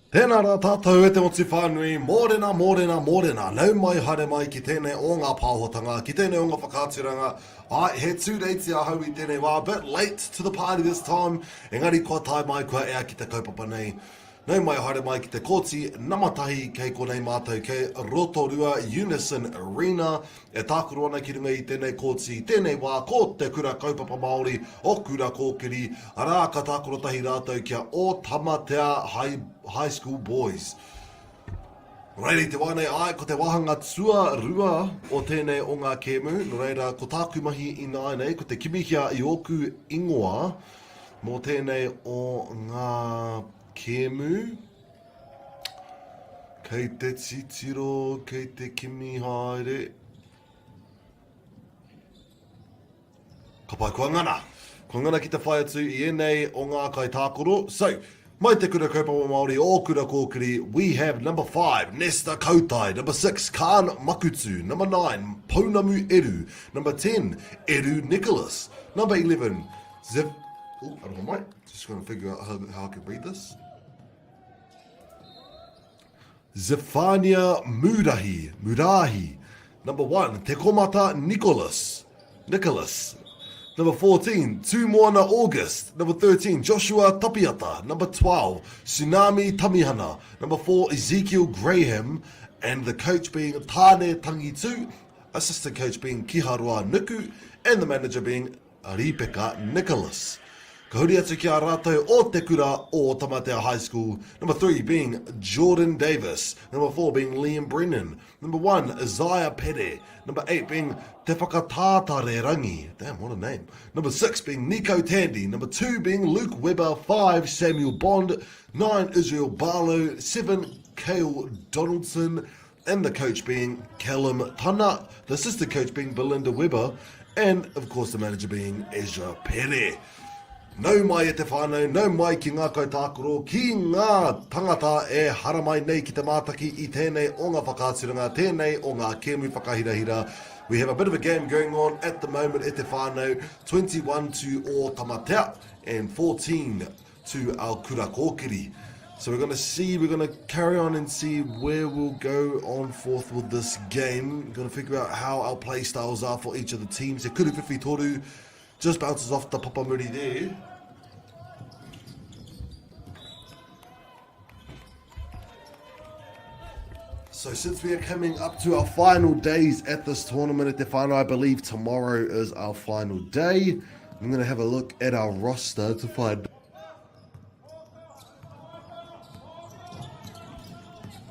Tēnā rā tātou e te motu whānui, mōrena, mōrena, mōrena, nau mai haere mai ki tēnei o ngā pāhotanga, ki tēnei o ngā whakaaturanga, āe, he tūreiti ahau i tēnei wā, a bit late to the party this time, engari kua tae mai, kua ea ki te kaupapa nei. Nau mai haere mai ki te kōti nama tahi kei konei mātou kei Rotorua Unison Arena e tākaro ana ki runga i tēnei kōti i tēnei wā ko Te Kura Kaupapa Māori o Kura Kōkiri arā ka tākaro tahi rātou kia Ōtamatea High, High School Boys. Reira i te wā nei āe ko te wāhanga tuarua o tēnei o ngā kēmu nō reira ko tāku mahi ināianei ko te kimihia i ōku ingoa mō tēnei o ngā kēmu. Kei te titiro, kei te kimi haere. Ka pai, kua ngana. Kua ngana ki te whai atu i ēnei o ngā kaitākaro. So, mai te Kura Kaupapa Māori o Kura Kōkiri, we have number 5, Nesta Kautai, number 6, Kaan Makutu, number 9, Pounamu Eru, number 10, Eru Nicholas, number 11, Zev... Oh, aroha mai. Just going to figure out how, how I can read this. Zephania Murahi, Murahi. Number 1, Te Komata Nicholas, Nicholas. Number 14, Tūmoana August. Number 13, Joshua Tapiata. Number 12, Tsunami Tamihana. Number 4, Ezekiel Graham. And the coach being Tāne Tangitu, assistant coach being Kiharoa Nuku, and the manager being Ripeka Nicholas. Ka huri atu ki a rātou o Te Kura o Tamatea High School, number 3 being Jordan Davis, number 4 being Liam Brennan, number 1 Isaiah Pere, number 8 being Te Whakatātare Rangi, damn what a name, number 6 being Nico Tandy, number 2 being Luke Webber, 5 Samuel Bond, 9 Israel Barlow, 7 Kale Donaldson, and the coach being Callum Tana, the assistant coach being Belinda Webber, and of course the manager being Ezra Pere. Nau mai e te whānau, nau mai ki ngā kaitākaro, ki ngā tangata e haramai nei ki te mātaki i tēnei o ngā whakaaturanga, tēnei o ngā kēmu whakahirahira. We have a bit of a game going on at the moment e te whānau, 21 to Ōtamatea and 14 to our Kura Kōkiri. So we're going to see, we're going to carry on and see where we'll go on forth with this game. We're going to figure out how our play styles are for each of the teams. Te Kuru Whiwhi Toru just bounces off the papamuri there. So since we are coming up to our final days at this tournament at the final, I believe tomorrow is our final day. I'm going to have a look at our roster to find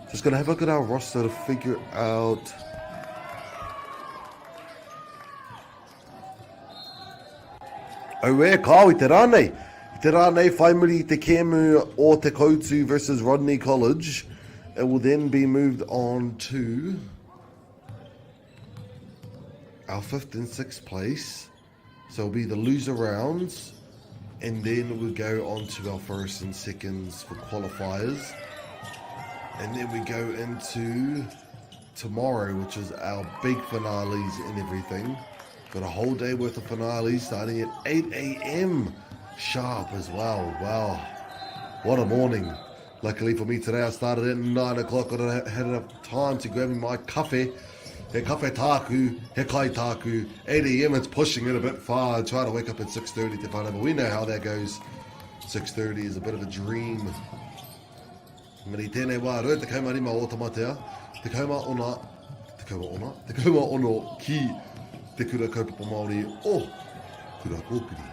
Just going to have a look at our roster to figure out Auē, kāo i te rā nei. I te rā nei, whai muri i te kēmu o Te Koutu versus Rodney College, it will then be moved on to our fifth and sixth place. So it'll be the loser rounds, and then we go on to our first and seconds for qualifiers. And then we go into tomorrow, which is our big finales and everything. Got a whole day worth of finales starting at 8 a.m. sharp as well. Wow, what a morning. Luckily for me today, I started at 9 o'clock. I had enough time to grab me my coffee. He kafe tāku, he kai tāku. 8 a.m. it's pushing it a bit far. I try to wake up at 6.30 to find out, but we know how that goes. 6.30 is a bit of a dream. Engari tēnei wā, 25 o Tamatea, 16, 16, 16 ki Te Kura Kaupapa Māori o Kura Kōkiri.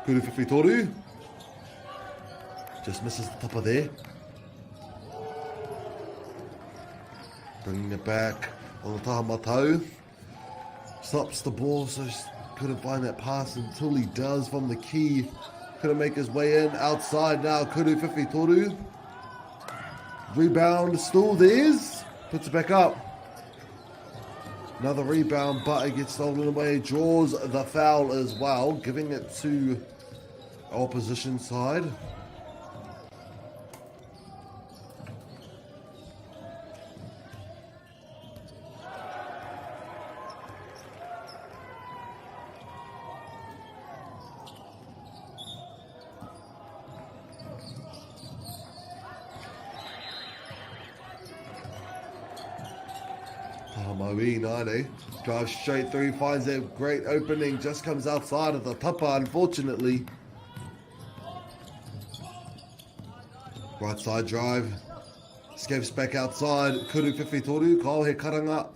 Kuru whiwhi toru. Just misses the tapa there. Bringing it back on the taha matau. Stops the ball, so couldn't find that pass until he does from the key. Couldn't make his way in. Outside now, Kuru whiwhi toru. Rebound, still theirs. Puts it back up. Another rebound, but it gets stolen away. Draws the foul as well, giving it to opposition side. Taha Maui, nāne. Drives straight through, finds that great opening, just comes outside of the tapa, unfortunately. Right side drive. Escapes back outside. Kuru whiwhi toru, kao he karanga.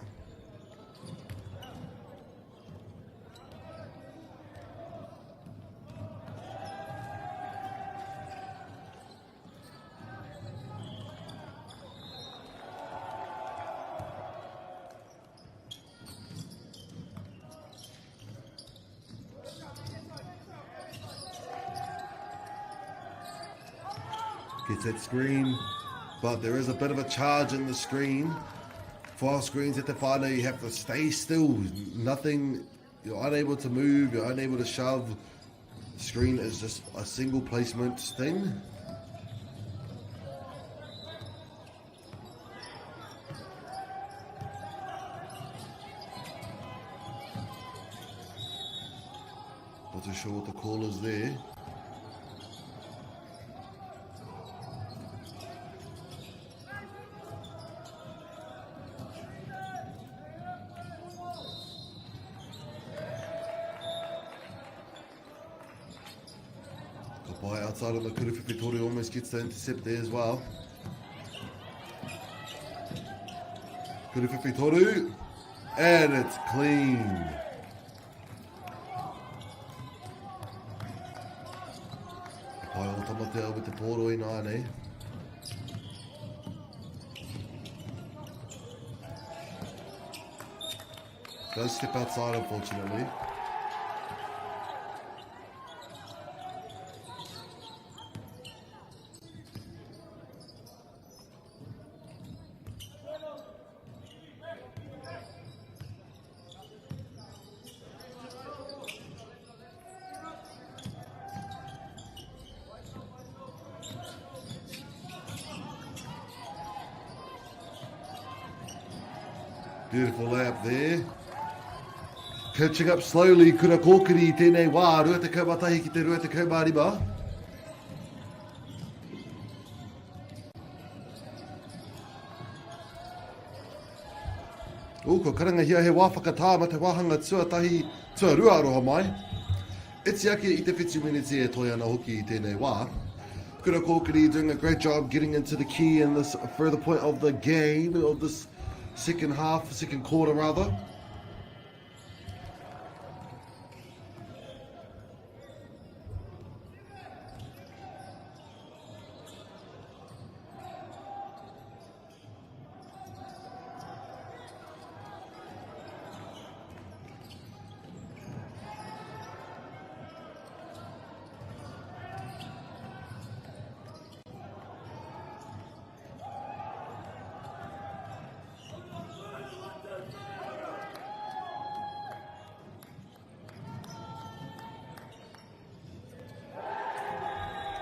Gets that screen, but there is a bit of a charge in the screen. For our screens at the final, you have to stay still. Nothing, you're unable to move, you're unable to shove. The screen is just a single placement thing. Not too sure what the call is there. Ka pai outside on the Kura Whiwhi almost gets the intercept there as well. Kura Whiwhi and it's clean. Ka pai o Tamatea with the pōro i nānei. Does step outside, unfortunately. Beautiful layup there. Catching up slowly, Kura Kōkiri i tēnei wā, 21 ki te 25. Ū, kua karangahia he wā whakatā ma te wāhanga tuatahi, tuarua aroha mai. Iti ake i te whitu miniti e toe ana hoki i tēnei wā. Kura Kōkiri doing a great job getting into the key in this further point of the game, of this second half, second quarter rather.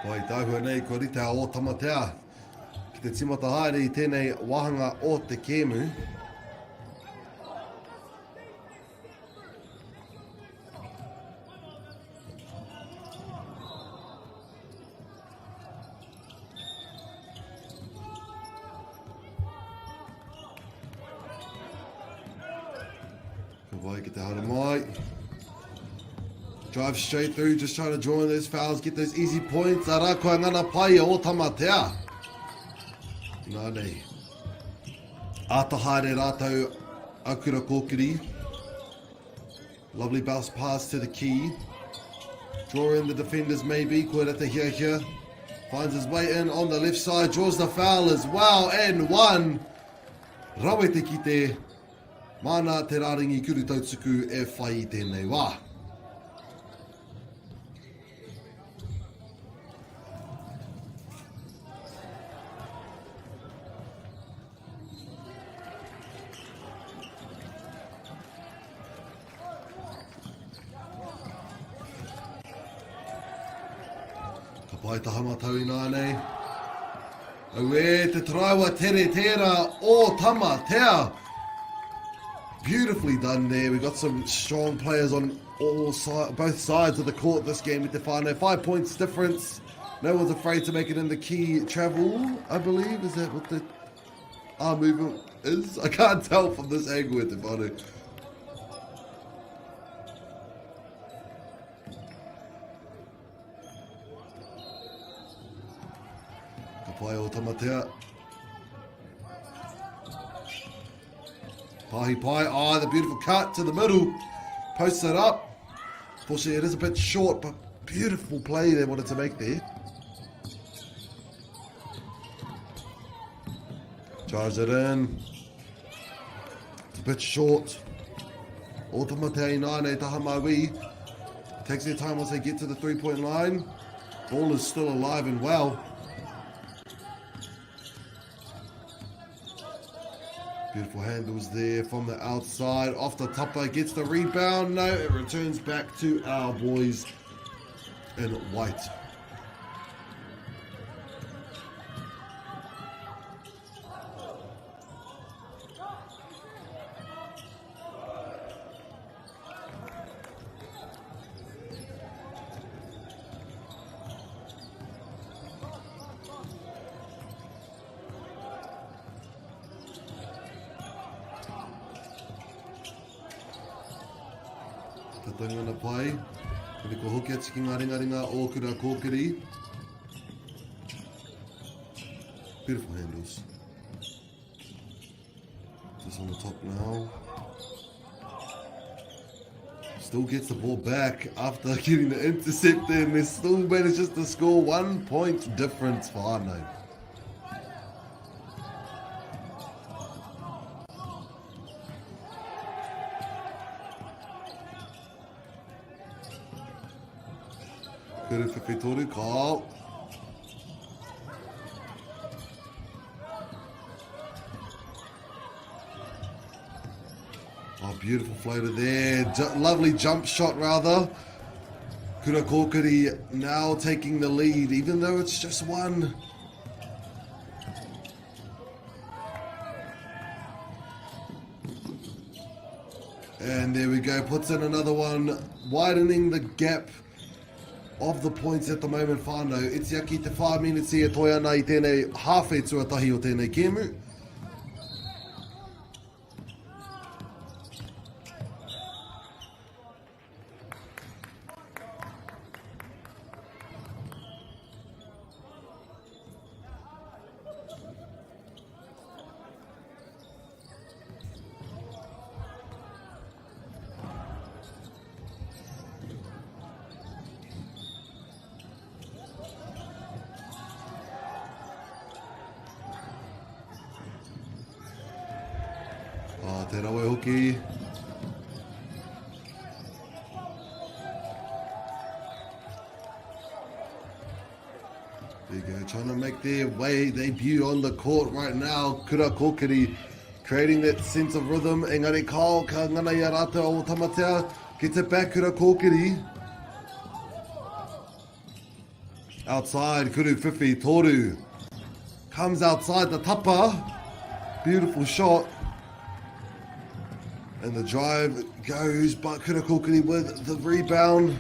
Pai tāhua nei, kua rite a Ōtamatea ki te tīmata haere i tēnei wāhanga o te kēmu. Ka wai ki te haramai. Drive straight through, just trying to draw in those fouls, get those easy points. Ara kua ngana pai o Tamatea. Nā nei. Āta haere rātou a Kura Kōkiri. Lovely bounce pass to the key. Draw in the defenders maybe. Koe te hiahia. Finds his way in on the left side. Draws the foul as well. And one. Rawe te kite. Māna te rārangi kuru tautuku e whai i tēnei wā. Ka pai taha matau ināianei. Auē, te taraiwa tere tērā o Tamatea. Beautifully done there. We got some strong players on all si both sides of the court this game with the final. 5 points difference. No one's afraid to make it in the key travel, I believe. Is that what the... arm movement is. I can't tell from this angle at the bottom. Ka pai o Tamatea. Pahi pai. Ah, oh, the beautiful cut to the middle. Posts it up. Fortunately, it is a bit short, but beautiful play they wanted to make there. Charge it in. It's a bit short. Otamatea nine taha maui. Takes their time once they get to the three-point line. Ball is still alive and well. Beautiful handles there from the outside. Off the topper, gets the rebound. No, it returns back to our boys in white. Ka tangana pai. Kore ko hoki atu ki ngā ringaringa o Kura Kōkiri. Beautiful handles. Just on the top now. Still gets the ball back after getting the intercept there, and they still manages to score one point difference for Arno. Kuru whiwhi Carl. Oh, beautiful floater there. J lovely jump shot, rather. Kura Kōkiri now taking the lead, even though it's just one. And there we go, puts in another one, widening the gap of the points at the moment whānau. Iti aki te 4 minutes e toe ana i tēnei hāwhe tuatahi o tēnei kēmu. Oh, te rawe hoki. There you go, trying to make their way debut on the court right now. Kura Kōkiri creating that sense of rhythm. Engari kao, ka ngana i a rātou o Tamatea. Gets it back, Kura Kōkiri. Outside, Kuru Whiwhi, Toru. Comes outside the tapa. Beautiful shot. And the drive goes, but Kura Kōkiri with the rebound.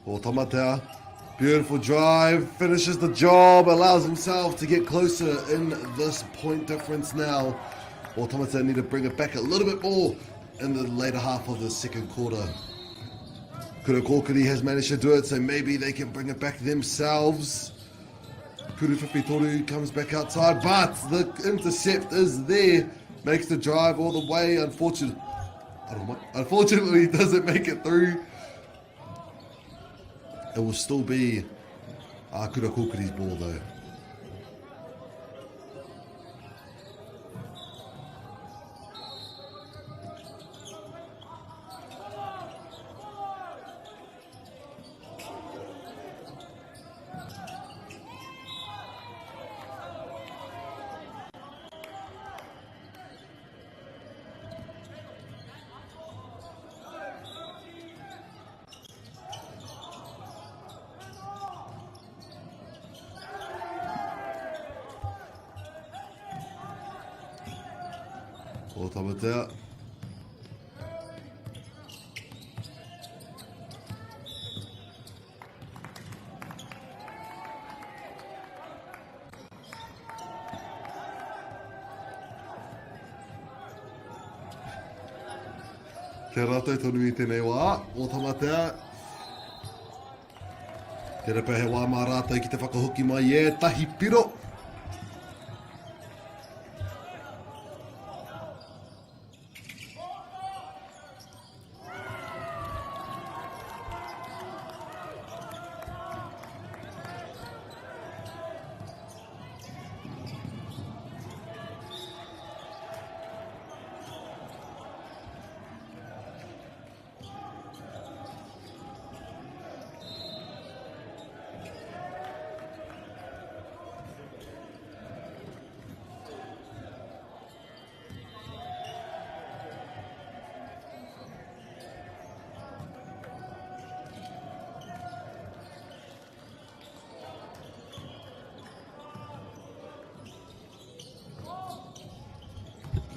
O Tamatea, beautiful drive, finishes the job, allows himself to get closer in this point difference now. O Tamatea need to bring it back a little bit more in the later half of the second quarter. Kura Kōkiri has managed to do it, so maybe they can bring it back themselves. Kuru Toru comes back outside, but the intercept is there. Makes the drive all the way. Unfortunately, unfortunately, doesn't make it through. It will still be uh, Kura Kōkiri's ball though. O Tamatea. Kia rātou tonu i tēnei wā, o Tamatea. Tērā pea he wā mā rātou ki te whakahoki mai e tahi piro.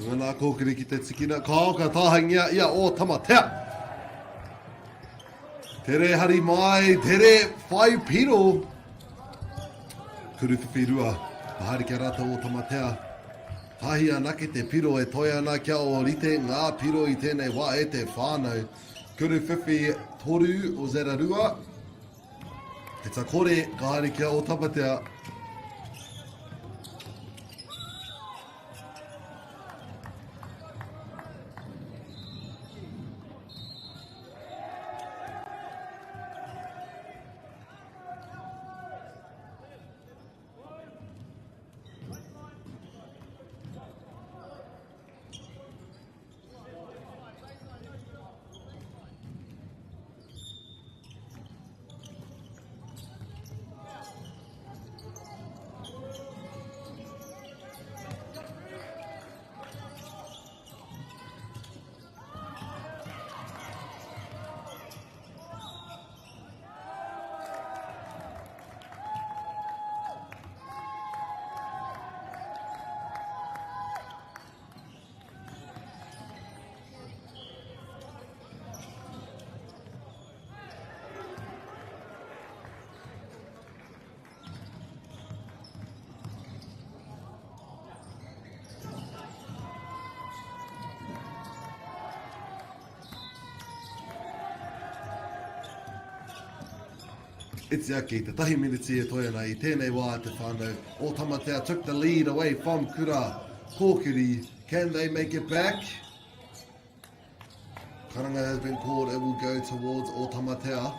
Ngana kōkiri ki te tikina. Kao ka tāhangia ia o Tamatea. Tere hari mai, tere whai piro. Kuruwhiwhirua, ka haere ki a rātou o Tamatea. Tahi anake te piro e toe ana kia ōrite ngā piro i tēnei wā e te whānau. Kuruwhiwhi toru o Zerarua. He takore ka haere ki a o Tamatea. Iti ake i te tahi miniti e toe ana i tēnei wā te whānau o Tamatea took the lead away from Kura Kōkiri. Can they make it back? Karanga has been called. It will go towards Otamatea.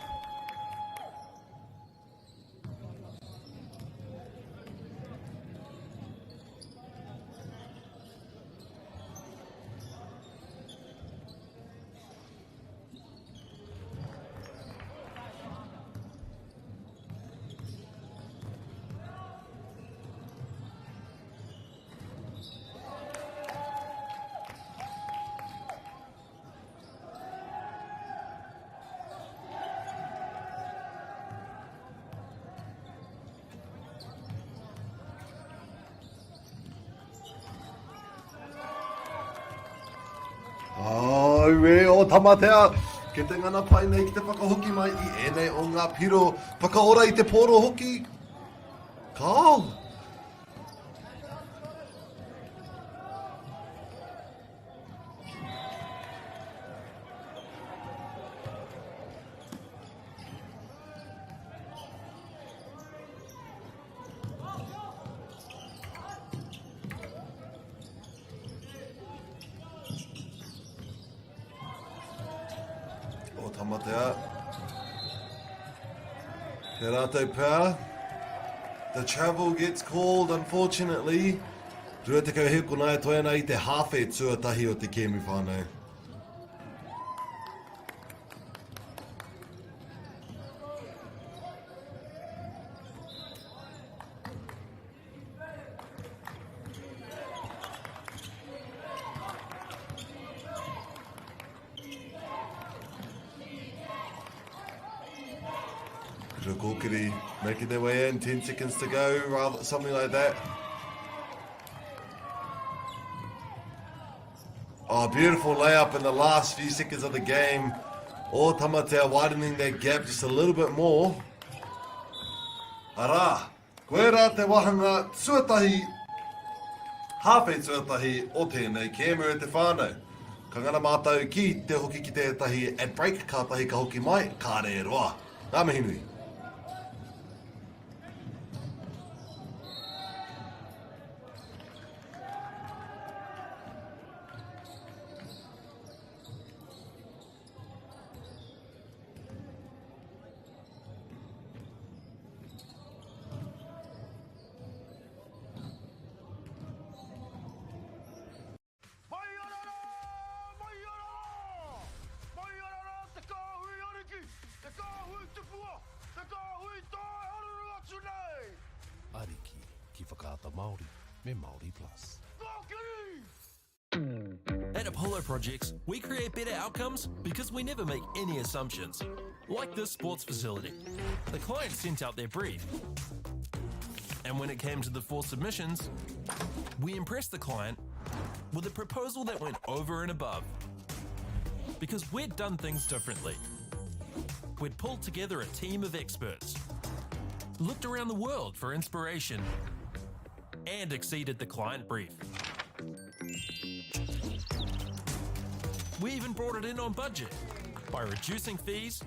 Auē, o Tamatea! Ke te ngana pai nei ki te whakahoki mai i ēnei o ngā piro whakaora i te pōro hoki. Kāo! O Tamatea. Te rātou pea. The travel gets called, unfortunately. 20 hēkona e toe ana i te hāwhe tuatahi o te kēmu whānau. Kōkiri making their way in, 10 seconds to go, rather something like that. Oh, beautiful layup in the last few seconds of the game. Ōtamatea widening that gap just a little bit more. Arā, koirā te wāhanga tuatahi, hāwhe tuatahi o tēnei kēmu e te whānau. Ka ngana mātou ki te hoki ki tētahi ad break, kātahi ka hoki mai, kāre e roa. Ngā mihi nui. Mai ana rā! Mai ana rā! Mai ana rā te kāhui ariki, te kāhui tupua, te kāhui tae haruru atu nei! Ariki ki Whakaata Māori me Māori Plus. Kōkiri! At Apollo Projects, we create better outcomes because we never make any assumptions. Like this sports facility. The client sent out their brief. And when it came to the four submissions, we impressed the client with a proposal that went over and above. Because we'd done things differently. We'd pulled together a team of experts, looked around the world for inspiration, and exceeded the client brief. We even brought it in on budget by reducing fees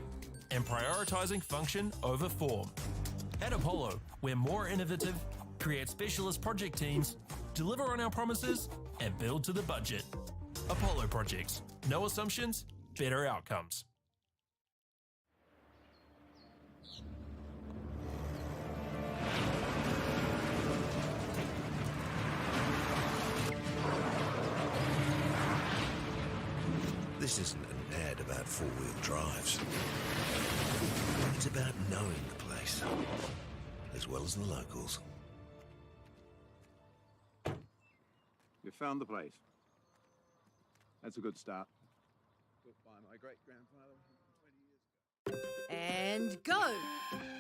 and prioritizing function over form. At Apollo, we're more innovative, create specialist project teams, deliver on our promises, and build to the budget. Apollo Projects. No assumptions, better outcomes. This isn't an ad about four-wheel drives. It's about knowing the place, as well as the locals. You found the place. That's a good start. Built by my great-grandfather 120 years ago. And go!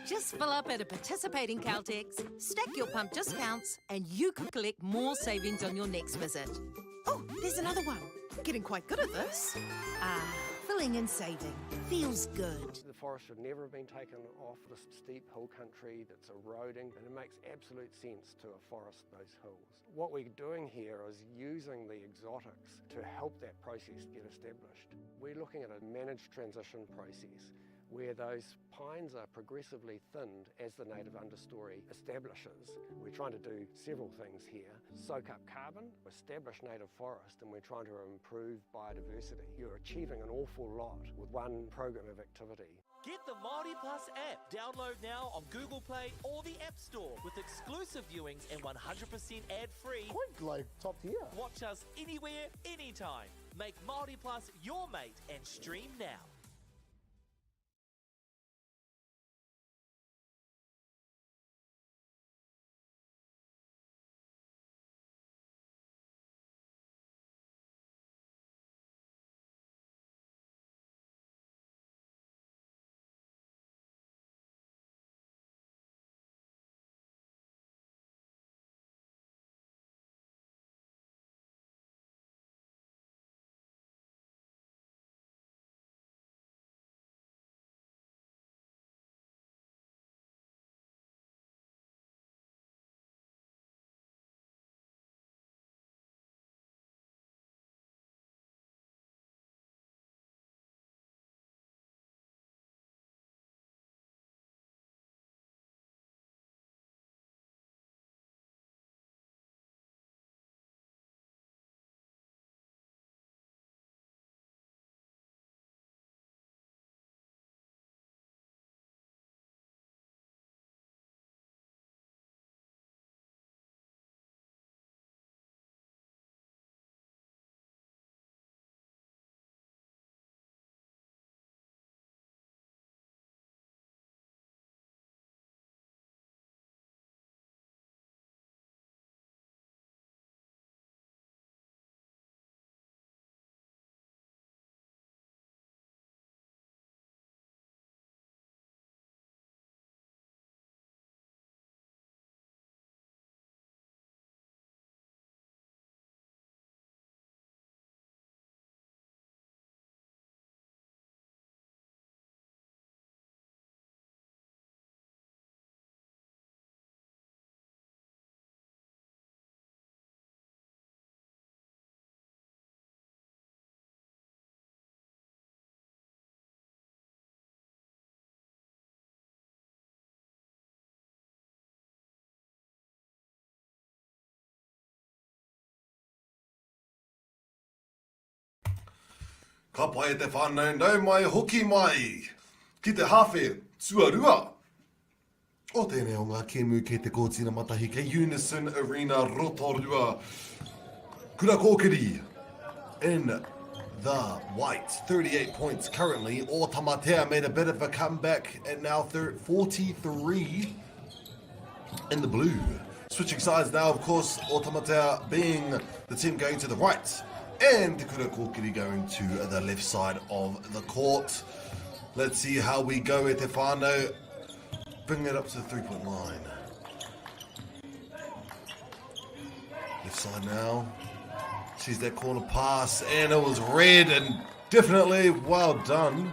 Just fill up at a participating Caltex, stack your pump discounts, and you could collect more savings on your next visit. Oh, there's another one. Getting quite good at this. Ah, filling and saving. Feels good. The forest should never have been taken off this steep hill country that's eroding, and it makes absolute sense to afforest those hills. What we're doing here is using the exotics to help that process get established. We're looking at a managed transition process where those pines are progressively thinned as the native understory establishes. We're trying to do several things here. Soak up carbon, establish native forest, and we're trying to improve biodiversity. You're achieving an awful lot with one program of activity. Get the Māori Plus app. Download now on Google Play or the App Store with exclusive viewings and 100% ad-free. Quite like top tier. Watch us anywhere, anytime. Make Māori Plus your mate and stream now. Ka pai e te whānau, nau mai hoki mai ki te hāwhe tuarua o tēnei o ngā kēmu kei te Kōti Namatahi kei Unison Arena Rotorua. Kura Kōkiri in the white, 38 points currently. Ōtamatea made a bit of a comeback at now 43 in the blue. Switching sides now, of course, Ōtamatea being the team going to the right and Te Kura Kōkiri going to the left side of the court. Let's see how we go e te whānau. Bring it up to the three-point line. Left side now. Sees that corner pass, and it was red and definitely well done.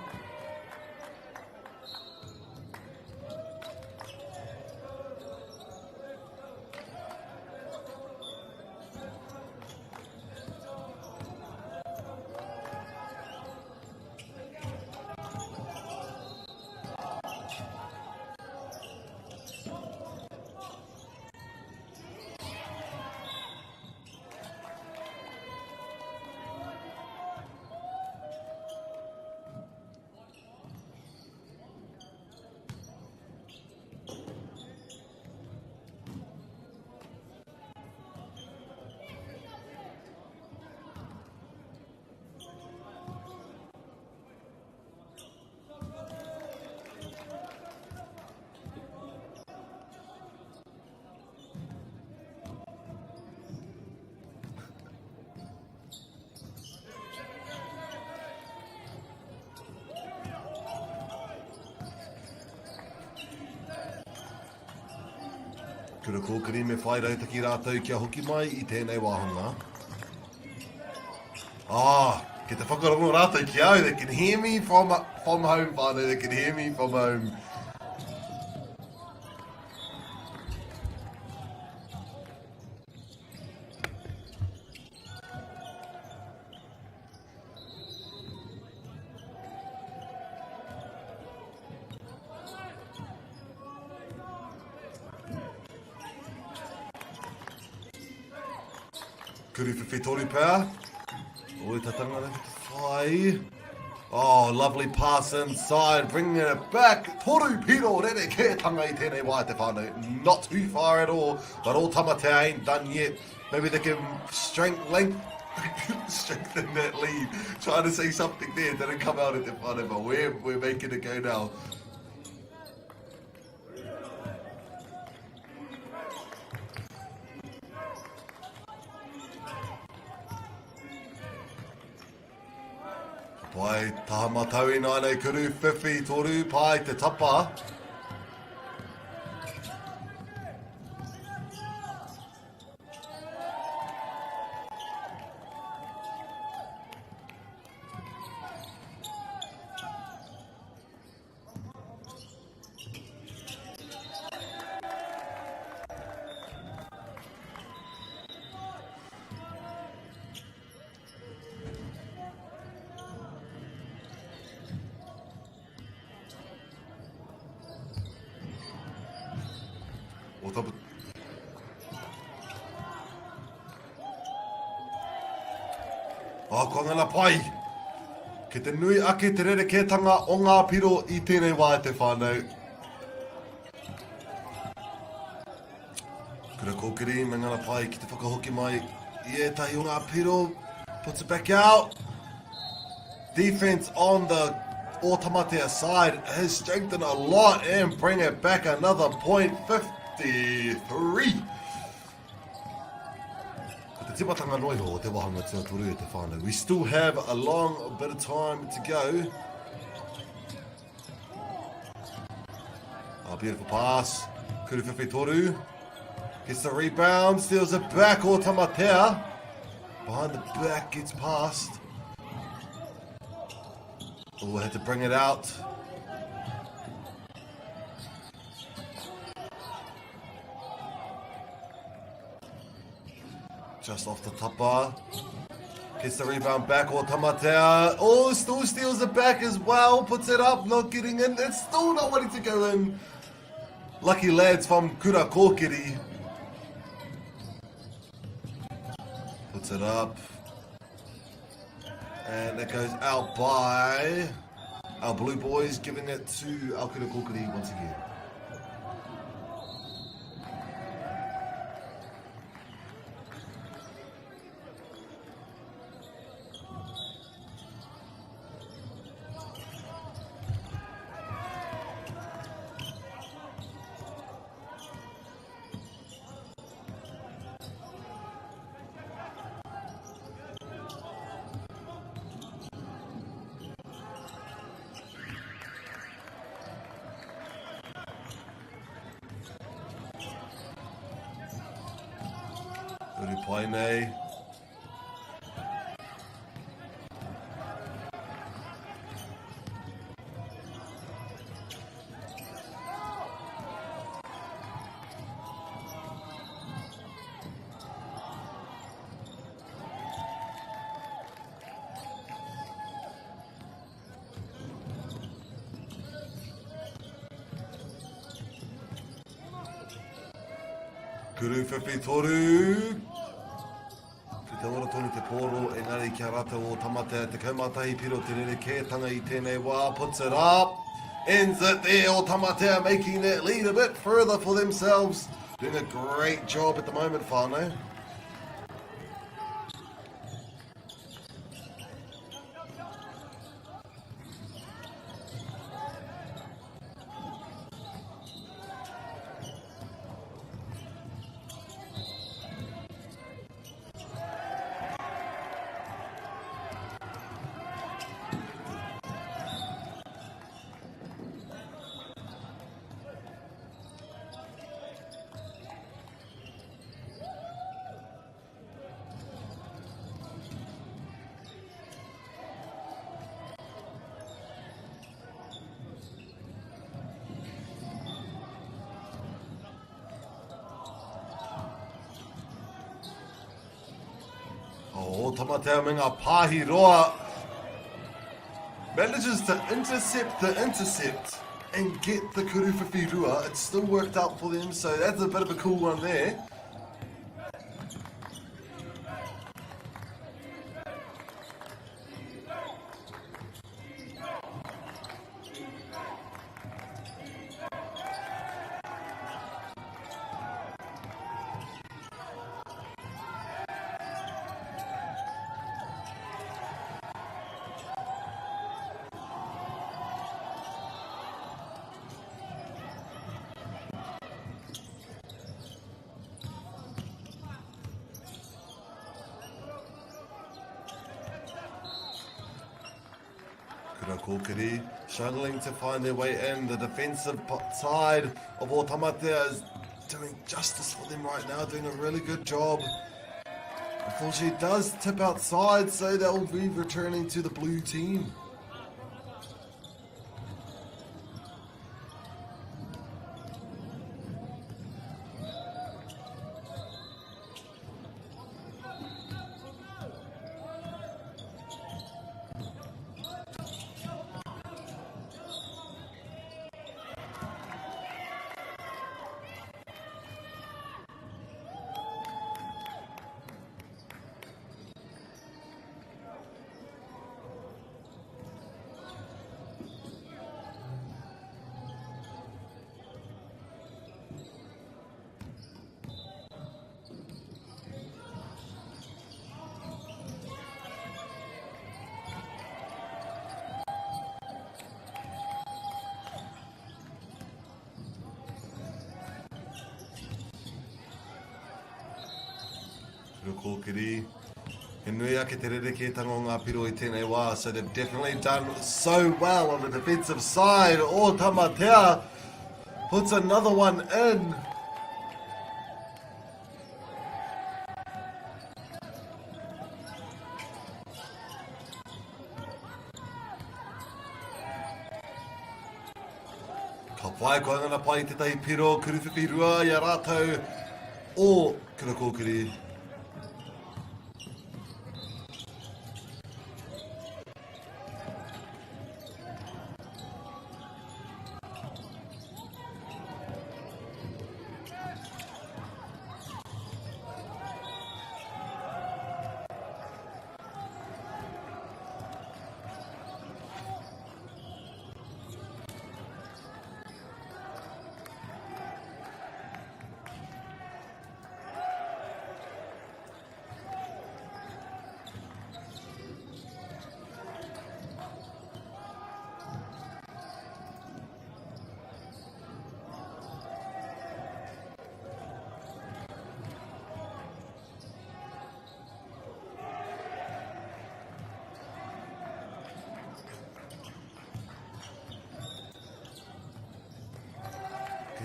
Kura kōkiri me whai rautaki rātou kia hoki mai i tēnei wāhanga. Ah, ki te whakarongo rātou ki au, they can hear me from, from home, whānau, they can hear me from home. Kuru whiwhi toru pea. Oi, tatanga ki te whai. Oh, lovely pass inside, bringing it back. Toru piro rere kētanga i tēnei wā te whānau. Not too far at all, but Ōtamatea ain't done yet. Maybe they can strength, length, strengthen that lead. Trying to say something there, didn't come out at the front, but we're, we're making it go now. Pai, taha matau i nānei kuru, whiwhi, toru, pai, te tapa. O tapu... Oh, ko ngana pai! Ke te nui ake te rerekētanga o ngā piro i tēnei wā e te whānau. Kura kōkiri me ngana pai ki te whakahoki mai i ētahi o ngā piro. Puts it back out. Defense on the Otamatea side has strengthened a lot and bring it back another point, 53. Ko te timatanga noa iho o te wāhanga tuatoru e te whānau. We still have a long bit of time to go. Oh, beautiful pass. Kuru whiwhi toru. Gets the rebound, steals it back, Otamatea. Behind the back, gets past. Oh, had to bring it out. Just off the top bar. Gets the rebound back, Otamatea. Oh, still steals it back as well. Puts it up, not getting in. It's still not wanting to go in. Lucky lads from Kura Kōkiri. Puts it up. And it goes out by our blue boys, giving it to Kura Kōkiri once again. Urupaine. Kuru whiwhi toru. Ki te ora tonu te pōro, engari kia rātou o Tamatea, 11 piro te rerekētanga i tēnei wā, puts it up, ends it there, o Tamatea making that lead a bit further for themselves. Doing a great job at the moment, whānau. Oh, Tamatea me ngā pāhi roa. Manages to intercept the intercept and get the Kuruwhiwhi Rua. It still worked out for them, so that's a bit of a cool one there. Kura Kōkiri struggling to find their way in. The defensive side of Otamatea is doing justice for them right now, doing a really good job. Unfortunately, it does tip outside, so they'll be returning to the blue team. Kura Kōkiri. He nui ake te rerekētanga o ngā piro i tēnei wā, so they've definitely done so well on the defensive side. O Tamatea puts another one in. Ka whai koe ngana pai tētahi piro kuruwhiwhi rua i a rātou o Kura Kōkiri.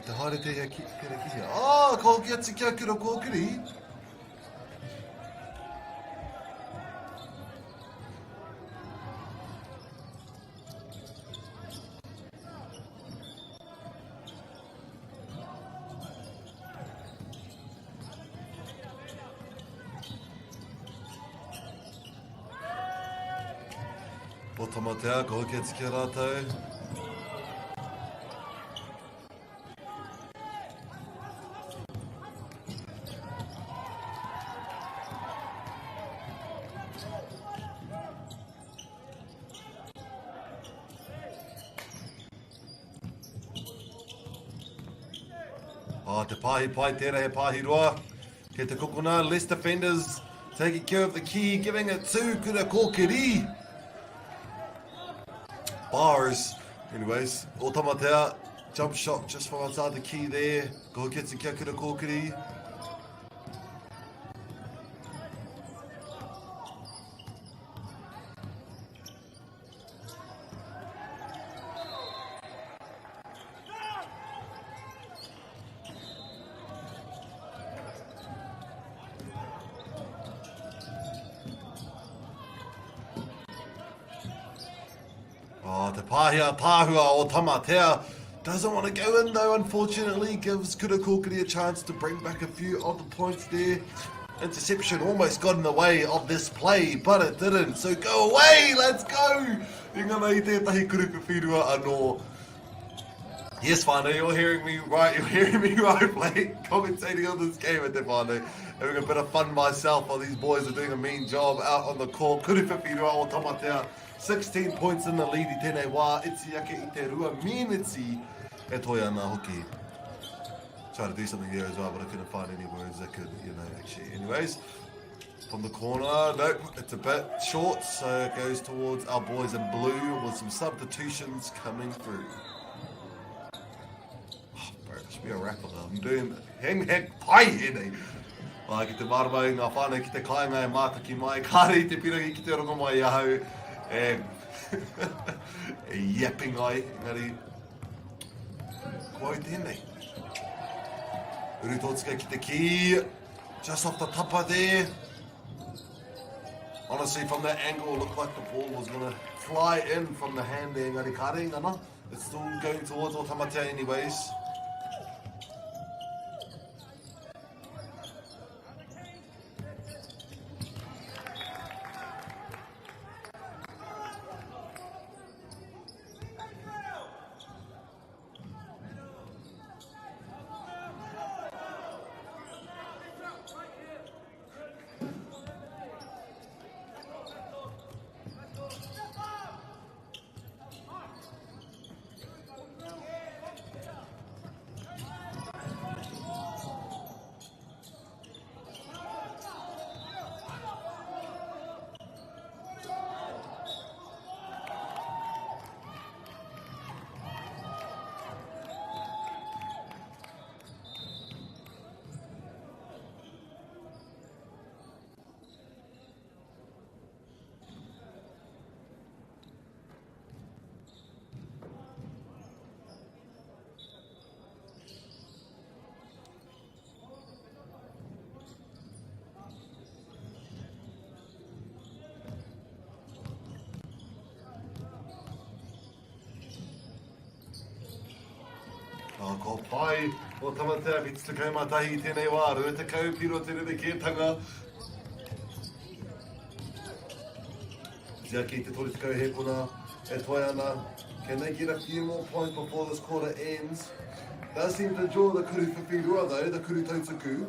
Kei te haere tēhea ki, tēnei ki hea. Ah, ka hoki atu ki a Kura Kōkiri. O Tamatea, ka hoki atu ki a rātou. Oh, te pāhi pai tērā, he pāhi roa. Kei te kokona, less defenders taking care of the key, giving it to Kura Kōkiri. Bars. Anyways, o Tamatea, jump shot just from outside the key there. Go get to kia Kura Kōkiri. Oh, te pāhia tāhua o Tamatea. Doesn't want to go in though, unfortunately. Gives Kura Kōkiri a chance to bring back a few of the points there. Interception almost got in the way of this play, but it didn't. So go away, let's go! I ngana i tētahi kurupu whirua anō. Yes, whānau, you're hearing me right. You're hearing me right, play, commentating on this game at te whānau. Having a bit of fun myself while these boys are doing a mean job out on the court. Kurupu whirua o Tamatea, 16 points in the lead i tēnei wā. Iti ake i te rua miniti e toi ana hoki. Try to do something there as well, but I couldn't find any words that could, you know, actually. Anyways, from the corner, nope, it's a bit short, so it goes towards our boys in blue with some substitutions coming through. Oh, bro, I should be a rapper though. I'm doing heng heng pai ēnei. Wā, ki te mārama i ngā whānau ki te kāinga e mātaki mai, kāre i te pirangi ki te rongo mai i ahau e, e yapping ai, engari, ko au tēnei. Uru tōtika ki te kī, just off the tapa there. Honestly, from that angle, it looked like the ball was going to fly in from the hand there, engari kāre, ngana. It's still going towards Otamatea anyways. Oh, ko pai o Tamatea 71 i tēnei wā, 20 piro te rerekētanga. Tiaki te 30 hēkona e toe ana. Can they get a few more points before this quarter ends? Does seem to draw the Kuru Whiwhirua though, the Kuru Tautuku.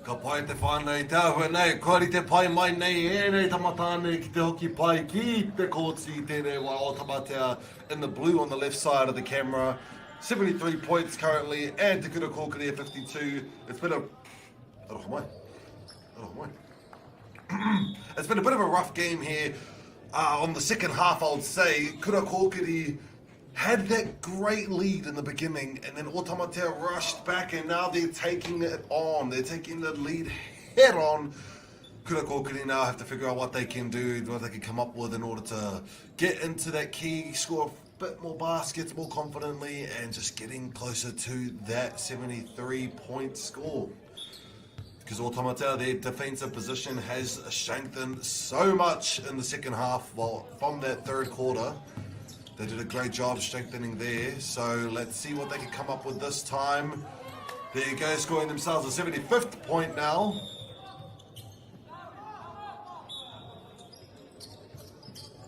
Ka pai te whānau i te āhua nei, kua rite pai mai nei ēnei tamatāne ki te hoki pai ki te kōti i tēnei wā o Tamatea in the blue on the left side of the camera. 73 points currently and Te Kura Kōkiri at 52. It's been a... Aroha mai. Aroha mai. It's been a bit of a rough game here. On the second half, I would say, Kura Kōkiri had that great lead in the beginning, and then Otamatea rushed back, and now they're taking it on. They're taking the lead head on. Kura Kōkiri now have to figure out what they can do, what they can come up with in order to get into that key, score a bit more baskets more confidently, and just getting closer to that 73-point score. Because Otamatea, their defensive position has strengthened so much in the second half, well, from that third quarter. They did a great job strengthening there. So let's see what they can come up with this time. There you go, scoring themselves a 75th point now.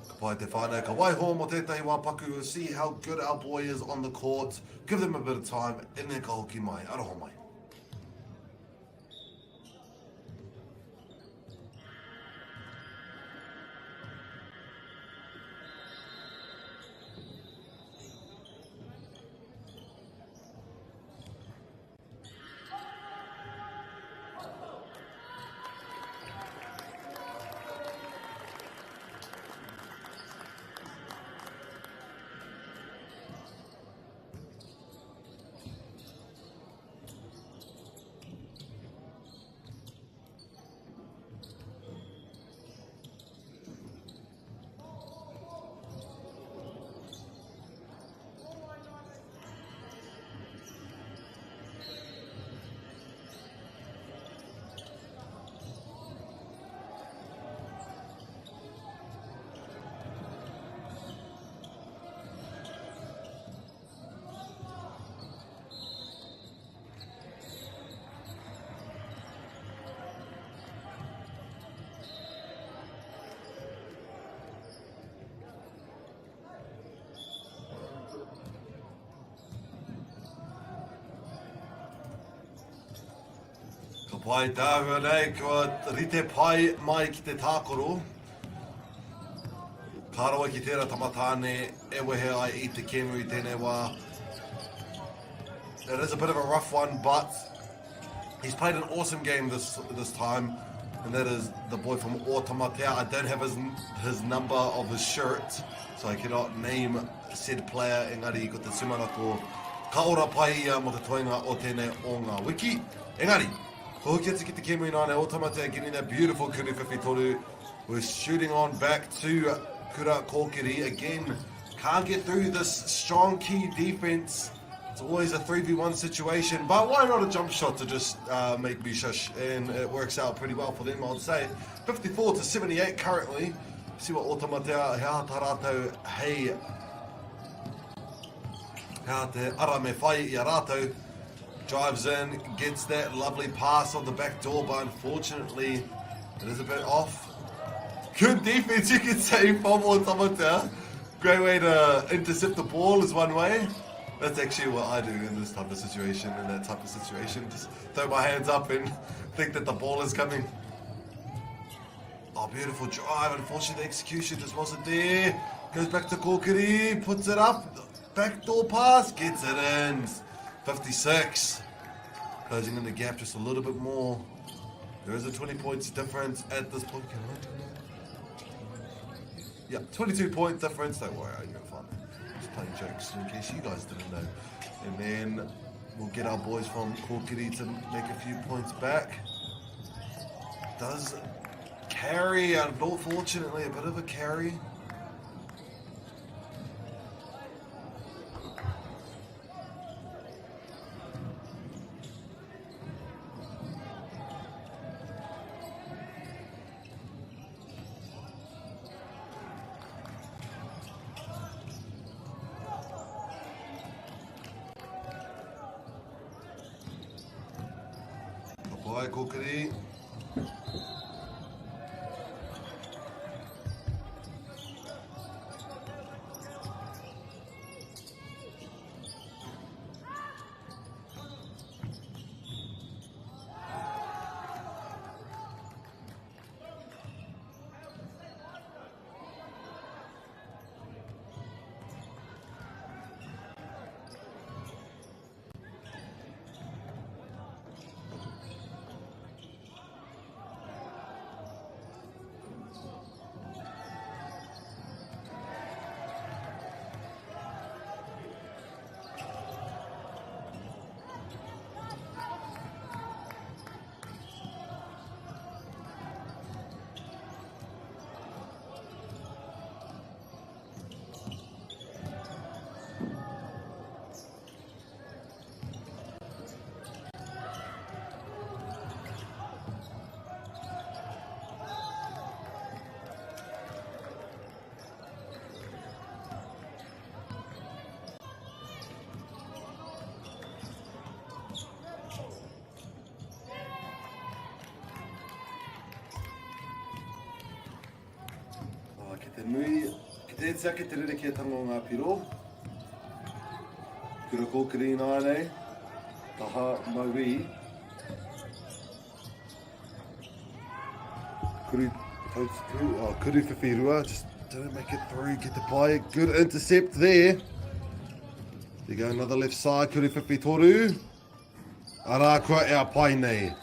Ka pai te whānau, ka waiho mō tētahi wā paku. We'll see how good our boy is on the court. Give them a bit of time, and then ka hoki mai. Aroha mai. Ka pai tāua nei, kua rite pai mai ki te tākaro. Ka rawa ki tērā tamatāne e wehe ai i te kēmu i tēnei wā. It is a bit of a rough one, but he's played an awesome game this this time, and that is the boy from Otamatea. I don't have his, his number of his shirt, so I cannot name said player, engari ko te tūmanako ka ora pai ia mō te toenga o tēnei o ngā wiki. Engari, ka hoki atu ki te kēmu ināianei, Otamatea getting that beautiful kuru whiwhi We're shooting on back to Kura Kōkiri again. Can't get through this strong key defense. It's always a 3v1 situation, but why not a jump shot to just make me shush? And it works out pretty well for them, I'd say. 54 to 78 currently. See what Otamatea, he aha tā rātou hei, he aha te ara me whai i a rātou. Drives in, gets that lovely pass on the back door, but unfortunately, it is a bit off. Good defense, you could say, from Otamatea. Great way to intercept the ball is one way. That's actually what I do in this type of situation, in that type of situation. Just throw my hands up and think that the ball is coming. Oh, beautiful drive. Unfortunately, the execution just wasn't there. Goes back to Kōkiri, puts it up. Backdoor pass, gets it in. 56. Closing in the gap just a little bit more. There is a 20 points difference at this point. Can I do that? Yeah, 22 point difference. Don't worry, you're fine. Just playing jokes in case you guys didn't know. And then we'll get our boys from Kōkiri to make a few points back. Does carry, unfortunately, a bit of a carry. Ka pai, Kōkiri. Ki te nui, ki te iti ake te rerekētanga o ngā piro, Kura kōkiri ināianei, taha mauī. Kuru tautuku, oh, kuru whiwhi rua, just didn't make it through, get the pai, good intercept there. There you go, another left side, kuru whiwhi toru. Arā, kua ea pai nei.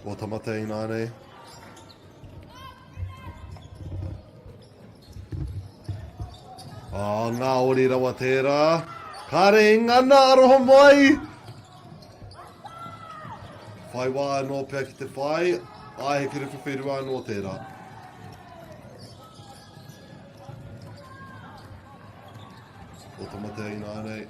O tamata inānei. Ah, ngā ori rawa tērā. Kāre i ngana aroha mai! Whai wā anō pea ki te whai, ai he kura whiwhi anō tērā. O Tamatea ināianei.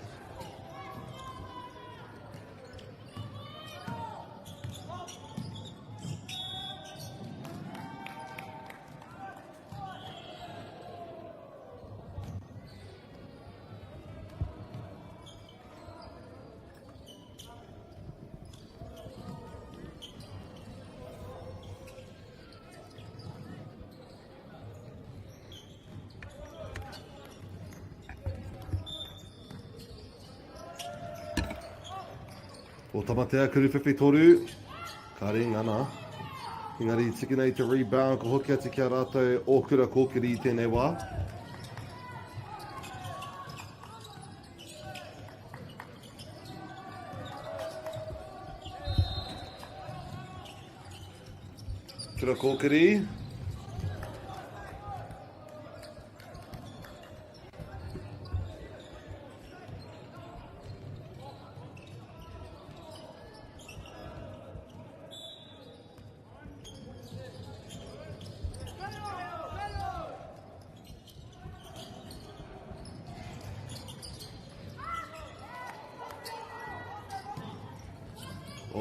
O Tamatea Kuruwhiwhi toru. Ka ringana. Engari i tikina i te rebound, ko hoki atu ki a rātou o Kura Kōkiri i tēnei wā. Kura Kōkiri.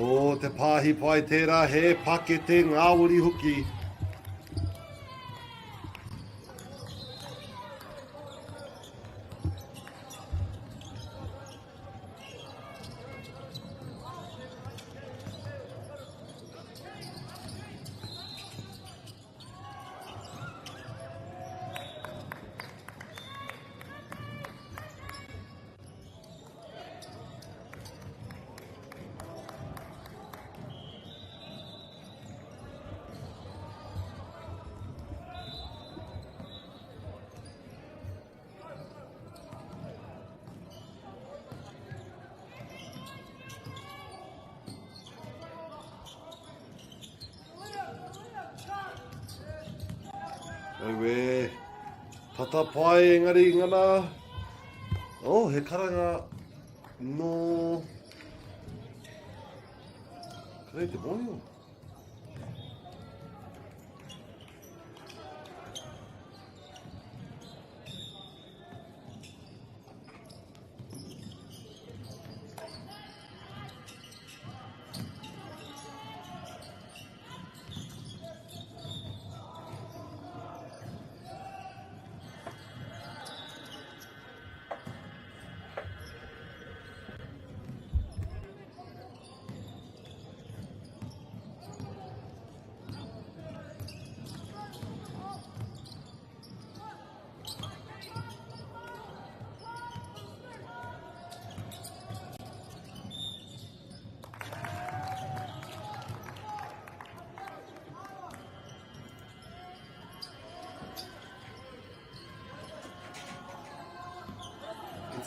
O, te pāhi pai tērā, he pakete ngāwari hoki. Auē. Tata pai engari ngana. Oh, he karanga no... Karei te mōhio.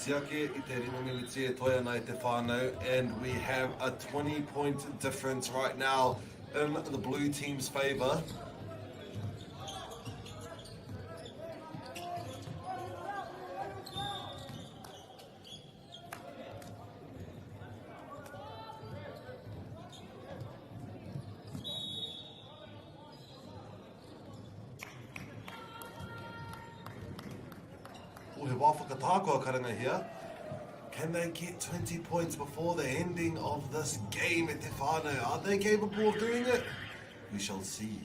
Tiake i te rima miniti e toe ana i te whānau, and we have a 20 point difference right now in the blue team's favour. Oh, he wā whakatākoa karangahia. Can they get 20 points before the ending of this game at te whānau? Are they capable of doing it? We shall see.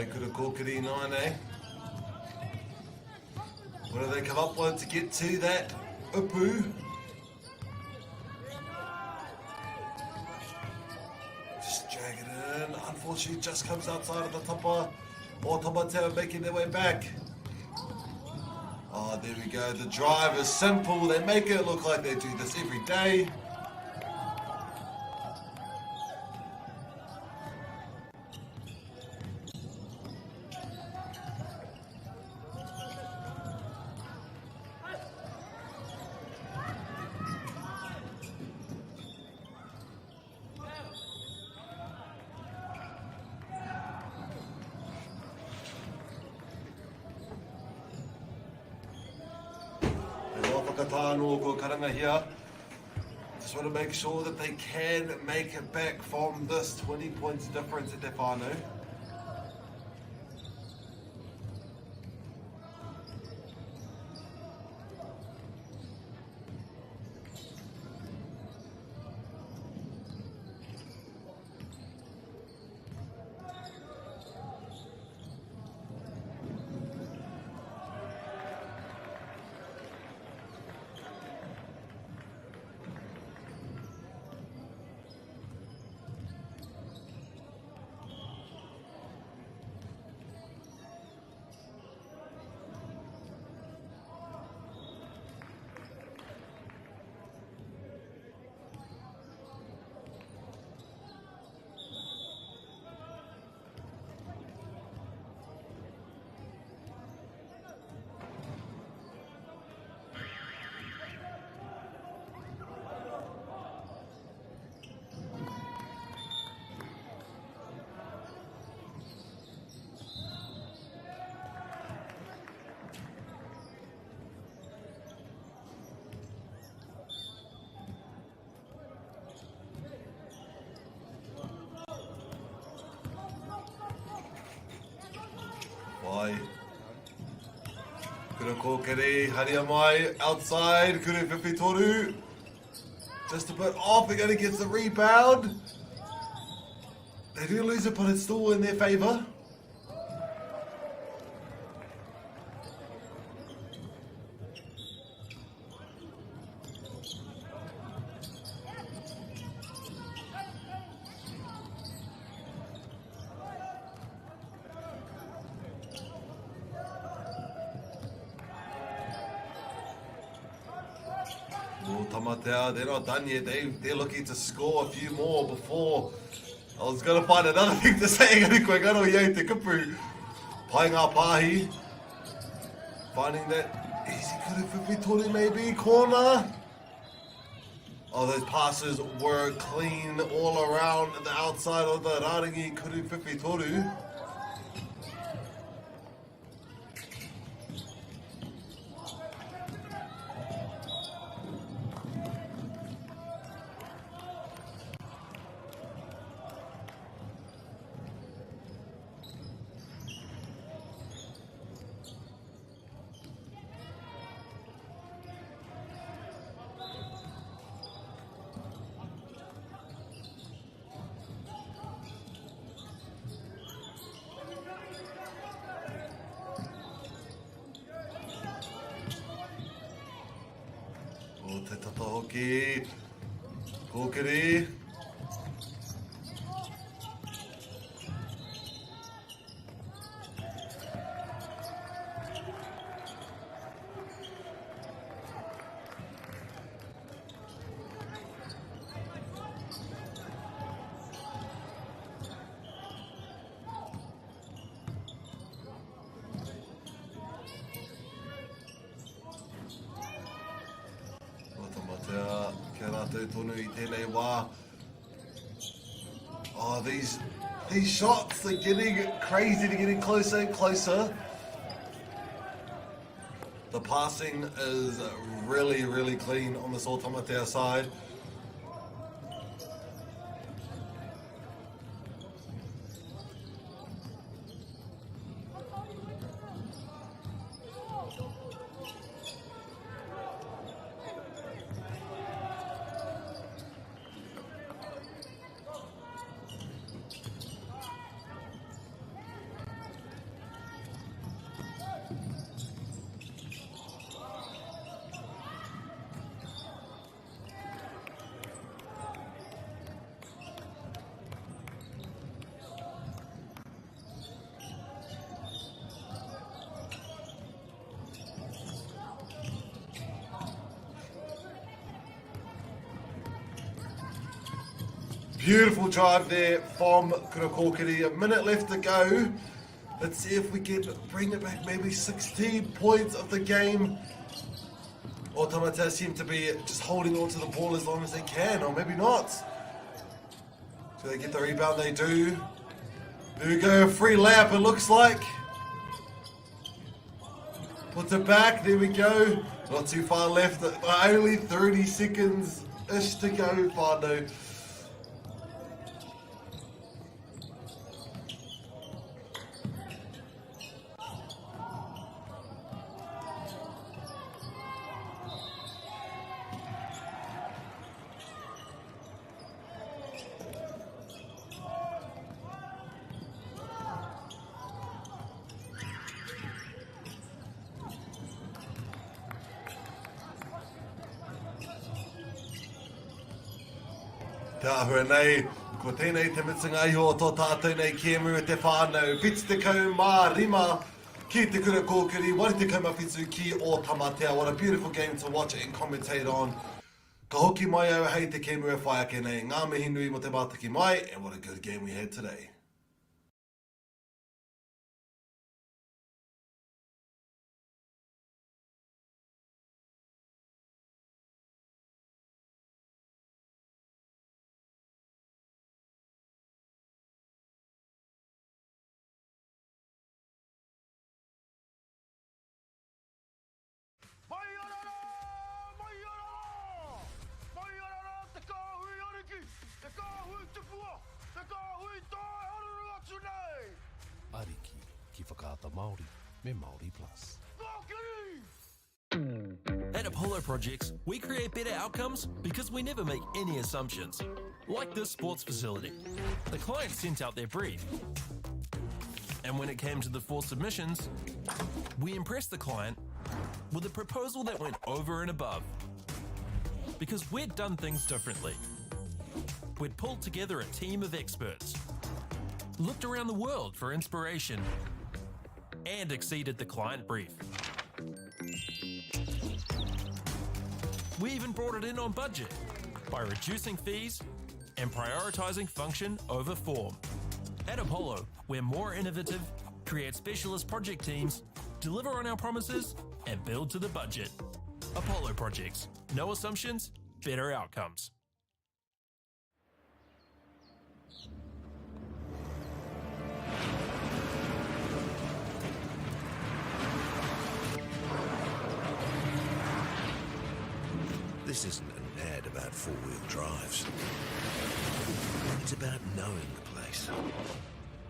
9, Kura Kōkiri 9, eh? What do they come up with to get to that upu? Just drag it in. Unfortunately, just comes outside of the tapa. Otamatea making their way back. Oh, there we go. The drive is simple. They make it look like they do this every day. Here. Just want to make sure that they can make it back from this 20 points difference at Te Whānau. Wai. Kura Kōkiri, haria mai, outside, Kura Whiwhi Just a bit off, they're going to get the rebound. They do lose it, but it's still in their favour. Tamatea, they're not done yet. They're looking to score a few more before. I was going to find another thing to say. Koe ngaro ia te kupu. Pai ngā pāhi. Finding that easy kura whiwhi toru maybe. Corner. Oh, those passes were clean all around the outside of the Rarangi kuru whiwhi toru. O te tata hoki. Kōkiri. O Tamatea, kia rātou tonu i tēnei wā. Oh, these shots are getting crazy. They're getting closer and closer. The passing is really, really clean on this Otamatea side. Beautiful drive there from Kura Kōkiri. A minute left to go. Let's see if we can bring it back maybe 16 points of the game. Otamatea seem to be just holding on to the ball as long as they can, or maybe not. Do they get the rebound? They do. There we go, free layup it looks like. Puts it back, there we go. Not too far left, only 30 seconds-ish to go, whānau. Te āhua nei, ko tēnei te mutunga iho o tō tātou nei kēmu e te whānau. 75 ki Te Kura Kōkiri, 87 ki Ōtamatea. What a beautiful game to watch and commentate on. Ka hoki mai au hei te kēmu e whai ake nei. Ngā mihi nui mo te mātaki mai, and what a good game we had today. Mai ana rā! Mai ana rā! Mai ana rā te kāhui ariki, te kāhui tupua, te kāhui tae haruru atu nei! Ariki ki Whakaata Māori me Māori Plus. Kōkiri! At Apollo Projects, we create better outcomes because we never make any assumptions. Like this sports facility. The client sent out their brief. And when it came to the four submissions, we impressed the client with a proposal that went over and above. Because we'd done things differently. We'd pulled together a team of experts, looked around the world for inspiration, and exceeded the client brief. We even brought it in on budget by reducing fees and prioritizing function over form. At Apollo, we're more innovative, create specialist project teams, deliver on our promises, and build to the budget. Apollo Projects. No assumptions, better outcomes. This isn't an ad about four-wheel drives. It's about knowing the place,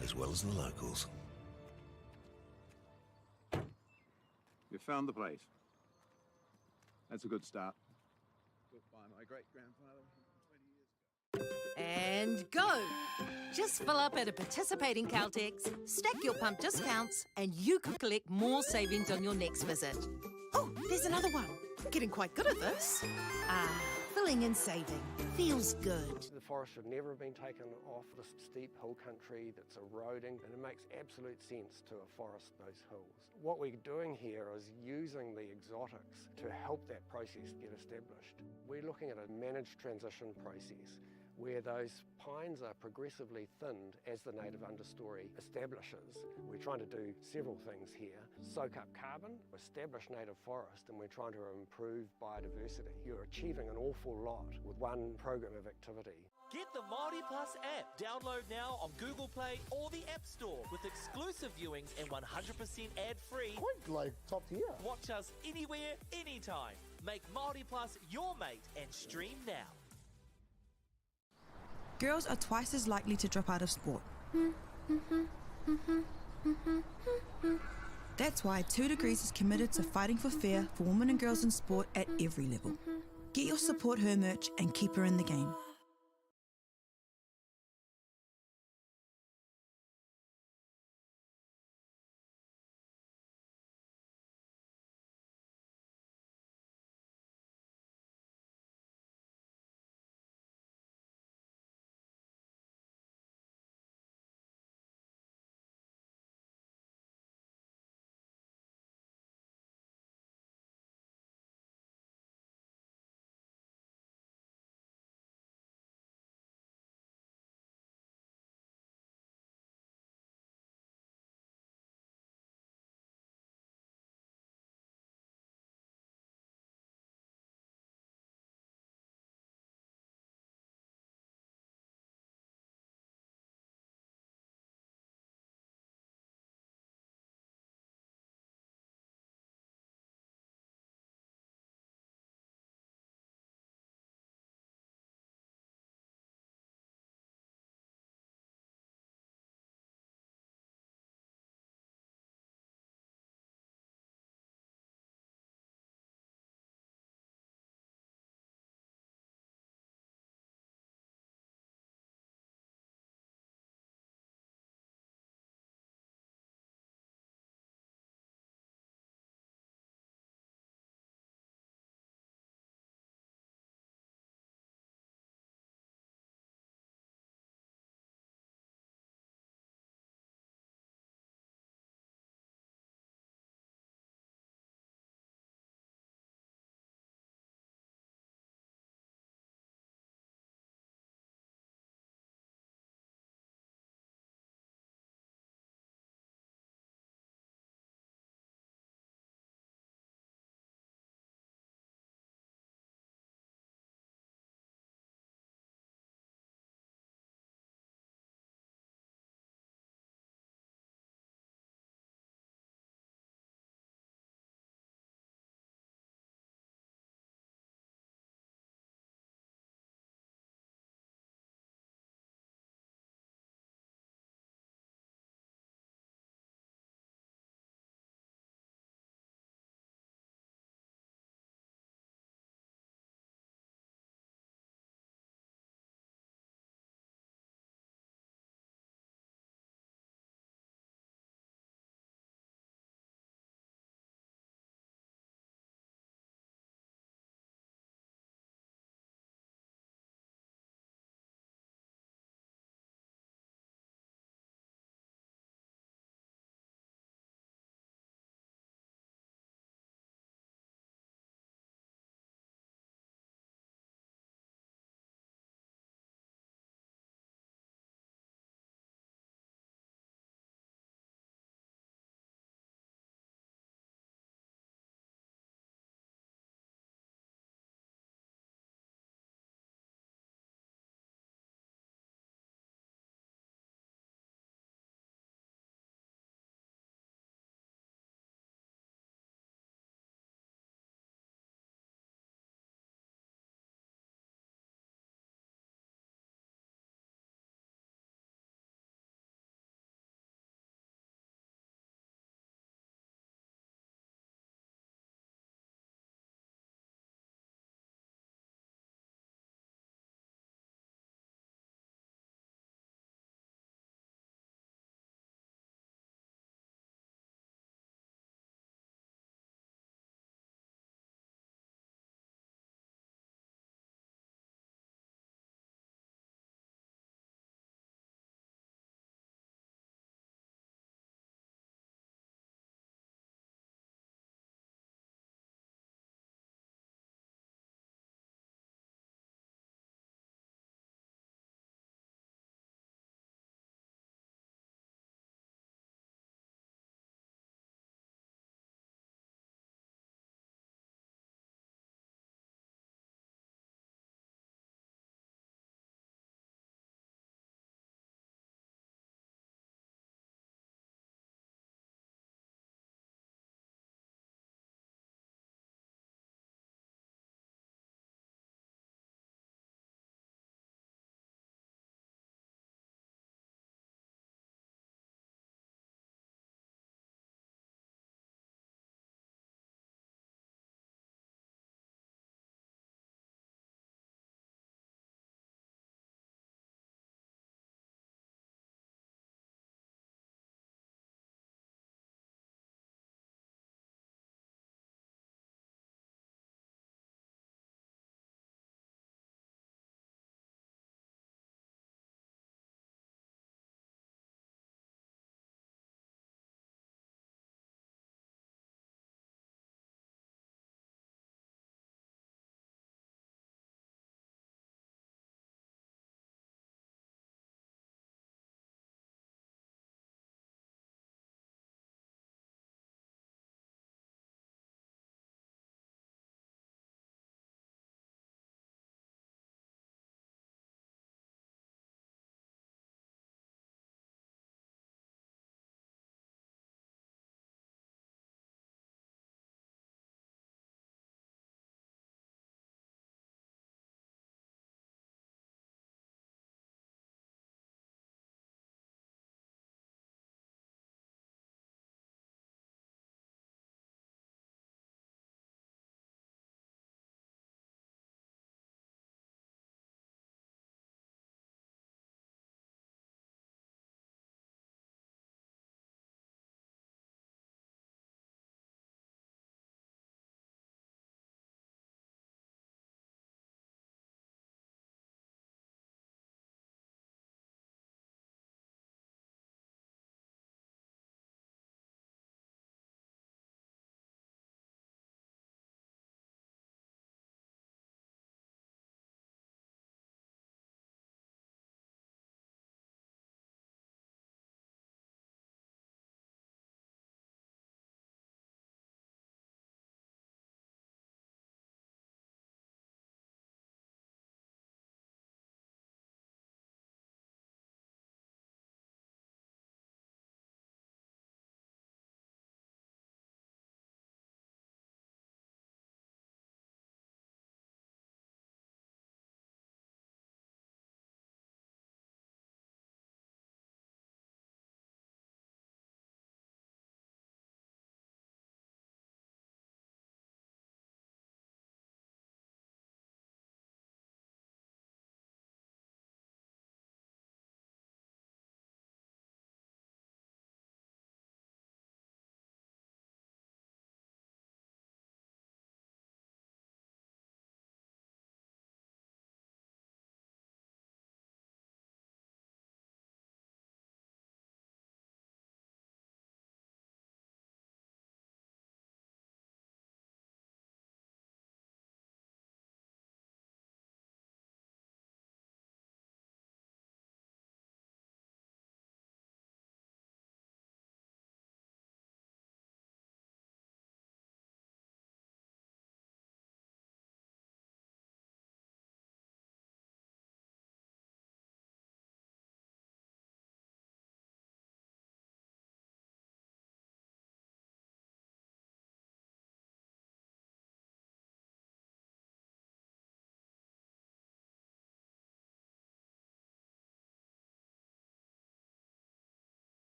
as well as the locals. You found the place. That's a good start. Built by my great-grandfather 120 years ago. And go! Just fill up at a participating Caltex, stack your pump discounts, and you could collect more savings on your next visit. Oh, there's another one. Getting quite good at this. Ah, filling and saving. Feels good. The forest should never have been taken off this steep hill country that's eroding, and it makes absolute sense to afforest those hills. What we're doing here is using the exotics to help that process get established. We're looking at a managed transition process where those pines are progressively thinned as the native understory establishes. We're trying to do several things here. Soak up carbon, establish native forest, and we're trying to improve biodiversity. You're achieving an awful lot with one program of activity. Get the Māori Plus app. Download now on Google Play or the App Store with exclusive viewings and 100% ad-free. Quite like top tier. Watch us anywhere, anytime. Make Māori Plus your mate and stream now. Girls are twice as likely to drop out of sport. That's why 2 Degrees is committed to fighting for fair for women and girls in sport at every level. Get your support her merch and keep her in the game.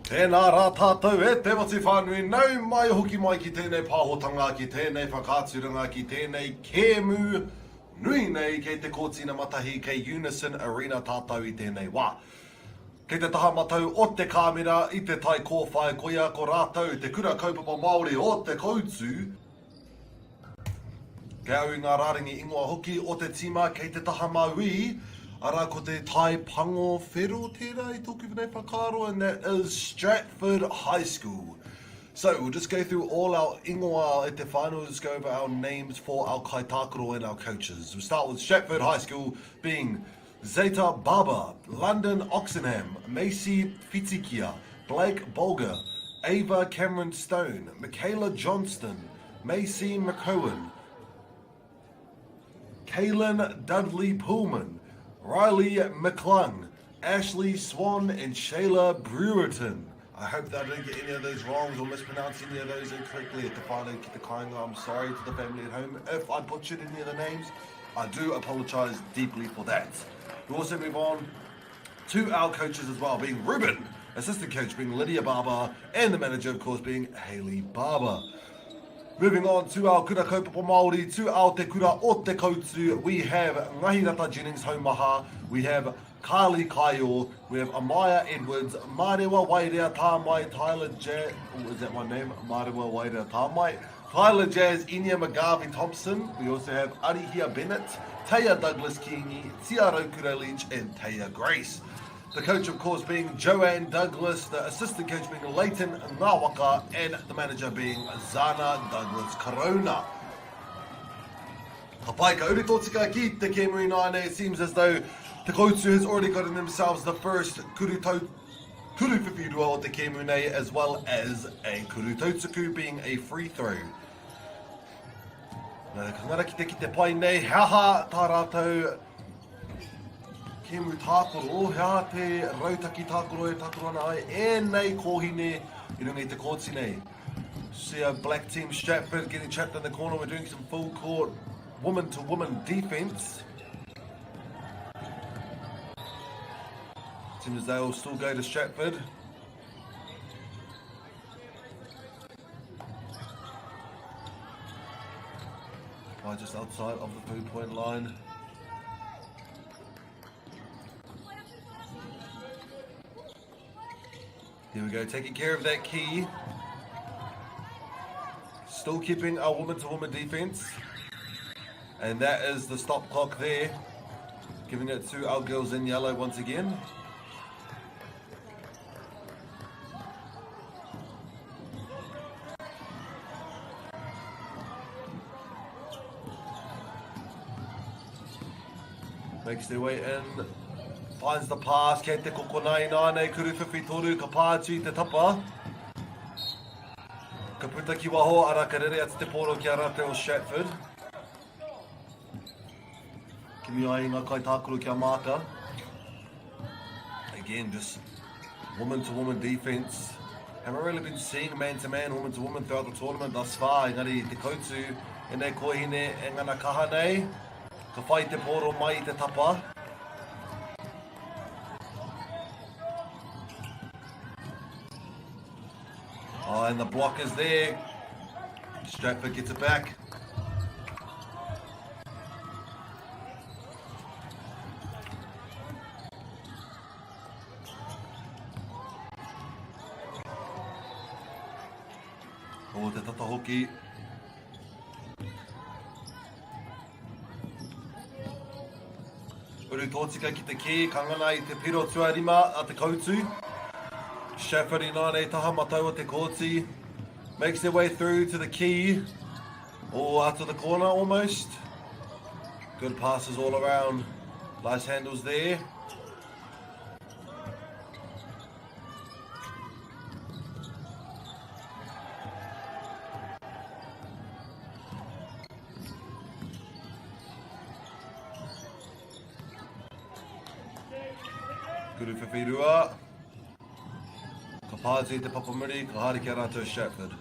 Tēnā rā tātou e te motu whānui, nau mai hoki mai ki tēnei pāhotanga, ki tēnei whakaaturanga, ki tēnei kēmu nui nei kei te kōti namatahi, kei Unison Arena tātou i tēnei wā. Kei te taha matau o te kāmera i te tai kōwhai koia ko rātou te Kura Kaupapa Māori o Te Koutu, Kei au i ngā rārangi ingoa hoki o te tīma kei te taha mauī, arā ko te Tai Pango Whero tērā i tōku nei whakaaro and that is Stratford High School. So we'll just go through all our ingoa at the final, we'll just go over our names for our kaitākaro and our coaches. We'll start with Stratford High School being Zeta Barber, London Oxenham, Macy Fitikia, Blake Bolger, Ava Cameron Stone, Michaela Johnston, Macy McCohen, Kaylin Dudley Pullman, Riley McClung, Ashley Swan, and Shayla Brewerton. I hope that I didn't get any of those wrongs or mispronounce any of those incorrectly at the final ki te kāinga. I'm sorry to the family at home if I butchered any of the names. I do apologise deeply for that. We also move on to our coaches as well, being Ruben, assistant coach being Lydia Barber, and the manager, of course, being Haley Barber. Moving on to our kura kaupapa Māori, to our te kura o te koutu, we have Ngahirata Jennings Haumaha, we have Carly Kaio, we have Amaya Edwards, Marewa Wairea Tāmai, Tyler Jazz, oh, is that my name? Marewa Wairea Tāmai, Tyler Jazz, Inia McGarvey Thompson, we also have Arihia Bennett, Taya Douglas Kingi, Tia Raukura Leach, and Taya Grace. The coach, of course, being Joanne Douglas, the assistant coach being Leighton Ngawaka, and the manager being Zana Douglas Corona. Ka pai, ka uri tōtika ki te kēmu ināianei. It seems as though Te Koutu has already gotten themselves the first kuru, tau, kuru whiwhirua o te kēmu nei, as well as a kuru tautuku being a free throw. Nā, ka ngara ki te ki te pai nei, he aha tā rātou kēmu tākaro, he aha te rautaki tākaro e tākaro ana ai ēnei kōhine i runga i te kōti nei. See a black team Stratford getting trapped in the corner. We're doing some full court woman to woman defense. Seems as they all still go to Stratford. Right just outside of the 3-point line. Here we go, taking care of that key. Still keeping our woman-to-woman defense. And that is the stop clock there. Giving it to our girls in yellow once again. Makes their way in. Finds the pass. Kei te kokona i nānei. Kuru whiwhi toru. Ka pā atu i te tapa. Ka puta ki waho. Ara ka rere atu te pōro ki a rātou o Stratford. Kimi ai i ngā kaitākaro kia māka. Again, just woman-to-woman defense. Haven't really been seeing man-to-man, woman-to-woman throughout the tournament thus far. Engari te koutu e nei kōhine e ngana kaha nei. Ka whai te pōro mai i te tapa. Oh, and the block is there. Stratford gets it back. O te tata hoki. Uru tōtika ki te kī, ka ngana i te piro tuarima a te koutu. Stratford i nānei taha matau o te kōti. Makes their way through to the key. Oh, out to the corner almost. Good passes all around. Nice handles there. Kuru whiwhirua. Ka pāti te papamuri, ka haere ki a rātou Stratford.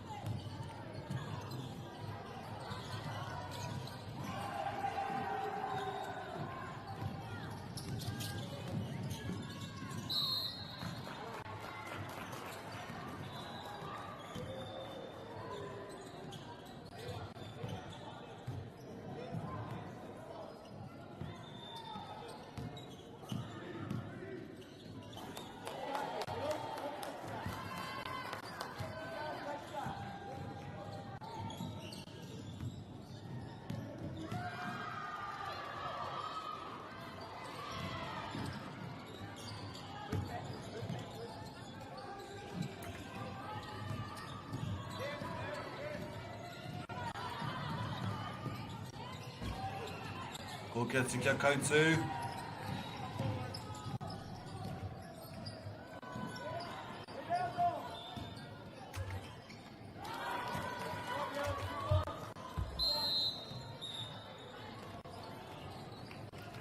Ko hoki atu ki a Kautu.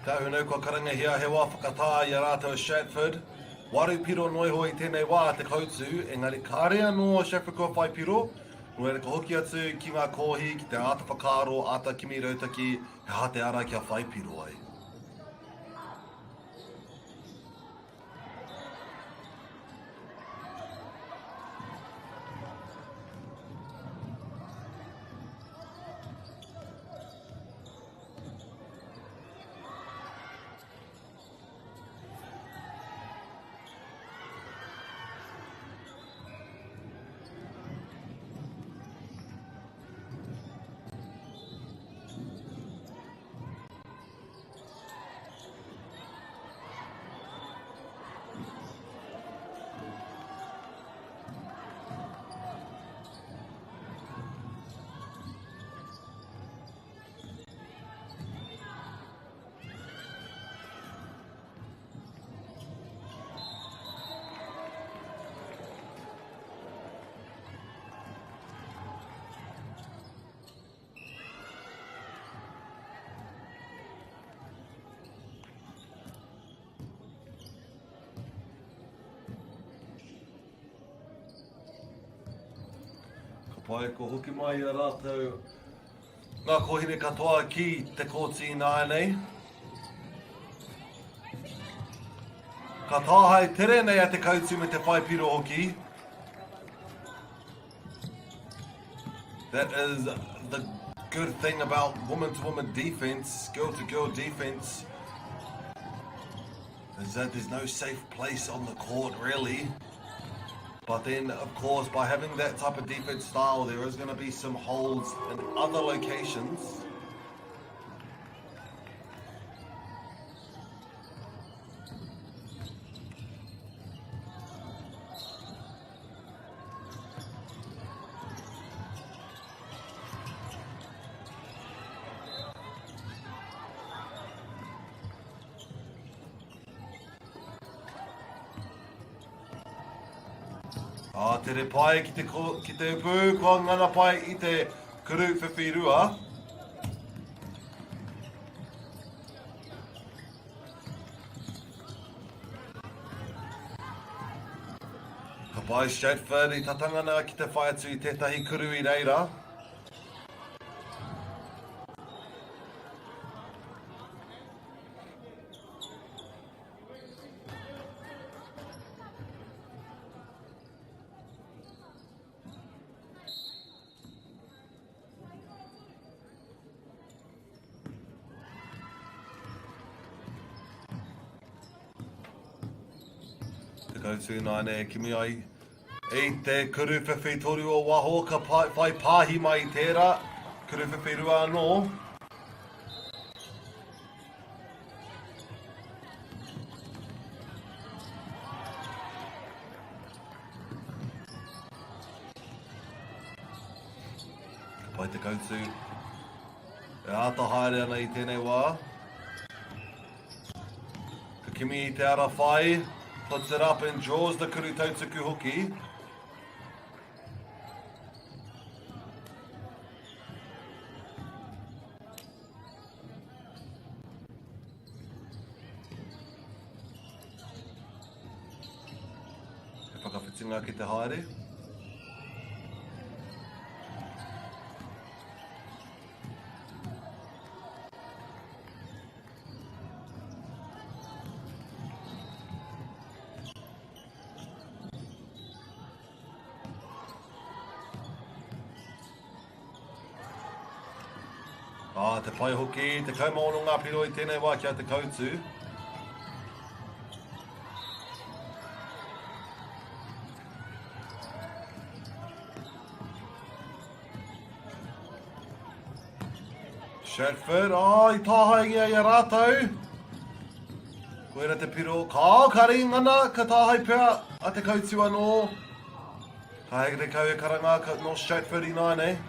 Ka hunau kua karangahia he wā whakatā i a rātou a Shatford. Waru piro noa iho i tēnei wā te koutu, engari kāre anō a Shatford kua whai piro, nō reira ka hoki atu ki ngā kōhi, ki te āta whakaaro, āta kimi rautaki, he aha te ara kia whai piro ai. Ka pai, kua hoki mai i a rātou ngā kōhine katoa ki te kōti ināianei. Ka tāhae tere nei a Te Kautu me te whai piro hoki. That is the good thing about woman-to-woman defense, girl-to-girl defense, is that there's no safe place on the court, really. But then, of course, by having that type of defense style, there is going to be some holes in other locations. Ā, tere pai ki te, ki te upu, kua ngana pai i te kuru whiwhi rua. Ka pai Stratford i tatangana ki te whai atu i tētahi kuru i reira. Te kautū nāne e kimi ai i te kuru whiwhi toru o waho ka whai pāhi mai i tērā. Kuru whiwhi rua anō. Ka pai te kautu. E āta haere ana i tēnei wā. Ka kimi i te ara whai. Puts it up and draws the kuru tautuku hoki. He whakawhitinga ki te haere. Ā, te pai hoki, 16 ngā piro i tēnei wā ki a Te Kautu. Shatford, ā, i tāhaengia i a rātou. Koira te piro, kao, ka ringana, ka tāhae pea a Te Kautu anō. Ka heke kau e karanga, ka, no Stratford i nāianei.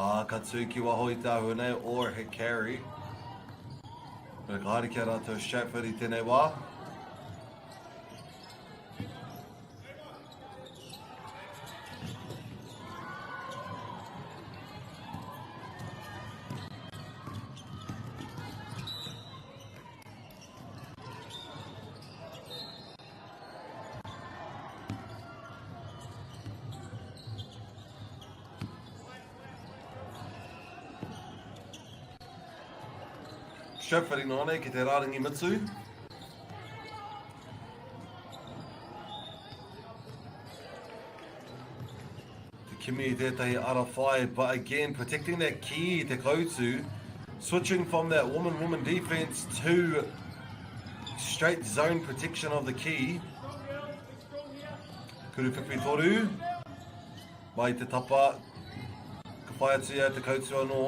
Ā, ka tū ki waho i te āhua nei, or he carry. Ka haere ki a rātou Stratford i tēnei wā. Stratford inānei ki te rārangi mitu. Te kimi i tētahi ara whai, but again, protecting that key, te koutu, switching from that woman-woman defense to straight zone protection of the key. Kuru whiwhi toru. Mai te tapa. Ka whai atu ia te kautu anō.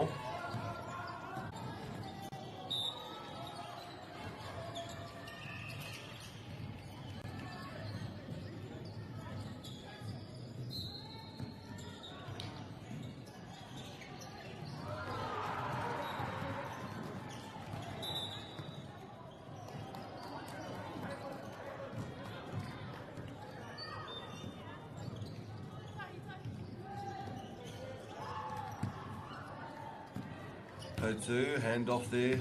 Tautu, hand off there.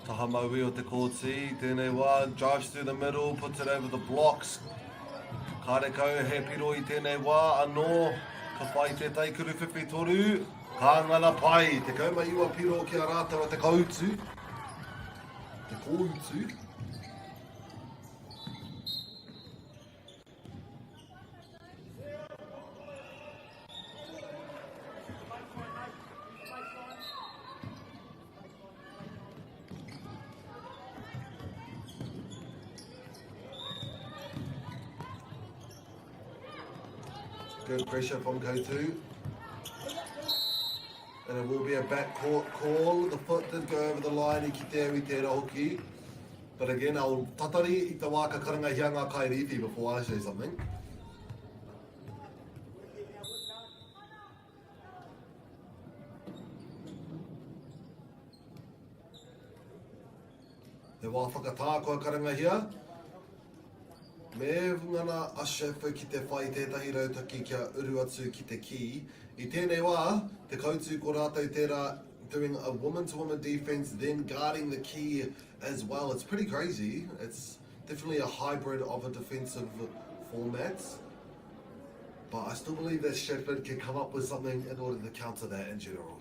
Taha maui o te kōti, tēnei wā, drives through the middle, puts it over the blocks. Kārekau he piro i tēnei wā, anō, ka whai tētahi kuru whiwhi toru, ka ngana pai, 19 piro ki a rātou a te koutu. Te kōutu. Good pressure from K2. And it will be a backcourt call. The foot did go over the line i ki te au i tērā hoki. But again, I'll tatari i te wā ka karangahia ngā kairīwhi before I say something. He wā whakatā kua karangahia. Me ngana a Schaffer ki te whai tētahi rautaki kia uru atu ki te kī. I tēnei wā, te kautu ko rātou tērā doing a woman-to-woman defense, then guarding the key as well. It's pretty crazy. It's definitely a hybrid of a defensive format. But I still believe that Stratford can come up with something in order to counter that in general.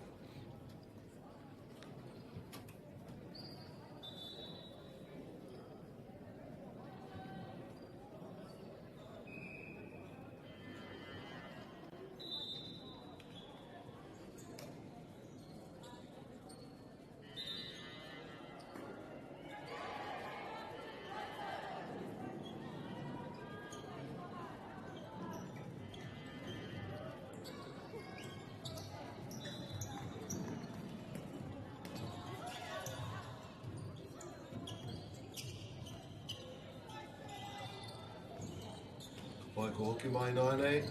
Pai ko hoki mai nānei.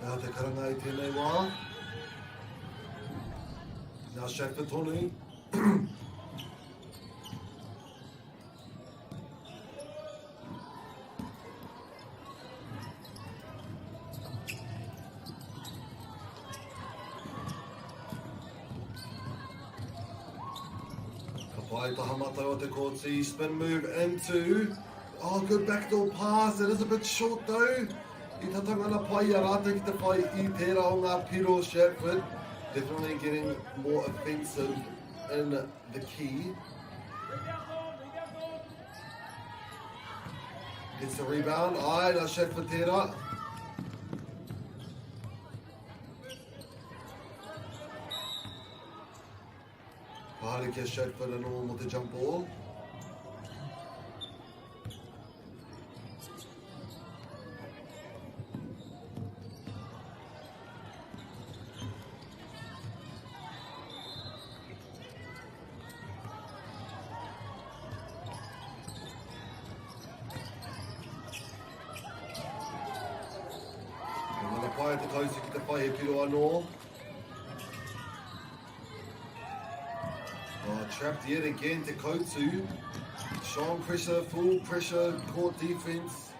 Nā te karanga i tēnei wā. Nā Shaffer tonu. Ai taha matau o Te Kooti, spin move into, oh good backdoor pass, it is a bit short though. I tatangana pai i a rātou ki te whai i tērā o ngā piro Shatford. Definitely getting more offensive in the key. Gets the rebound, ai, nā Shatford tērā. Ka haere ki a Shatford anō mō te jump ball. Ka mana pai te kausi ki te whai he piro anō. Oh, trapped yet again Te Koutu. Strong pressure, full pressure, court defense.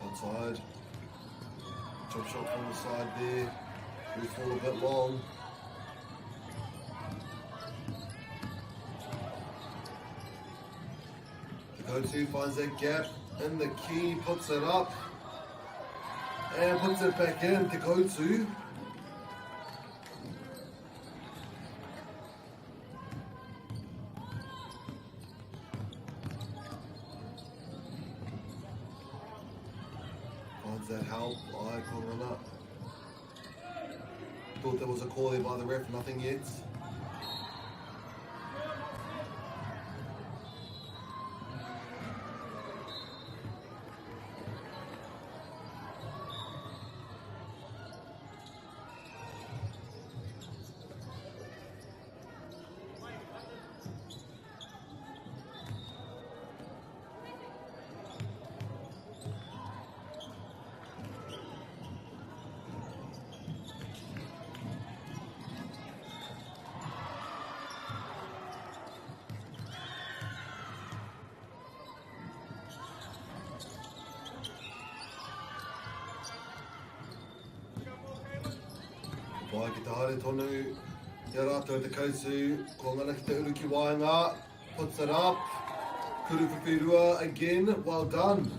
Outside. Chop shot from the side there. We fall a bit long. The go-to finds that gap in the key, puts it up, and puts it back in to go-to. Finds that help, I up. Thought there was a call there by the ref, nothing yet. Pai ki te haere tonu i a rātou te kautu, ko ngana ki te uru ki waenga, puts it up, Kuruwhiwhirua again, well done.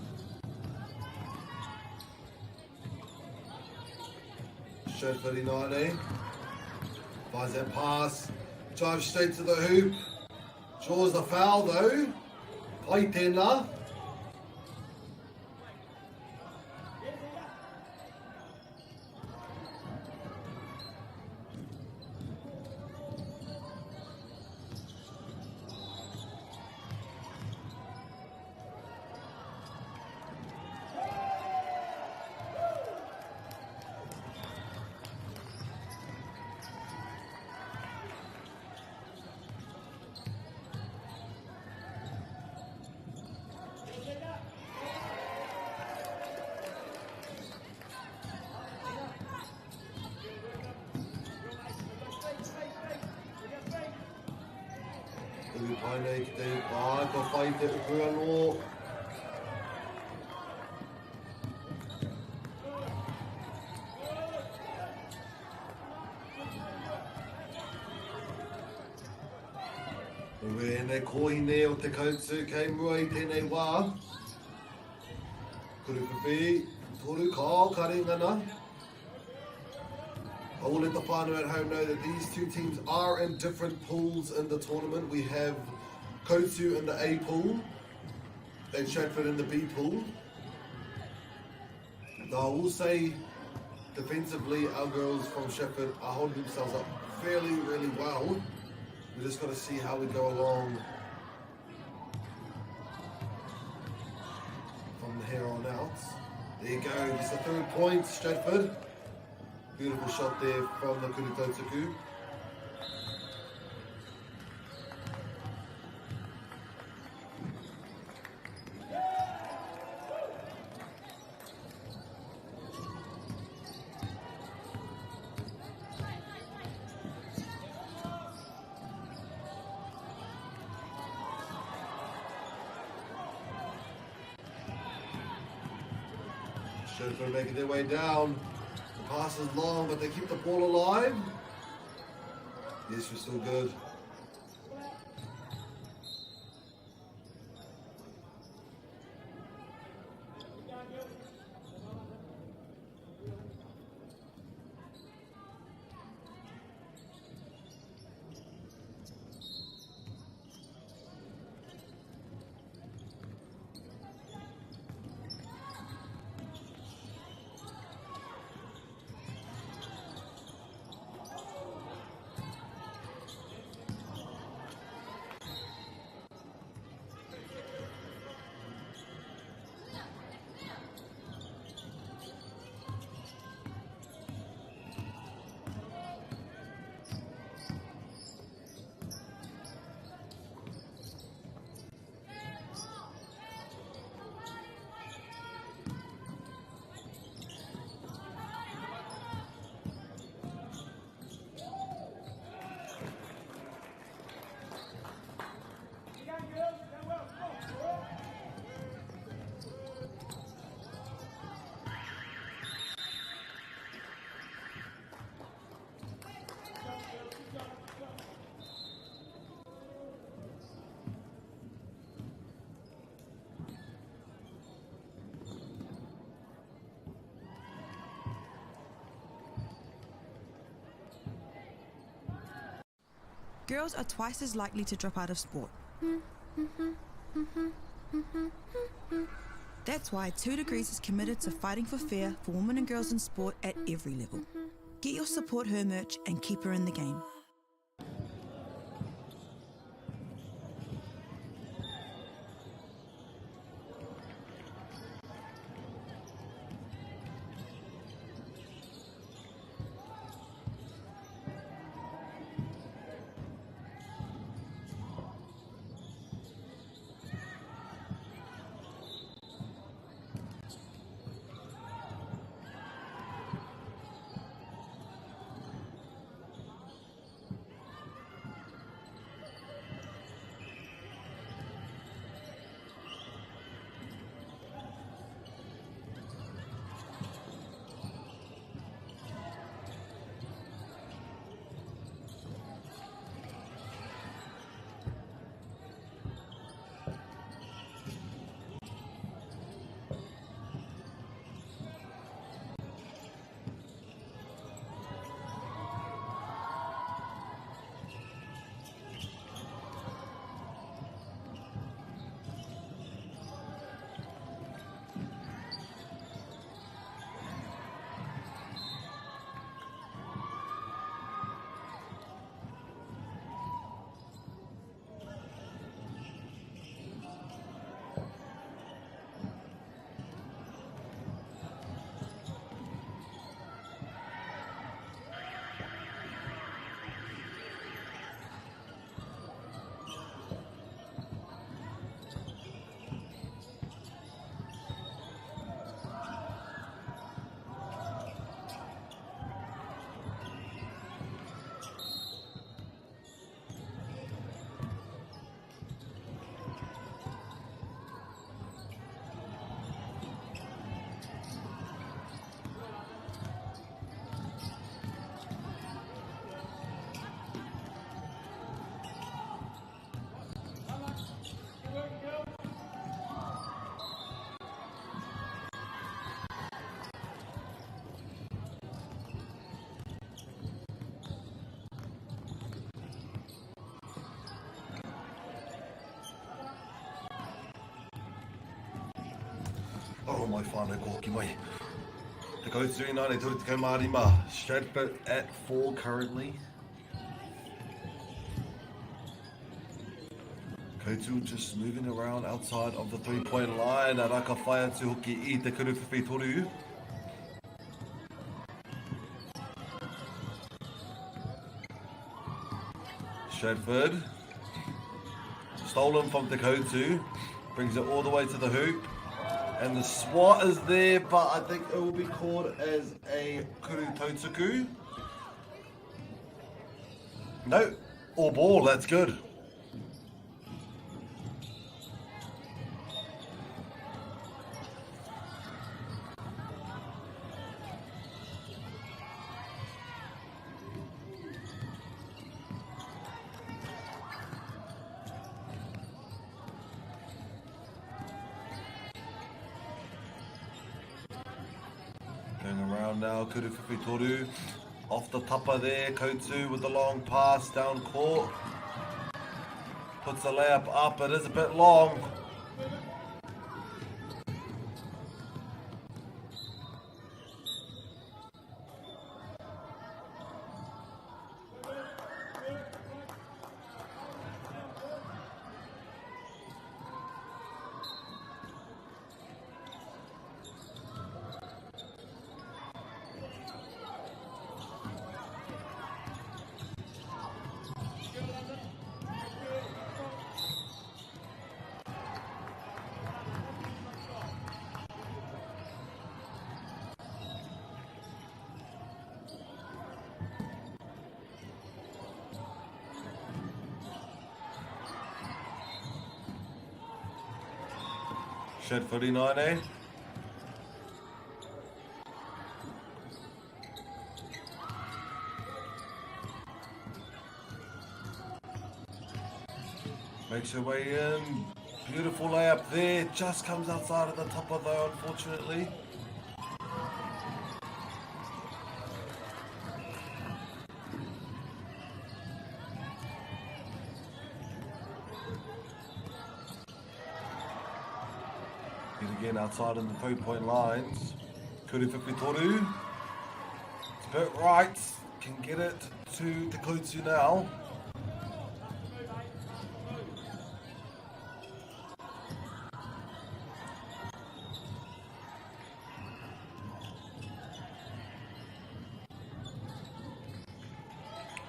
Shot 39, eh? Finds that pass, drives straight to the hoop, draws the foul though. Pai tēnā. Uru pai nei ki te wā, kua whai te uku anō. Wēne kōhine o te kautu kei mua i tēnei wā. Kuruwhiwhi, toru kao ka ringana. I will let the whānau at home know that these two teams are in different pools in the tournament. We have Koutu in the A pool and Shatford in the B pool. Though I will say, defensively, our girls from Shatford are holding themselves up fairly, really well. We just got to see how we go along from here on out. There you go, it's the third point, Stratford. Beautiful shot there from the Kuru Tautuku. Stratford making their way down. pass is long, but they keep the ball alive. Yes, we're still good. Girls are twice as likely to drop out of sport. That's why 2 Degrees is committed to fighting for fair for women and girls in sport at every level. Get your Support Her merch and keep her in the game. Aro mai whānau ko hoki mai. Te kau 39 e 35. Stratford at 4 currently. Koutu just moving around outside of the three-point line. Araka whai atu hoki i te kuru whiwhi toru. Stratford. Stolen from Te Koutu. Brings it all the way to the hoop. And the swat is there, but I think it will be called as a kuru tautuku. No, all ball, that's good. Going around now, Kuru Toru. Off the tapa there, Kotu with the long pass down court. Puts the layup up, it is a bit long. Shed 49, eh? Makes her way in. Beautiful layup there. Just comes outside of the top of though, unfortunately. Yet again outside of the 3-point lines. Kuru Toru. It's a bit right. Can get it to Te Koutu now.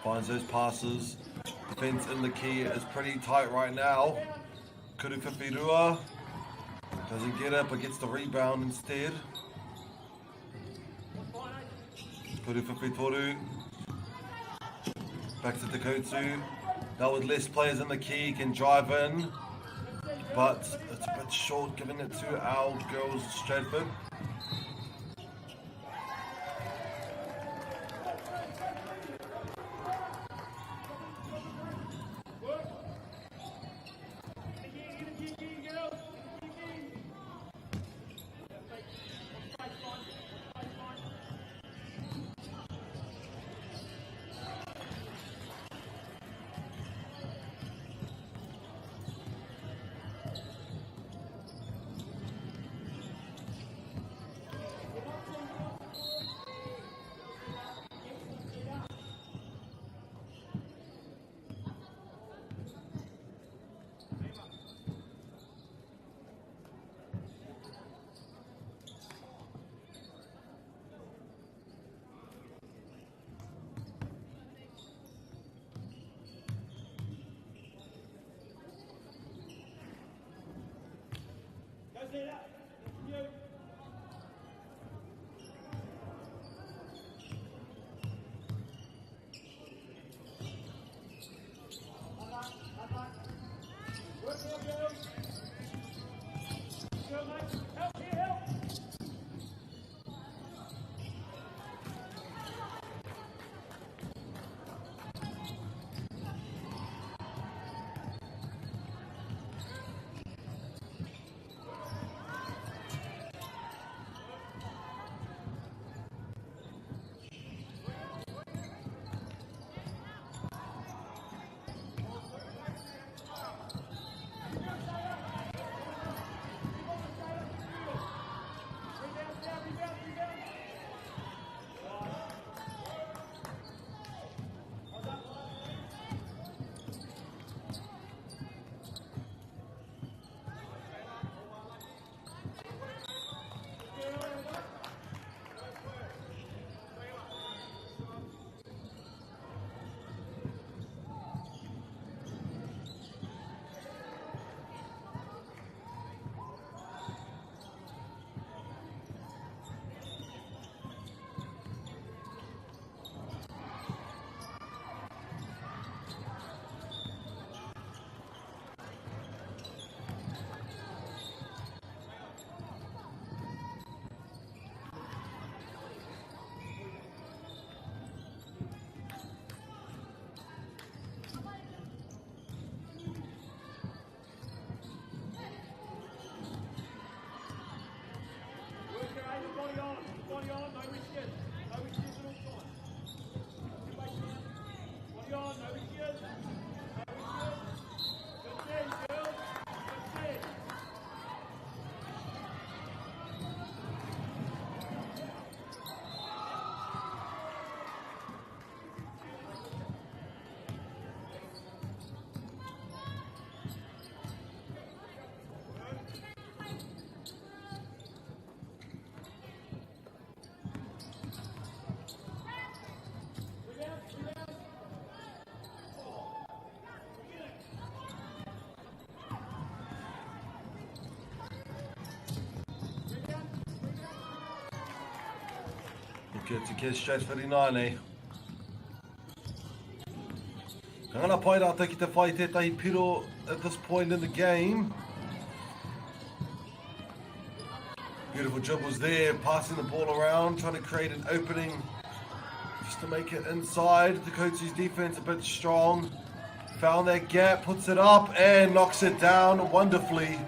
Finds those passes. Defense in the key is pretty tight right now. Kuru Rua doesn't get it, but gets the rebound instead. Kuru Toru. Back to Te Koutu. Now with less players in the key, can drive in. But it's a bit short, giving it to our girls Stratford. Good to get straight 39, eh? Ka ngana pai rātou ki te whai tētahi piro at this point in the game. Beautiful dribbles there, passing the ball around, trying to create an opening just to make it inside. The Koutu's defense a bit strong. Found that gap, puts it up and knocks it down wonderfully.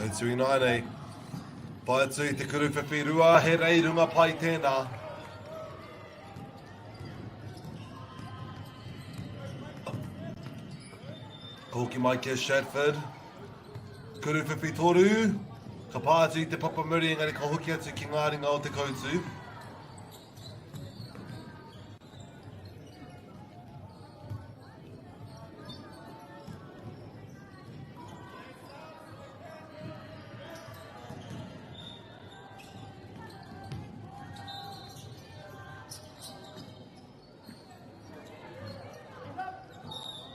Koutu ināianei. Pai atu i te kuruwhiwhi rua, he rei runga pai tēnā. Ka hoki mai ki a Shadford. Kuruwhiwhi toru. Ka pā atu i te papa muri, engari ka hoki atu ki ngā ringa o te koutu.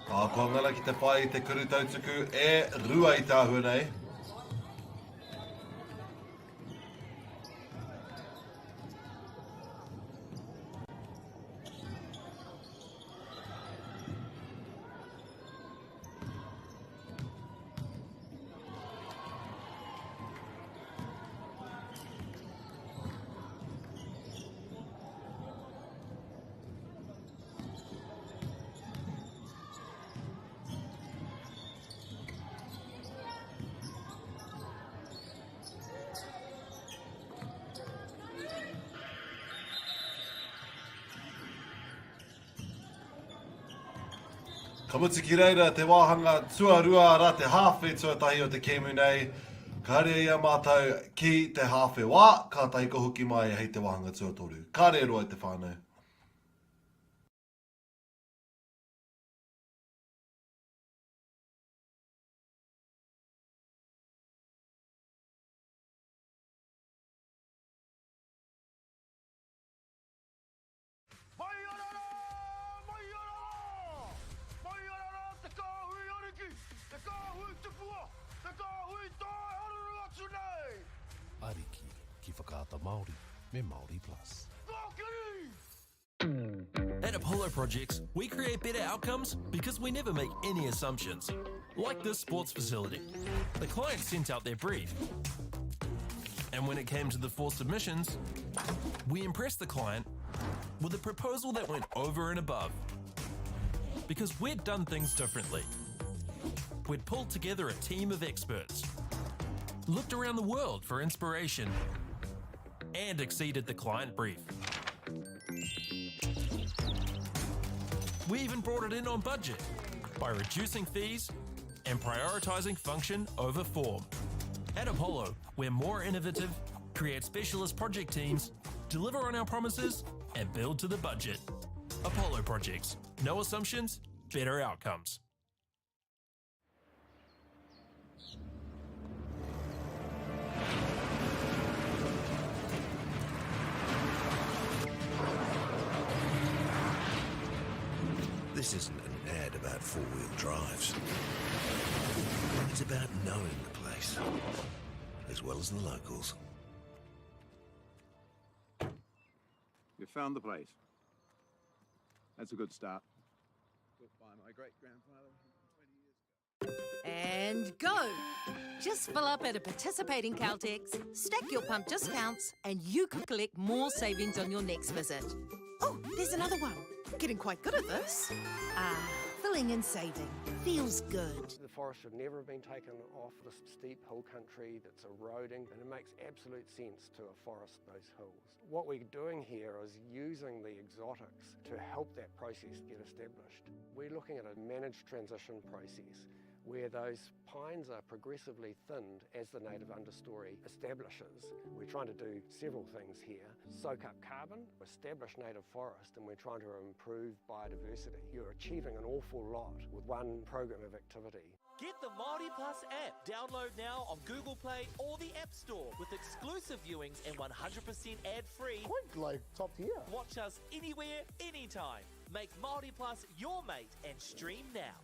Ka kua ngana ki te whai i te kuru tautuku e rua i tāhua nei. Ka mutu ki reira te wāhanga tuarua arā te hāwhe tuatahi o te kēmu nei. Ka haere i a mātou ki te hāwhe wā, kātahi ka hoki mai hei te wāhanga tuatoru. Kāre e roa e te whānau. Mai ana rā! Mai ana rā! Mai ana rā te kāhui ariki, te kāhui tupua, te kāhui tae haruru atu nei! Ariki ki Whakaata Māori me Māori Plus. Kōkiri! At Apollo Projects, we create better outcomes because we never make any assumptions. Like this sports facility. The client sent out their brief. And when it came to the four submissions, we impressed the client with a proposal that went over and above. Because we'd done things differently. We'd pulled together a team of experts, looked around the world for inspiration, and exceeded the client brief. We even brought it in on budget by reducing fees and prioritizing function over form. At Apollo, we're more innovative, create specialist project teams, deliver on our promises, and build to the budget. Apollo Projects. No assumptions, better outcomes. This isn't an ad about four-wheel drives. It's about knowing the place, as well as the locals. You found the place. That's a good start. Built by my great-grandfather 120 years ago. And go! Just fill up at a participating Caltex, stack your pump discounts, and you could collect more savings on your next visit. Oh, there's another one. Getting quite good at this. Ah, filling and saving. Feels good. The forest should never have been taken off this steep hill country that's eroding, and it makes absolute sense to afforest those hills. What we're doing here is using the exotics to help that process get established. We're looking at a managed transition process where those pines are progressively thinned as the native understory establishes. We're trying to do several things here. Soak up carbon, establish native forest, and we're trying to improve biodiversity. You're achieving an awful lot with one program of activity. Get the Māori Plus app. Download now on Google Play or the App Store with exclusive viewings and 100% ad-free. Quite like top tier. Watch us anywhere, anytime. Make Māori Plus your mate and stream now.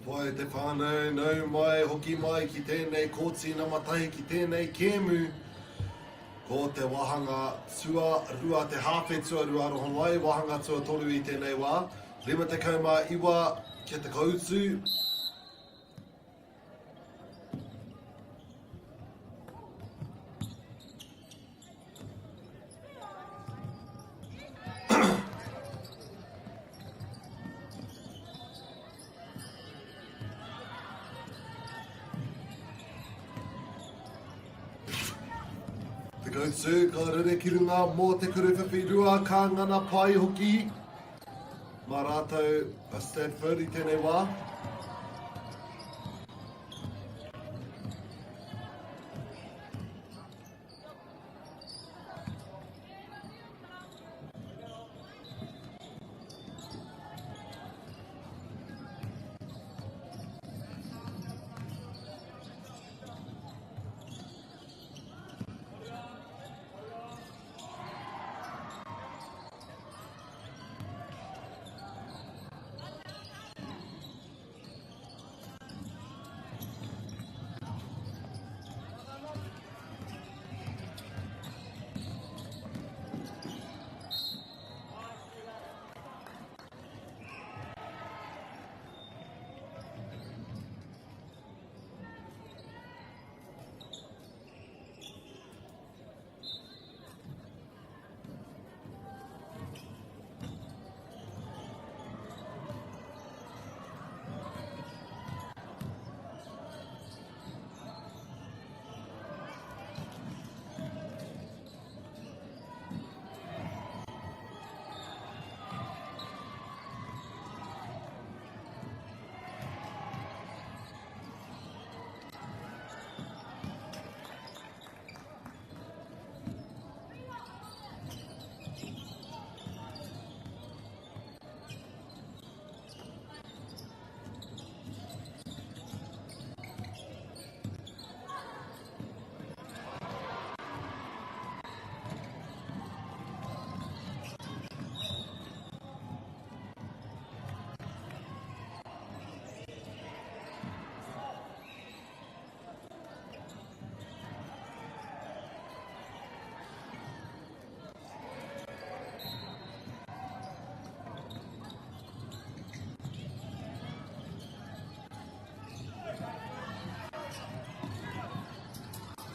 pai te whānau, nau mai, hoki mai ki tēnei kōti nama tahi ki tēnei kēmu. Ko te wāhanga tuarua, te hāwhe tuarua aroha mai, wāhanga tuatoru i tēnei wā. 59 kia te kautu. Te kautū, ka rere ki runga mō te kuruwhiwhi rua, ka ngana pai hoki. Mā rātou a Stanford i tēnei wā.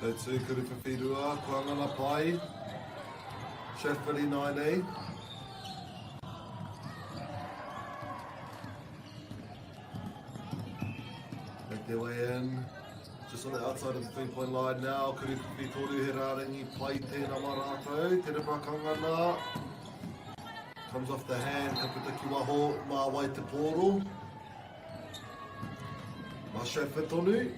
Te tū kuru whiwhirua, kua ngana pai. Sheffield ināianei. Make their way in. Just on the outside of the three-point line now. Kuru whiwhi toru he rārangi pai tēnā mā rātou. Te ripa kangana. Comes off the hand, ka puta ki waho, mā wai te pōro. Mā Stratford tonu.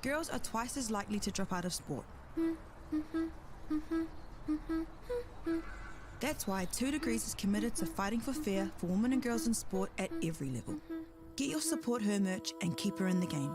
Girls are twice as likely to drop out of sport. That's why 2 Degrees is committed to fighting for fair for women and girls in sport at every level. Get your Support Her merch and keep her in the game.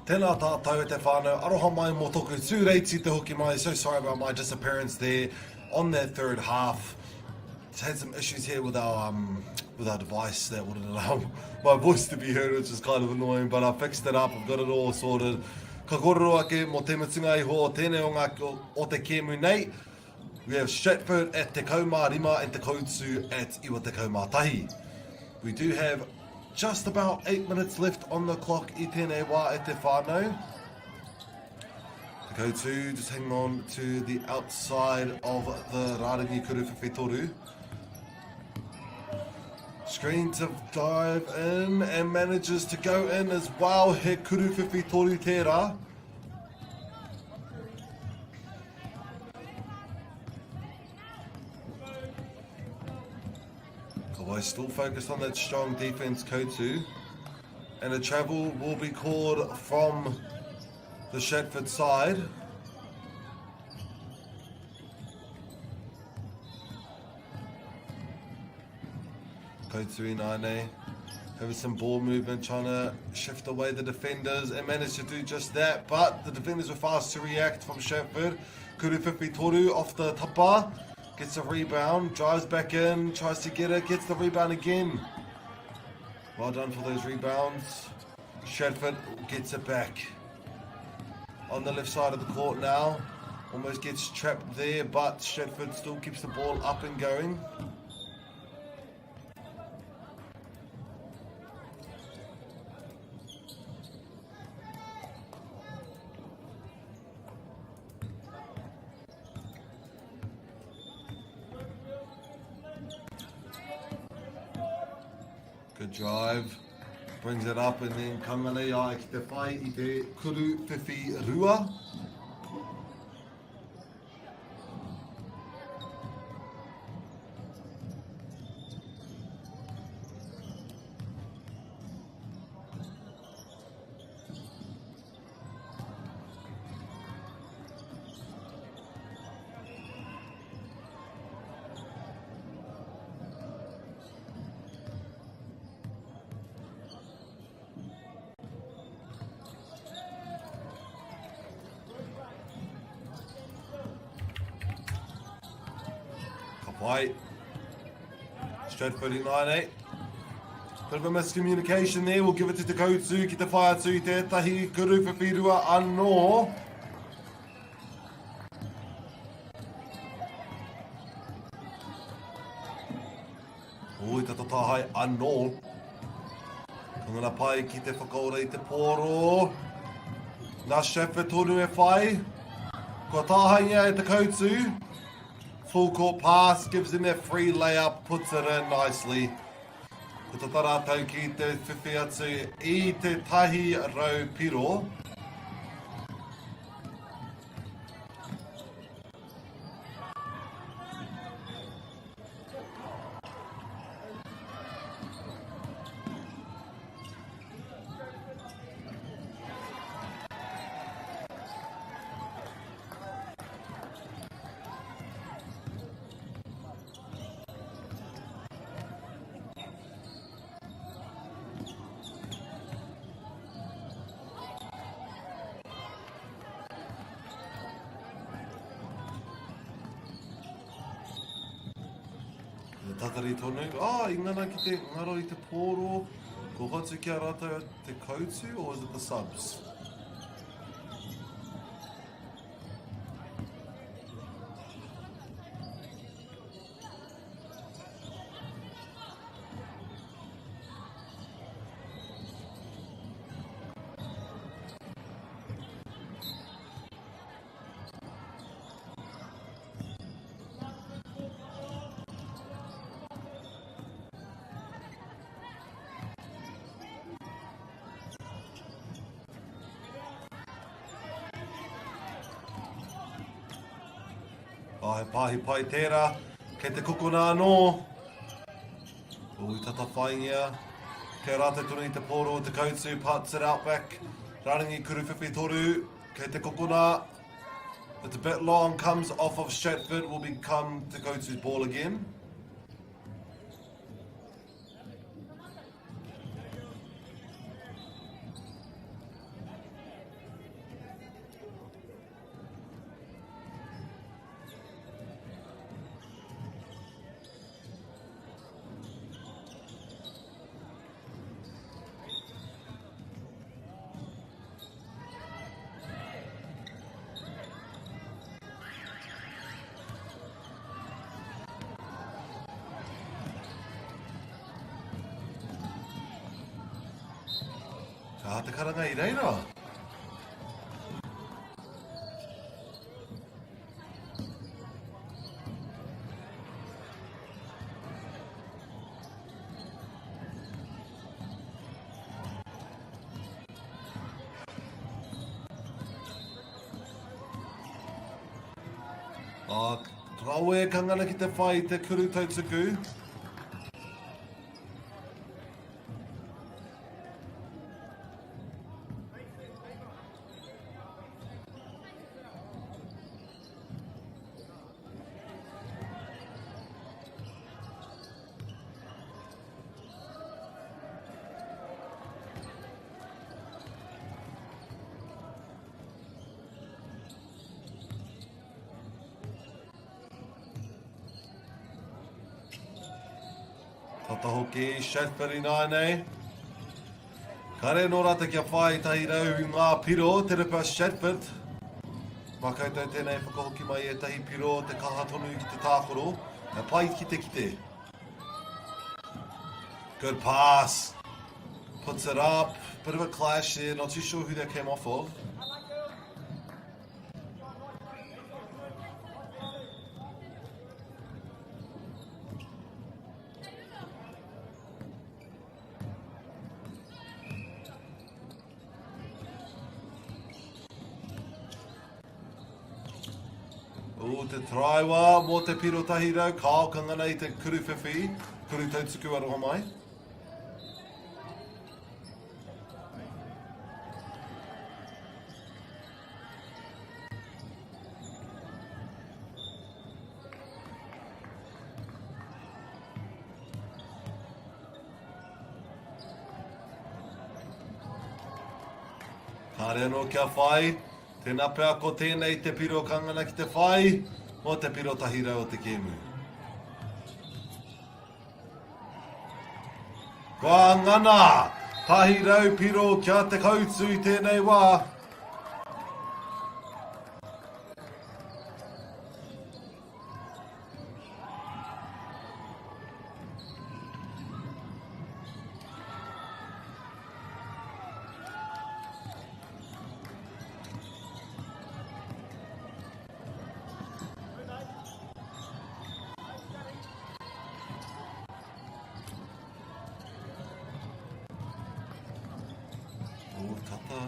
Tēnā tātou e te whānau, aroha mai mō toku tūreiti te hoki mai, so sorry about my disappearance there on that third half. Just had some issues here with our um, with our device that wouldn't allow my voice to be heard, which is kind of annoying, but I fixed it up, I've got it all sorted. Ka kōrero ake mō te mutunga iho o tēnei o ngā o te kēmu nei. We have Stratford at 15 and Te Koutu at 91. We do have just about 8 minutes left on the clock i tēnei wā e te whānau. Te Koutu just hanging on to the outside of the Rārangi Kuru Whiwhitoru. Screen to dive in and manages to go in as well. He Kuru Whiwhitoru tērā. Kawai still focused on that strong defense, Kotu. And a travel will be called from the Shatford side. Kotu Inane having some ball movement, trying to shift away the defenders and managed to do just that. But the defenders were fast to react from Shatford. Kuru Whiwhi Toru off the tapa, gets a rebound, drives back in, tries to get it, gets the rebound again. Well done for those rebounds. Shatford gets it back. On the left side of the court now. Almost gets trapped there, but Shatford still keeps the ball up and going. Good drive. Brings it up and then Kangalei ai ki te whai i te kuru whiwhi rua. Ka pai. Stratford in 9-8. Bit of a miscommunication there. We'll give it to Te Koutu ki te whai atu i tētahi kuru whiwhirua anō. Ui, tata tāhae anō. Ka ngana pai ki te whakaora i te pōro. Nā Stratford tonu e whai. Kua tāhaengia e Te Koutu. Full court pass, gives him that free layup, puts it in nicely. Ko tata rātou ki te whiwhi atu i te tahi rau piro. Te tatari tonu. Ah, i ngana ki te ngaro i te pōro. Ko hotu ki a rātou te koutu, or is it the subs? Oh, he pāhi pai tērā. Kei te kokona anō. Ui, tata whaingia. Kei rātou tonu i te pōro o te kautu. Parts it out back. Rārangi kuru whiwhi toru. Kei te kokona. It's a bit long. Comes off of Stratford. Will become Te Koutu's ball again. He aha te karanga i reira? Ah, rawe ka ngana ki te whai i te kuru tautuku. Tata hoki, Shadford ināianei. Kare nō rata kia whai 100 i ngā piro, te repa Shadford. Mā koutou tēnei whakahoki mai ētahi piro te kaha tonu ki te tākaro. E pai ki te kite. Good pass. Puts it up. Bit of a clash there. Not too sure who that came off of. O te taraiwa mō te piro 100, kao ka ngana i te kuru whiwhi, kuru tautuku aroha mai. Kāre anō kia whai, tēnā pea ko tēnei te piro ka ngana ki te whai, mō te piro 100 o te kēmu. Kua ngana! 100 piro kia te kautu i tēnei wā. Oh, tata.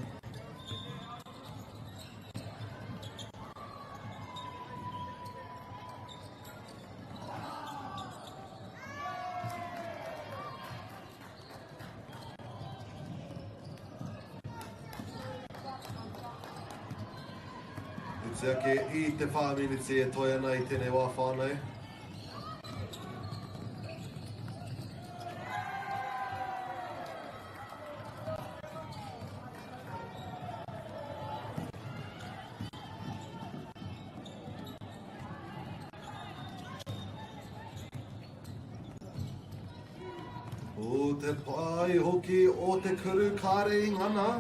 Iti ake i te whā miniti e toe ana i tēnei wā whānau. O te pai hoki o te kuru kāre i ngana.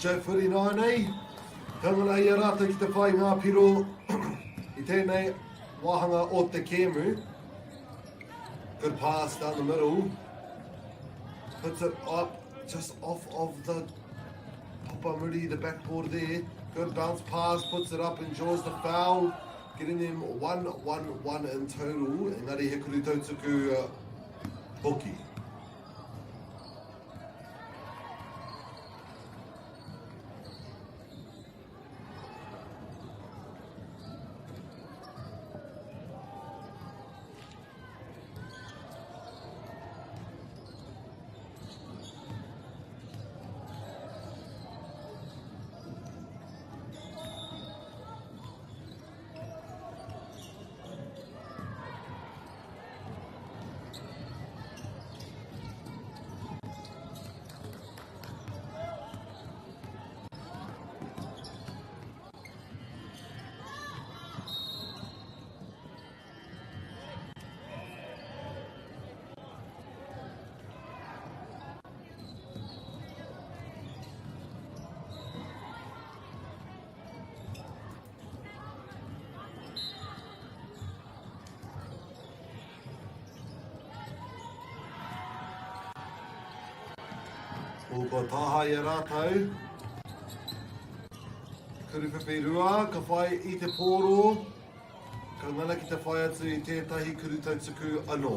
Stratford ināianei, ka ngana i a rātou ki te whai ngā piro i tēnei wāhanga o te kēmu. Good pass down the middle. Puts it up just off of the Papamuri, the backboard there. Good bounce pass, puts it up and draws the foul. Getting them 1-1-1 in total, engari he kuru tautuku uh, hoki. O kua tāhae i a rātou. Kuruwhiwhi rua, ka whai i te pōro, ka ngana ki te whai atu i tētahi kuru tautuku anō.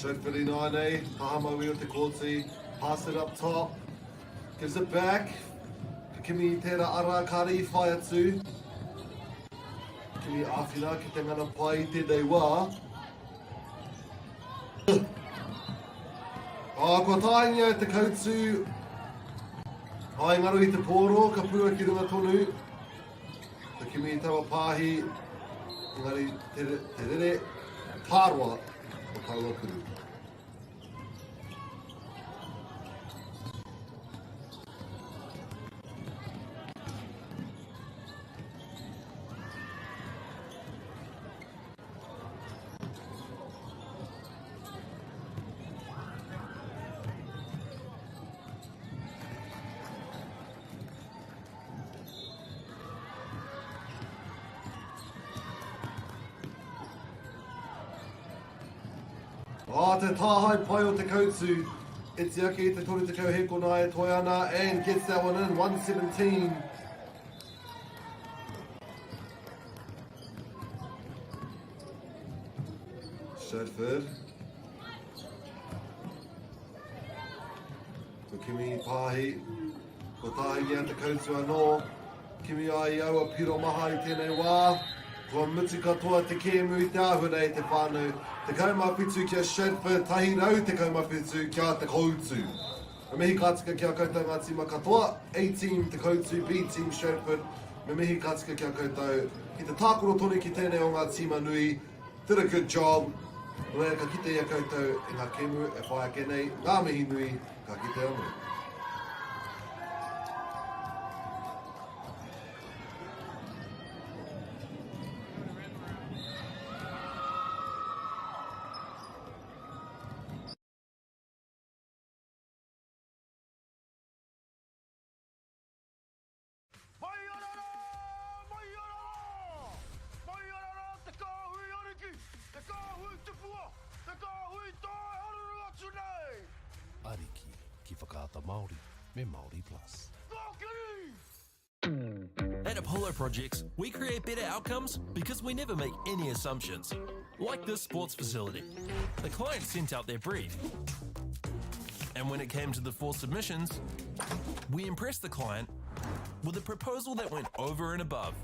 Stratford ināianei, taha maui o Te Kooti, pass it up top, gives it back, ka kimi i tērā ara, kāre i whai atu. Kimi āwhina ki te ngana pai i tēnei wā. Ah, kua tāingia e te kautu. Ai ngaro i te pōro, ka pua ki runga tonu. Ka kimi i taua pāhi, engari te, te rere tāroa o taua kuru. Oh, te tāhae pai o te kautu. E tiaki i te 30 hēkona e toe ana and gets that one in, 117. Stratford. Ko Kimi Pāhi, ko Tāhingia te kautu anō. Kimi ai i aua piro maha i tēnei wā. Kua mutu katoa te kēmu i te āhua nei te whānau. 17 ki a Stratford, 117 ki a Te Koutu. Me mihi ka tika ki a koutou ngā tīma katoa, A team Te Koutu, B team Stratford. Me mihi ka tika ki a koutou. Ki te tākaro tonu ki tēnei o ngā tīma nui. Did a good job. Nō reira ka kite i a koutou i ngā kēmu e whai ake nei, ngā mihi nui, ka kite anō. Mai ana rā! Mai ana rā! Mai ana rā te kāhui ariki, te kāhui tupua, te kāhui tae haruru atu nei! Ariki ki Whakaata Māori me Māori Plus. Kōkiri! At Apollo Projects, we create better outcomes because we never make any assumptions. Like this sports facility. The client sent out their brief. And when it came to the four submissions, we impressed the client with a proposal that went over and above.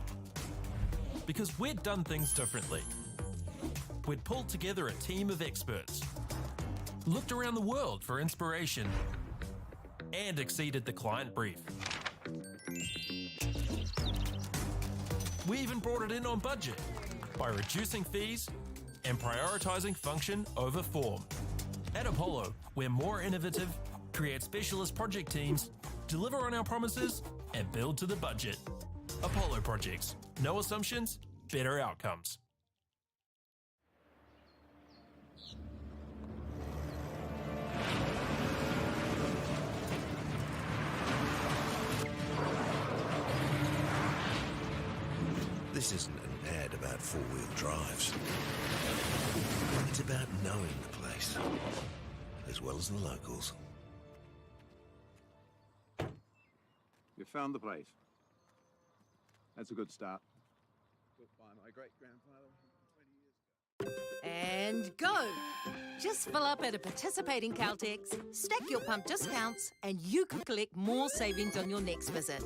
Because we'd done things differently. We'd pulled together a team of experts, looked around the world for inspiration, and exceeded the client brief. We even brought it in on budget. By reducing fees and prioritising function over form. At Apollo, we're more innovative, create specialist project teams, deliver on our promises, and build to the budget. Apollo Projects. No assumptions, better outcomes. This isn't an ad about four-wheel drives. It's about knowing the place, as well as the locals. You found the place. That's a good start. Built by my great-grandfather 120 years ago. And go! Just fill up at a participating Caltex, stack your pump discounts, and you could collect more savings on your next visit.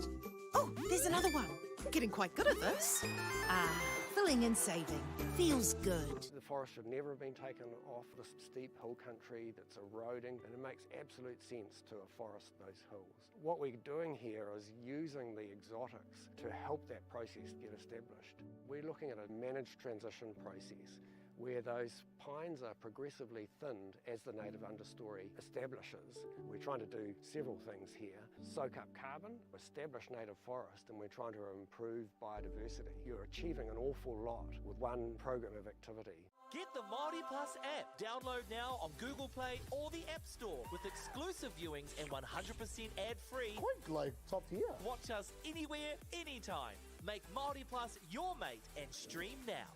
Oh, there's another one. Getting quite good at this. Ah, filling and saving. Feels good. The forest should never have been taken off this steep hill country that's eroding, and it makes absolute sense to afforest those hills. What we're doing here is using the exotics to help that process get established. We're looking at a managed transition process where those pines are progressively thinned as the native understory establishes. We're trying to do several things here. Soak up carbon, establish native forest, and we're trying to improve biodiversity. You're achieving an awful lot with one program of activity. Get the Māori Plus app. Download now on Google Play or the App Store with exclusive viewings and 100% ad-free. Quite like top tier. Watch us anywhere, anytime. Make Māori Plus your mate and stream now.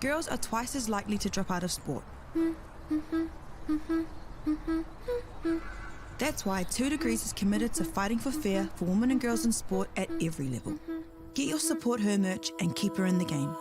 Girls are twice as likely to drop out of sport. That's why 2 Degrees is committed to fighting for fair for women and girls in sport at every level. Get your Support Her merch and keep her in the game.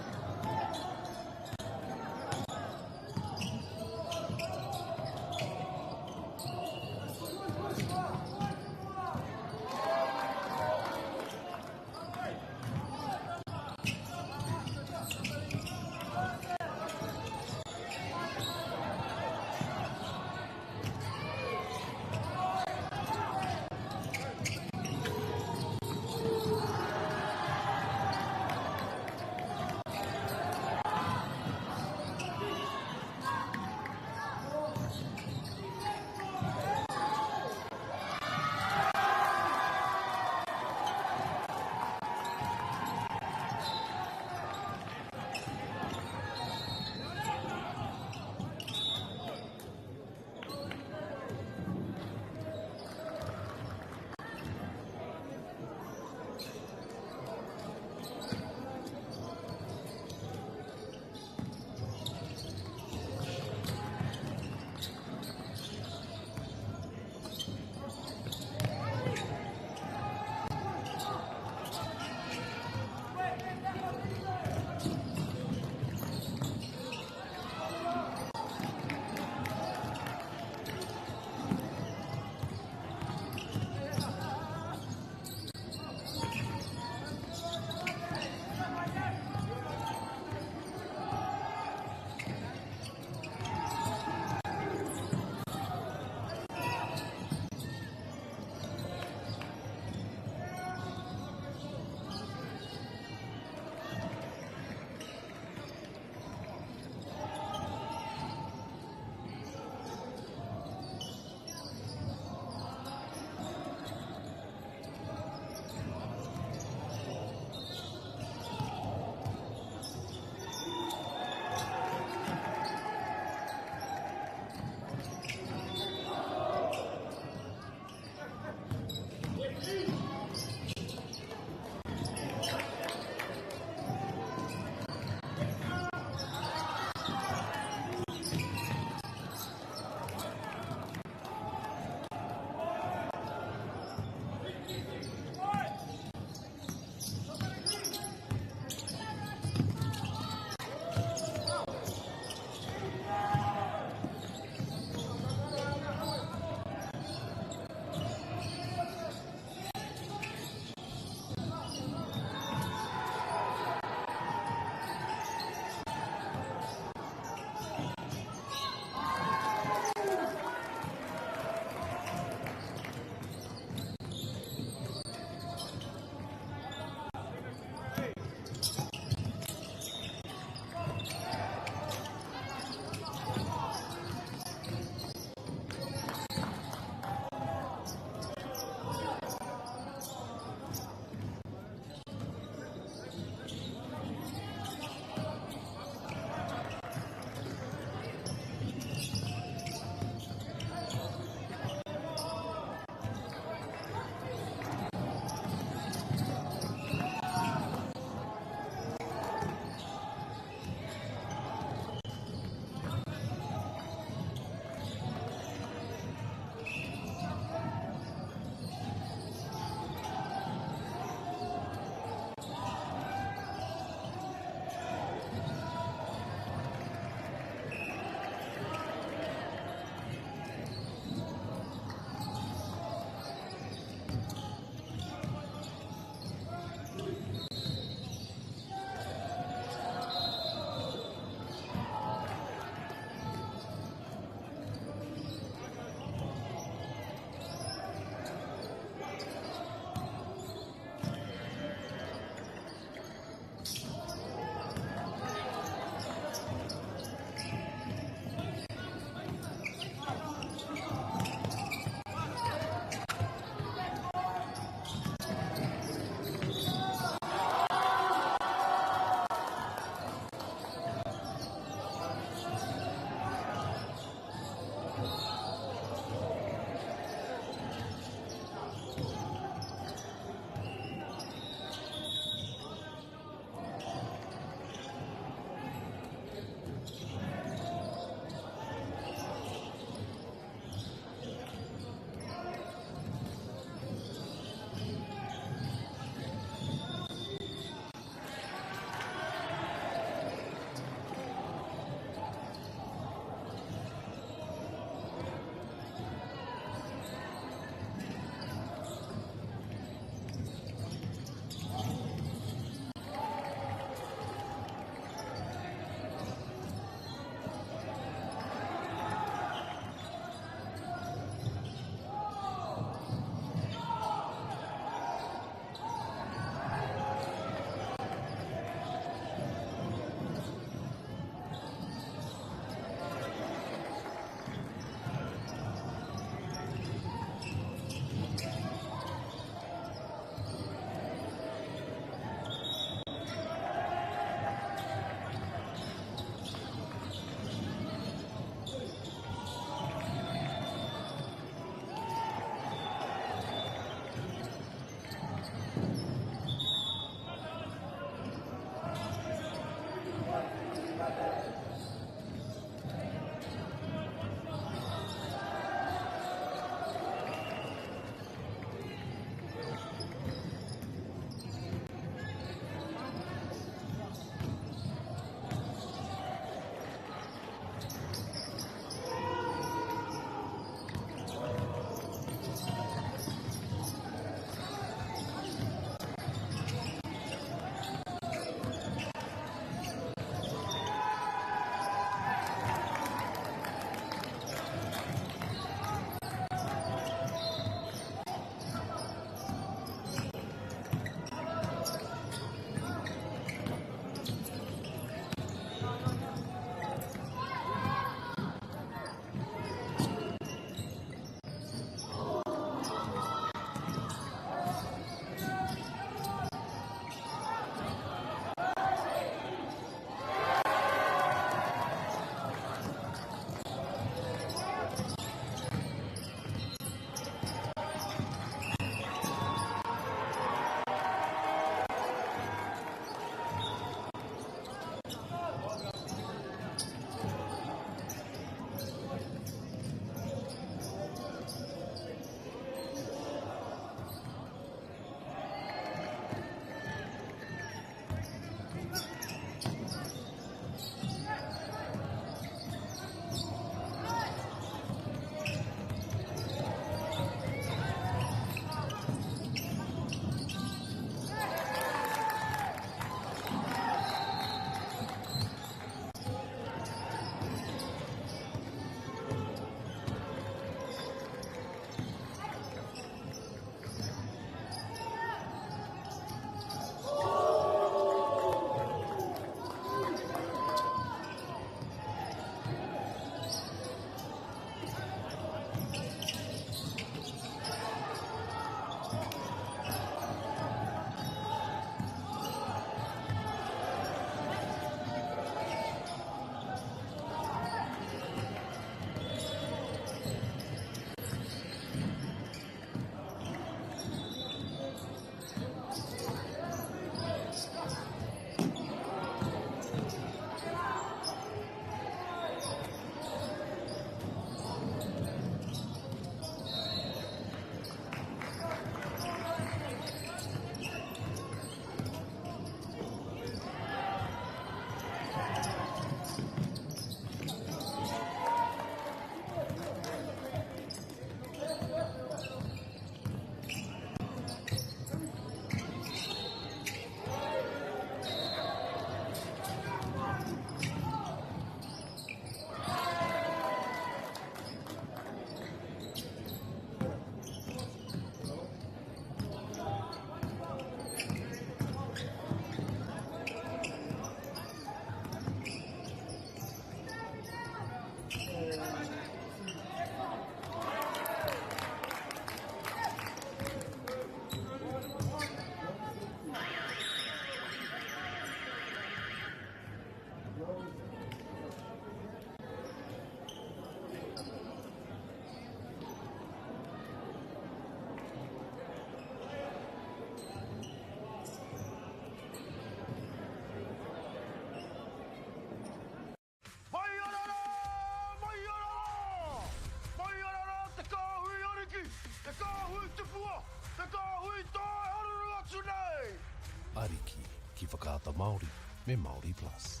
Ariki ki Whakaata Māori me Māori Plus.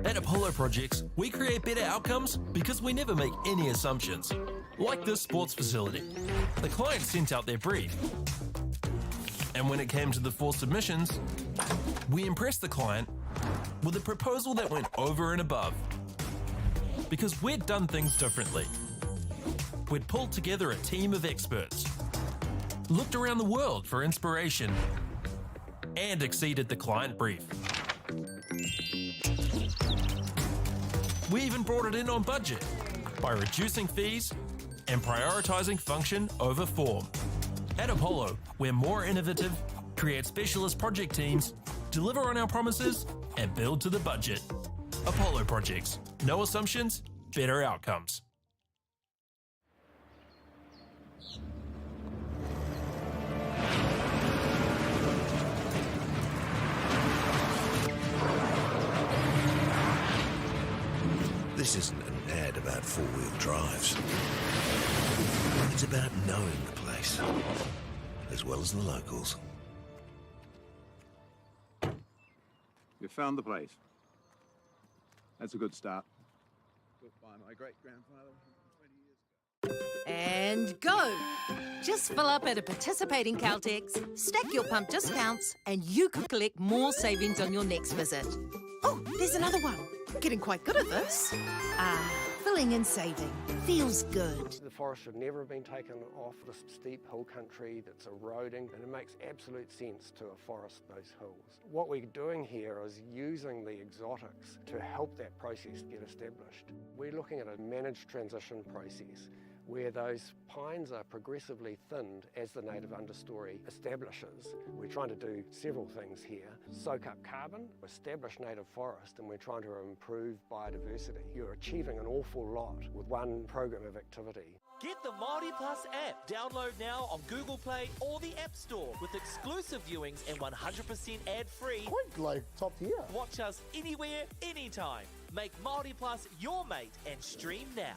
At Apollo Projects, we create better outcomes because we never make any assumptions. Like this sports facility. The client sent out their brief. And when it came to the four submissions, we impressed the client with a proposal that went over and above. Because we'd done things differently. We'd pulled together a team of experts, looked around the world for inspiration, and exceeded the client brief. We even brought it in on budget by reducing fees and prioritising function over form. At Apollo, we're more innovative, create specialist project teams, deliver on our promises, and build to the budget. Apollo Projects. No assumptions, better outcomes. This isn't an ad about four-wheel drives. It's about knowing the place, as well as the locals. You found the place. That's a good start. Built by my great-grandfather 120 years ago. And go! Just fill up at a participating Caltex, stack your pump discounts, and you could collect more savings on your next visit. Oh, there's another one. Getting quite good at this. Ah, filling and saving. Feels good. The forest should never have been taken off this steep hill country that's eroding, and it makes absolute sense to afforest those hills. What we're doing here is using the exotics to help that process get established. We're looking at a managed transition process where those pines are progressively thinned as the native understory establishes. We're trying to do several things here. Soak up carbon, establish native forest, and we're trying to improve biodiversity. You're achieving an awful lot with one program of activity. Get the Māori Plus app. Download now on Google Play or the App Store with exclusive viewings and 100% ad-free. Quite like top tier. Watch us anywhere, anytime. Make Māori Plus your mate and stream now.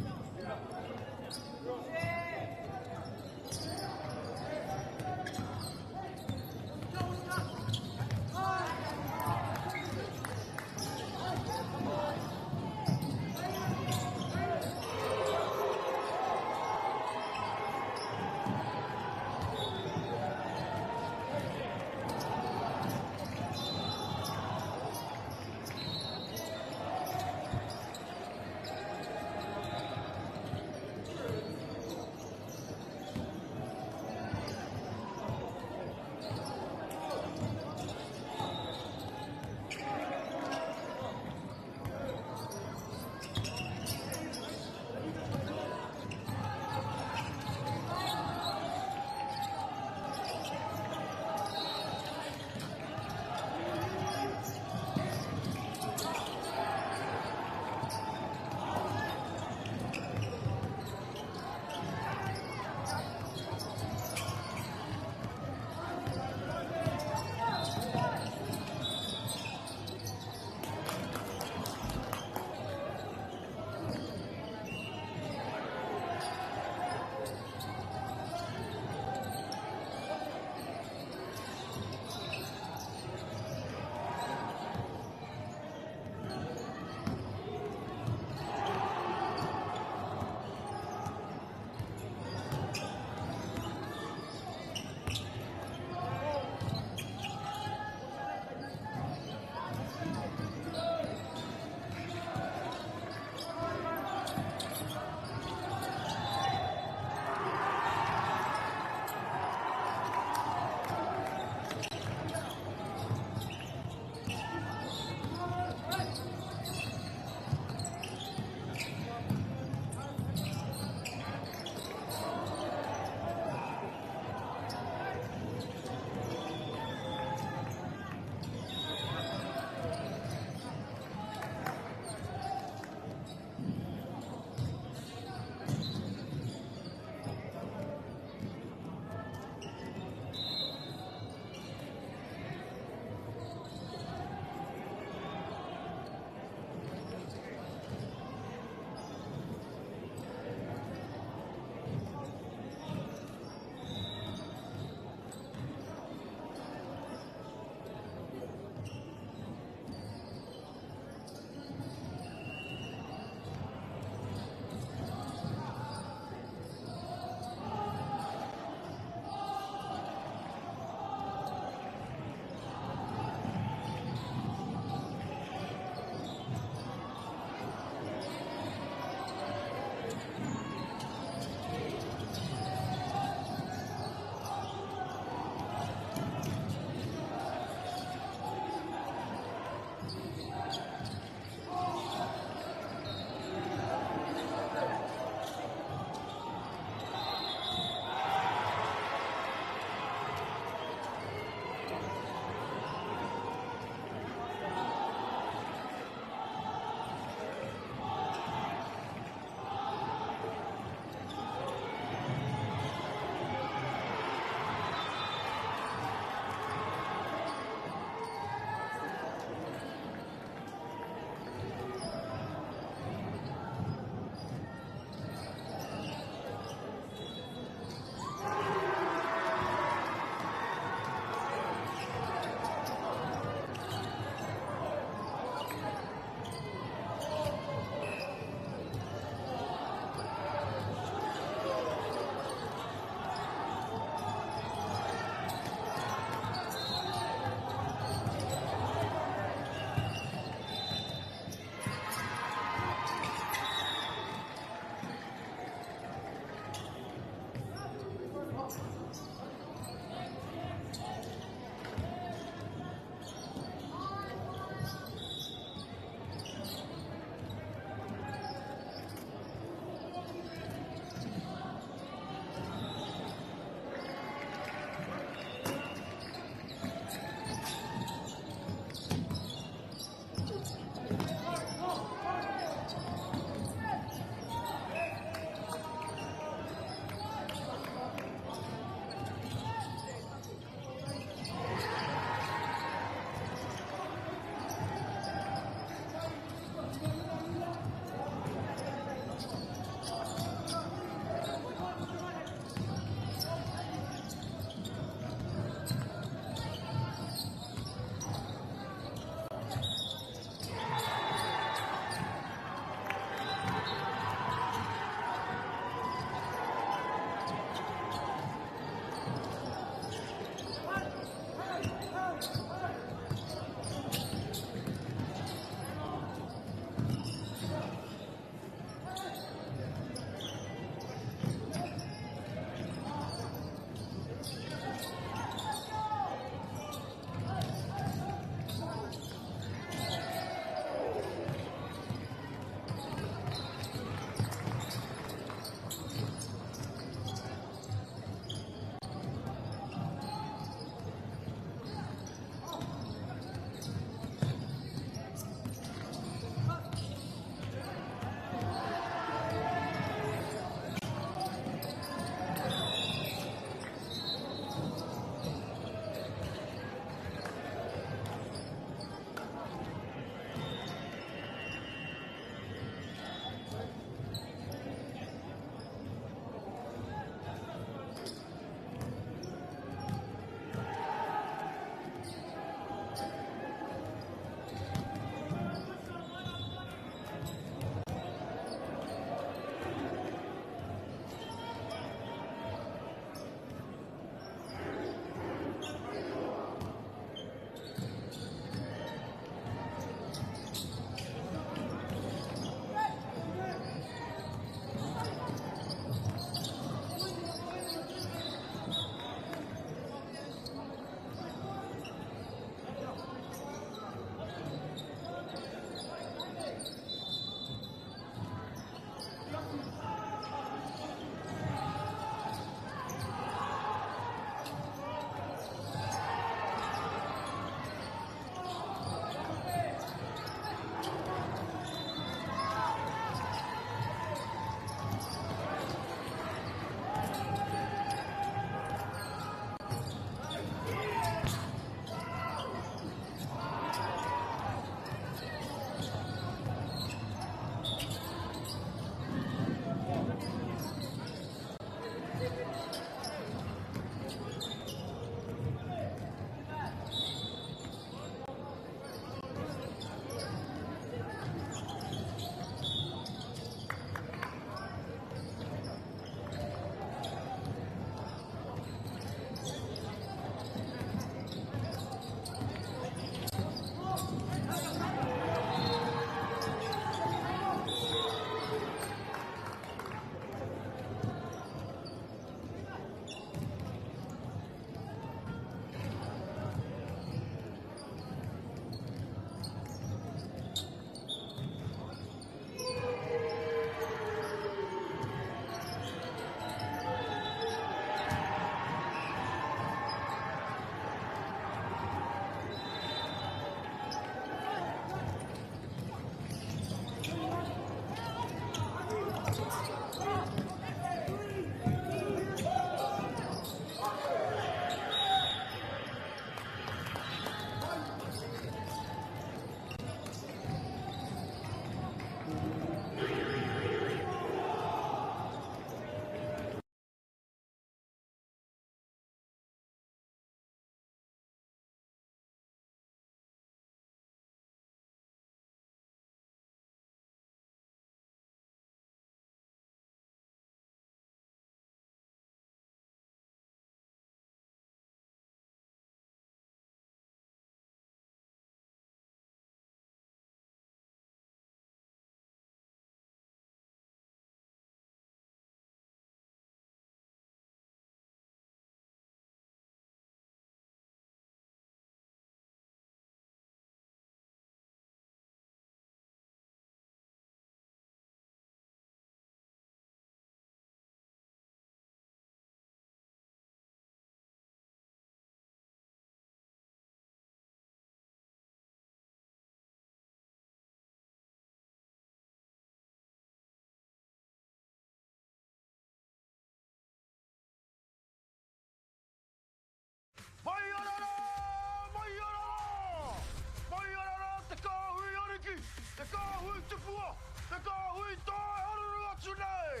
Te kāhui toi haruru atu nei!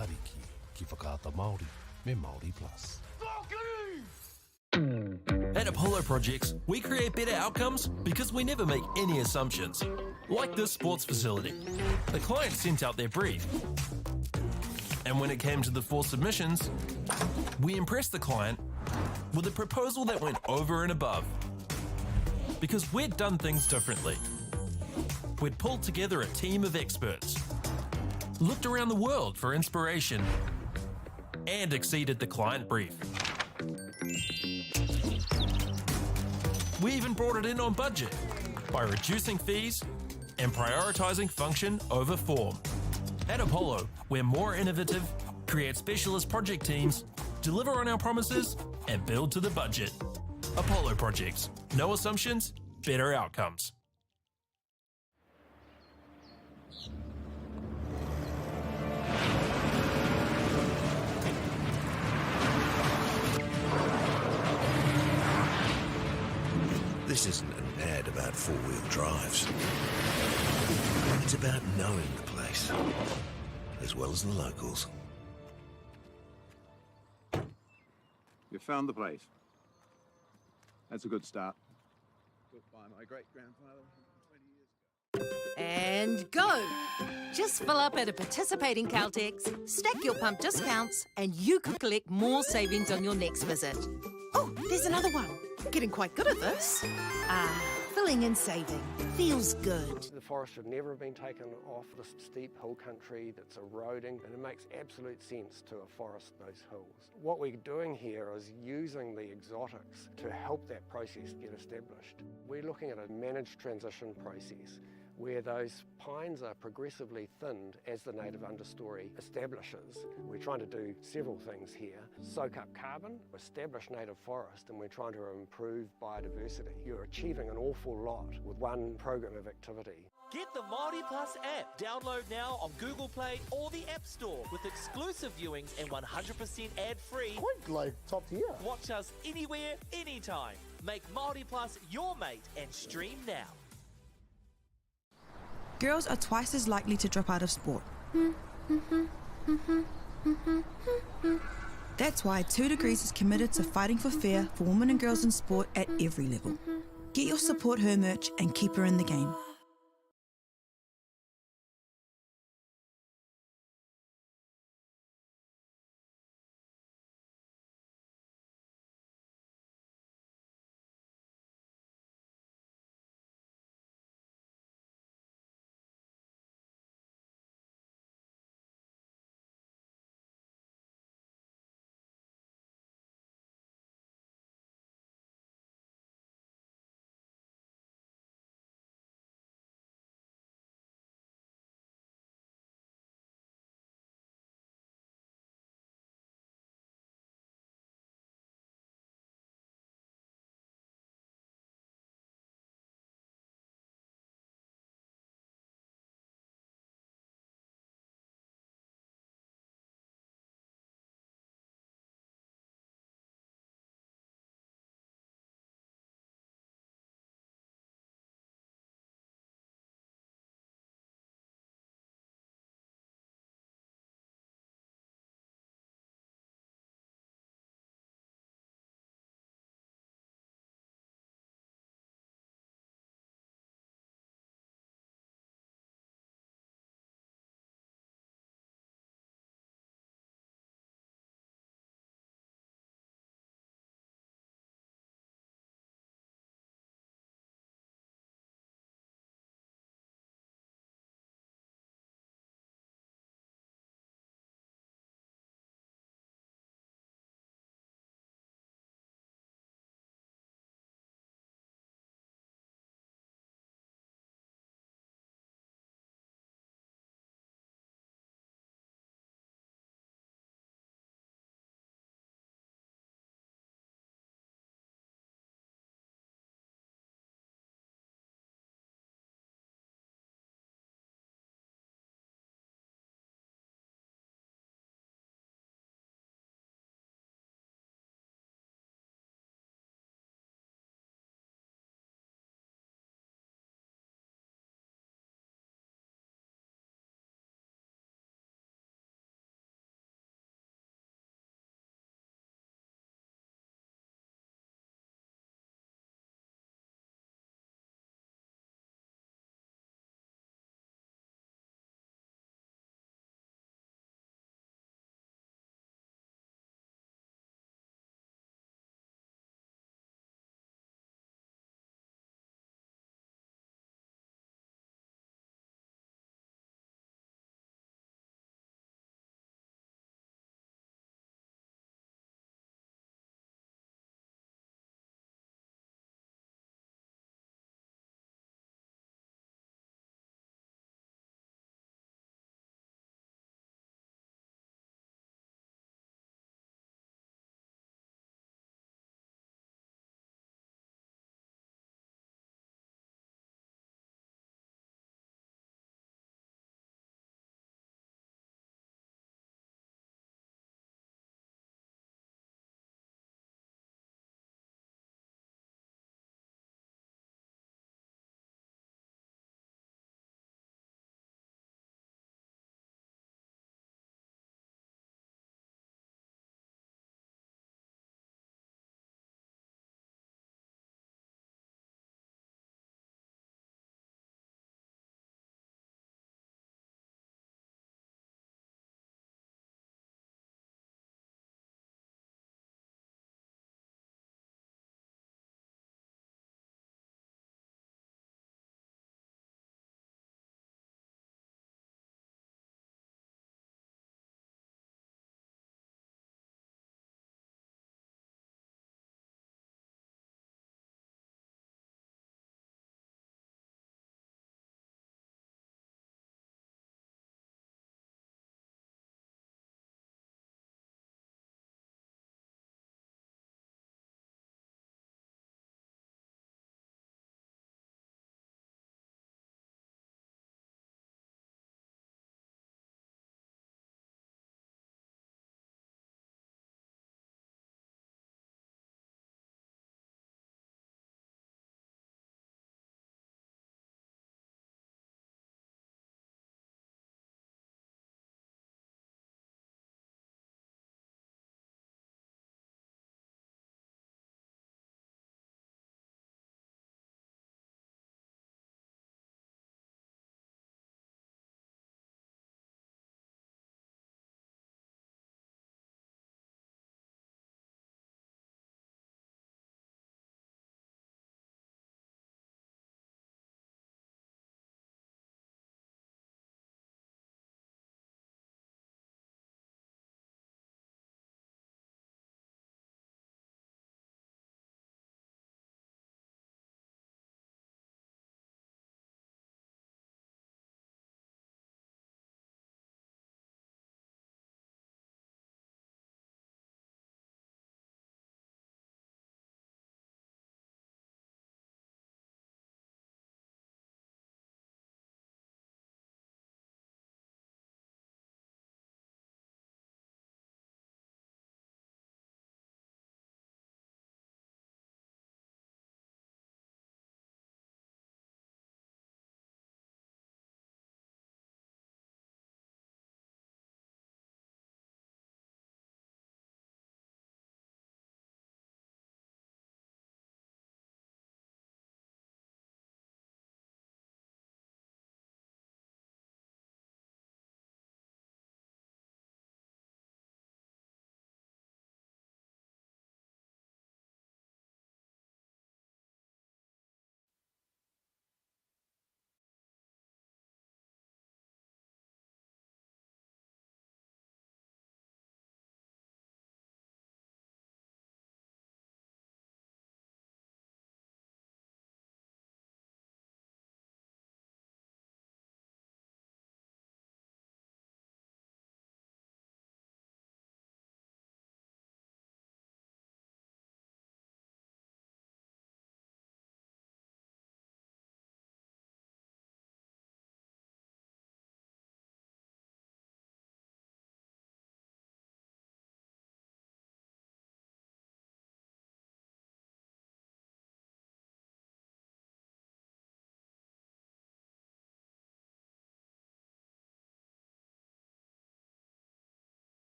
Ariki ki Whakaata Māori me Māori Plus. Kōkiri! At Apollo Projects, we create better outcomes because we never make any assumptions. Like this sports facility. The client sent out their brief. And when it came to the four submissions, we impressed the client with a proposal that went over and above. Because we'd done things differently. We'd pulled together a team of experts, looked around the world for inspiration, and exceeded the client brief. We even brought it in on budget by reducing fees and prioritising function over form. At Apollo, we're more innovative, create specialist project teams, deliver on our promises, and build to the budget. Apollo Projects. No assumptions, better outcomes. This isn't an ad about four-wheel drives. It's about knowing the place, as well as the locals. You found the place. That's a good start. Built by my great-grandfather 120 years ago. And go! Just fill up at a participating Caltex, stack your pump discounts, and you could collect more savings on your next visit. Oh, there's another one. Getting quite good at this. Ah, filling and saving. Feels good. The forest should never have been taken off this steep hill country that's eroding, and it makes absolute sense to afforest those hills. What we're doing here is using the exotics to help that process get established. We're looking at a managed transition process where those pines are progressively thinned as the native understory establishes. We're trying to do several things here. Soak up carbon, establish native forest, and we're trying to improve biodiversity. You're achieving an awful lot with one program of activity. Get the Māori Plus app. Download now on Google Play or the App Store with exclusive viewings and 100% ad-free. Quite like top tier. Watch us anywhere, anytime. Make Māori Plus your mate and stream now. Girls are twice as likely to drop out of sport. That's why 2 Degrees is committed to fighting for fair for women and girls in sport at every level. Get your Support Her merch and keep her in the game.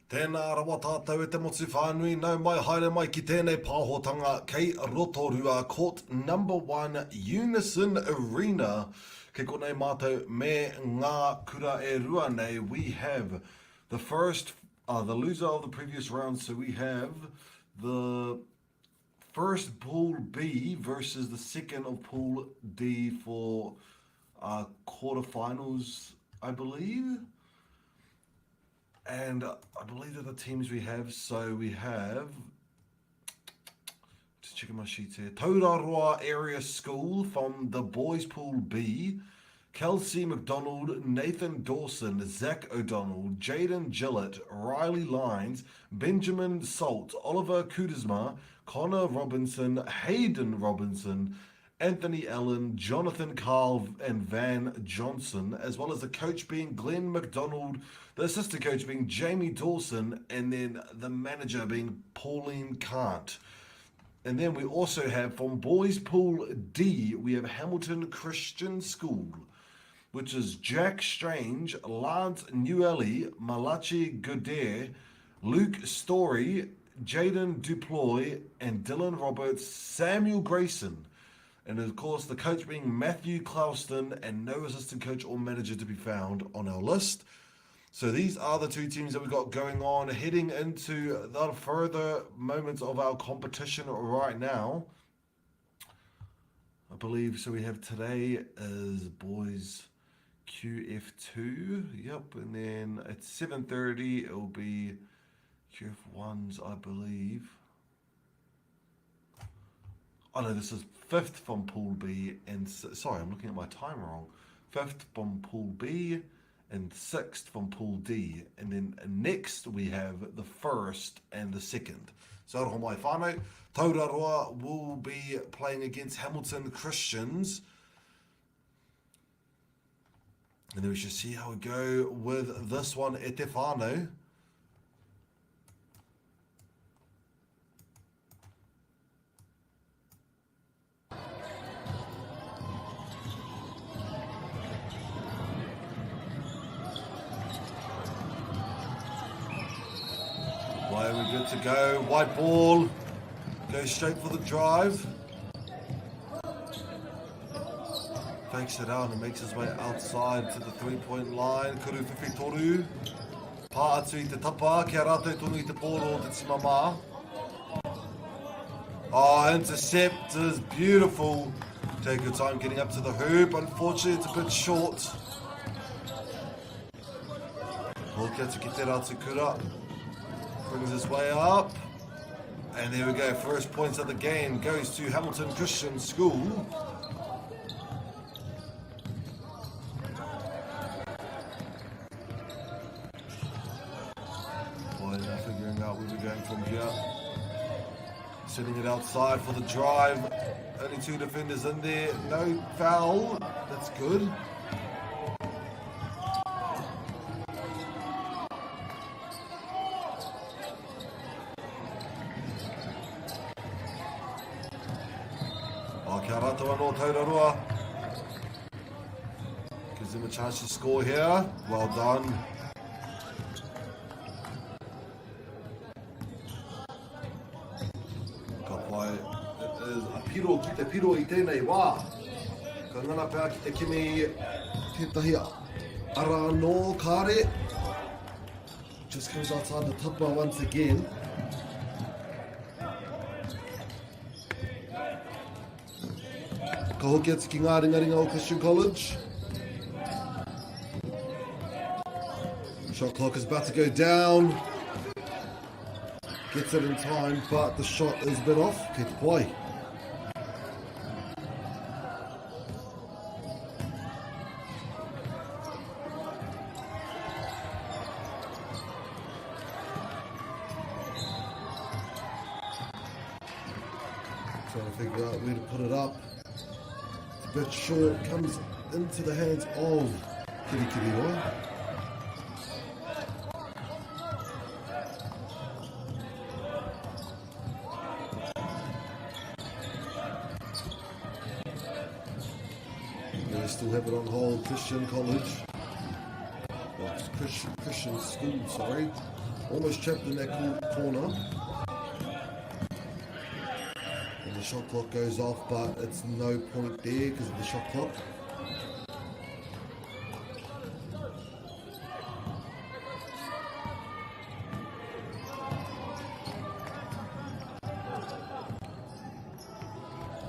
Tēnā rawa tātou e te motu whānui, nau mai haere mai ki tēnei pāhotanga kei Rotorua, Court Number 1, Unison Arena. Kei konei mātou me ngā kura e rua nei. We have the first, uh, the loser of the previous round, so we have the first Pool B versus the second of Pool D for uh, quarterfinals, I believe. And I believe that the teams we have, so we have, just checking my sheets here, Tauraroa Area School from the Boys Pool B, Kelsey McDonald, Nathan Dawson, Zach O'Donnell, Jaden Gillett, Riley Lines, Benjamin Salt, Oliver Kudisma, Connor Robinson, Hayden Robinson, Anthony Allen, Jonathan Carl, and Van Johnson, as well as the coach being Glenn McDonald, the assistant coach being Jamie Dawson, and then the manager being Pauline Cant. And then we also have from Boys Pool D, we have Hamilton Christian School, which is Jack Strange, Lance Newelly, Malachi Goodare, Luke Story, Jaden Duploy, and Dylan Roberts, Samuel Grayson. And of course, the coach being Matthew Clouston, and no assistant coach or manager to be found on our list. So these are the two teams that we've got going on heading into the further moments of our competition right now. I believe so. We have today is boys QF2. Yep, and then at 7:30 it'll be QF1s, I believe. Oh no, this is fifth from Pool B, and sorry, I'm looking at my time wrong. Fifth from Pool B, and sixth from Pool D. And then next we have the first and the second. So aroha mai whānau, Tauraroa will be playing against Hamilton Christians. And then we shall see how we go with this one e te whānau. Why are we good to go? White ball. Go straight for the drive. Fakes it out and makes his way outside to the three-point line. Kuru whiwhi toru. Pā atu i te tapa, kia rātou tonu i te pōro o te tima Oh, intercept is beautiful. Take your time getting up to the hoop. Unfortunately, it's a bit short. Hoki atu ki te rā kura. Brings his way up. And there we go. First points of the game goes to Hamilton Christian School. Boy, now figuring out where we're going from here. Sending it outside for the drive. Only two defenders in there. No foul. That's good. Oh, kia rātou anō Tauraroa. Gives them a chance to score here. Well done. Ka pai. It is a piro ki te piro i tēnei wā. Ka ngana pea ki te kimi tētahi ara anō, kāre. Just goes outside the tapa once again. Ka hoki atu ki ngā ringaringa o Christian College. Shot clock is about to go down. Gets it in time, but the shot is a bit off. Kei te pai. Trying to figure out where to put it up. It's a bit short, comes into the hands of Kirikiriroa. They still have it on hold, Christian College. Well, Christian, Christian School, sorry. Almost trapped in that corner. And the shot clock goes off, but it's no point there because of the shot clock.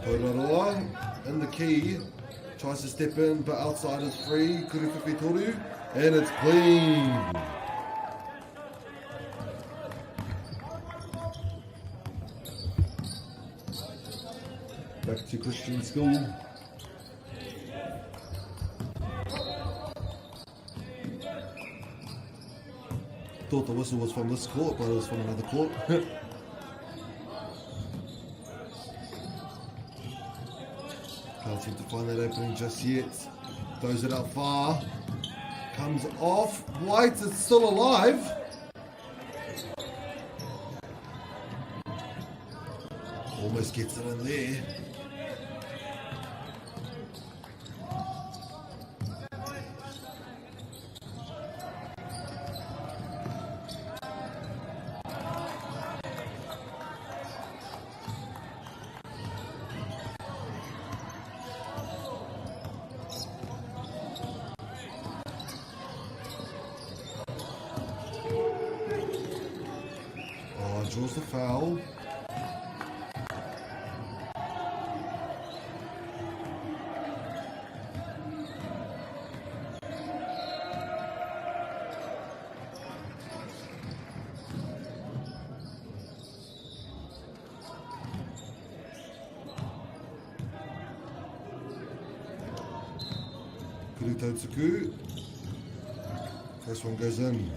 Tauraroa in the key. Tries to step in, but outside is free. Kuruwhiwhi Toru. And it's clean. Back to Christian School. Thought the whistle was from this court, but it was from another court. Can't seem to find that opening just yet. Throws it out far. Comes off. White is still alive. Almost gets it in there. Oh, draws the foul. Kurutotsuku. First one goes in.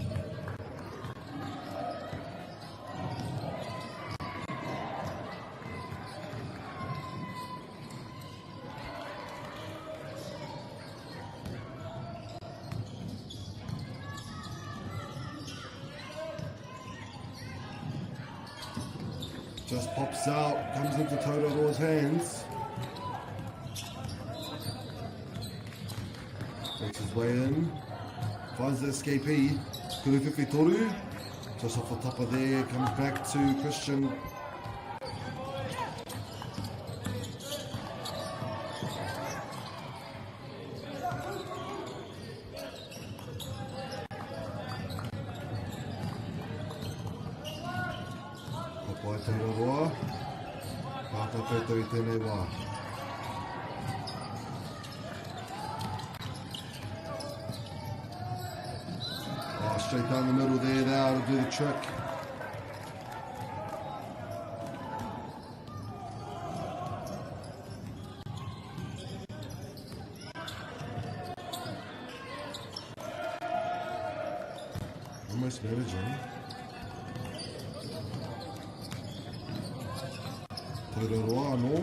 Just pops out, comes into Tauraroa's hands. Makes his way in. Finds the escapee. Kuruwhiwhi Toru. Just off the top of there, comes back to Christian. Ka pai Tauraroa. Pāta koutou i tēnei wā. Oh, straight down the middle there, that'll do the trick. Almost managing. Tauraroa anō.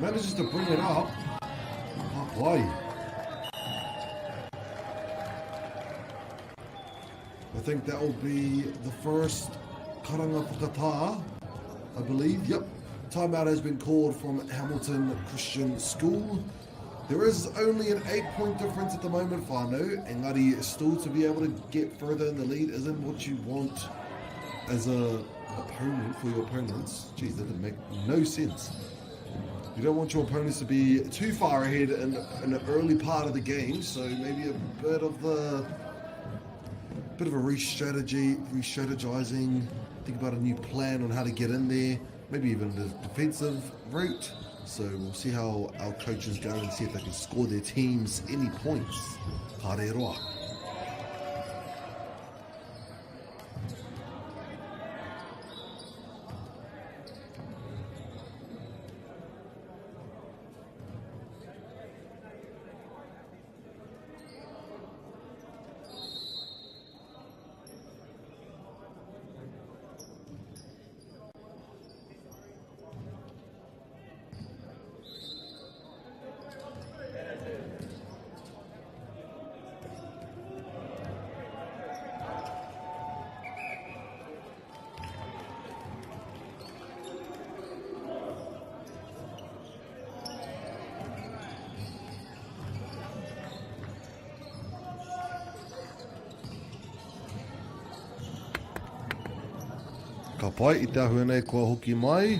Manages to bring it up. Why? I think that will be the first karanga whakatā, I believe. Yep. Timeout has been called from Hamilton Christian School. There is only an 8-point difference at the moment, whānau. Engari still to be able to get further in the lead isn't what you want as a opponent for your opponents. Jeez, that didn't make no sense. You don't want your opponents to be too far ahead in the early part of the game, so maybe a bit of a re-strategizing, think about a new plan on how to get in there, maybe even the defensive route. So we'll see how our coaches go and see if they can score their teams any points. Haere roa. Ka pai i te ahua nei kua hoki mai.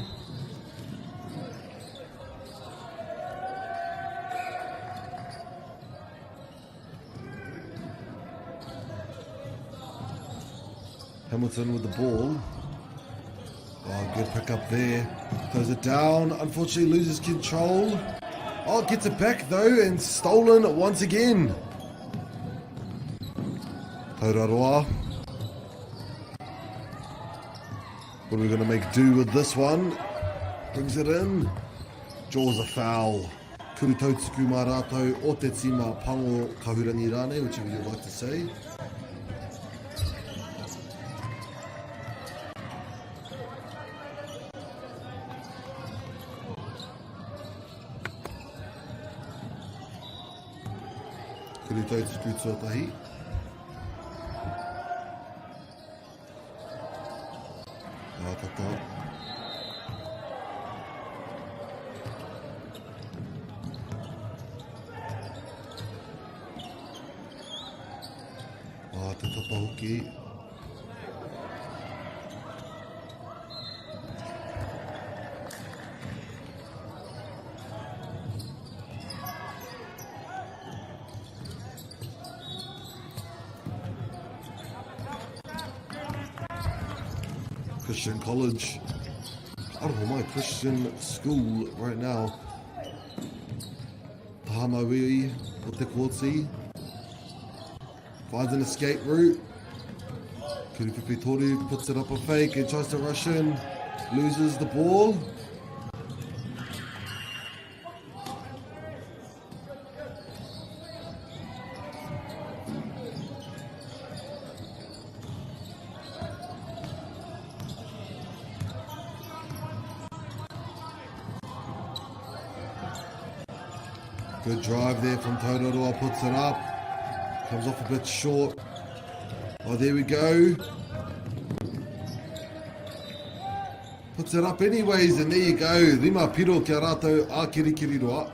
Hamilton with the ball. Oh, good pick up there. Throws it down. Unfortunately, loses control. Oh, gets it back though and stolen once again. Tauraroa. What are we going to make do with this one? Brings it in. Draws a foul. Kuru tautuku mā rātou o te tīma Pango Kahurangi rānei, whichever you'd like to say. Kuru tautuku tuatahi. Ātata. Ā, te tata hoki. Christian College. Out my Christian School right now. Tahamauiui o Te Kōti. Finds an escape route. Kiripipi Toru puts it up a fake and tries to rush in. Loses the ball. Good drive there from Tauraroa, puts it up. Comes off a bit short. Oh, there we go. Puts it up anyways, and there you go. Rima piro kia rātou a Kirikiriroa.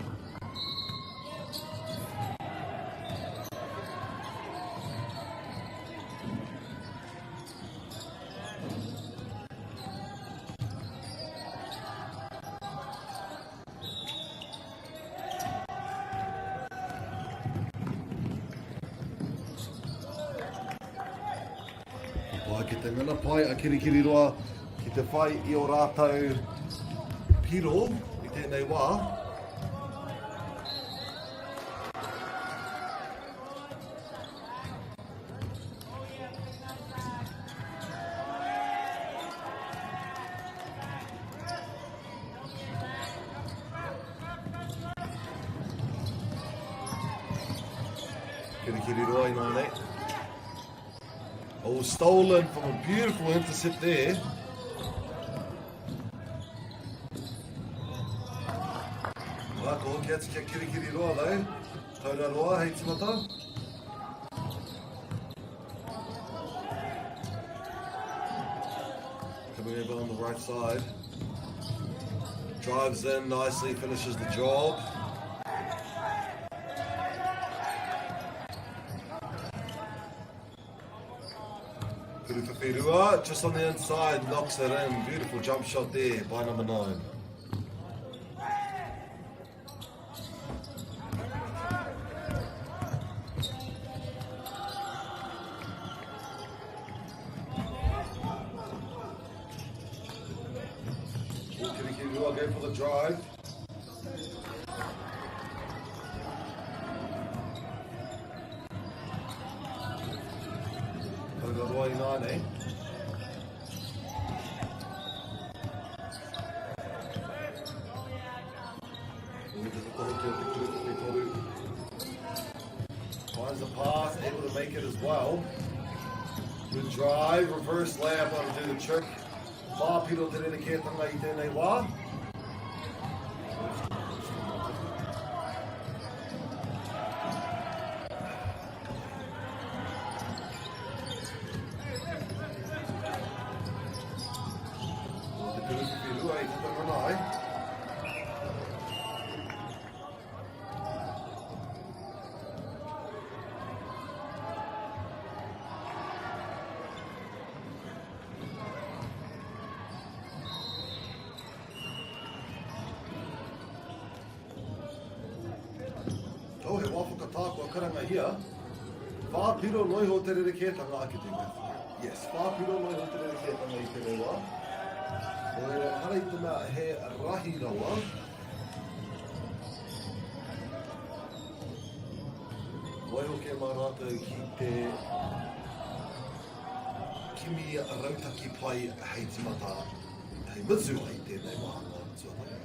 Pai ki te ngana pai a Kirikiriroa ki te whai i o rātou piro i tēnei wā. Kirikiri roa i nānei. Oh, stolen from a beautiful intercept there. Wā, ko hoki atu kia kirikiri roa though. Taura roa, hei timata. Coming over on the right side. Drives in nicely, finishes the job. Kuruwhiwhirua, just on the inside, knocks it in. Beautiful jump shot there by number 9. Kirikiriroa go for the drive. Tauraroa i nānei. Finds the pass, able to make it as well. Good drive, reverse layup on do the trick. Whā piro te rerekētanga i tēnei wā. Te Kuruwhiwhirua i Tatamana ai. kua karangahia. Whā piro noa iho te rerekētanga a Kete Matthew. Yes, whā piro noa iho te rerekētanga i tēnei wā. Nō reira, ehara i te mea he rahi rawa. Waiho kē mā rātou ki te kimi rautaki pai hei timata, hei mutu ai tēnei wāhanga tuatahi.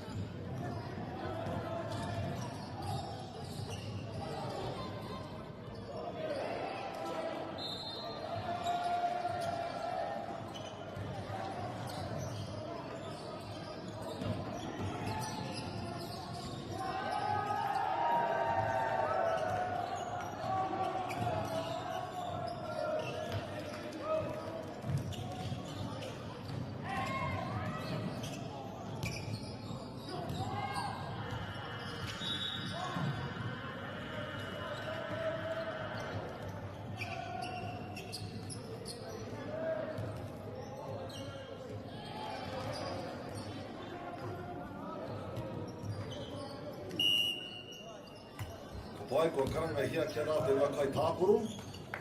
Ka pai, kua karangahia kia rātou ngā kaitākaro.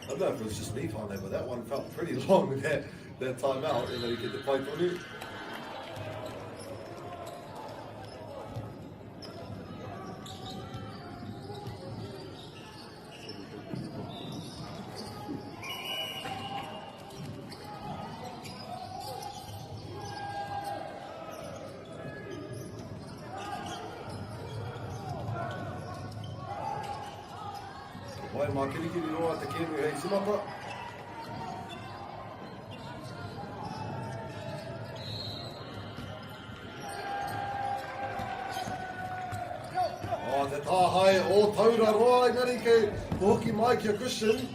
I don't know if it was just me whānau, but that one felt pretty long, that, that time out, engari kei te pai tonu. Ka pai mā Kirikiriroa te kēmu hei timata. Oh, te tāhae o Tauraroa, engari kei hoki mai ki a Christian.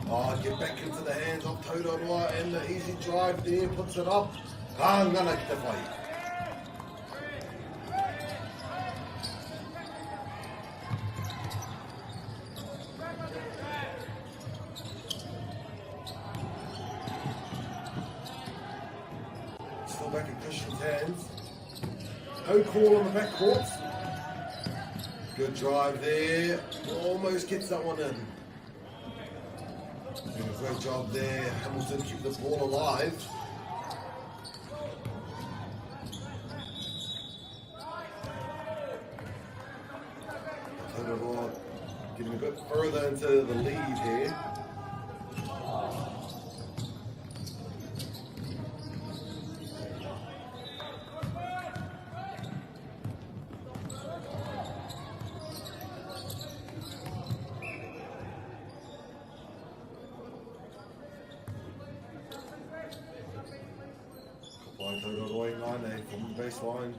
Oh, get back into the hands of Tauraroa and the easy drive there puts it up. Ka ngana ki te whai. Still back in Christian's hands. No call on the back court. Good drive there. Almost gets that one in. Doing a great job there. Hamilton keep the ball alive. Tauraroa getting a bit further into the lead here. Ka pai Tauraroa i ngā nei from the baseline.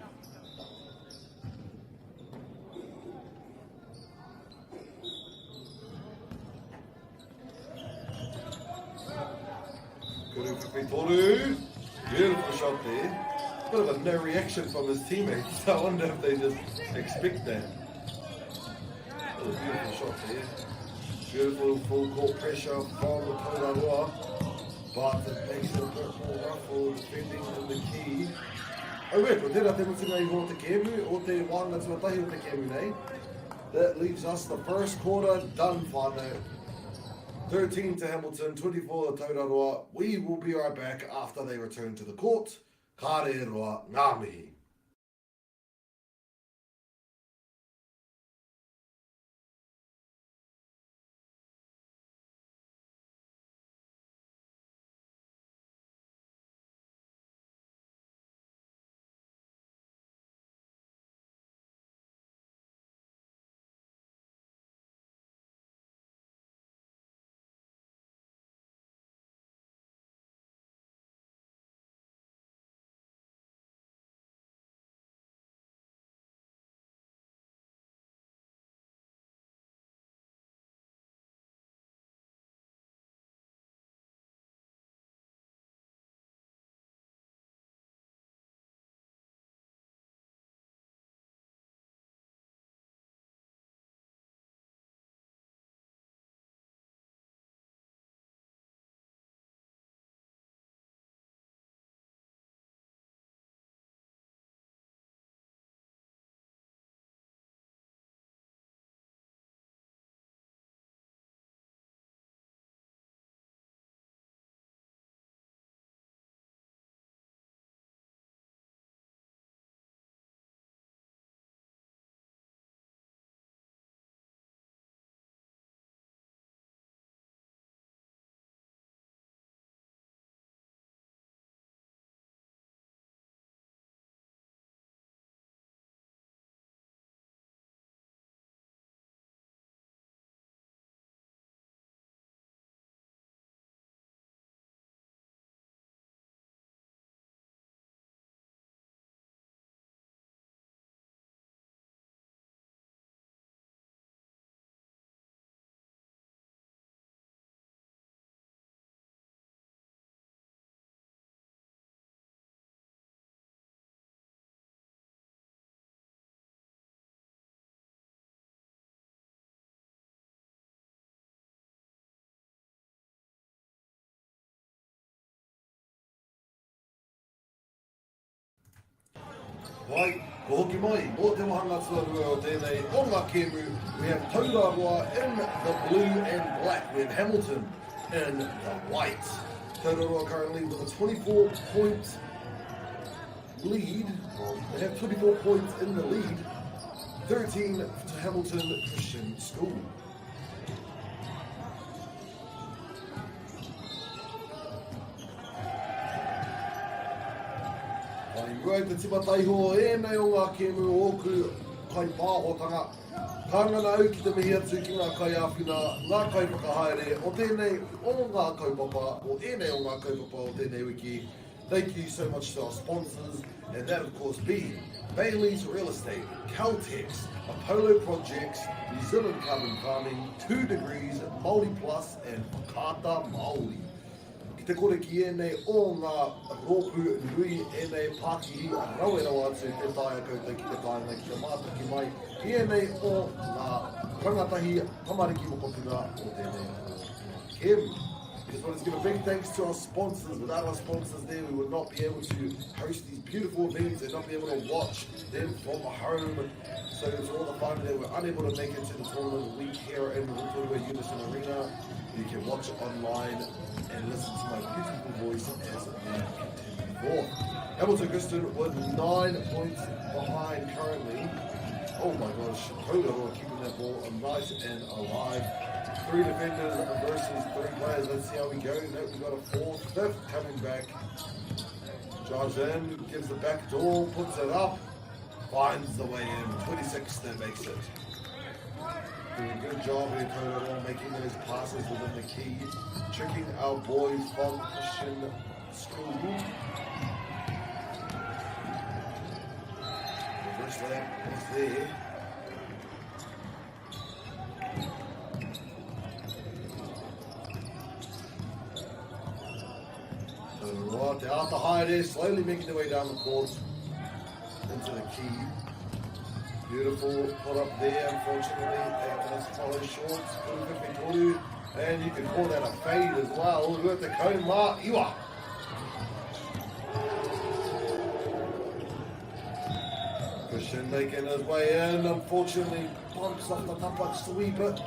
Toru. Beautiful shot there. Bit of a no reaction from his teammates. I wonder if they just expect that. Oh, beautiful shot there. Beautiful full court pressure from the Tauraroa. But it makes it a bit more rough for defending in the key. Auē, ko tērā te mutunga iho o te kēmu, o te wānga tuatahi o te kēmu nei. That leaves us the first quarter done, whānau. 13 to Hamilton, 24 to Tauraroa. We will be right back after they return to the court. Ka rēroa, ngā mihi. pai. Ko hoki mai mō te wāhanga tuarua o tēnei o ngā kēmu. We have Tauraroa in the blue and black. We have Hamilton in the white. Tauraroa currently with a 24 point lead. They have 24 points in the lead. 13 to Hamilton Christian School. I mua i te tīmata iho o ēnei o ngā kēmu o ōku kaipāhotanga, ka ngana au ki te mihi atu ki ngā kaiāwhina, ngā kaiwhakahaere o tēnei o ngā kaupapa, o ēnei o ngā kaupapa o tēnei wiki. Thank you so much to our sponsors, and that of course being Bailey's Real Estate, Caltex, Apollo Projects, New Zealand Carbon Farming, 2 Degrees, Māori Plus and Whakaata Māori. Ki te kore ki ēnei o ngā rōpū nui, ēnei pākihi rawe rawa atu tē taea koutou ki te kāinga ki te mātaki mai i ēnei o ngā rangatahi tamariki mokopuna o tēnei o ngā kēmu. We just wanted to give a big thanks to our sponsors. Without our sponsors there, we would not be able to host these beautiful events and not be able to watch them from home. So to all the fun that were unable to make it to the tournament week here in Rotorua Unison Arena, you can watch online and listen to my beautiful voice as we continue forth. Hamilton Christian with 9 points behind currently. Oh my gosh, Tauraroa keeping that ball nice and alive. 3 defenders versus 3 players. Let's see how we go. Nope, we got a 4th, 5th coming back. Drives in, gives the back door, puts it up, finds the way in. 26 that makes it. Doing a good job here, Tauraroa, making those passes within the key. Tricking our boys from Christian School. Reverse layup was there. Right, they're out the high there, slowly making their way down the court into the key. Beautiful put up there, unfortunately, that does follow short. And you can call that a fade as well. Rua te kau mā iwa. Christian making his way in, unfortunately bumps off the tapa just a wee bit.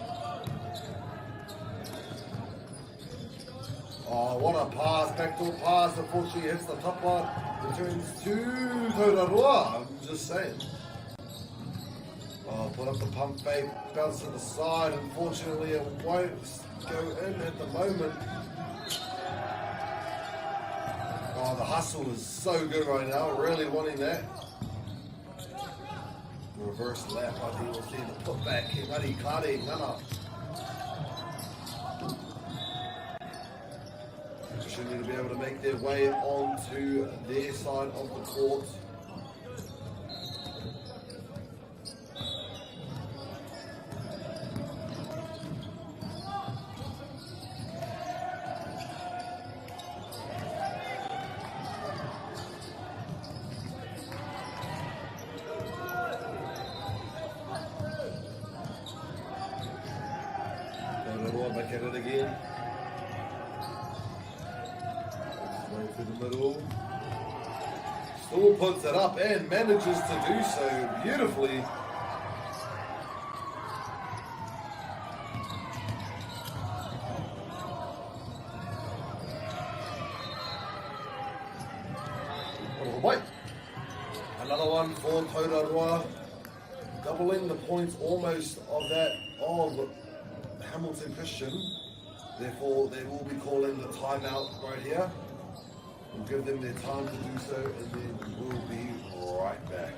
Oh, what a pass, backdoor pass, unfortunately hits the tapa, returns to Tauraroa, I'm just saying. Oh, put up the pump fake, bounce to the side, unfortunately it won't go in at the moment. Oh, the hustle is so good right now, really wanting that. Reverse lap, I think we'll see the put back. Engari kare, ngana. Should need to be able to make their way onto their side of the court. Back at it again. Way through the middle. Still puts it up and manages to do so beautifully. Wait. Another one for Tauraroa. Doubling the points almost of that of Hamilton Christian. Therefore, they will be calling the timeout right here. We'll give them their time to do so, and then we'll be right back.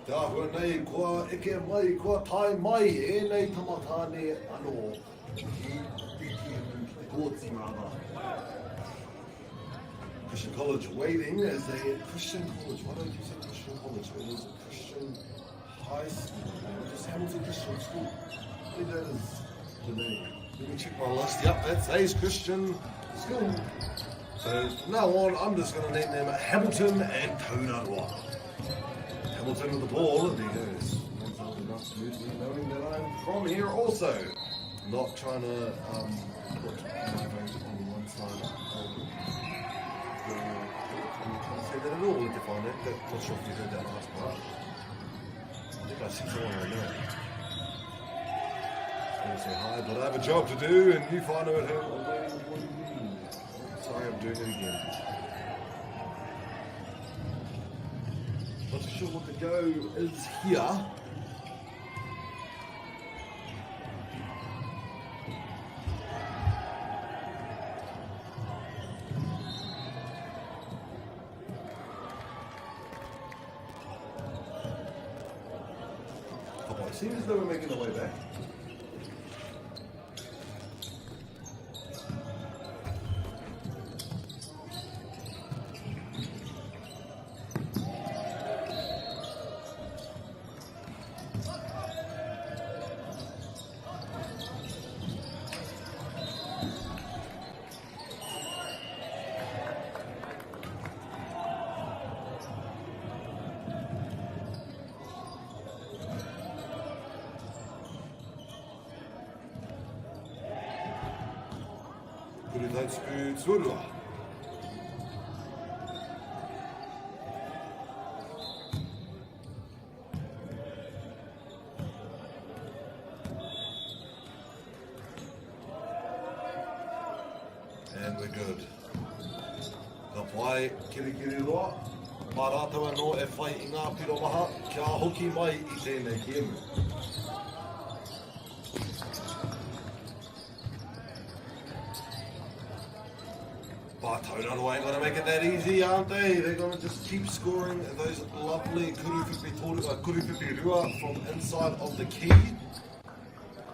Te āhua nei, kua eke mai, kua tae mai ēnei tama tāne anō ki te kēmu, ki te kōti rather. Christian College waiting as a Christian College. Why do I keep saying Christian College? It is Christian High School. It is Hamilton Christian School. I think that is the name. Let me check my list. Yep, that says Christian School. So from now on, I'm just going to name them Hamilton and Tauraroa. Hamilton with the ball, and there goes. Runs out enough smoothly, knowing that I'm from here also. Not trying to um, put my vote on one side of the... I'm not trying to say that at all, if you find it. Not sure if you heard that last part. I think I see someone I know. I want to say hi, but I have a job to do, and you find out at home. I'm waiting for you. Sorry, I'm doing it again. Not too sure what the go is here. Oh, it seems as though we're making our way back. Kuru Taitupu Tuarua. And we're good. Ka pai, kirikiri roa. Mā rātou anō e whai i ngā piro maha, kia hoki mai i tēnei kēmu. But Tauraroa ain't going to make it that easy, aren't they? They're going to just keep scoring those lovely kuruwhipi rua from inside of the key.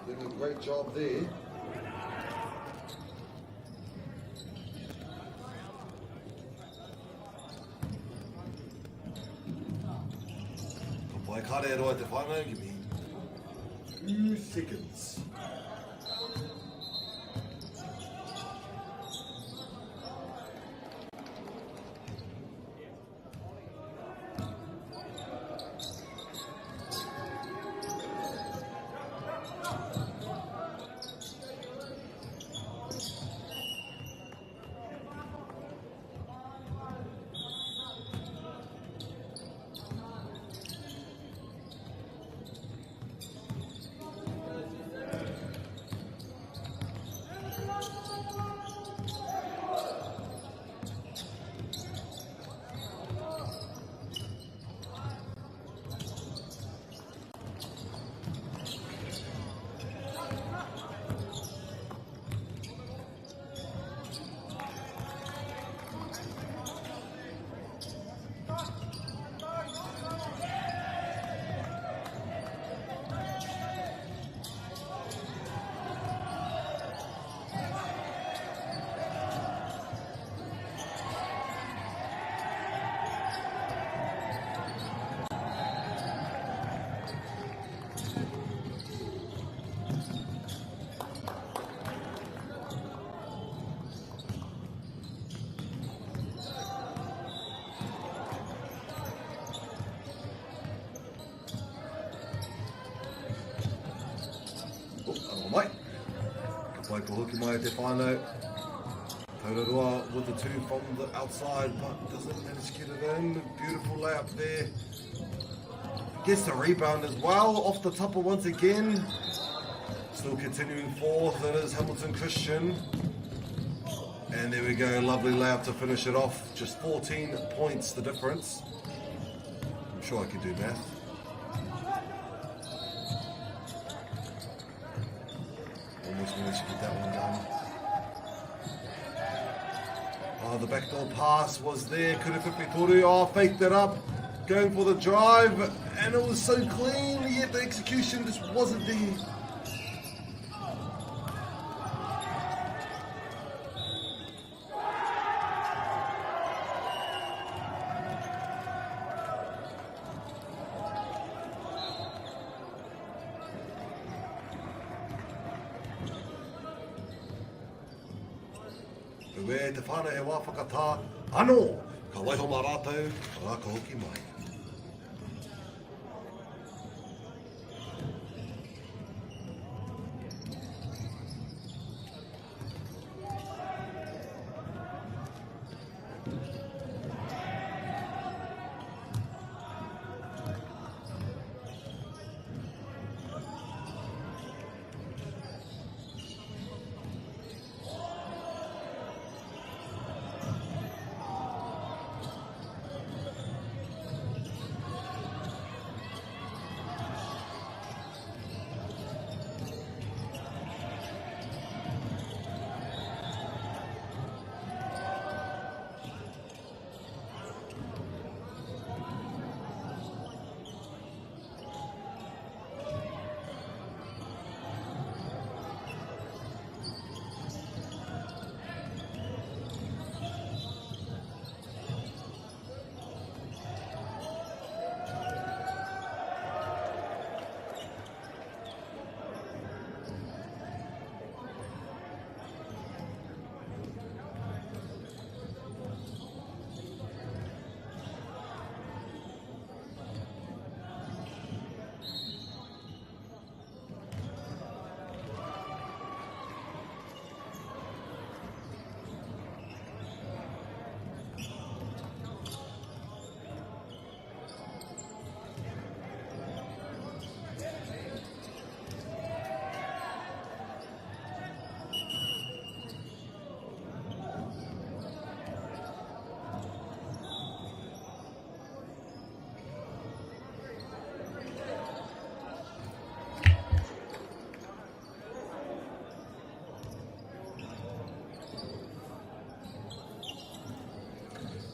Doing a great job there. Ka pai kare roa te whānau, give me 2 seconds. Oh, mai. Ka pai ko hoki mai te whānau. Tauraroa with the two from the outside, but doesn't manage to get it in. Beautiful layup there. Gets the rebound as well, off the topper once again. Still continuing forth, that is Hamilton Christian. And there we go, lovely layup to finish it off. Just 14 points the difference. I'm sure I could do math. Almost managed to get that one done. Oh, the backdoor pass was there. Kuruwhipi Toru. Oh, faked it up. Going for the drive, and it was so clean, yet the execution just wasn't there. Auē, te whānau he wā whakatā anō! Ka waiho mā rātou, arā ka hoki mai.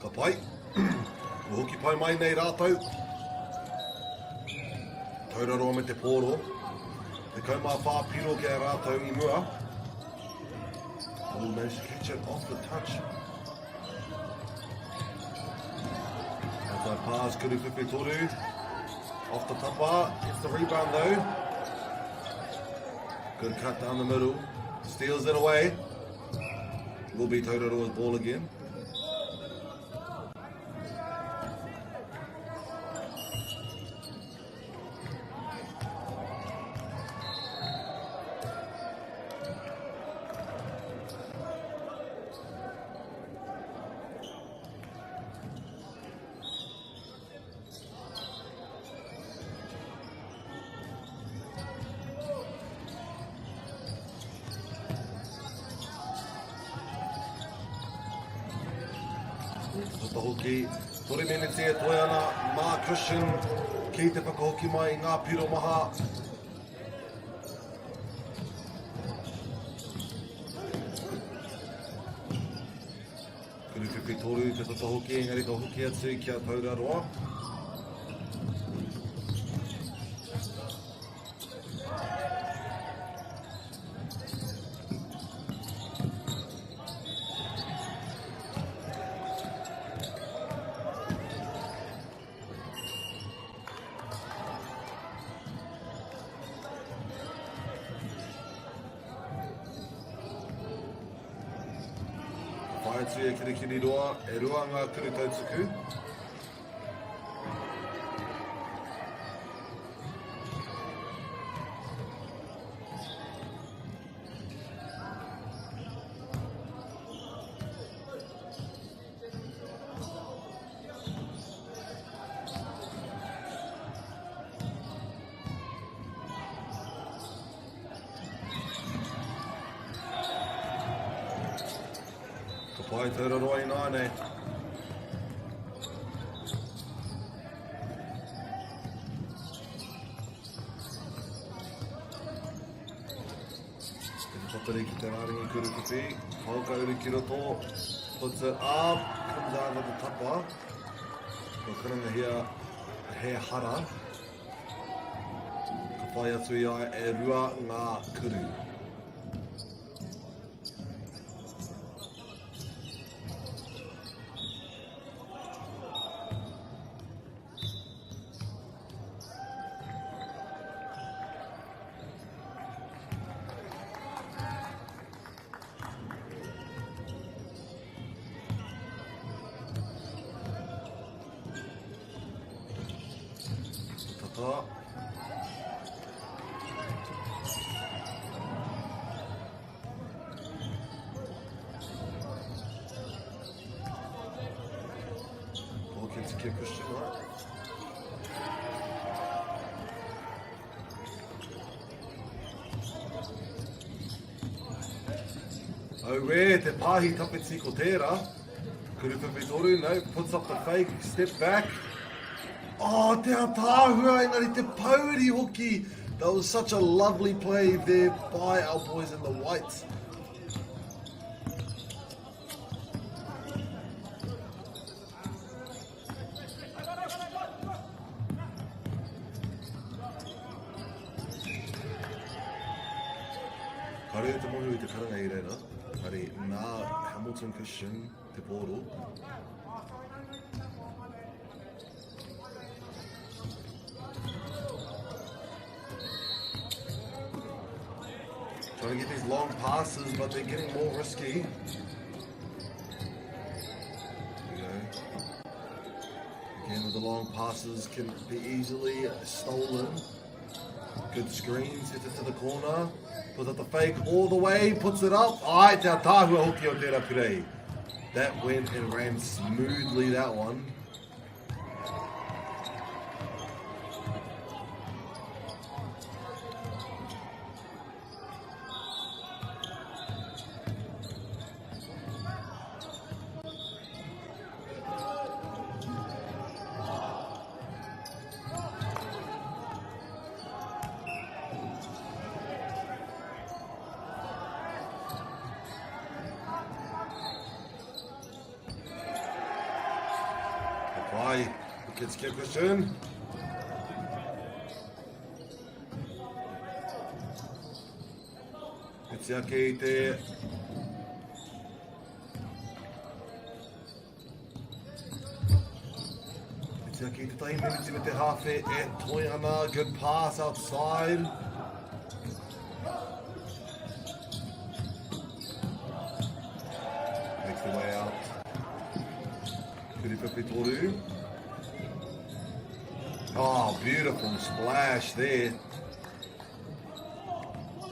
Ka pai. Kua hoki pai mai nei rātou. Tauraroa me te pōro. 14 piro ki a rātou i mua. Oh, managed to catch it off the touch. Outside pass, Kuru Whiwhi Off the tapa, gets the rebound though. Good cut down the middle. Steals it away. Will be Tauraroa's ball again. Tata hoki, 3 meneti e toe ana mā Christian ki te whakahoki mai i ngā piro maha. Kuru whiwhi toru te tata hoki, engari ka hoki atu ki a Tauraroa. Ka whai atu e Kirikiriroa, e rua ngā kuru tautuku. Ka pai Tauraroa ināianei. Te whakatari ki te rārangi kurukuti. Whauka uru ki roto. Puts it up. Comes out of the tapa. Kua karangahia. he hara. Ka whai atu i a e rua ngā kuru. Tata. Ball gets to Christian, right? Auē, te pāhi tawhiti ko tērā. Kuruwhiwhi toru, no, puts up the fake, step back. Oh, te ataahua, engari te pouri hoki. That was such a lovely play there by our boys in the white. Kāre te mōhio i te karanga i reira, kāre nā Hamilton Christian te pōro. Trying to get these long passes, but they're getting more risky. There we go. Again, with the long passes can be easily stolen. Good screen, sets it to the corner. Puts up the fake all the way, puts it up. Ai, te ataahua hoki o tērā purei. That went and ran smoothly, that one. Why? Gets kick Christian. Te tiake i te Te tiake i te tahi miniti me te hāwhe e toi ana. Good pass outside. Makes the way out. Kuripipi toru. Oh, beautiful splash there.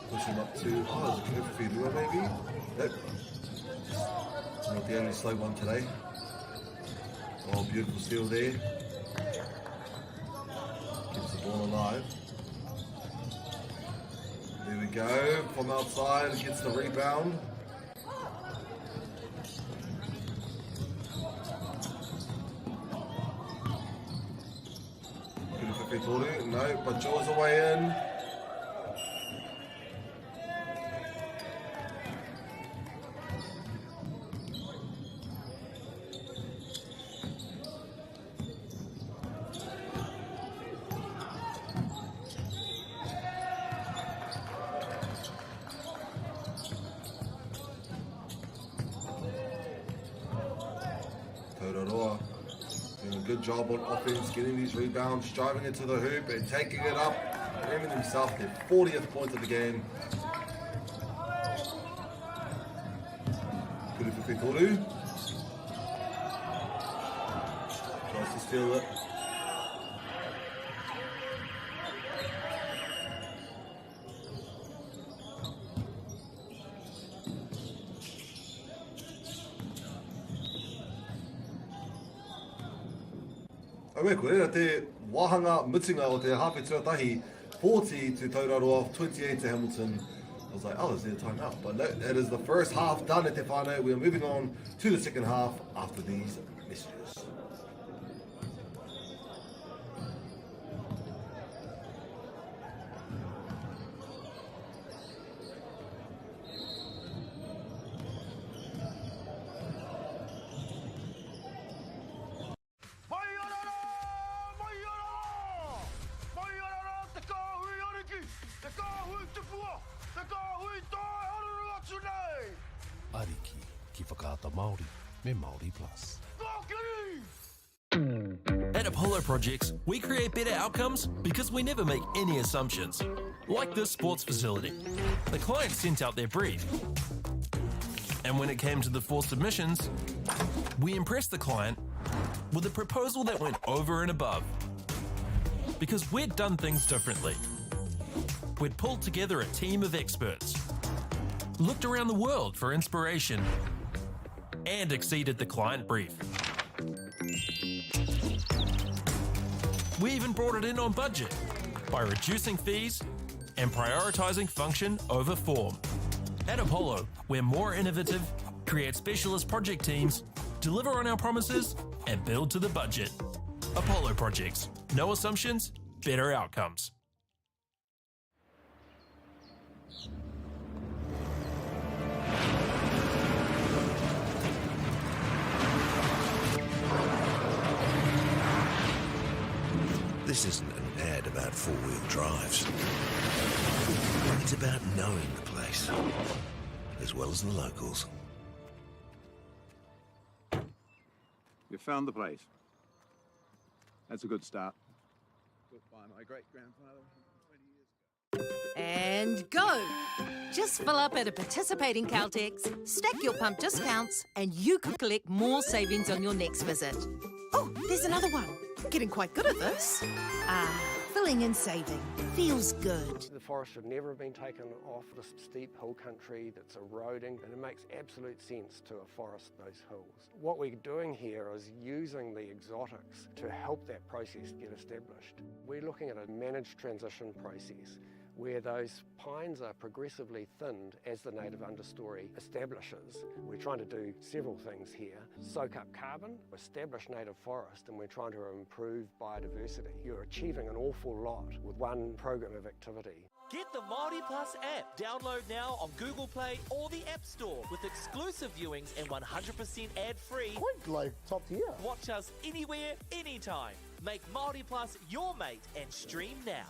Push him up to, oh, is it Kuripipi Rua maybe? Nope. Just not the only slow one today. Oh, beautiful steal there. Keeps the ball alive. There we go. From outside, gets the rebound. Toru, no, but jaws away in. Tauraroa doing a good job on offense, getting these rebounds, driving it to the hoop and taking it up, earning himself the 40th point of the game. Kuripipi Toru. Tries to steal it. Aue, ko reira te wāhanga mutunga o te hāwhe tuatahi, 40 to Tauraroa, 28 to Hamilton. I was like, oh, is there a timeout? But no, that is the first half done at Te Whānau. We are moving on to the second half after these messages. Mai ora rā, mai ora rā! Whakaata Māori me Māori Plus. At Apollo Projects, we create better outcomes because we never make any assumptions. Like this sports facility. The client sent out their brief. And when it came to the four submissions, we impressed the client with a proposal that went over and above. Because we'd done things differently. We'd pulled together a team of experts, looked around the world for inspiration, and exceeded the client brief. We even brought it in on budget by reducing fees and prioritising function over form. At Apollo, we're more innovative, create specialist project teams, deliver on our promises, and build to the budget. Apollo Projects. No assumptions, better outcomes. This isn't an ad about four-wheel drives. It's about knowing the place, as well as the locals. You found the place. That's a good start. Built by my great-grandfather 120 years ago. And go! Just fill up at a participating Caltex, stack your pump discounts, and you could collect more savings on your next visit. Oh, there's another one. Getting quite good at this. Ah, filling and saving. Feels good. The forest should never have been taken off this steep hill country that's eroding, and it makes absolute sense to afforest those hills. What we're doing here is using the exotics to help that process get established. We're looking at a managed transition process where those pines are progressively thinned as the native understory establishes. We're trying to do several things here. Soak up carbon, establish native forest, and we're trying to improve biodiversity. You're achieving an awful lot with one program of activity. Get the Māori Plus app. Download now on Google Play or the App Store with exclusive viewings and 100% ad-free. Quite like top tier. Watch us anywhere, anytime. Make Māori Plus your mate and stream now.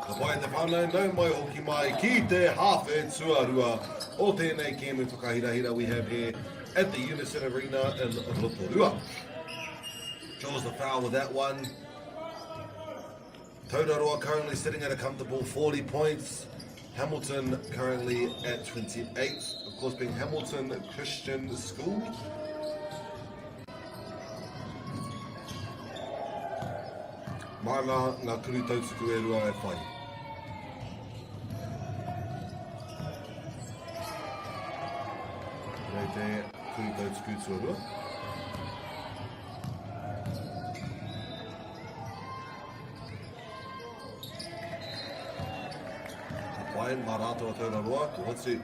Ka pai te whānau, nau mai hoki mai ki te hāwhe tuarua o tēnei kēmu whakahirahira we have here at the Unison Arena in Rotorua. Draws the foul with that one. Tauraroa currently sitting at a comfortable 40 points. Hamilton currently at 28. Of course, being Hamilton Christian School. Māna ngā kuru tautuku e rua e whai. Rei te kuru tautuku tuarua. Ka pai, mā rātou a Tauraroa, ko Hotu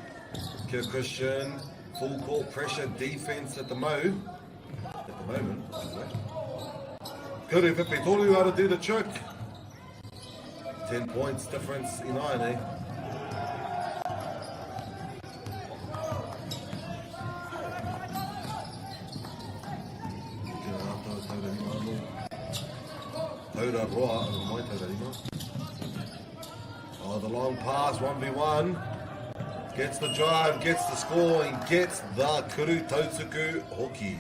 kia Christian, full court pressure defense at the mo. At the moment, anyway. Kuru 53 out to do the trick. 10 points difference in iron, eh? Kia rātou taura rima anō. Taura roa, anō mai taura rima. Oh, the long pass, 1v1. Gets the drive, gets the score, and gets the Kuru Tautuku hoki.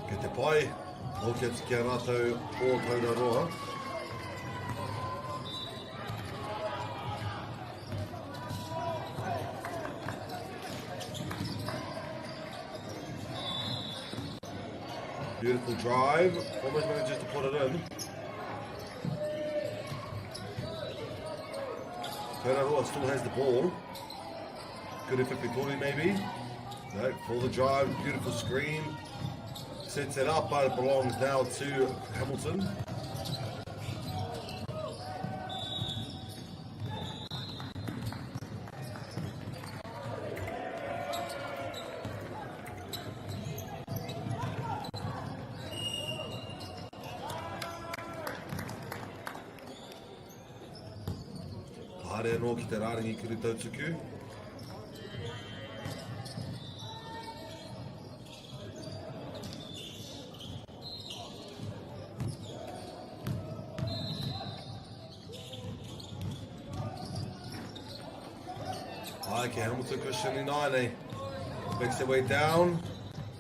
Kei te pai, hoki atu ki a rātou o Tauraroa. Beautiful drive, almost manages to put it in. Tauraroa still has the ball. Good effort Victoria maybe. No, for the drive, beautiful screen. Sets it up, but it belongs now to Hamilton. Ka haere anō ki te rārangi kuru tautuku. Ai, ke Hamilton Christian Inaine. Makes their way down,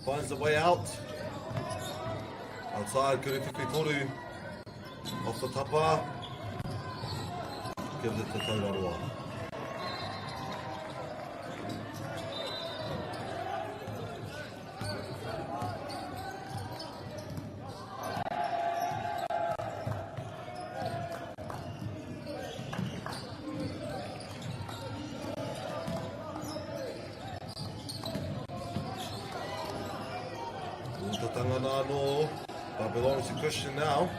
finds the way out. Outside, Kuru Toru. Off the tapa. Gives it to Tauraroa. Utatanga nā anō, but belongs to Christian now.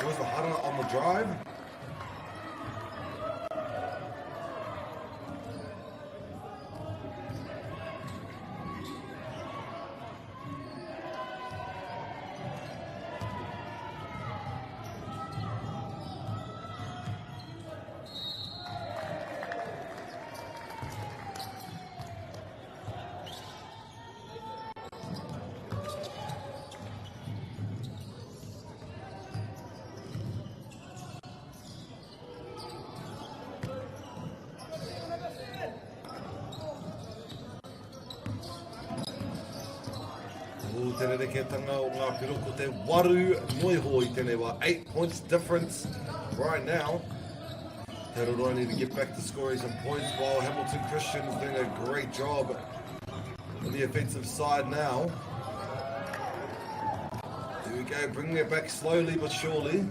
Joyce Hara on the drive. O te rerekētanga o ngā piro ko te waru noiho i tēnei wā. 8 points difference right now. Te Roroa need to get back to scoring some points while Hamilton Christian is doing a great job on the offensive side now. Here we go, bringing it back slowly but surely.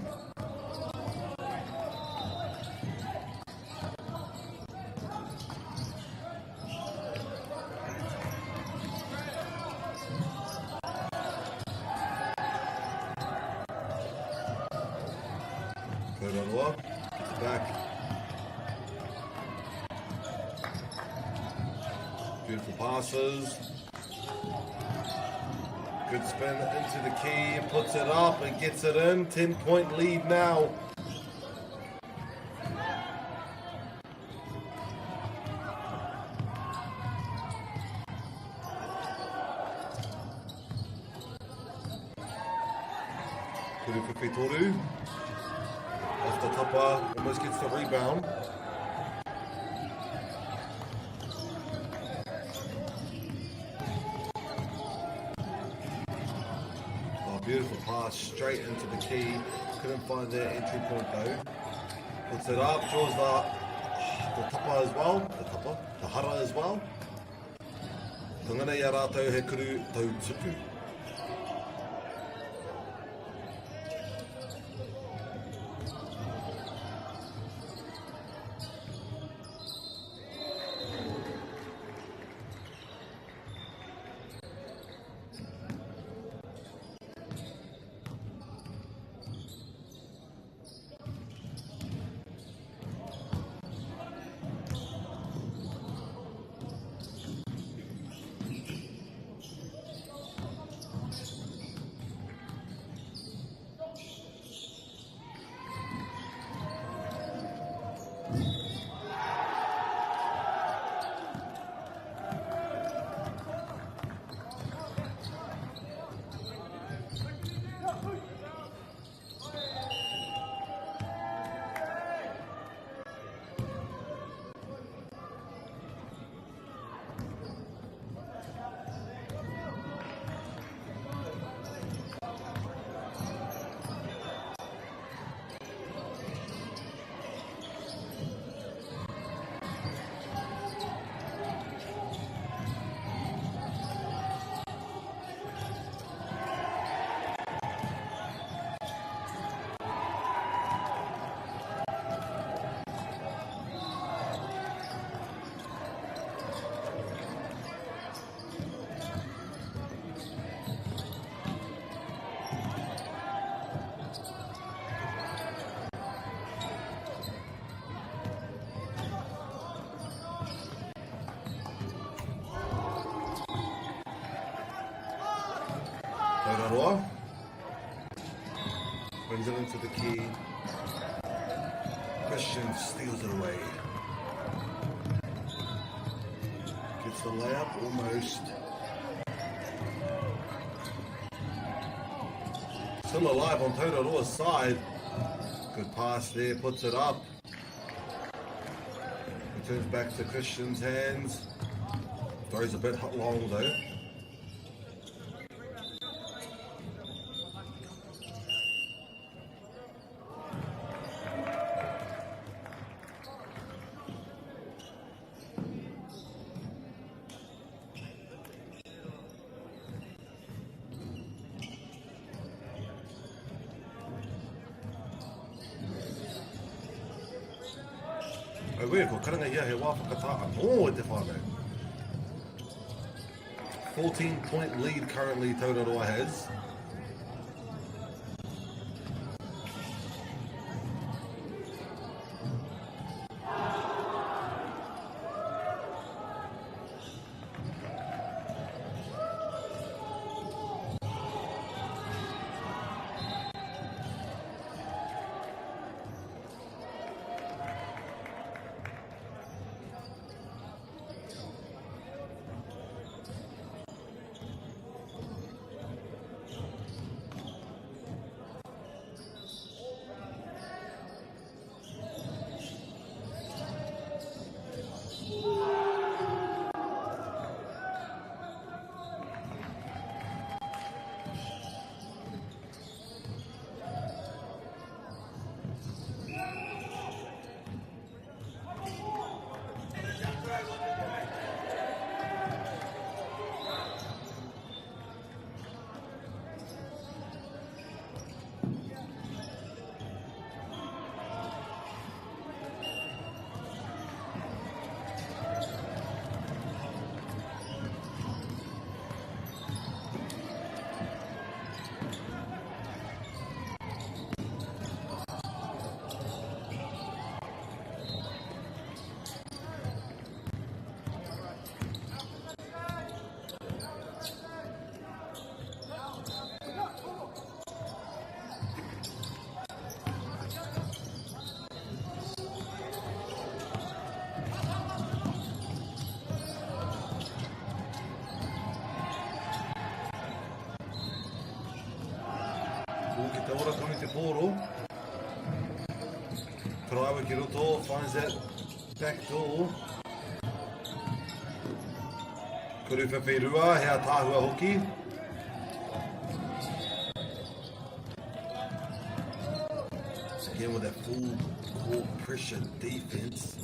Tauraroa, gets it back. Beautiful passes. Good spin into the key, puts it up and gets it in. 10 point lead now. Kuru Toru. Off the topper, almost gets the rebound. Oh, beautiful pass straight into the key. Couldn't find their entry point though. Puts it up, draws the, the tapa as well. The tapa, the hara as well. Ka ngana i a rātou he kuru tautuku. Tauraroa. Brings it into the key. Christian steals it away. Gets the layup almost. Still alive on Tauraroa's side. Good pass there, puts it up. Returns back to Christian's hands. Throws a bit long though. Auē, ko karanga ia he wā whakatā anō e te whānau. 14 point lead currently Tauraroa has. ora tonu te pōro. Taraiwa ki roto, finds that back door. Kuruwhiwhi rua, he ataahua hoki. Again with that full court pressure defense.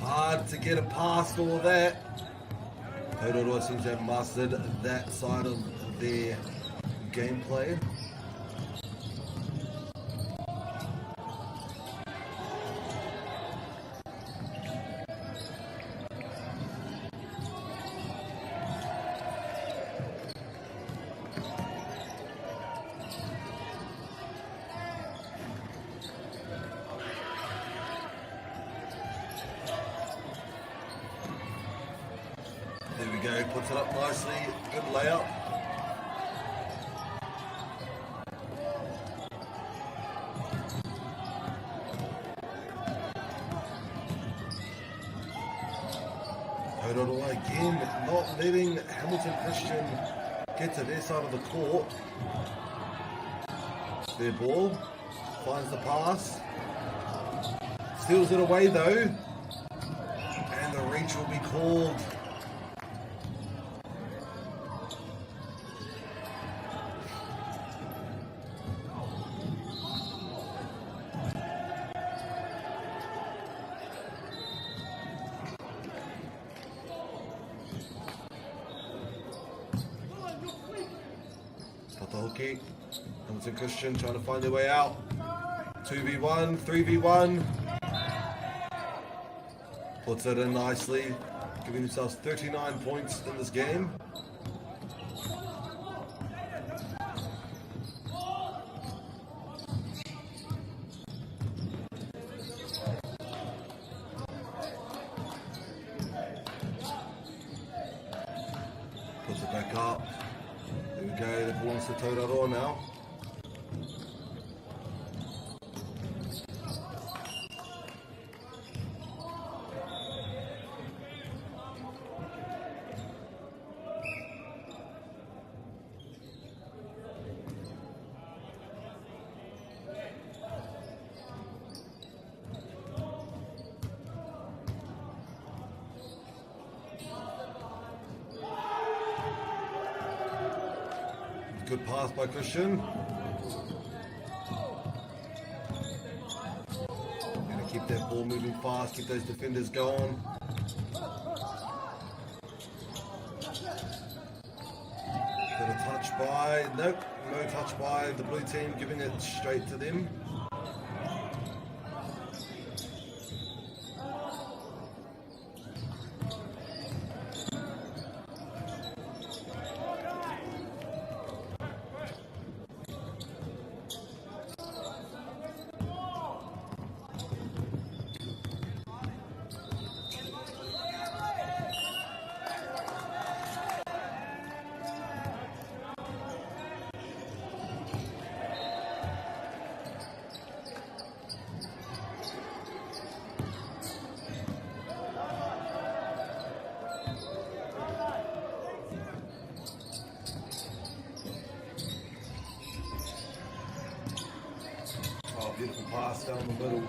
Hard to get a past all that. Tauraroa seems to have mastered that side of their gameplay. There we go, puts it up nicely. Good layup. Tauraroa again, not letting Hamilton Christian get to their side of the court. Their ball, finds the pass, steals it away though, and the reach will be called. Patahoki, Hamilton Christian trying to find their way out. 2v1, 3v1. Puts it in nicely, giving themselves 39 points in this game. Puts it back up. There we go, that belongs to Tauraroa now. Good pass by Christian. Gonna keep that ball moving fast, keep those defenders going. Got a touch by, nope, no touch by the blue team, giving it straight to them. Oh, beautiful pass down the middle.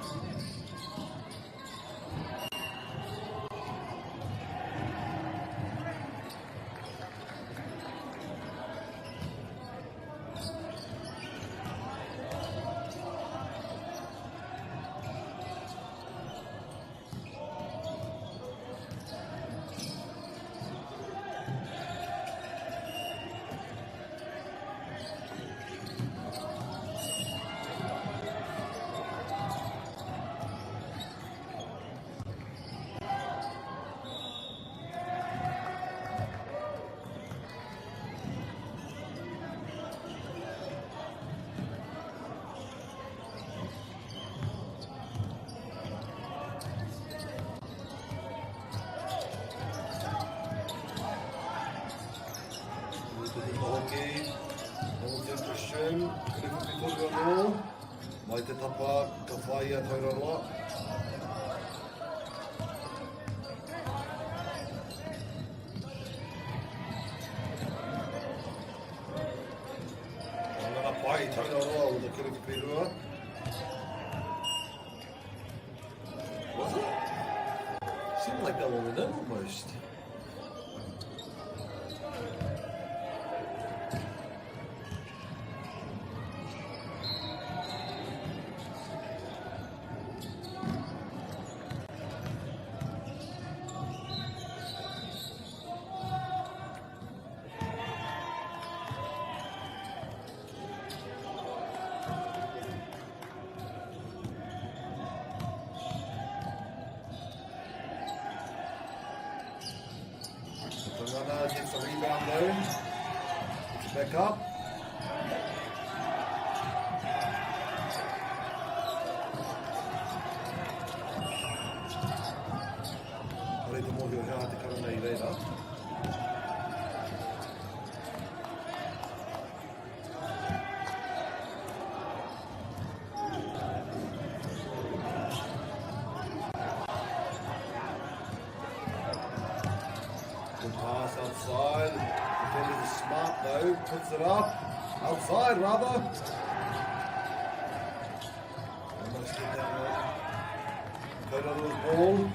Hoki, Hamilton Christian, Kuri anō. Mai te tapa, ka whāia Tauraroa. Ngana pai Tauraroa with a like that one went in almost. Tangana gets the rebound though. Gets it back up. Kare te mōhio he aha te karanga i reira. Good pass outside. Defenders are smart though. Puts it up. Outside rather. Almost get that one. Taurarua's ball.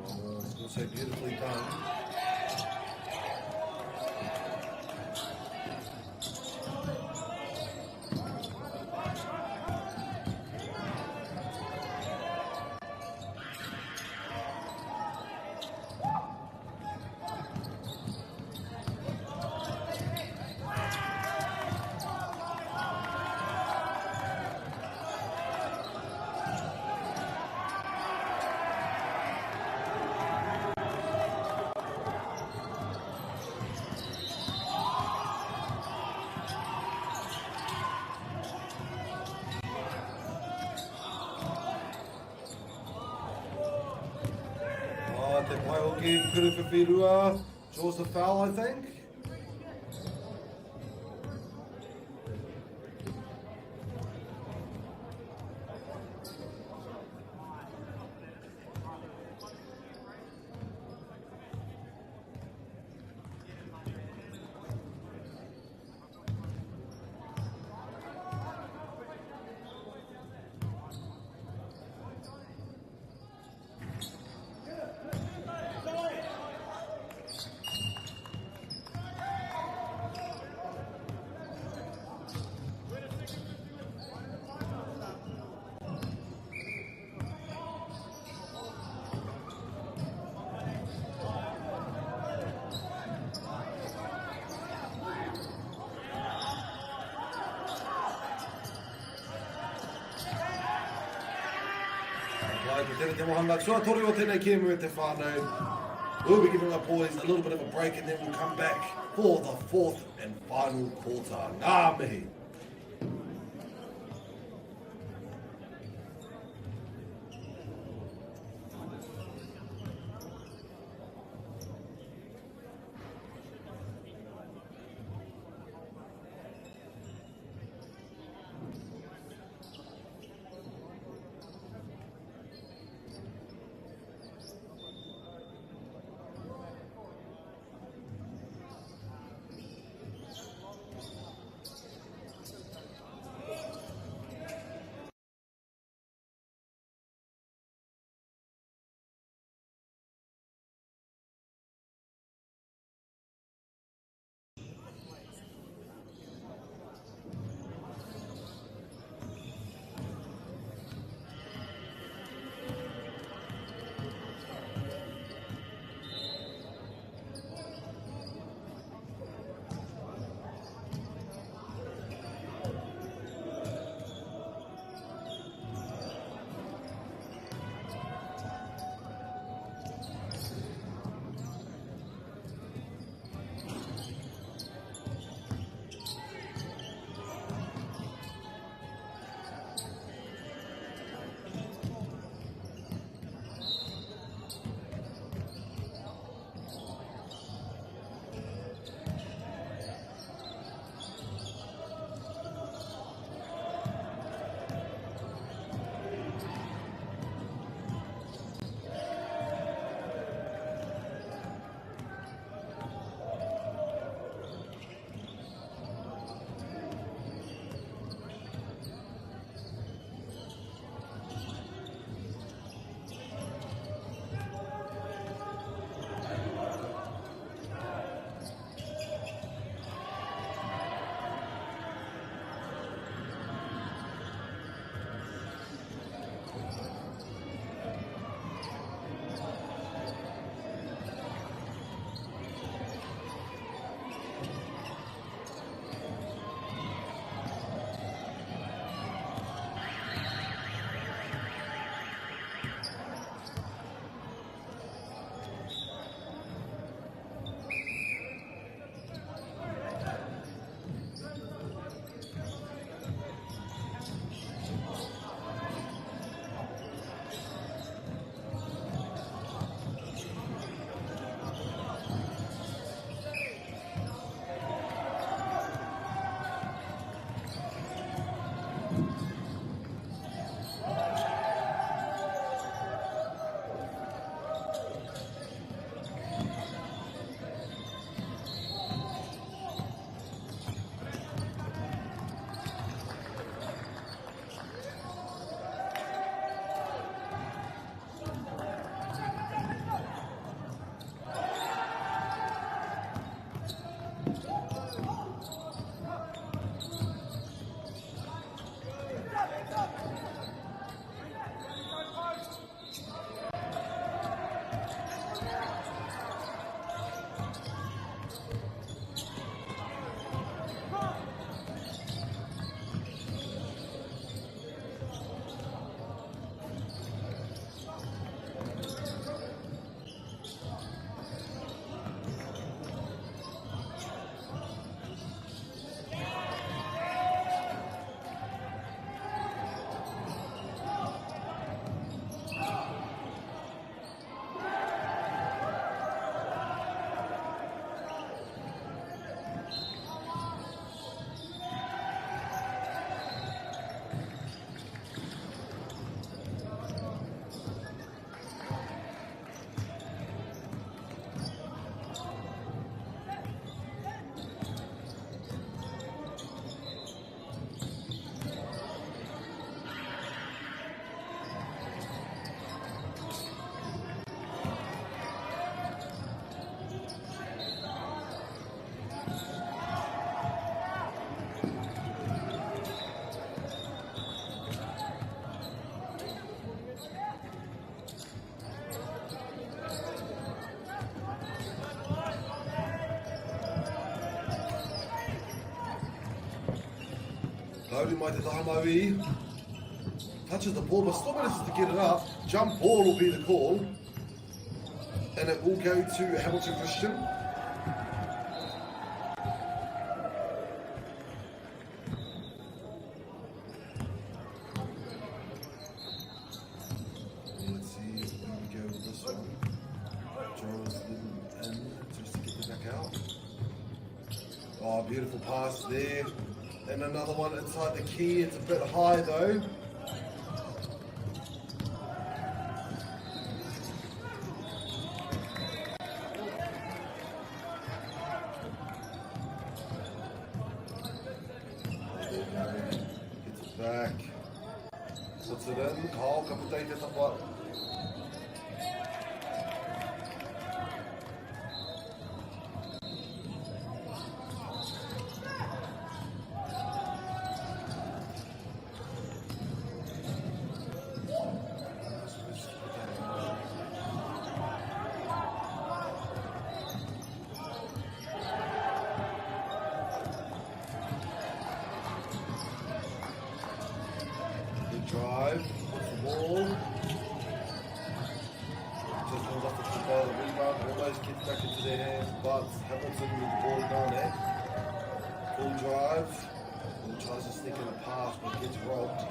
Oh, I was going to say beautifully done. Oh, te pai hoki, Kura Draws the foul, I think. Ko tēnei te wāhanga tuatoru o tēnei kēmu e te whānau. We'll be giving our boys a little bit of a break and then we'll come back for the fourth and final quarter. Ngā mihi. Tauri mai te taha mauī. Touches the ball, but still manages to get it up. Jump ball will be the call. And it will go to Hamilton Christian. Let's see where we go with this one. Draws them in just to get them back out. Oh, beautiful pass there. And another one inside the key. It's a bit high though. There we go. Gets it back. Puts it in. Kyle, ka puta i te tapa. Good drive. Puts the ball. Just comes off the tapa. The rebound almost gets back into their hands, but Hamilton with the ball down there. Full drive. And tries to sneak in a pass, but gets robbed.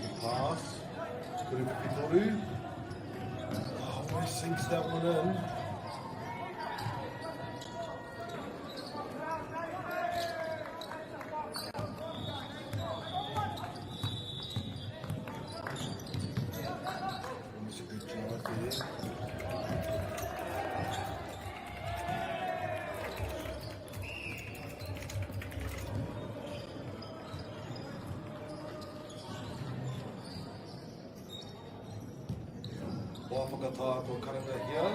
Good pass. Kuru Pitoru. Oh, almost sinks that one in. Almost a good drive there. Hoa whakatā ko karanga here.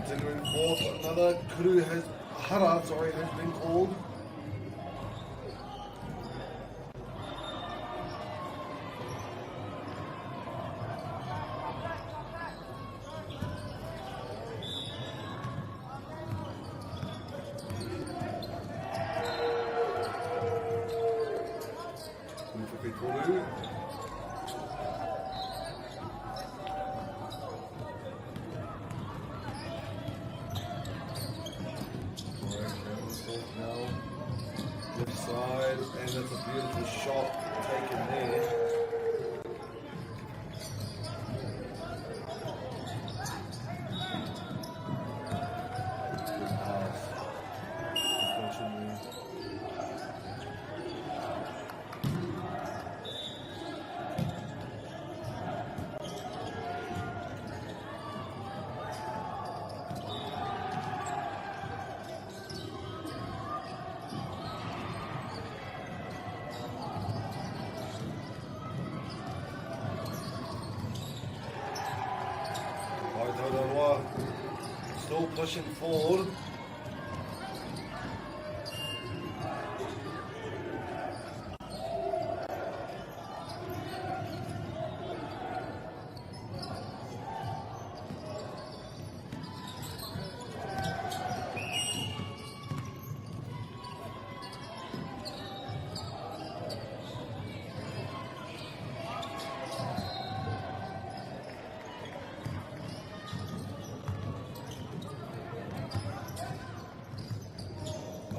Continuing forth, another crew has hara, sorry, has been called. Toru. Now. Left side, and that's a beautiful shot taken there. Good pass. Unfortunately. Taurarua still pushing forward.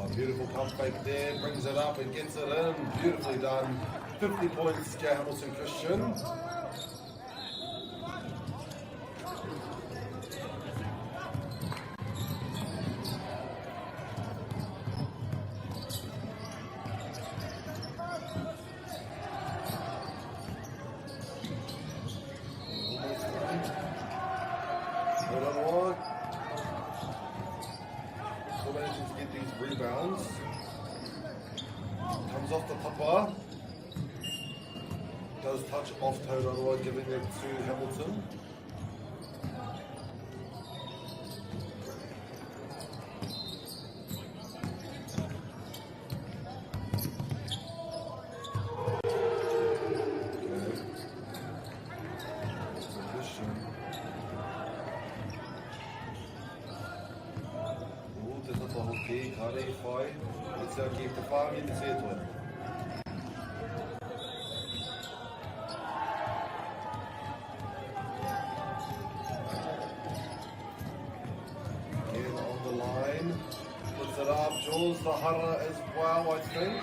Oh, beautiful pump fake there, brings it up and gets it in. Beautifully done. 50 points, J. Hamilton Christian. Almost done. Hold on, one. Still managing to get these rebounds. Comes off the tapa. Does touch off Taurarua, giving it to Hamilton. Okay. It's a Christian. O, te tata hoki, kare i whai. E te ki te whāngi te sētoa. Again on the line. Puts it up. Draws the hara as well, I think.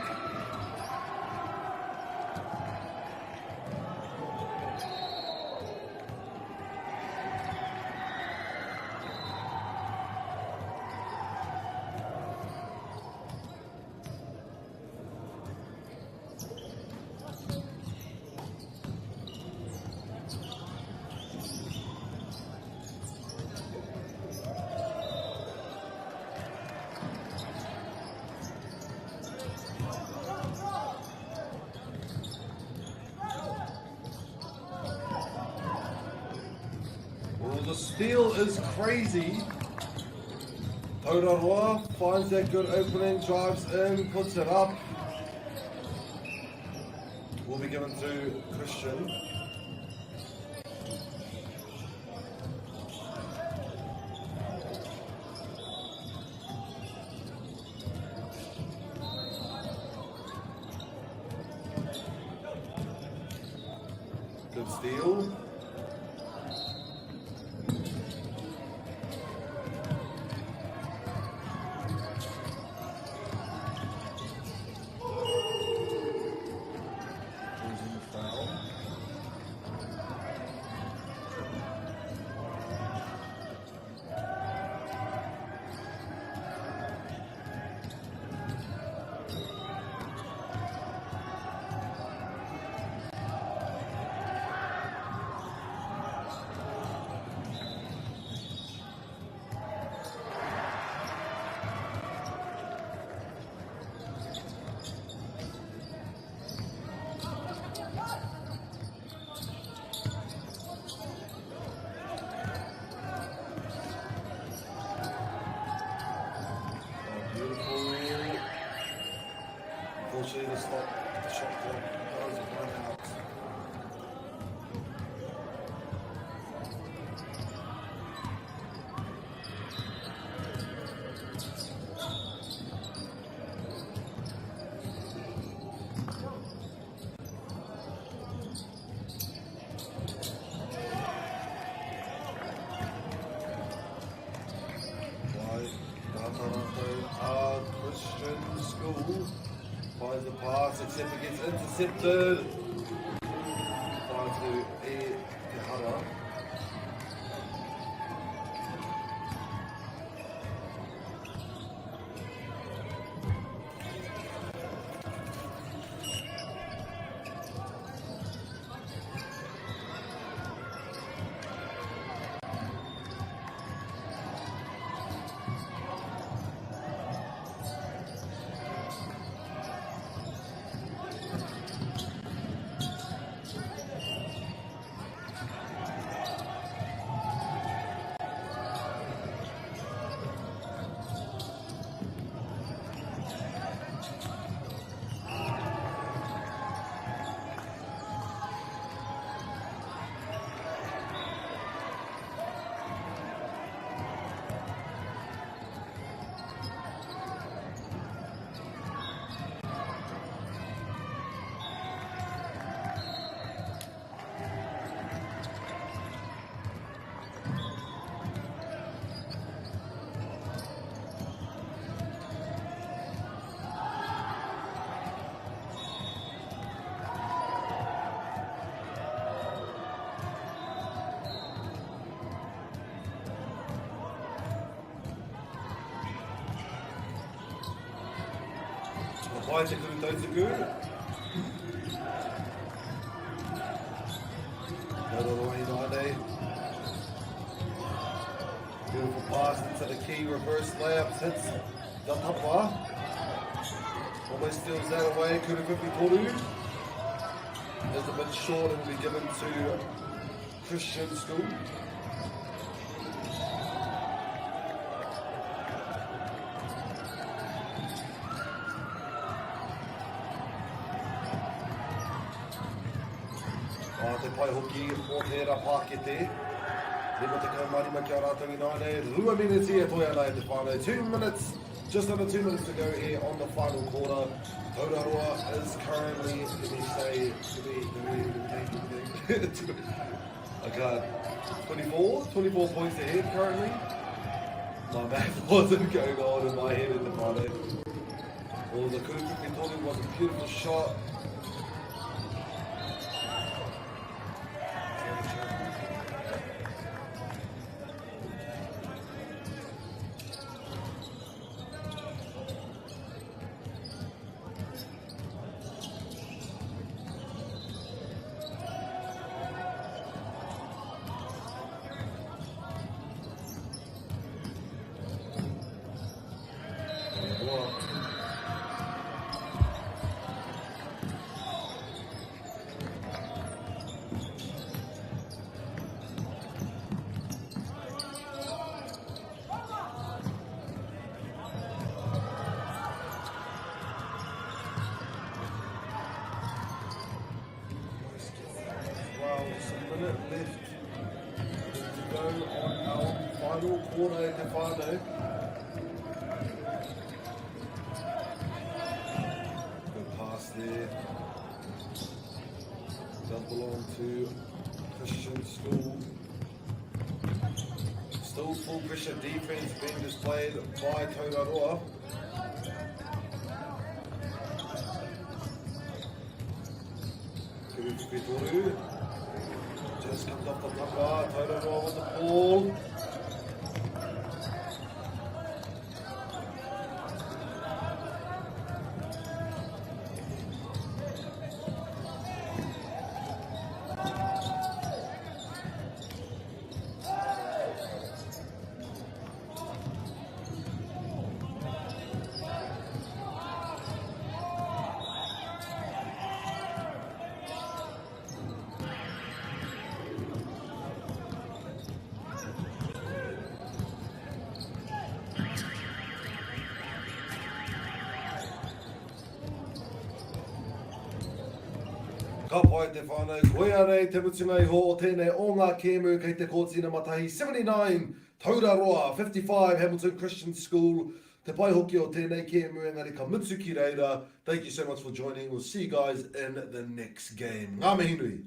Well, the steal is crazy. Taurarua finds that good opening, drives in, puts it up. Will be given to Christian. Good steal. Losing the foul. Unfortunately, the stop, the shot clock does run out. By Rata Christian School. Finds the pass, except it gets intercepted. Finds to E Te Hara. Ka pai te kuru tautuku. Tauraroa Hinane. Beautiful pass into the key, reverse layups, hits the tapa. Almost steals that away, Kuru Whiwhi Toru. Is a bit short and will be given to Christian School. A te pai hoki o tērā pākete. Rima te kaumārima kia rātou i nāne. Rua miniti e toi ana e te whānau. 2 minutes, just under 2 minutes to go here on the final quarter. Tauraroa is currently, let me say, let me, I can't, 24 points ahead currently. My math wasn't going on in my head at the whānau. Well, the Kuru Toru was a beautiful shot. Well, it's a minute left to go on our final quarter at te whānau. Good pass there. Does belong to Christian School. Still full pressure defense being displayed by Tauraroa. Kuru Just comes off the tapa. Tauraroa with the ball. Ka pai te whānau, koia nei te mutunga iho o tēnei o ngā kēmu kei te kōti nama tahi 79, Tauraroa, 55, Hamilton Christian School. Te pai hoki o tēnei kēmu engari ka mutu ki reira. Thank you so much for joining, we'll see you guys in the next game. Ngā mihi nui.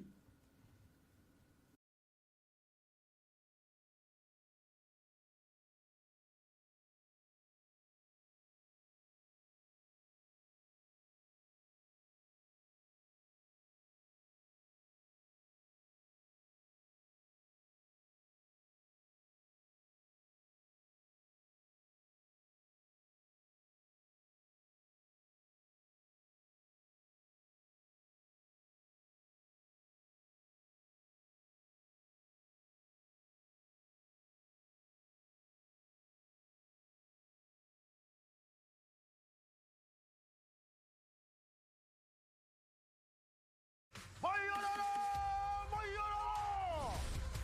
Mai ana rā! Mai ana rā!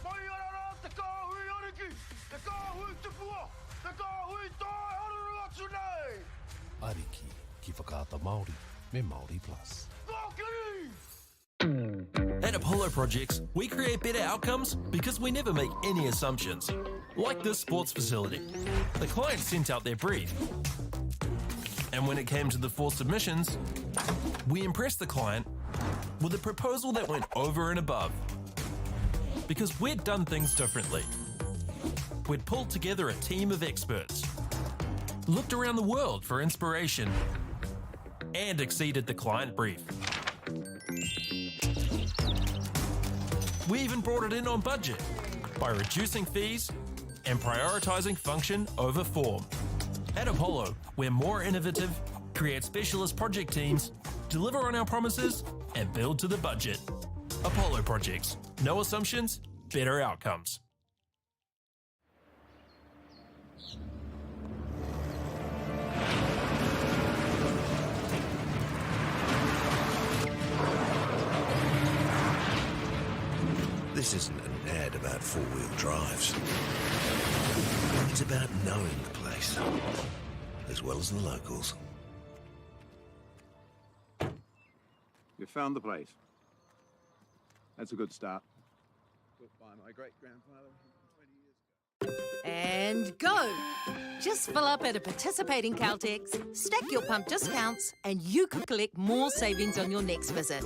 Mai ana rā te kāhui ariki, te kāhui tupua, te kāhui tae haruru atu nei! Ariki ki Whakaata Māori me Māori Plus. Kōkiri! At Apollo Projects, we create better outcomes because we never make any assumptions. Like this sports facility. The client sent out their brief. And when it came to the four submissions, we impressed the client with a proposal that went over and above. Because we'd done things differently. We'd pulled together a team of experts, looked around the world for inspiration, and exceeded the client brief. We even brought it in on budget by reducing fees and prioritising function over form. At Apollo, we're more innovative, create specialist project teams, deliver on our promises, and build to the budget. Apollo Projects. No assumptions, better outcomes. This isn't an ad about four-wheel drives. It's about knowing the place, as well as the locals. You found the place. That's a good start. Built by my great-grandfather 120 years ago. And go! Just fill up at a participating Caltex, stack your pump discounts, and you could collect more savings on your next visit.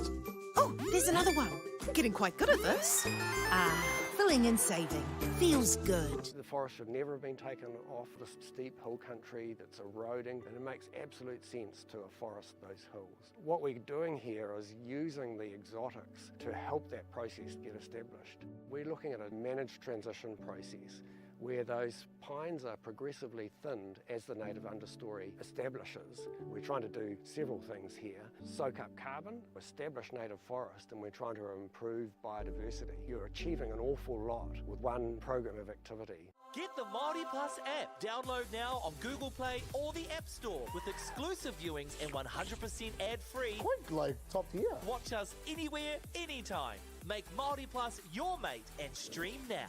Oh, there's another one. Getting quite good at this. Ah, filling and saving. Feels good. The forest should never have been taken off this steep hill country that's eroding, and it makes absolute sense to afforest those hills. What we're doing here is using the exotics to help that process get established. We're looking at a managed transition process where those pines are progressively thinned as the native understory establishes. We're trying to do several things here. Soak up carbon, establish native forest, and we're trying to improve biodiversity. You're achieving an awful lot with one program of activity. Get the Māori Plus app. Download now on Google Play or the App Store with exclusive viewings and 100% ad-free. Quite like top tier. Watch us anywhere, anytime. Make Māori Plus your mate and stream now.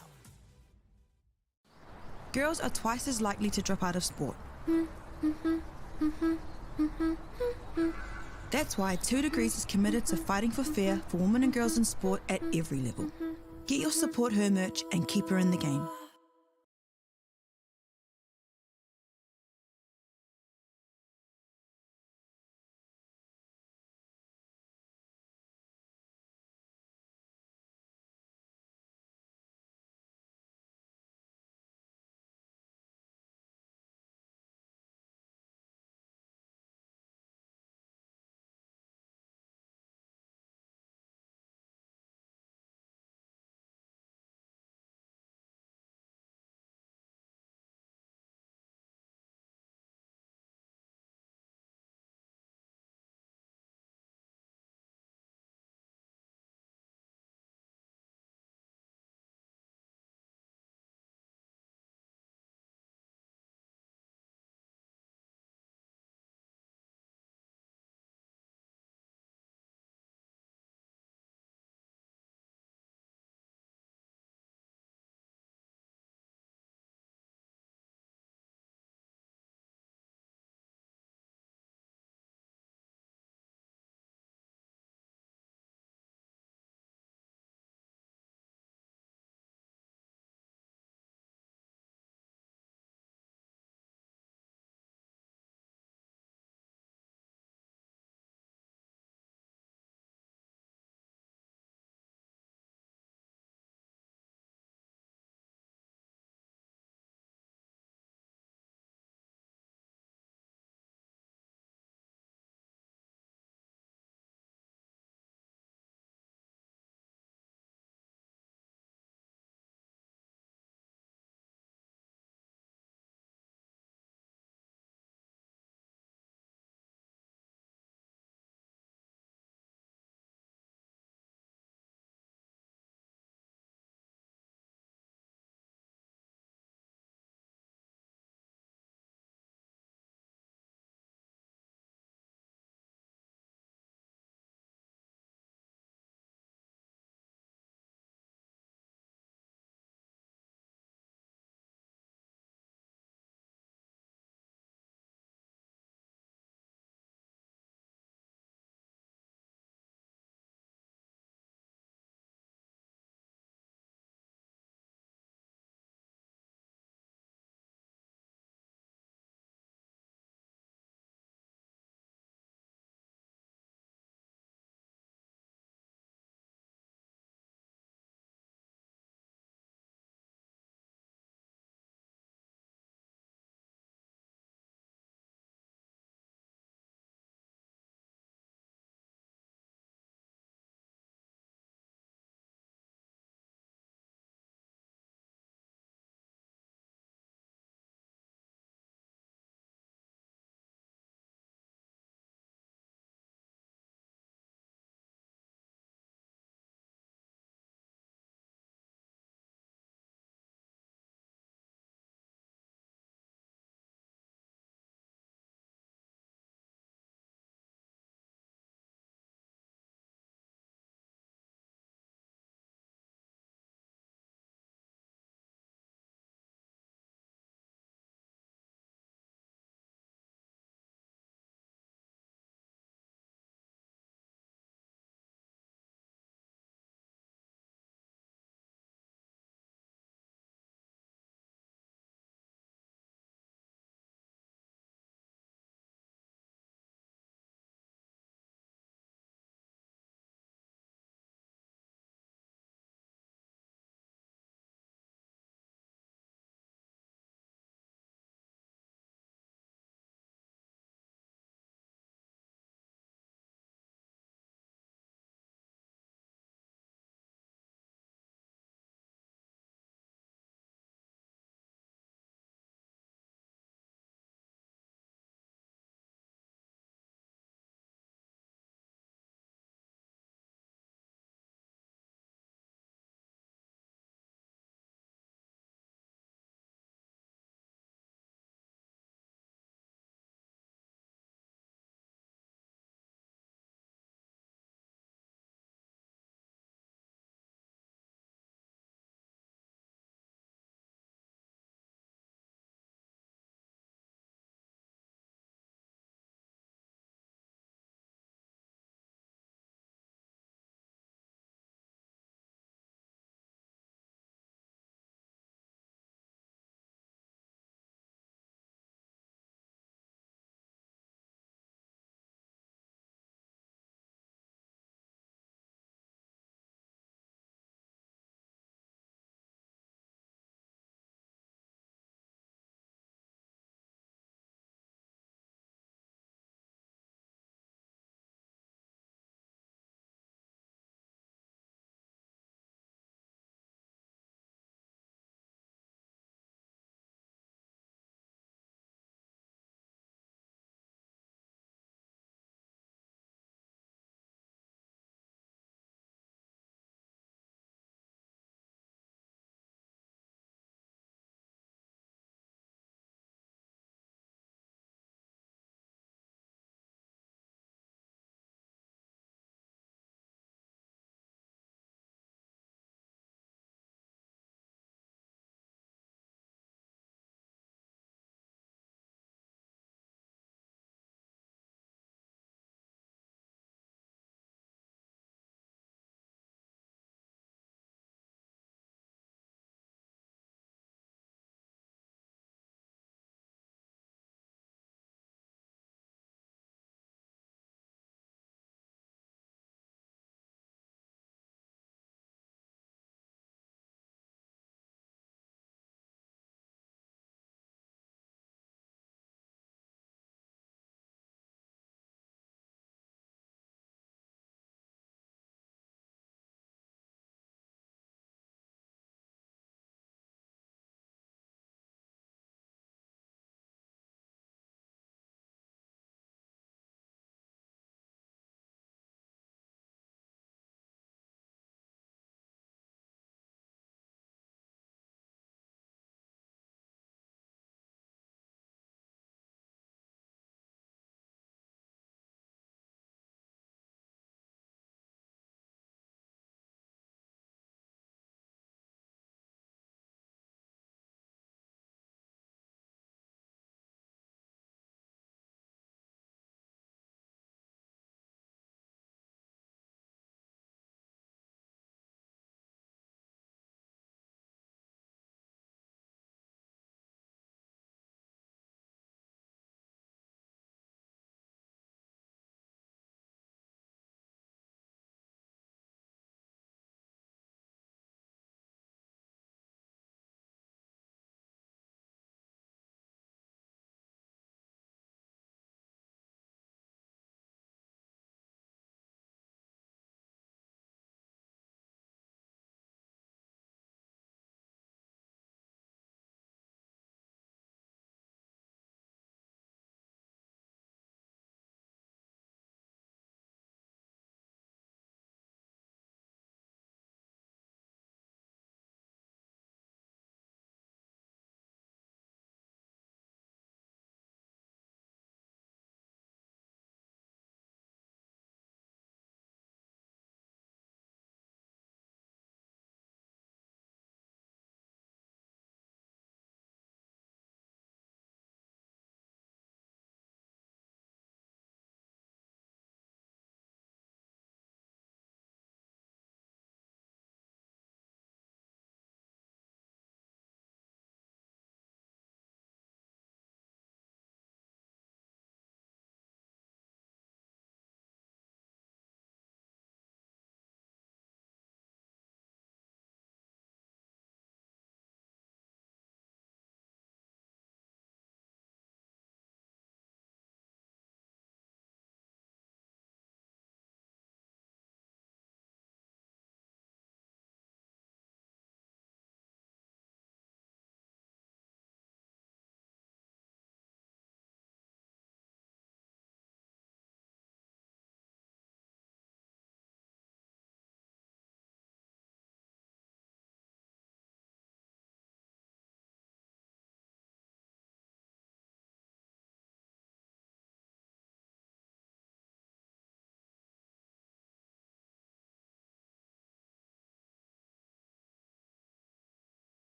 Girls are twice as likely to drop out of sport. That's why 2 Degrees is committed to fighting for fair for women and girls in sport at every level. Get your Support Her merch and keep her in the game.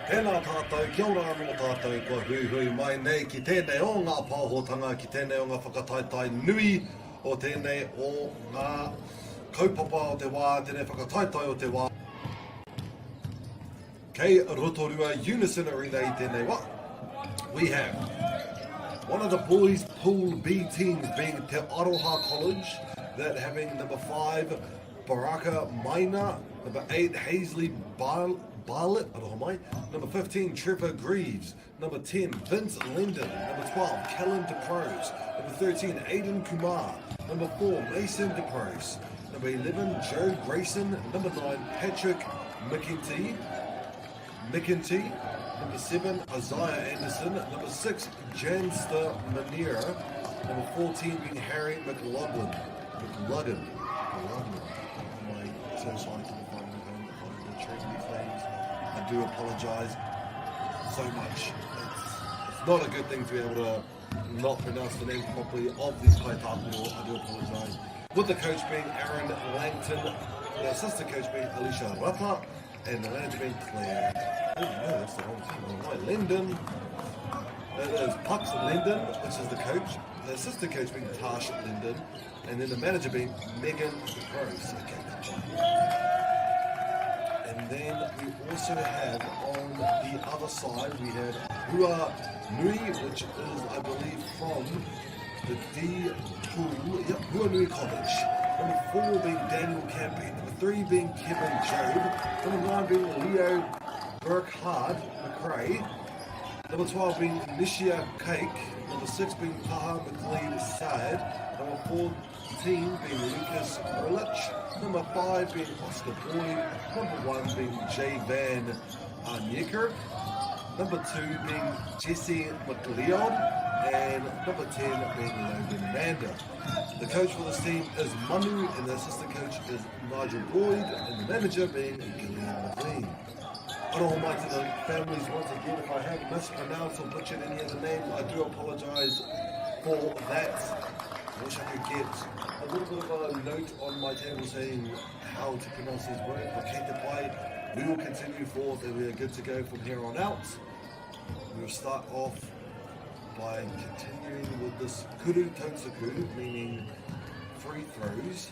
Tēnā tātou, kia ora anō tātou kua huihui mai nei ki tēnei o ngā pāhotanga, ki tēnei o ngā whakataetae nui o tēnei o ngā kaupapa o te wā, tēnei whakataetae o te wā. Kei Rotorua Unison Arena i tēnei wā. We have one of the boys pool B teams being Te Aroha College, that having number 5 Baraka Maina, number 8 Hazley Bar Barlett, aroha mai, number 15 Trevor Greaves, number 10 Vince Linden, number 12 Kellen DeProse, number 13 Aidan Kumar, number 4 Mason DeProse, number 11 Joe Grayson, number 9 Patrick McEntee, McEntee, number 7 Isaiah Anderson, number 6 Janster Manera, number 14 being Harry McLaughlin. McLaughlin. McLaughlin. My so sorry to the family home on the tragedy claims. I do apologise so much. It's, it's not a good thing to be able to not pronounce the names properly of these kaitākaro. I do apologise. With the coach being Aaron Langton, the assistant coach being Alicia Rata, and the manager being Claire. Oh no, that's the wrong team. Oh, my Linden. That is Pux Linden, which is the coach. The assistant coach being Tash Linden, and then the manager being Megan Gross. Okay, And then we also have on the other side we have Hua Nui, which is I believe from the D Pool, yep, Huanui College. Number 4 being Daniel Campy. Number 3 being Kevin Job. Number 9 being Leo Burkhard McRae. Number 12 being Nishia Cake. Number 6 being Taha McLean Saad. Number 14 being Lucas Erlich. Number 5 being Oscar Boyd. Number 1 being Jay Van Arnieker. Number 2 being Jesse McLeod. And number 10 being Logan Mander. The coach for this team is Manu, and the assistant coach is Nigel Boyd, and the manager being Gillian McLean. Aroha mai to the families once again. If I have mispronounced or butchered any of the names, I do apologise for that. I wish I could get a little bit of a note on my table saying how to pronounce these words, but kei te pai, we will continue forth and we are good to go from here on out. We will start off by continuing with this kuru tautsuku, meaning free throws.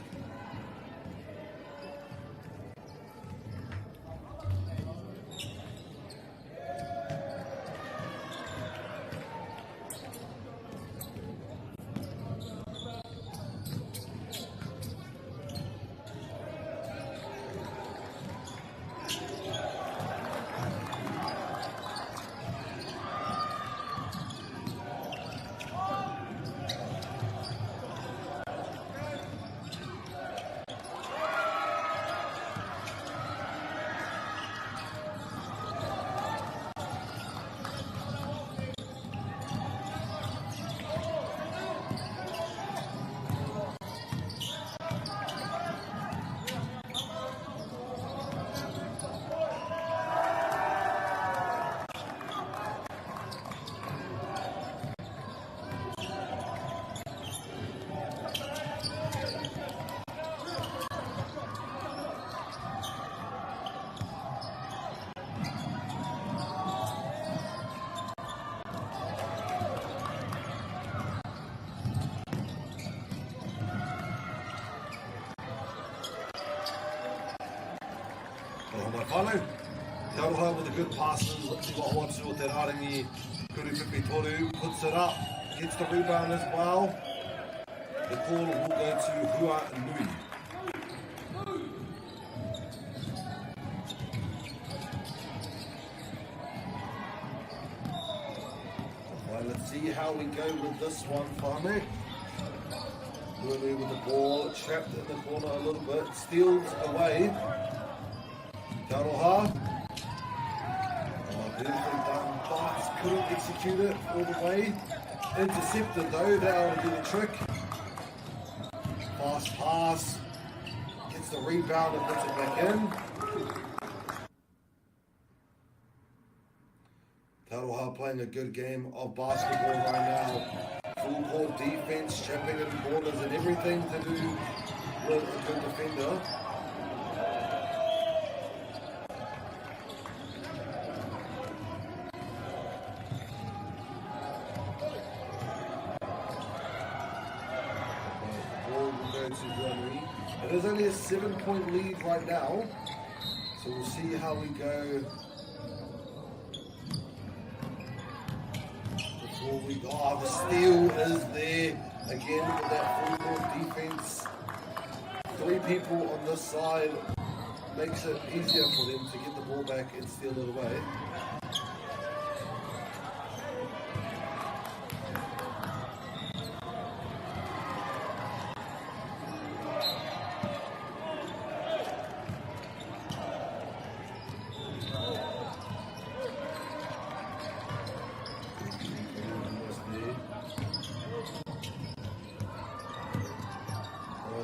Whānau. Te Aroha with the good passes. Te Wahoatu o Te Rārangi. Kuru Pipi Toru puts it up. Gets the rebound as well. The call will go to Hua Nui. Well, let's see how we go with this one, Whānau. Hua Nui with the ball, trapped in the corner a little bit, steals away. Te Aroha. Oh, beautifully done, but couldn't execute it all the way. Intercepted though, that'll do the trick. Fast pass. Gets the rebound and puts it back in. Te Aroha playing a good game of basketball right now. Full court defense, trapping in corners and everything to do with a good defender. to Huanui. It is only a 7-point lead right now, so we'll see how we go before we go. Oh, the steal is there again with that full court defense. 3 people on this side makes it easier for them to get the ball back and steal it away.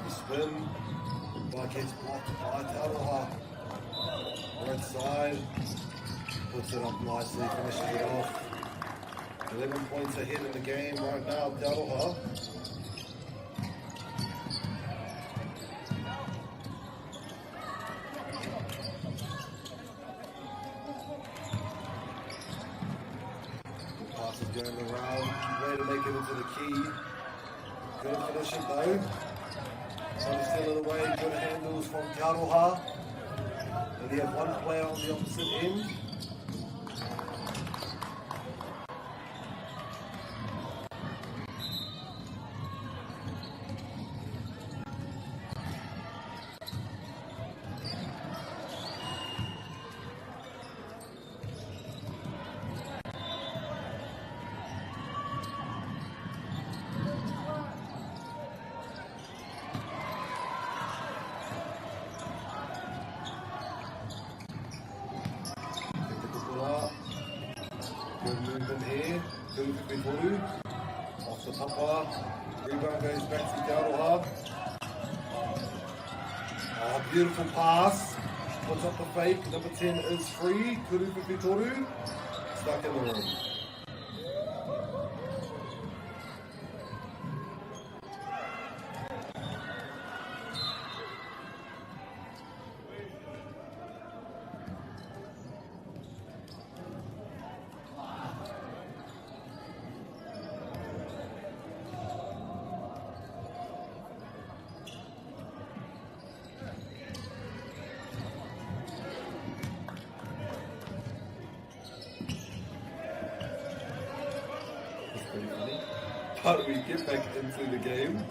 Spin, but gets blocked by Te Aroha. Right side, puts it up nicely, finishes it off. 11 points ahead in the game right now, Te Aroha. The pass is going around, way to make it into the key. Good finish it though. Trying to steal it away, good handles from Te Aroha. And they have one player on the opposite end. Good movement here. Off the papa. Rebound goes back to Te Aroha. Oh, beautiful pass. Puts up the fake. Number 10 is free. Kuru Pipitoru. Stuck in the room. But we get back into the game.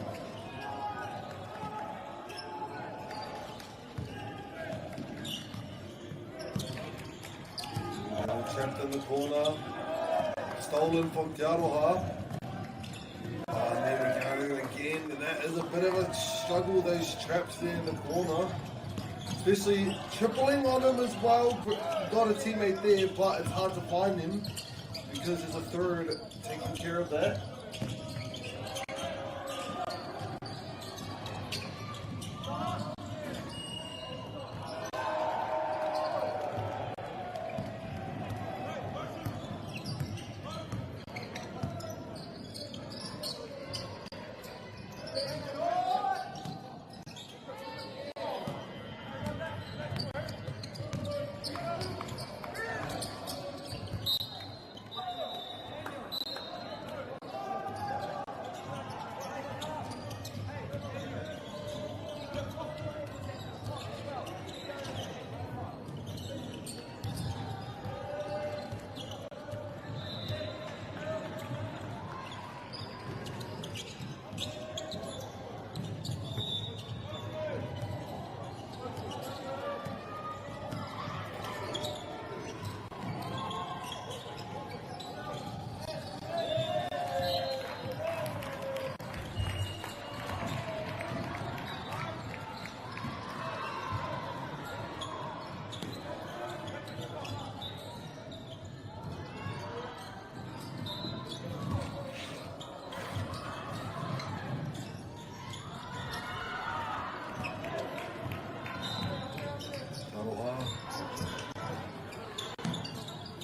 Trapped in the corner. Stolen from Te Aroha. Oh, and there we go again. And that is a bit of a struggle, those traps there in the corner. Especially tripling on him as well. Got a teammate there, but it's hard to find him because there's a third taking care of that.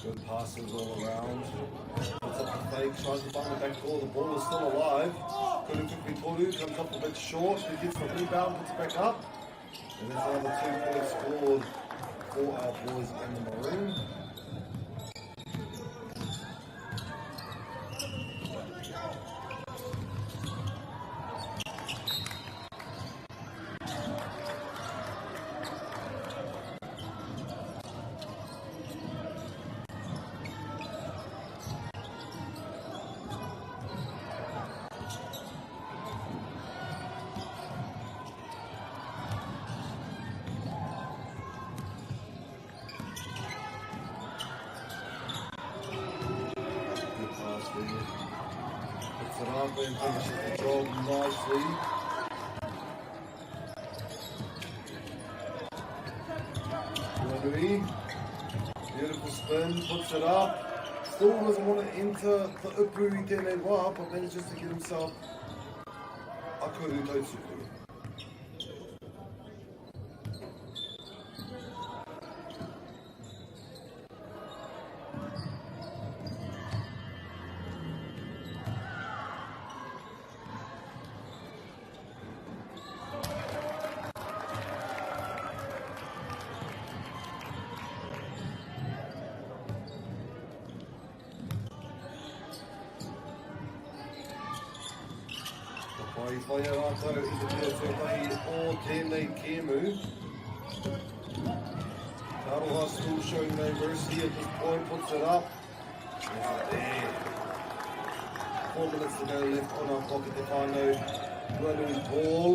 Good passes all around. Puts up the fake, tries to find the back door. The ball is still alive. Kuru comes up a bit short. He gets the rebound, puts it back up. And that's another 2 points scored for our boys in the maroon. Puts it up and finishes the job nicely. Huanui, beautiful spin, puts it up. Still doesn't want to enter the upu i tēnei wā, but manages to get himself a kuru tautuku. Ka whai whai a rātou i te pira tuatahi o tēnei kēmu. Te Aroha still showing no mercy at this point, puts it up. Is it there? 4 minutes to go left on our clock at the whānau. Huanui's ball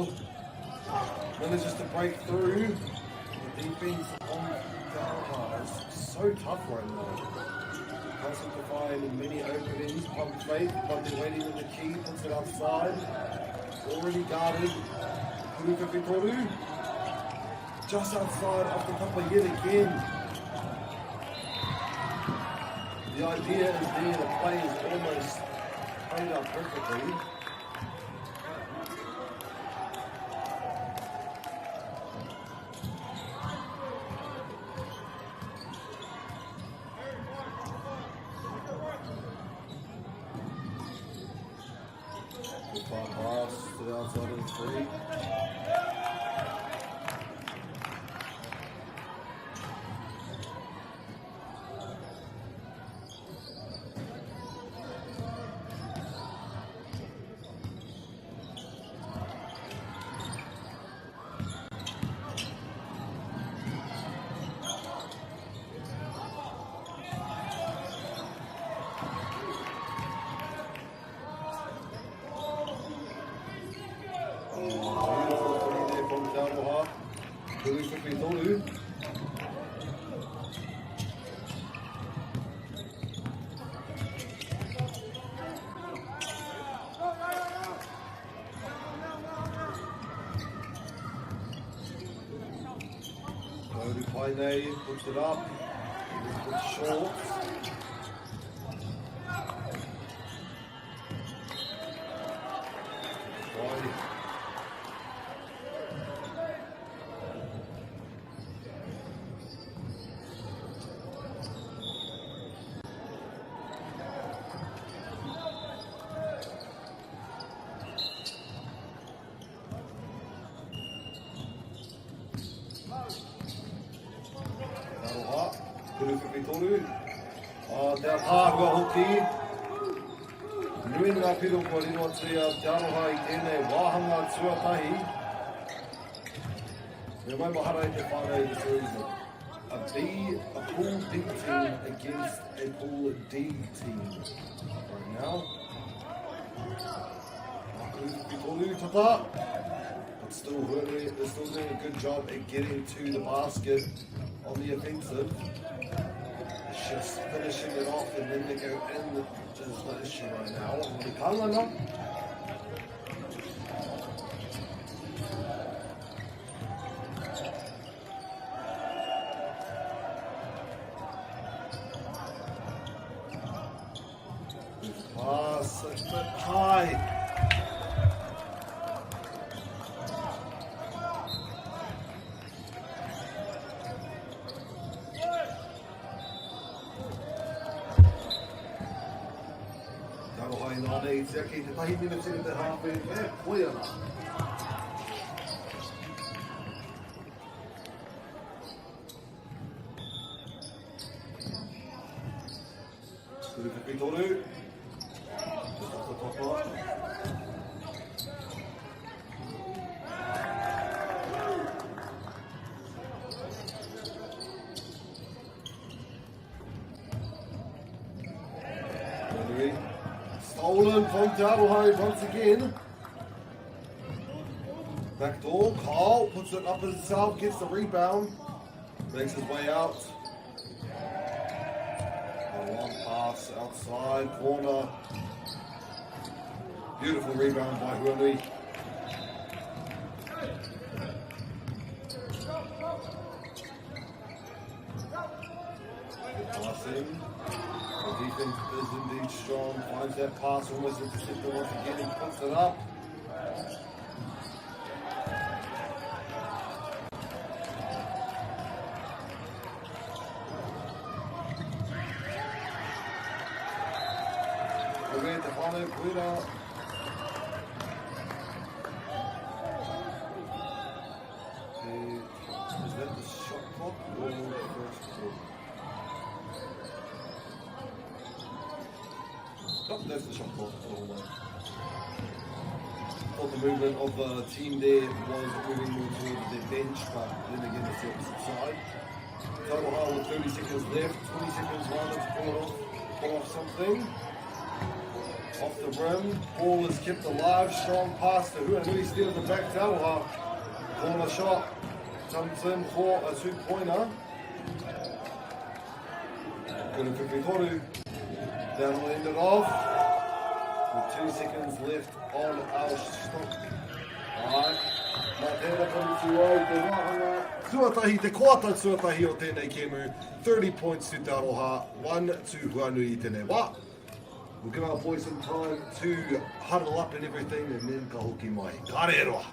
manages to break through. The defense on Te Aroha is so tough right now. Can't seem to find many openings. Pump fake, but they're waiting in the key. Puts it outside. Already guarded. Puruka Fitoru. Just outside off the top of yet again. The idea is there. The play is almost played out perfectly. Good pass to the outside of the three. Beautiful three there from Te Aroha. Turu whiwhi toru. Toru Paine puts it up. A little bit short. Wide. Aroha, turu whiwhi toru. A te ataahua hoki. Nui ngā piro kua riro atu i a Te Aroha i tēnei wāhanga tuatahi. Me maumahara i te whānau this is a B, a pool B team against a pool D team right now. Toru tata. But still, Huanui is still doing a good job at getting to the basket on the offensive. It's just finishing it off and then they go in is the issue right now. Kangana. Pass a bit high. Te aroha i nā nei, tiaki te tahi miniti o te hāwhe e koi ana. Turu whiwhi toru. Just off the top up. Stolen from Te Aroha once again. Back door, Carl puts it up himself, gets the rebound, makes his way out. A long pass outside, corner. Beautiful rebound by Huanui. Good passing. The defense is indeed strong. Finds that pass, almost intercepted once again. He puts it up. Roberto Whānau, Puera. Is that the shot clock or the first quarter? Oh, that's the shot clock. Oh, my. Thought the movement of the team there was moving more towards their bench, but then again, it's the opposite side. Te Aroha with 30 seconds left, 20 seconds rather to pull it off, pull off something. Off the rim, ball is kept alive, strong pass to Huanui, steals it back to Aroha. Corner shot, Thompson for a two-pointer. Good 53. That'll end it off with 2 seconds left on our stop. Alright. Mā tēnā tonu ai te wāhanga. Tuatahi, te koata tuatahi o tēnei kemu. 30 points to Te Aroha, 1 to Huanui i tēnei wā. We'll give our boys some time to huddle up and everything and then ka hoki mai. Ka roa.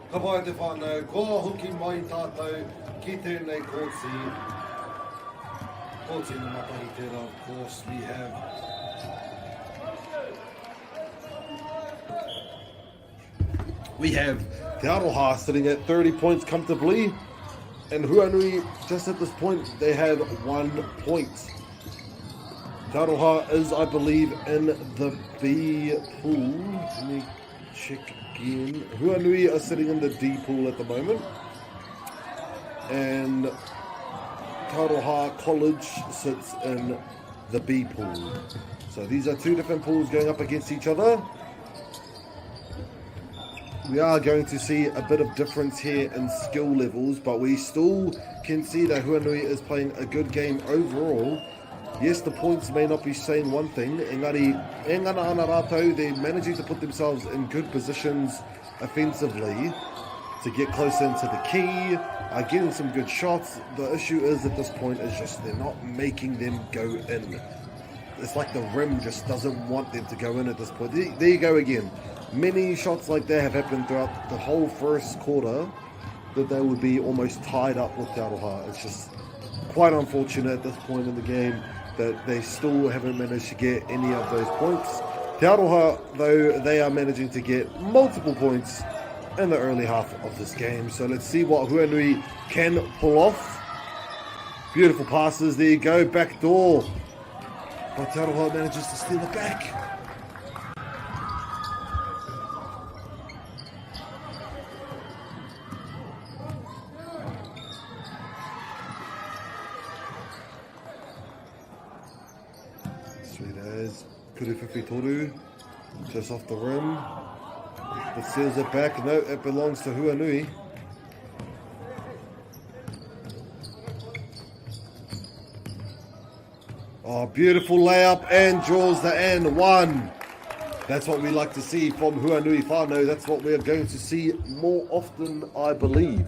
Ka pai te whānau, kua hoki mai tātou ki tēnei kōti. Kōti no Matahi tērā, of course, we have We have Te Aroha sitting at 30 points comfortably, and Huanui, just at this point, they have 1 point. Te Aroha is, I believe, in the B pool. Let me check again. Huanui are sitting in the D pool at the moment. And Te Aroha College sits in the B pool. So these are two different pools going up against each other. We are going to see a bit of difference here in skill levels, but we still can see that Huanui is playing a good game overall. Yes, the points may not be saying one thing. Engari, e ngana ana rātou, they're managing to put themselves in good positions offensively to get closer into the key, getting some good shots. The issue is at this point is just they're not making them go in. It's like the rim just doesn't want them to go in at this point. There you go again. Many shots like that have happened throughout the whole first quarter that they would be almost tied up with Te Aroha. It's just quite unfortunate at this point in the game that they still haven't managed to get any of those points. Te Aroha, though, they are managing to get multiple points in the early half of this game. So let's see what Huanui can pull off. Beautiful passes. There you go. Back door. But Te Aroha manages to steal it back. Sweet as. Kuru 53, just off the rim. But seals it back. No, it belongs to Huanui. Oh, beautiful layup and draws the end one. That's what we like to see from Huanui whānau. That's what we are going to see more often, I believe.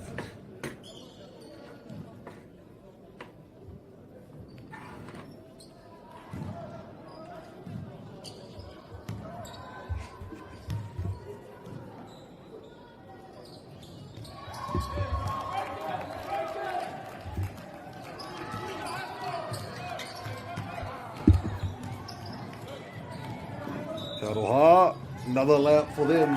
Te Aroha, another layup for them.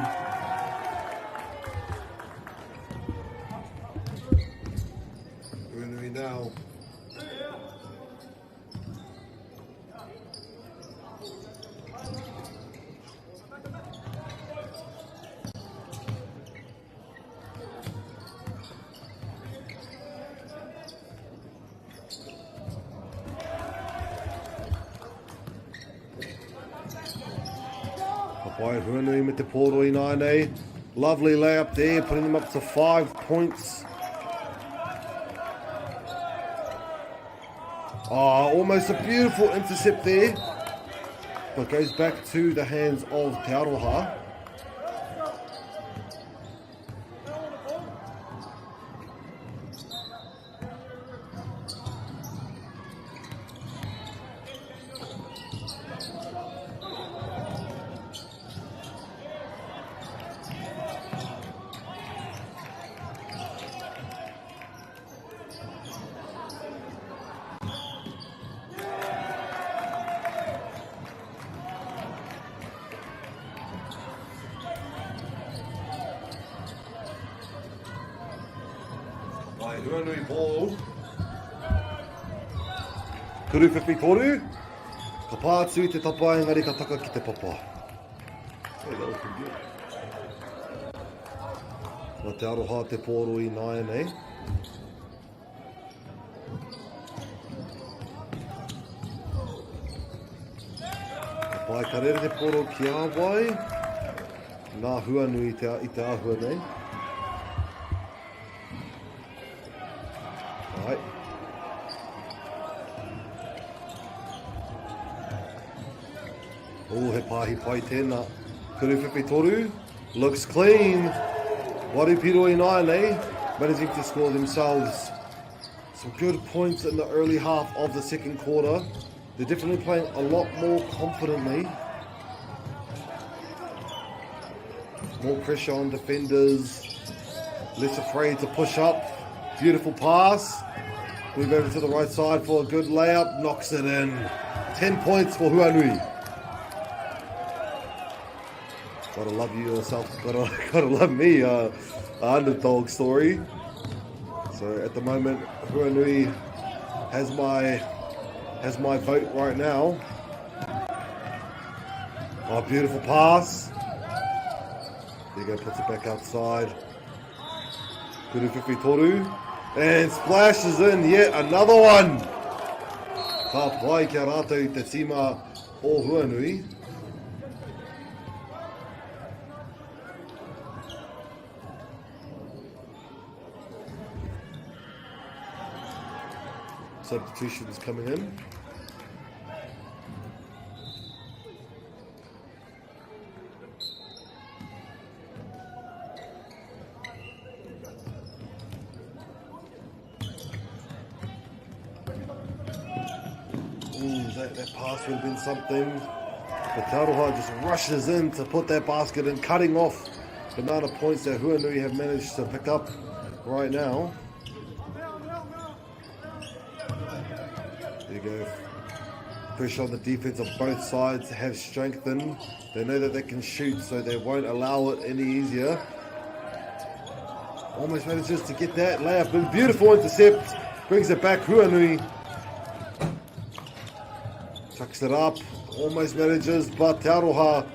Huanui now. Ka pai Huanui me te pōro ināianei. Lovely layup there, putting them up to 5 points. Oh, almost a beautiful intercept there. But goes back to the hands of Te Aroha. Pai Huanui ball. Kuru 53. Ka pā atu i te tapa engari ka taka ki te papa. Hey, that was pretty good. Nā Te Aroha te pōro i nāianei. Ka pai ka rere te pōro ki a wai. Nā Huanui i te, i te āhua nei. Ai. Oh, he pāhi pai tēnā. Kuru 53, looks clean. Waru piro ināianei, managing to score themselves some good points in the early half of the second quarter. They're definitely playing a lot more confidently. More pressure on defenders. Less afraid to push up. Beautiful pass. Move over to the right side for a good layup. Knocks it in. 10 points for Huanui. Gotta love you yourself. Gotta, gotta love me. Underdog story. So at the moment, Huanui has my vote right now. Oh, beautiful pass. There you go, puts it back outside. Kuru Whiwhi Toru. And splashes in yet another one. Ka pai kia rātou te tīma o Huanui. Substitutions coming in. Ooh, that pass would have been something. But Te Aroha just rushes in to put that basket in, cutting off the amount of points that Huanui have managed to pick up right now. There you go. Pressure on the defense of both sides have strengthened. They know that they can shoot, so they won't allow it any easier. Almost manages to get that layup. But beautiful intercept. Brings it back. Huanui chucks it up. Almost manages, but Te Aroha,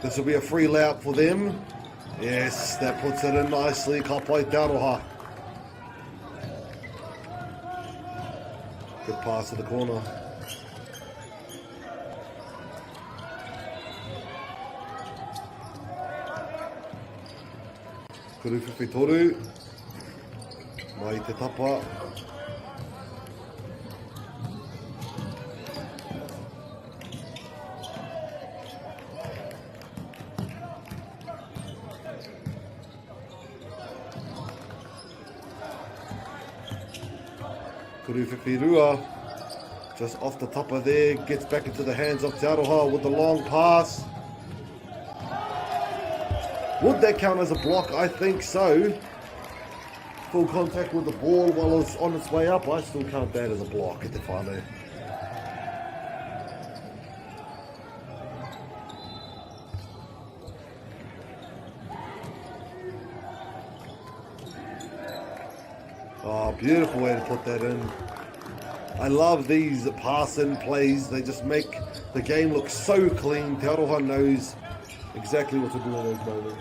this will be a free layup for them. Yes, that puts it in nicely. Ka pai Te Aroha. Good pass to the corner. Kuruwhiwhi toru. Mai te tapa. Kuruwhiwhi just off the top of there, gets back into the hands of Te Aroha with the long pass. Would that count as a block? I think so. Full contact with the ball while it's on its way up. I still count that as a block at the whānau. Oh, beautiful way to put that in. I love these pass-in plays. They just make the game look so clean. Te Aroha knows exactly what to do in those moments.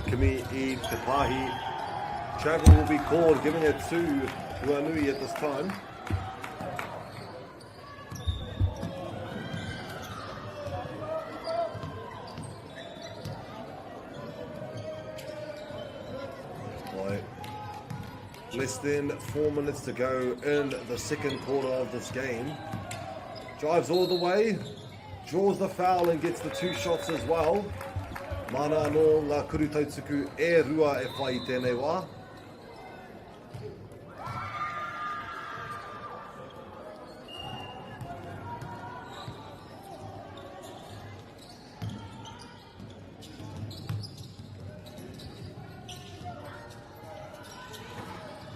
Kimi i te pahi. Travel will be called, giving it to Huanui at this time. Right. Less than 4 minutes to go in the second quarter of this game. Drives all the way, draws the foul and gets the two shots as well. Mana anō ngā kuru tautuku e rua e whai i tēnei wā.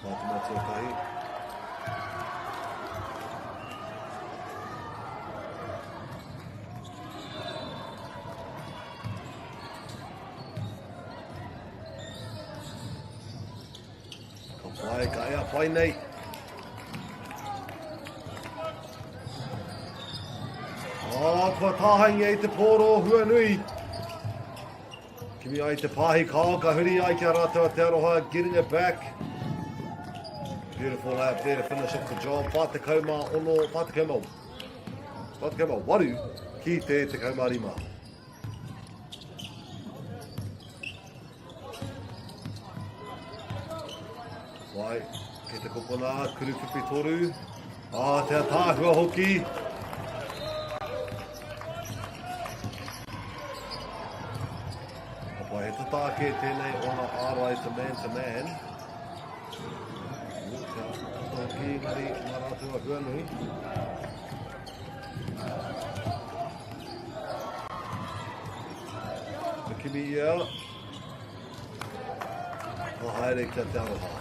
Mā te matua tahi. Ka pai, ka ea pai nei. Oh, kua tāhaingia i te pōro huanui. Kimi ai te pāhi kao, ka huri ai ki a rātou a Te Aroha, getting it back. Beautiful lap there to finish off the job. 46, 48 ki te 15. Wai, kei te kopona, kuru whiwhi toru. Ah, te ataahua hoki. Ka pai, he tata ake tēnei ona ārai to man to man. Te tata hoki, engari ngā rātou a Huanui. Ka kimi ia. Ka haere kia Te Aroha.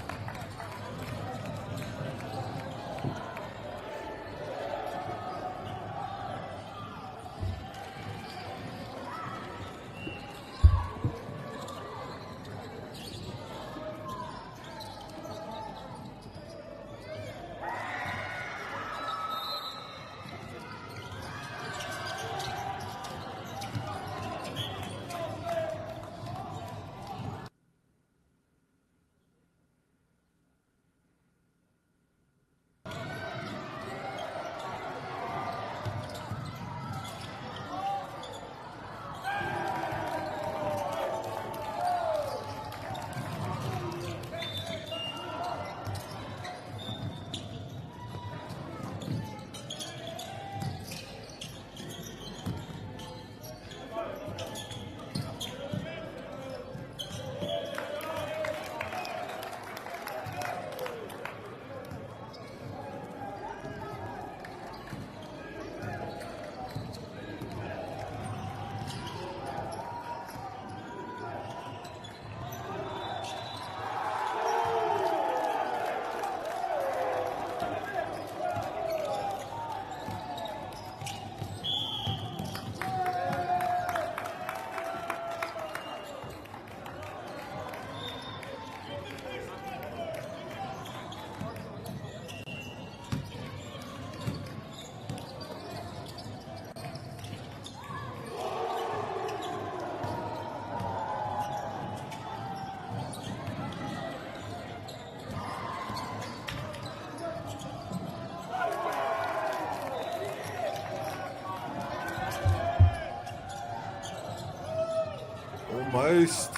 Almost.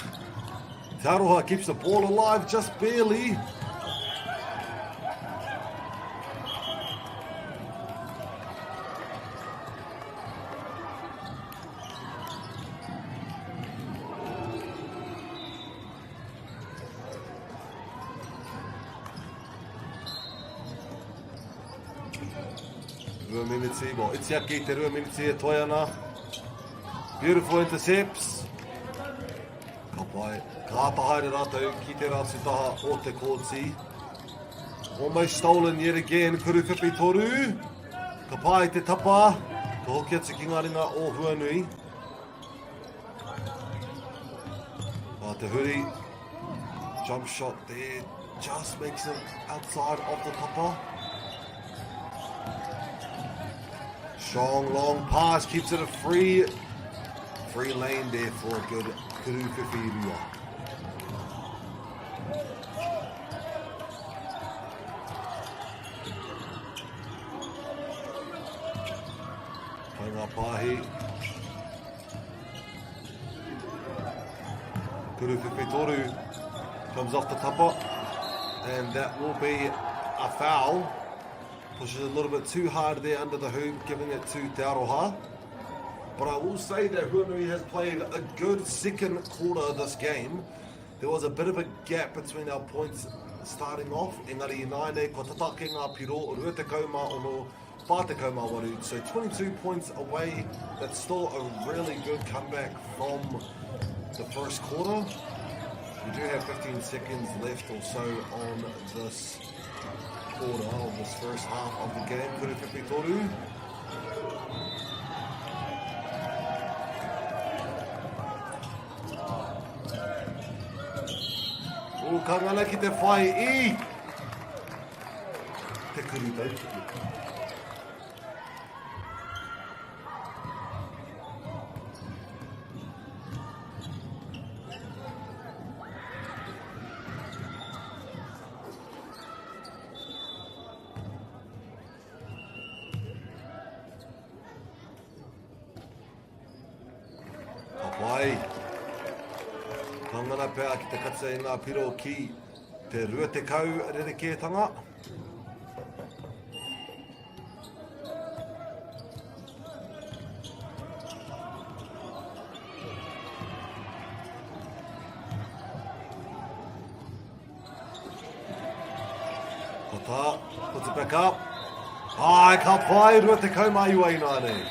Te Aroha keeps the ball alive just barely. Rua miniti, well, iti ake i te rua miniti e toe ana. Beautiful intercepts. Ka pai. Ka āta haere rātou ki te rātu taha o te kōti. Almost stolen yet again. Kuru whiwhi toru. Ka pai te tapa. Ka hoki atu ki ngā ringa o Huanui. Ka te huri. Jump shot there. Just makes it outside of the tapa. Strong, long pass. Keeps it a free lane there for a good Kuru Whiwhi Rua. Painga Pahi. Kuru Whiwhi Toru comes off the tapa. And that will be a foul. Pushes a little bit too hard there under the hoop, giving it to Te Aroha. But I will say that Huanui has played a good second quarter this game. There was a bit of a gap between our points starting off. Engari i nāianei, kua tata ake ngā piro, 26, 48. So 22 points away. That's still a really good comeback from the first quarter. We do have 15 seconds left or so on this quarter, of this first half of the game. Kuru Whiwhi Toru. O, ka ngana ki te whai i te kuru tautuku. Ka pai. Ka ngana pea ki te katia i ngā piro ki te 20 rerekētanga. Ko tā, puts it back up. Ai, ka pai, 29 inānei.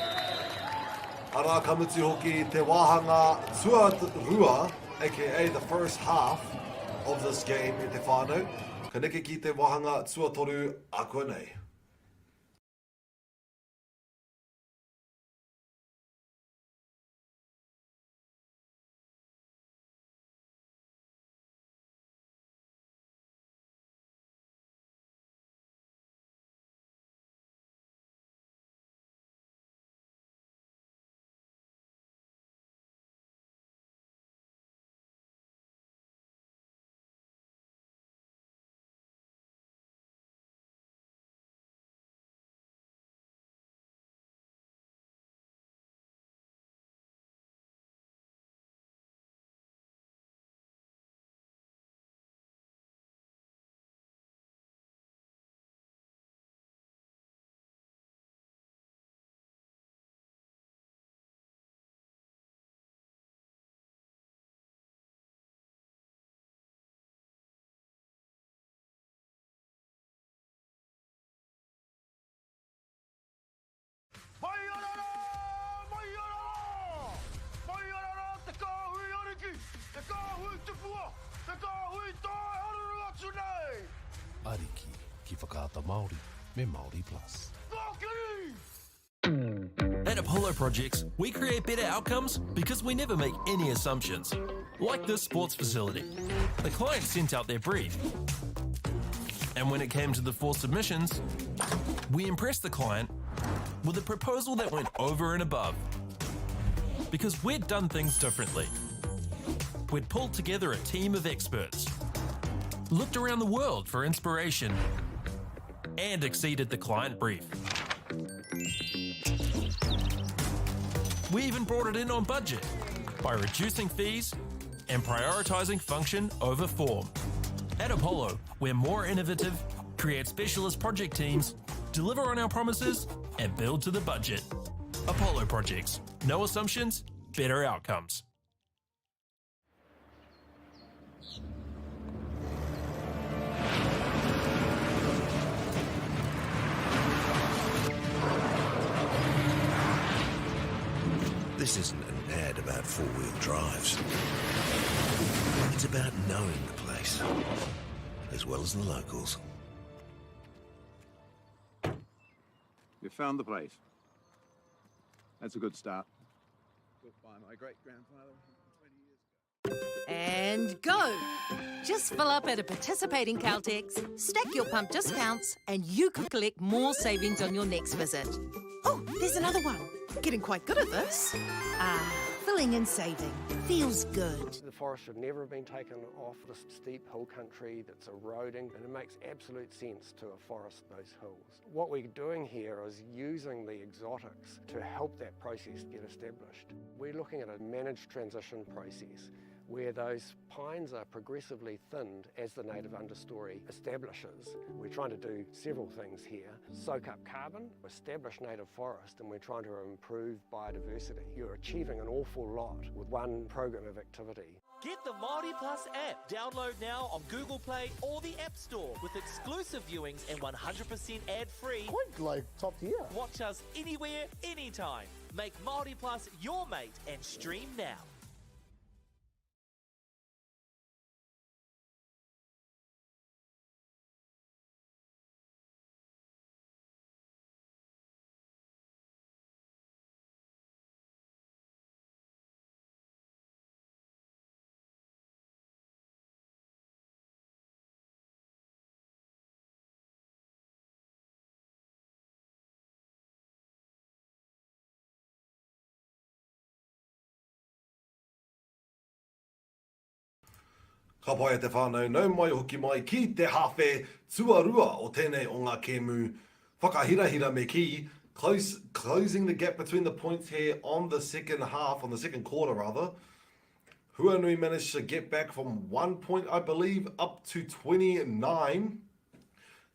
Arā, ka mutu hoki te wāhanga tuarua, aka the first half of this game e te whānau. Ka neke ki te wāhanga tuatoru akuanei. Mai ana rā! Mai ana rā! Mai ana rā te kāhui ariki, te kāhui tupua, te kāhui tae haruru atu nei! Ariki ki Whakaata Māori me Māori Plus. Ngākiri! At Apollo Projects, we create better outcomes because we never make any assumptions. Like this sports facility. The client sent out their brief. And when it came to the four submissions, we impressed the client with a proposal that went over and above. Because we'd done things differently. We'd pulled together a team of experts, looked around the world for inspiration, and exceeded the client brief. We even brought it in on budget by reducing fees and prioritizing function over form. At Apollo, we're more innovative, create specialist project teams, deliver on our promises, and build to the budget. Apollo Projects. No assumptions, better outcomes. This isn't an ad about four-wheel drives. It's about knowing the place, as well as the locals. You found the place. That's a good start. Built by my great-grandfather 120 years ago. And go! Just fill up at a participating Caltex, stack your pump discounts, and you could collect more savings on your next visit. Oh, there's another one. Getting quite good at this. Ah, filling and saving. Feels good. The forest should never have been taken off this steep hill country that's eroding, and it makes absolute sense to afforest those hills. What we're doing here is using the exotics to help that process get established. We're looking at a managed transition process where those pines are progressively thinned as the native understory establishes. We're trying to do several things here. Soak up carbon, establish native forest, and we're trying to improve biodiversity. You're achieving an awful lot with one program of activity. Get the Māori Plus app. Download now on Google Play or the App Store with exclusive viewings and 100% ad-free. Quite like top tier. Watch us anywhere, anytime. Make Māori Plus your mate and stream now. Ka pai e te whānau, nau mai hoki mai ki te hāwhe tuarua o tēnei o ngā kēmu whakahirahira me kī, close, closing the gap between the points here on the second half, on the second quarter rather. Huanui managed to get back from one point, I believe, up to 29.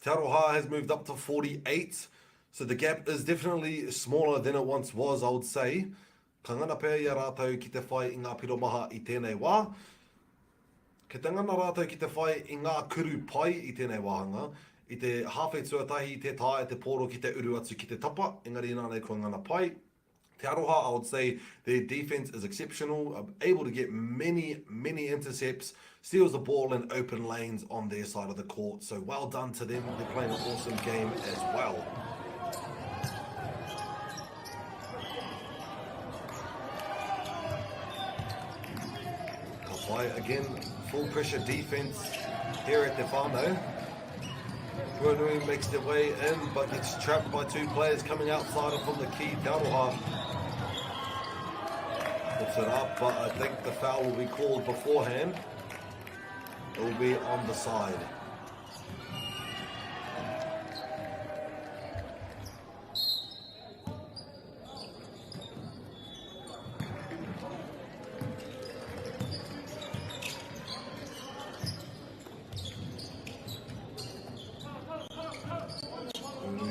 Te Aroha has moved up to 48, so the gap is definitely smaller than it once was, I would say. Ka ngana pea i a rātou ki te whai i ngā piro maha i tēnei wā. Kei te ngana rātou ki te whai i ngā kuru pai i tēnei wāhanga. I te hāwhe tuatahi tē taea te pōro ki te uru atu ki te tapa, engari inānei kua ngana pai. Te Aroha, I would say their defense is exceptional, able to get many, many intercepts, steals the ball in open lanes on their side of the court. So well done to them. They're playing an awesome game as well. Kapai again, full pressure defense here at Te Whānau. Huanui makes their way in, but gets trapped by two players coming outside of from the key. Te Aroha puts it up, but I think the foul will be called beforehand. It will be on the side.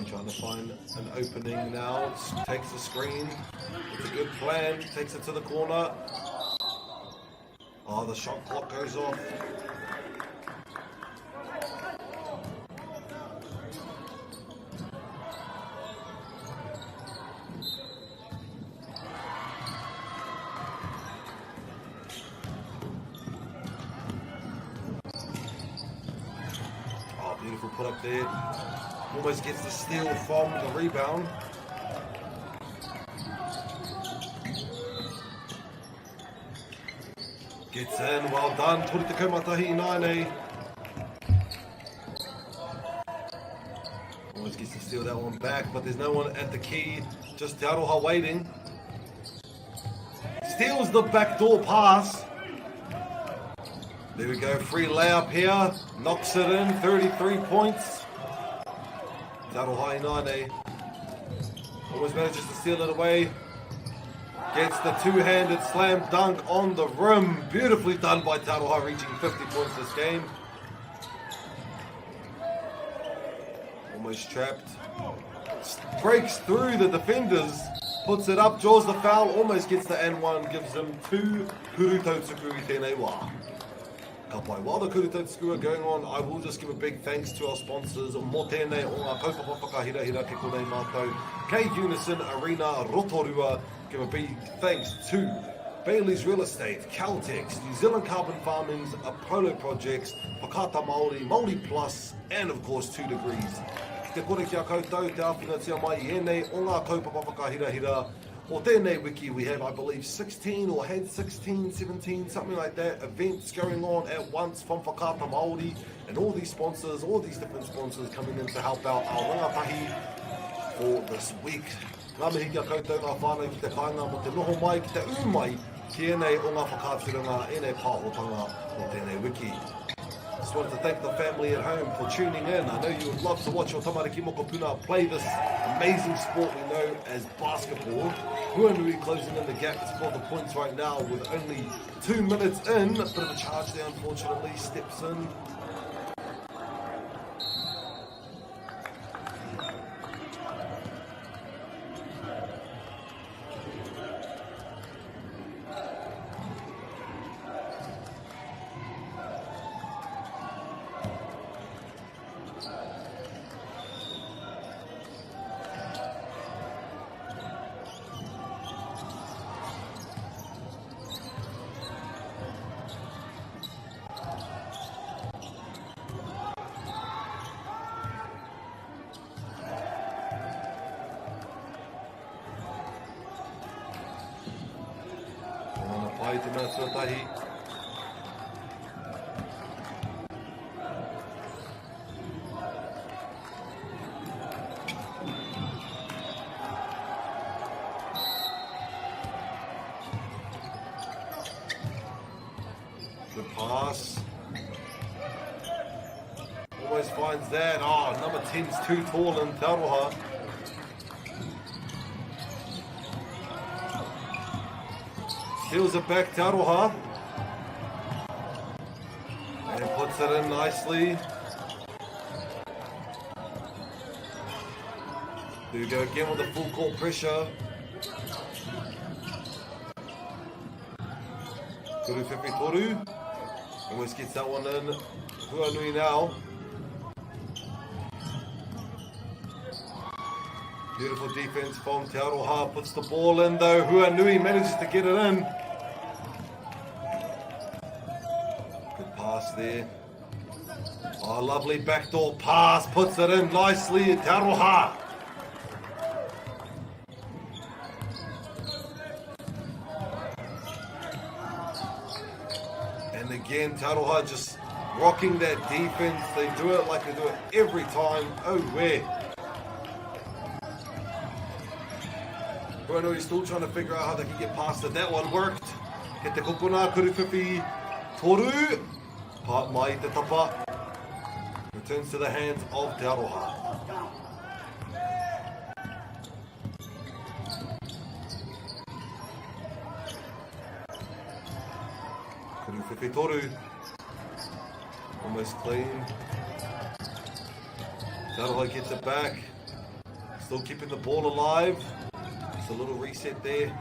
Trying to find an opening now. Takes the screen. It's a good plan. Takes it to the corner. Oh, the shot clock goes off. Oh, beautiful put up there. Almost gets the steal from the rebound. Gets in, well done. 31 9 Almost gets to steal that one back, but there's no one at the key. Just Te Aroha waiting. Steals the backdoor pass. There we go, free layup here. Knocks it in, 33 points. Te Aroha Inane. Almost manages to steal it away. Gets the two-handed slam dunk on the rim. Beautifully done by Te Aroha, reaching 50 points this game. Almost trapped. Breaks through the defenders. Puts it up, draws the foul, almost gets the N1, gives him 2 Kuru Tautuku i tēnei wā. Ka pai. While the Kuru Tautuku are going on, I will just give a big thanks to our sponsors mō tēnei o ngā kaupapa whakahirahira ke konei mātou kei Unison Arena Rotorua. Give a big thanks to Bailey's Real Estate, Caltex, New Zealand Carbon Farming's Apollo Projects, Whakaata Māori, Māori Plus, and of course 2 Degrees. Ki te kore ki a koutou te āwhinatia mai i ēnei o ngā kaupapa whakahirahira o tēnei wiki, we have, I believe, 16 or had 16, 17, something like that, events going on at once from Whakaata Māori and all these sponsors, all these different sponsors coming in to help out our rangatahi for this week. Ngā mihi ki a koutou ngā whānau ki te kāinga mō te noho mai, ki te ū mai ki ēnei o ngā whakaaturanga, ēnei pāhotanga o tēnei wiki. Just wanted to thank the family at home for tuning in. I know you would love to watch your tamariki mokopuna play this amazing sport we know as basketball. Huanui closing in the gap for the points right now with only 2 minutes in. A bit of a charge there, unfortunately. Steps in. Ana pai te mea tuatahi. The pass. Almost finds that. Oh, number 10's too tall in Te Aroha. Steals it back, Te Aroha. And puts it in nicely. There we go again with the full court pressure. Toru Whiwhi Toru. Almost gets that one in. Huanui now. Beautiful defense from Te Aroha. Puts the ball in though. Huanui manages to get it in. Good pass there. Oh, lovely backdoor pass. Puts it in nicely. Te Aroha. And again, Te Aroha just rocking that defense. They do it like they do it every time. Oh, where? Bruno is still trying to figure out how they can get past it. That one worked. Ke te kokona, kuruwhiwhi, toru. Pa mai te tapa. Returns to the hands of Te Aroha. Kuru toru. Almost clean. Te Aroha gets it back. Still keeping the ball alive. Just a little reset there.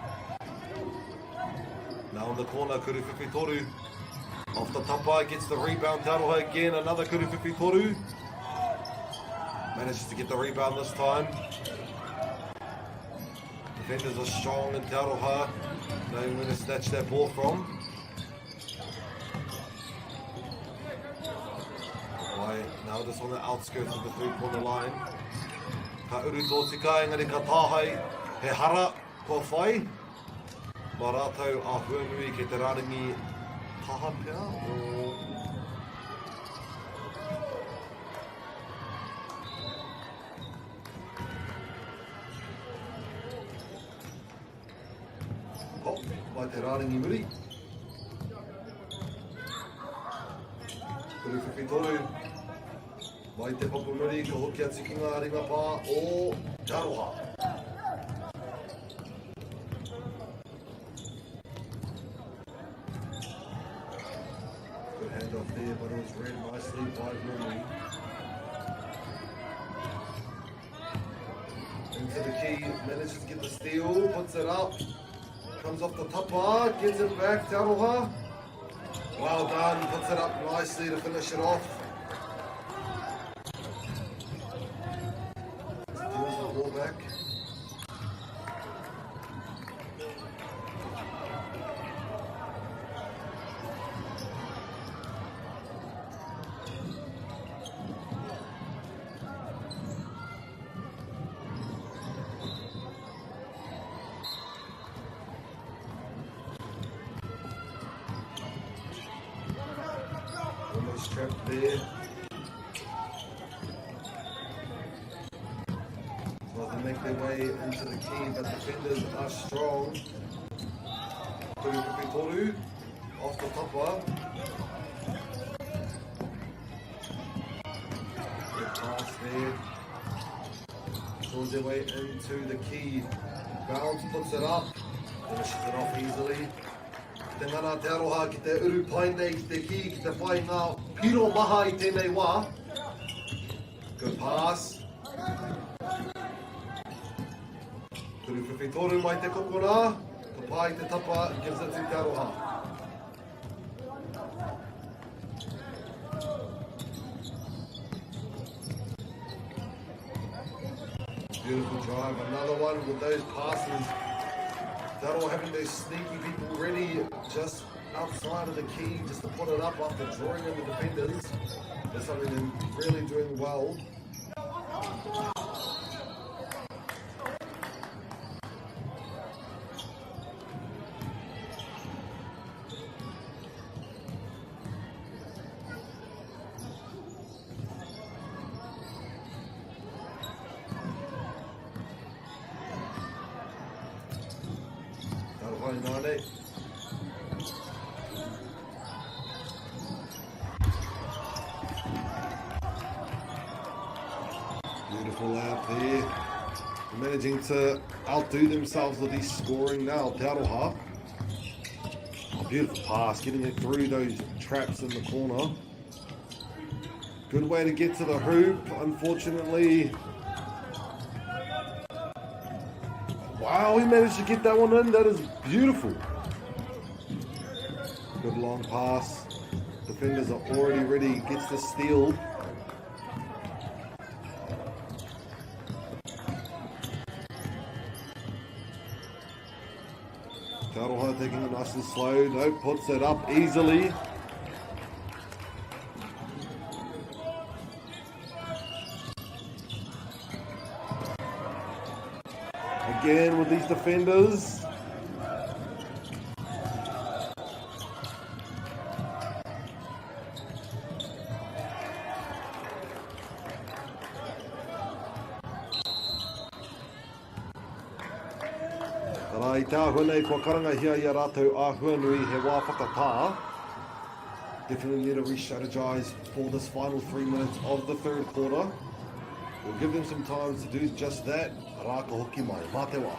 Now in the corner, Kuru Toru. Off the tapa, gets the rebound. Te Aroha again, another Kuru Toru. Manages to get the rebound this time. Defenders are strong in Te Aroha. Knowing where to snatch that ball from. Right, now just on the outskirts of the three-corner line. Ka uru tō tika, engari ka tāhai, he hara kua whai. Mā rātou a Huanui kei te rārangi taha pea o... Oh, mai te rārangi muri. Toru whiwhi toru. Mai te papu muri, ka hoki atu ki ngā ringa pā o Te Aroha. into the key, manages to get the steal, puts it up, comes off the tapa, gets it back, Te Aroha. Well done, puts it up nicely to finish it off. Steals the ball back. Almost trapped there. So they make their way into the key, but defenders are strong. Toru Pipi Toru off the tapa. Good pass there. Draws their way into the key. Bounce puts it up. Finishes it off easily. Te ngana te aroha ki te uru pai nei ki te kī, ki te whai ngā piro maha i tēnei wā. Good pass. Turu whiwhi toru mai te kokona. Ka pai te tapa, gives it to Te Aroha. Beautiful drive. Another one with those passes. Te Aroha having those sneaky people ready just outside of the key just to put it up after drawing in the defenders. That's something they're really doing well. Aroha Inane. Beautiful layup there. Managing to outdo themselves with these scoring now. Te Aroha. Oh, beautiful pass, getting it through those traps in the corner. Good way to get to the hoop. Unfortunately, wow, he managed to get that one in. That is beautiful. Good long pass. Defenders are already ready. Gets the steal. Te Aroha taking it nice and slow. No, puts it up easily. Again with these defenders. Arā, i te āhua nei, kua karangahia i a rātou āhua nui he wā whakatā. Definitely need to re-strategize for this final 3 minutes of the third quarter. We'll give them some time to do just that. Arā, ka hoki mai. Mā te wā.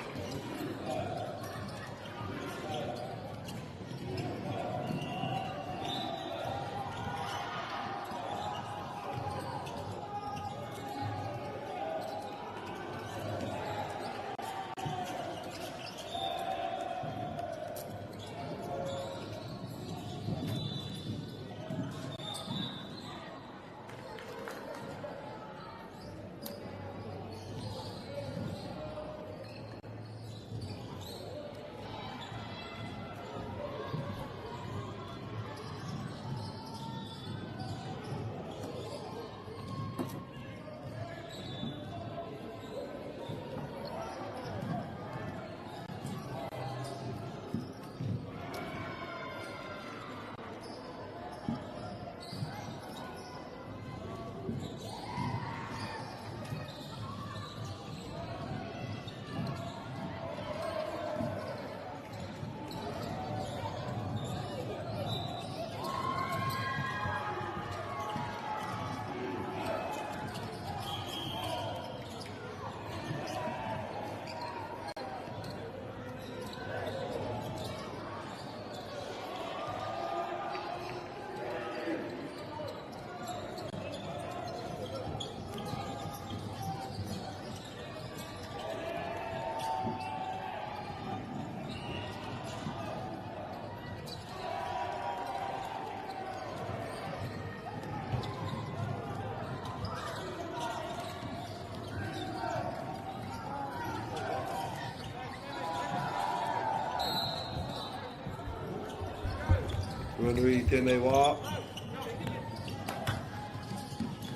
Huanui i tēnei wā.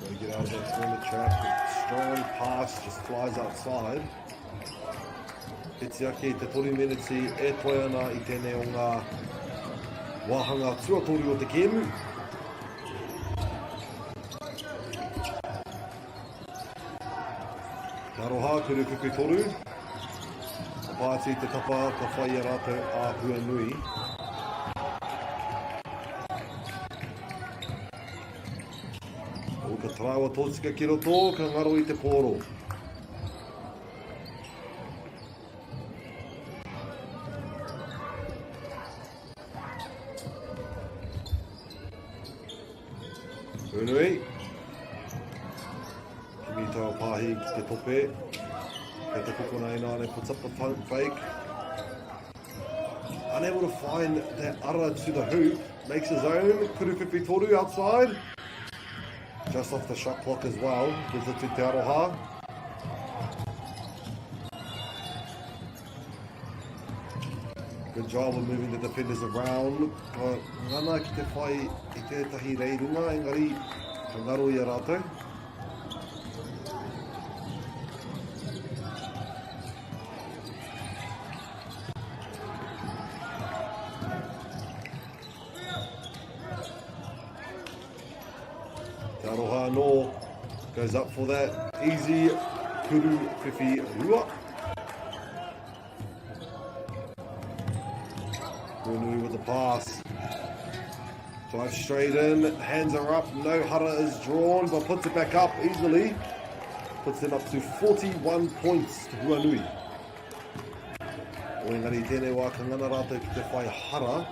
Gotta get out of that corner trap. Strong pass just flies outside. He tiaki te toru meneti e toe ana i tēnei o ngā wāhanga tuatoru o te kēmu. Te aroha, kuru kuku toru. Ka pāti te tapa, ka whai i a rātou a Huanui. O, ka taraiwa tōtika ki roto, ka ngaro i te pōro. Huanui. Kimi taua pāhi ki te tope. Kei te kokona ināne puts up the pump fake. Unable to find that ara to the hoop. Makes his own. Kurupipi Toru outside. Just off the shot clock as well. Gives it to Te Aroha. Good job of moving the defenders around. Ka ngana ki te whai i tētahi reirunga, engari ka ngaro i a rātou. Te aroha anō goes up for that easy kuru whiwhi rua. Huanui with the pass. Drives straight in, hands are up, no hara is drawn, but puts it back up easily. Puts them up to 41 points to Huanui. O engari tēnei wā ka ngana rātou ki te whai hara.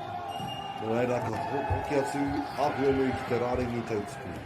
Nō reira ka hoki atu a Huanui ki te rārangi tautuku.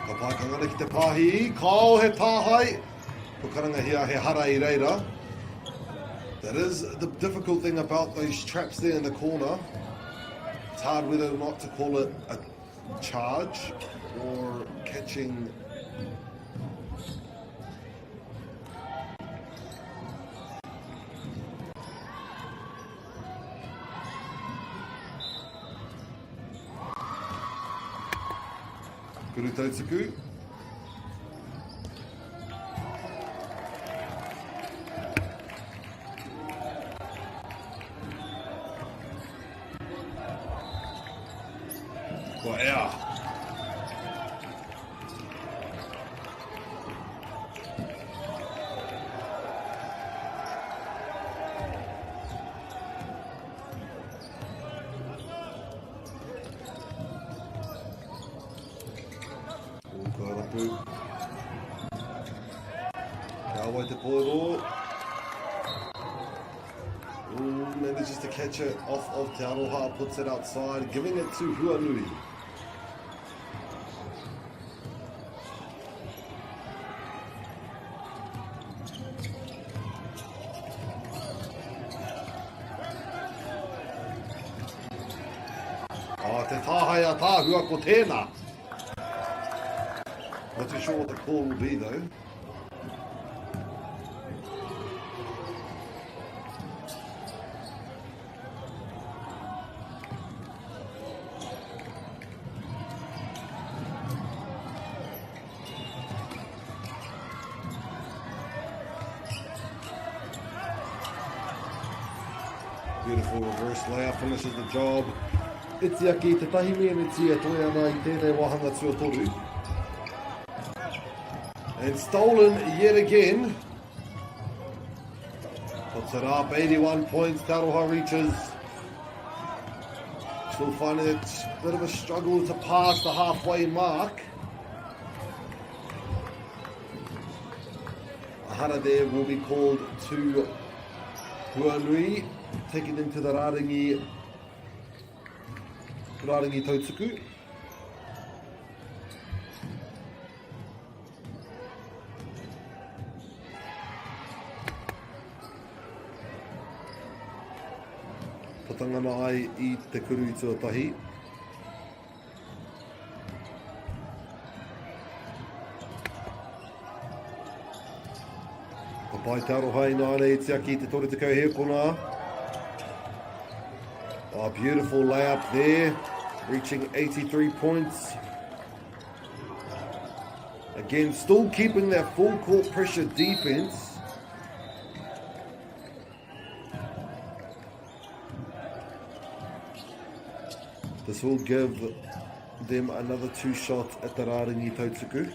Ka pākangana ki te pāhi, kao he tāhai, ko karangahia he hara i reira. That is the difficult thing about those traps there in the corner. It's hard whether or not to call it a charge or catching Kuru tautuku. Kua ea. O ka rapu. Kia wai te kōrero. Ooh, manages to catch it off of Te Aroha, puts it outside, giving it to Huanui. Oh, te tāhai a tāhua ko tēnā. Not too sure what the call will be though. Beautiful reverse layup finishes the job. Itiaki, te tahi meneti e toe ana i tēnei wāhanga tuatoru. And stolen yet again. Puts it up, 81 points, Te Aroha reaches. Still finding it a bit of a struggle to pass the halfway mark. Ahara there will be called to Huanui, taking them to the Rarangi, Rarangi Tautuku. Patangana ai i te kuru tuatahi. Ka pai te aroha i nāne i tiaki te 30 hēkona. Oh, beautiful layup there, reaching 83 points. Again, still keeping that full court pressure defense. This will give them another two shots at the Rarangi Tautuku.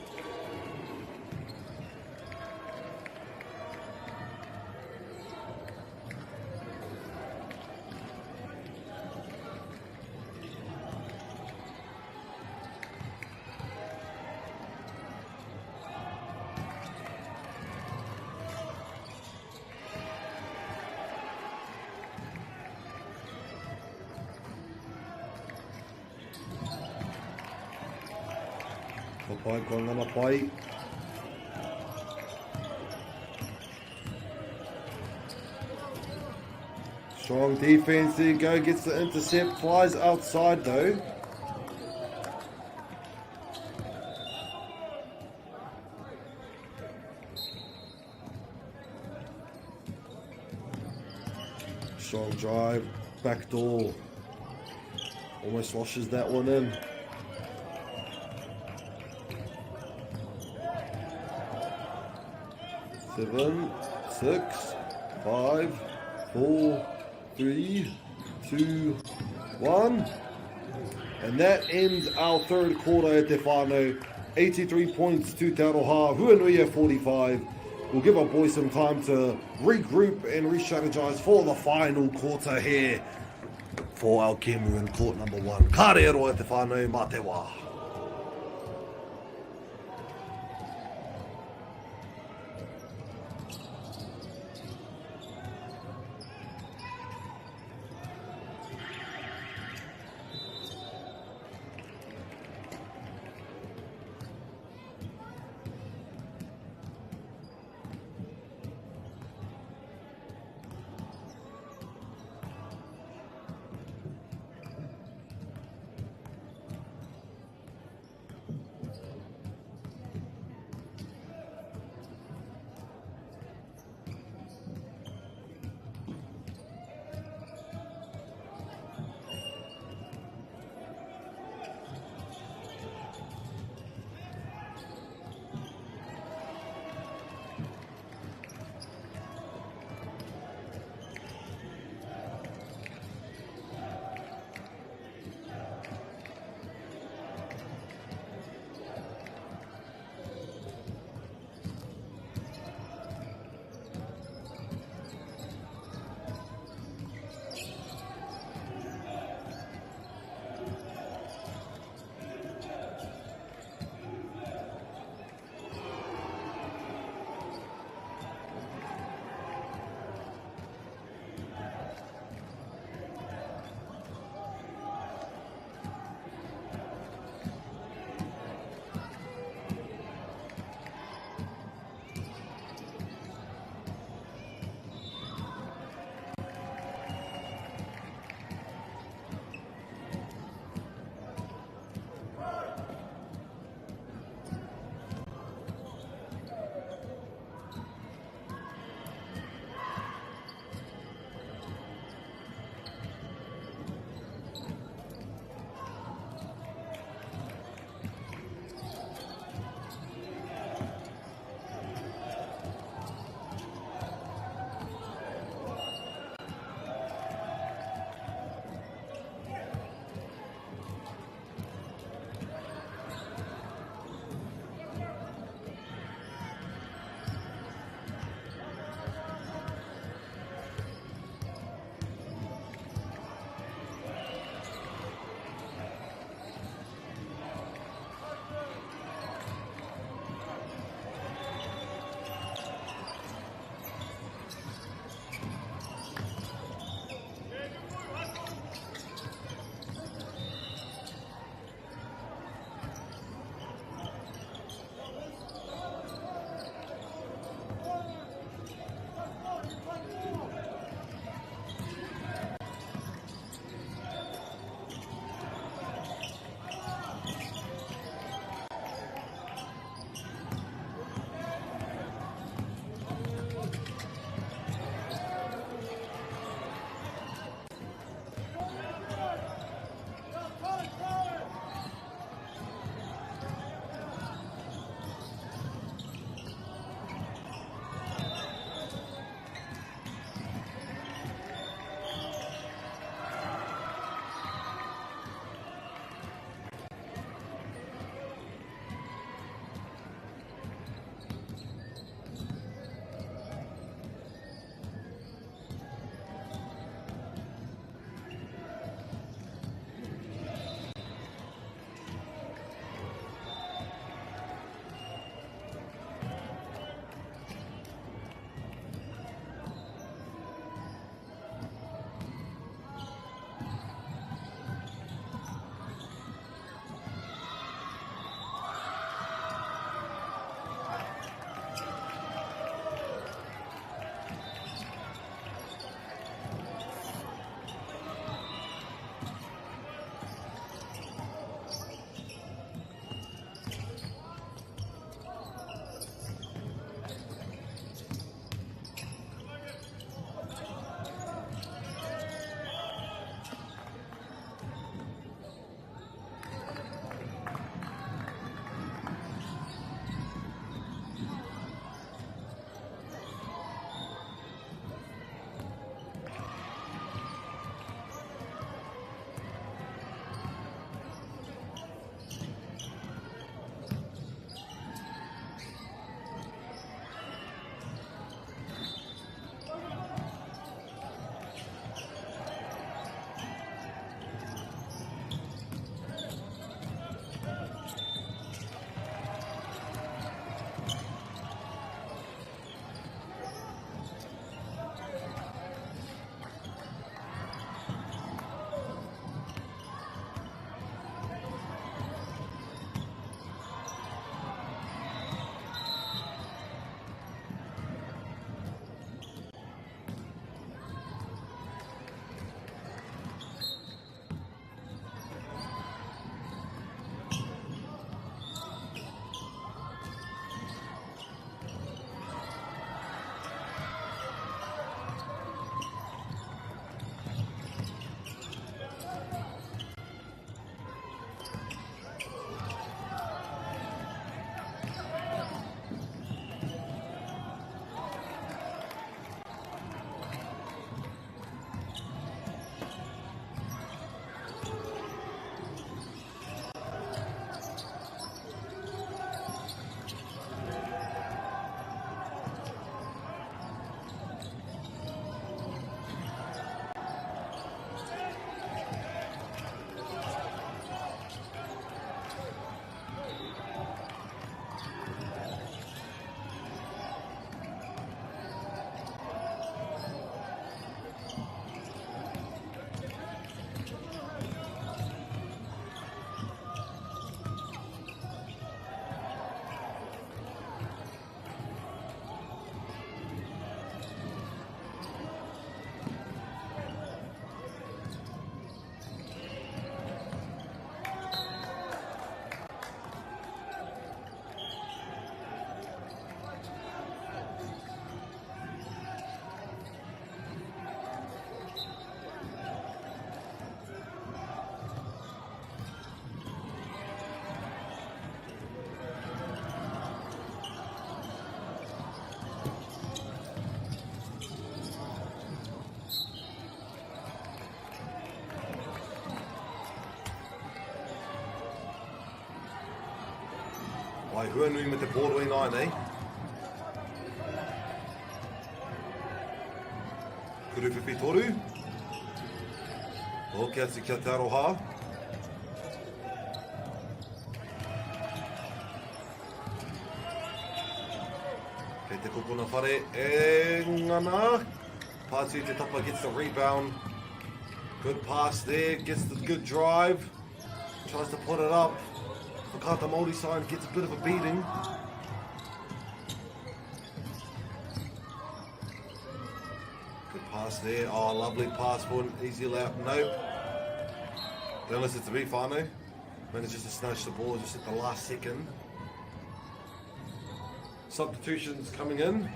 Ka pai, kua ngana pai. Strong defense there you go, gets the intercept, flies outside though. Strong drive, back door. Almost washes that one in. Seven, six, five, four, three, two, one. And that ends our third quarter at Te Whānau. 83 points to Te Aroha, Huanuia 45. We'll give our boys some time to regroup and re-strategize for the final quarter here for our kemu in court number one. Ka rero e te whānau, mā te wā. Pai Huanui me te pōroi nāianei. Kuru whiwhi toru. Hoki atu kia Te Aroha. Kei te kokona whare e ngana. Pātu te tapa gets the rebound. Good pass there, gets the good drive. Tries to put it up. Whakaata Māori side gets a bit of a beating. Good pass there. Oh, lovely pass for an easy lap. Nope. Don't listen to me, whānau. Manages to snatch the ball just at the last second. Substitutions coming in.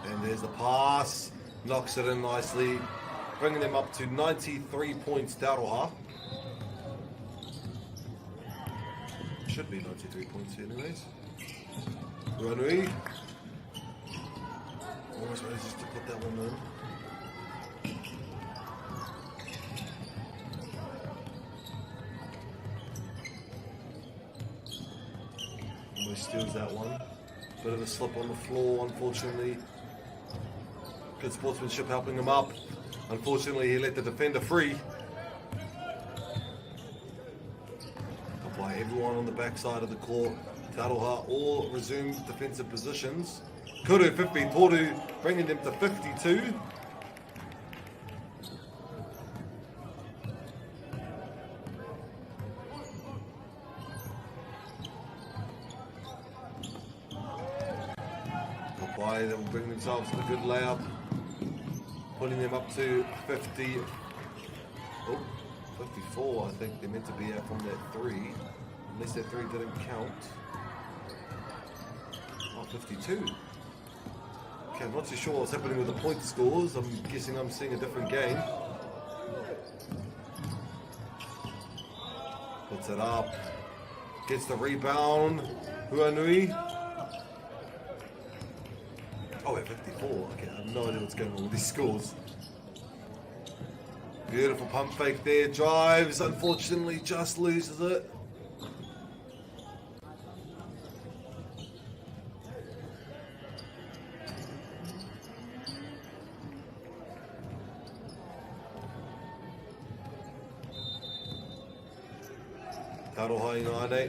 And there's the pass. Knocks it in nicely. Bringing them up to 93 points, Te Aroha. Should be 93 points anyways. Ruanui. Almost manages to put that one in. Almost steals that one. Bit of a slip on the floor, unfortunately. Good sportsmanship helping him up. Unfortunately, he let the defender free. By everyone on the backside of the court. Te Aroha all resume defensive positions. Kuru 50 Toru bringing them to 52. Kapai that will bring themselves a good layup, putting them up to 50. Oh, 54, I think they're meant to be at from that three, unless that three didn't count. Oh, 52. Okay, I'm not too sure what's happening with the point scores. I'm guessing I'm seeing a different game. Puts it up. Gets the rebound. Huanui. Oh, at 54. Okay, I have no idea what's going on with these scores. Beautiful pump fake there. Drives. Unfortunately, just loses it. Te aroha i ngā nei.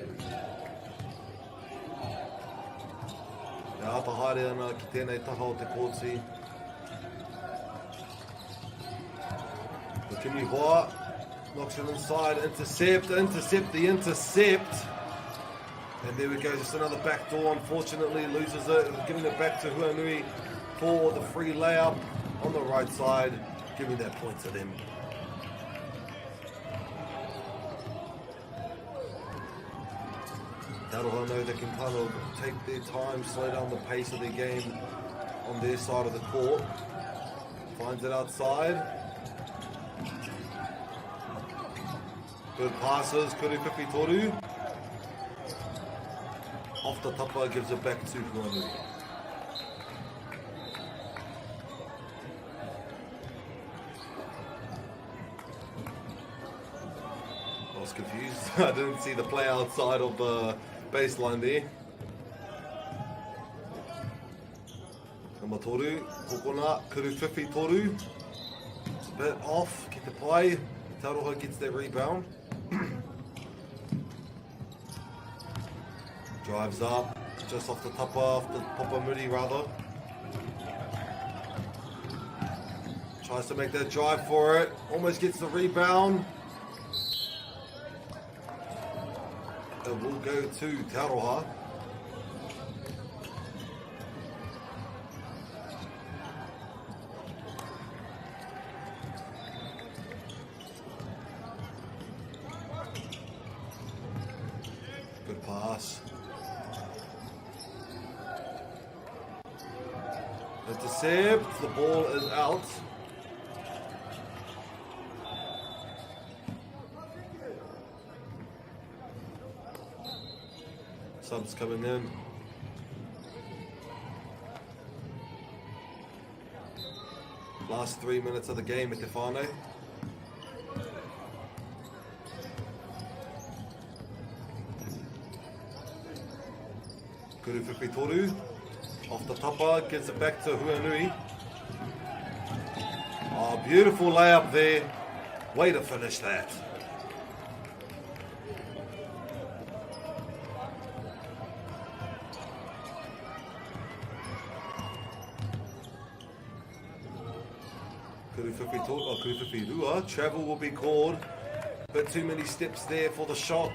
E āta haere ana ki tēnei taha o te kōti. The Kimi Hoa knocks it inside, intercept, intercept the intercept. And there we go, just another back door, unfortunately loses it, giving it back to Huanui for the free layup on the right side, giving that point to them. Te Aroha know they can kind of take their time, slow down the pace of their game on their side of the court. Finds it outside. Good passes, Kuru Whiwhi Toru. Off the tapa, gives it back to Huanui. I was confused. I didn't see the play outside of the baseline there. Number toru, Kokona, Kuru Whiwhi Toru. It's a bit off, get the play. Te Aroha gets that rebound. Drives up, just off the tapa, off the Papamuri rather. Tries to make that drive for it. Almost gets the rebound. It will go to Te Aroha. Good pass. Intercept. The ball is out. Subs coming in. Last 3 minutes of the game at te whānau. Kuru Whiwhi Off the tapa, gives it back to Huanui. Oh, beautiful layup there. Way to finish that. Kuru Whiwhi oh, Kuru Whiwhi Rua. Travel will be called. But too many steps there for the shot.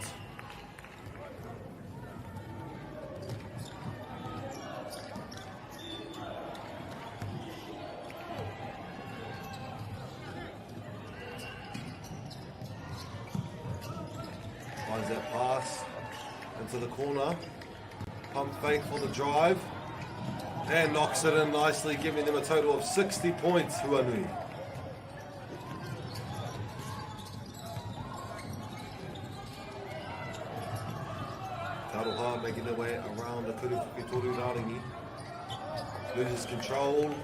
Finds that pass into the corner. Pump fake for the drive. And knocks it in nicely, giving them a total of 60 points, Huanui. Taroha making their way around the Kuru Toru Raringi. Loses control.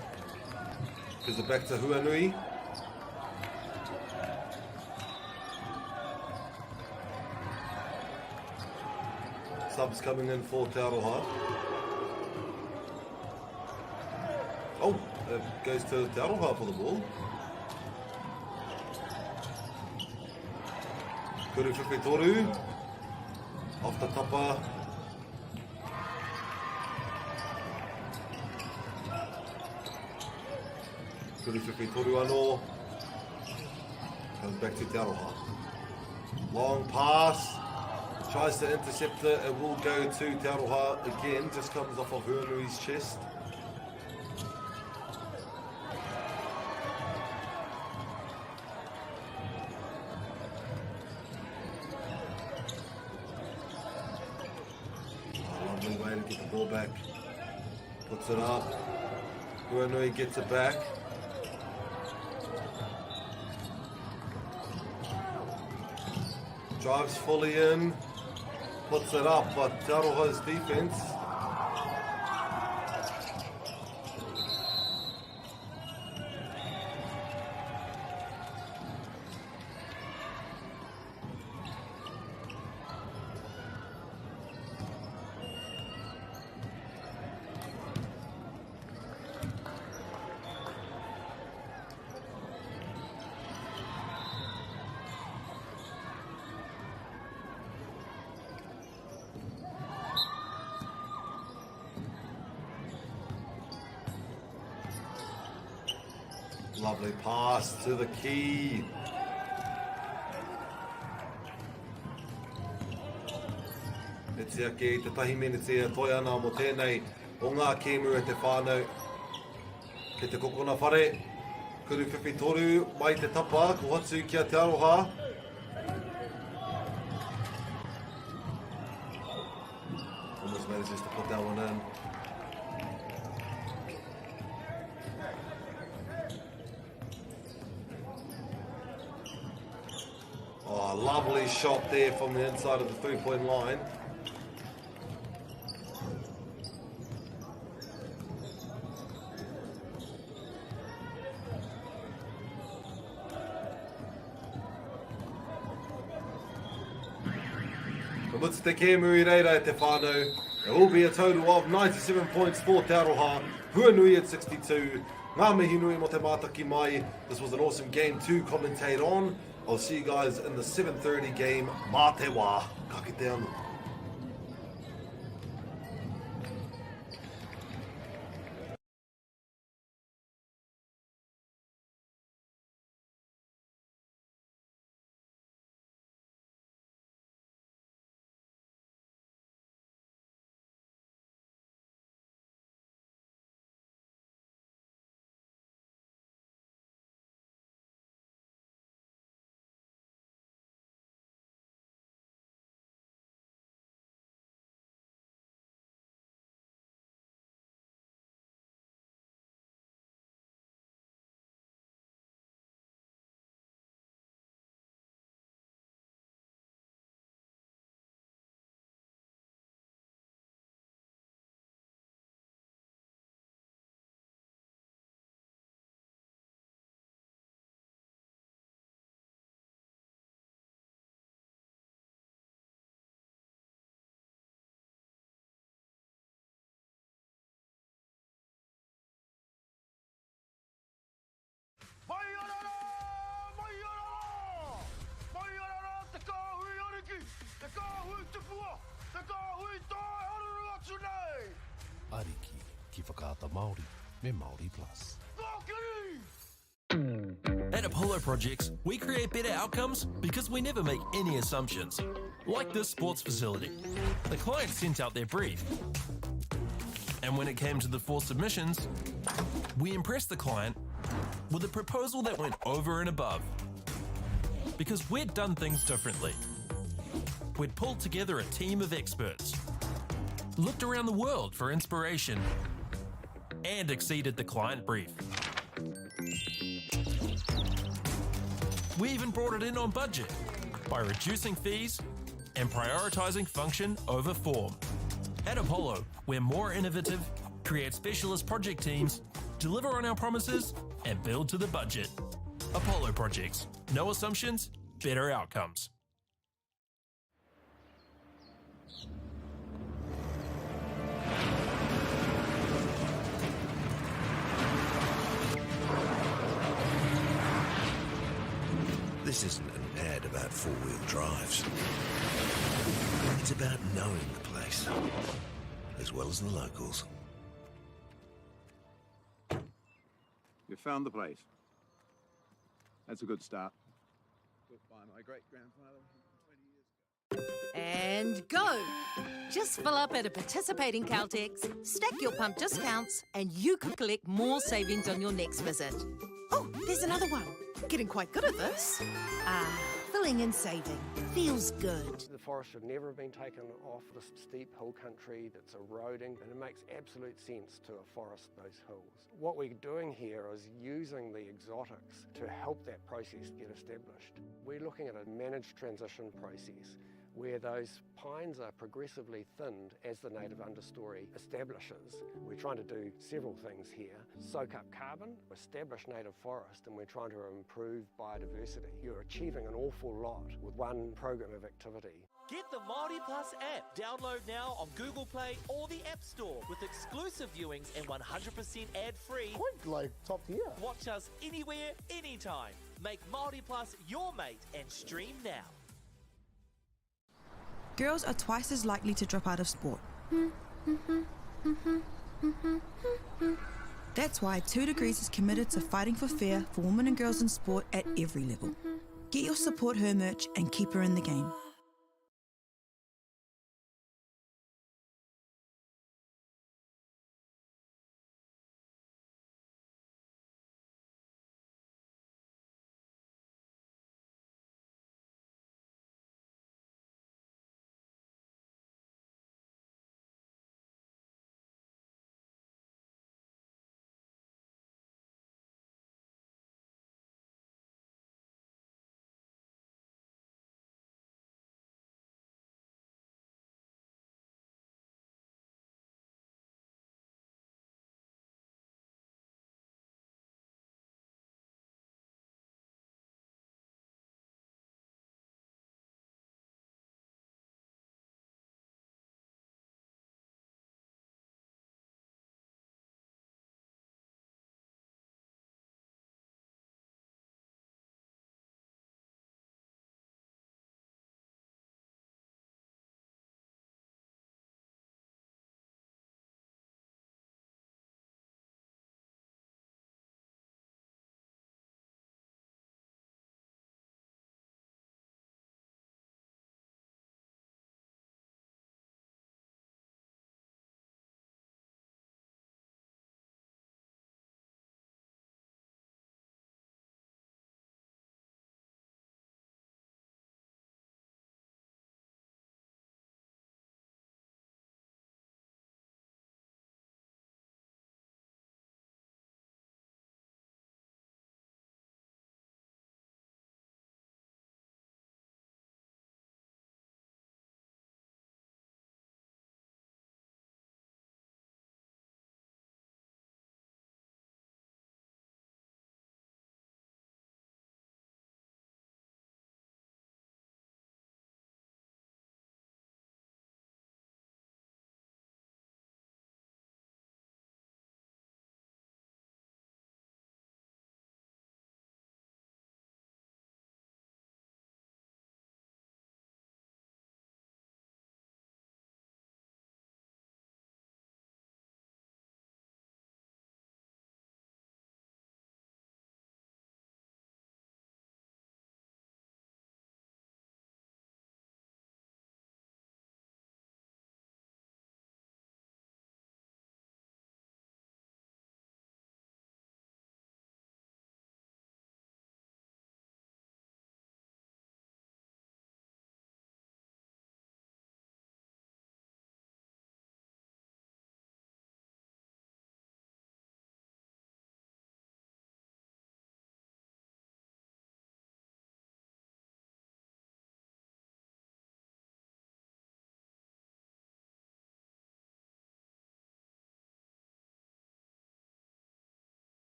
Gives it back to Huanui. Subs coming in for Te Aroha. Oh, it goes to Te Aroha for the ball. Kuru Whiwhi Toru. Off the tapa. Kuru Whiwhi Toru anō. Comes back to Te Aroha. Long pass. Tries to intercept it. It will go to Te Aroha again. Just comes off of Huanui's chest. Oh, lovely way to get the ball back. Puts it up. Huanui gets it back. Drives fully in. Puts it up, but Te Aroha's defense. Lovely pass to the key. E tiaki i te tahi meneti e toe ana mo tēnei o ngā kēmu e te whānau. Kei te kokona whare, kuru whiwhi toru, mai te tapa, ko atu ki a Te Aroha. Almost manages to put that one in. Oh, lovely shot there from the inside of the three-point line. Ka mutu te kēmu i reira e te whānau. There will be a total of 97 points for Te Aroha, Huanui at 62. Ngā mihi nui mo te mātaki mai. This was an awesome game to commentate on. I'll see you guys in the 7.30 game. Mā te wā. Ka kite anō. tupua, te kāhui toi haruru atu nei! Ariki ki Whakaata Māori me Māori Plus. Kōkiri! At Apollo Projects, we create better outcomes because we never make any assumptions. Like this sports facility. The client sent out their brief. And when it came to the four submissions, we impressed the client with a proposal that went over and above. Because we'd done things differently. We'd pulled together a team of experts, looked around the world for inspiration, and exceeded the client brief. We even brought it in on budget by reducing fees and prioritising function over form. At Apollo, we're more innovative, create specialist project teams, deliver on our promises, and build to the budget. Apollo Projects. No assumptions, better outcomes. This isn't an ad about four-wheel drives. It's about knowing the place, as well as the locals. You found the place. That's a good start. Built by my great-grandfather 120 years ago. And go! Just fill up at a participating Caltex, stack your pump discounts, and you could collect more savings on your next visit. Oh, there's another one. Getting quite good at this. Ah, filling and saving. Feels good. The forest should never have been taken off this steep hill country that's eroding, and it makes absolute sense to afforest those hills. What we're doing here is using the exotics to help that process get established. We're looking at a managed transition process where those pines are progressively thinned as the native understory establishes. We're trying to do several things here. Soak up carbon, establish native forest, and we're trying to improve biodiversity. You're achieving an awful lot with one program of activity. Get the Māori Plus app. Download now on Google Play or the App Store with exclusive viewings and 100% ad-free. Quite like top tier. Watch us anywhere, anytime. Make Māori Plus your mate and stream now. Girls are twice as likely to drop out of sport. That's why 2 Degrees is committed to fighting for fair for women and girls in sport at every level. Get your support her merch and keep her in the game.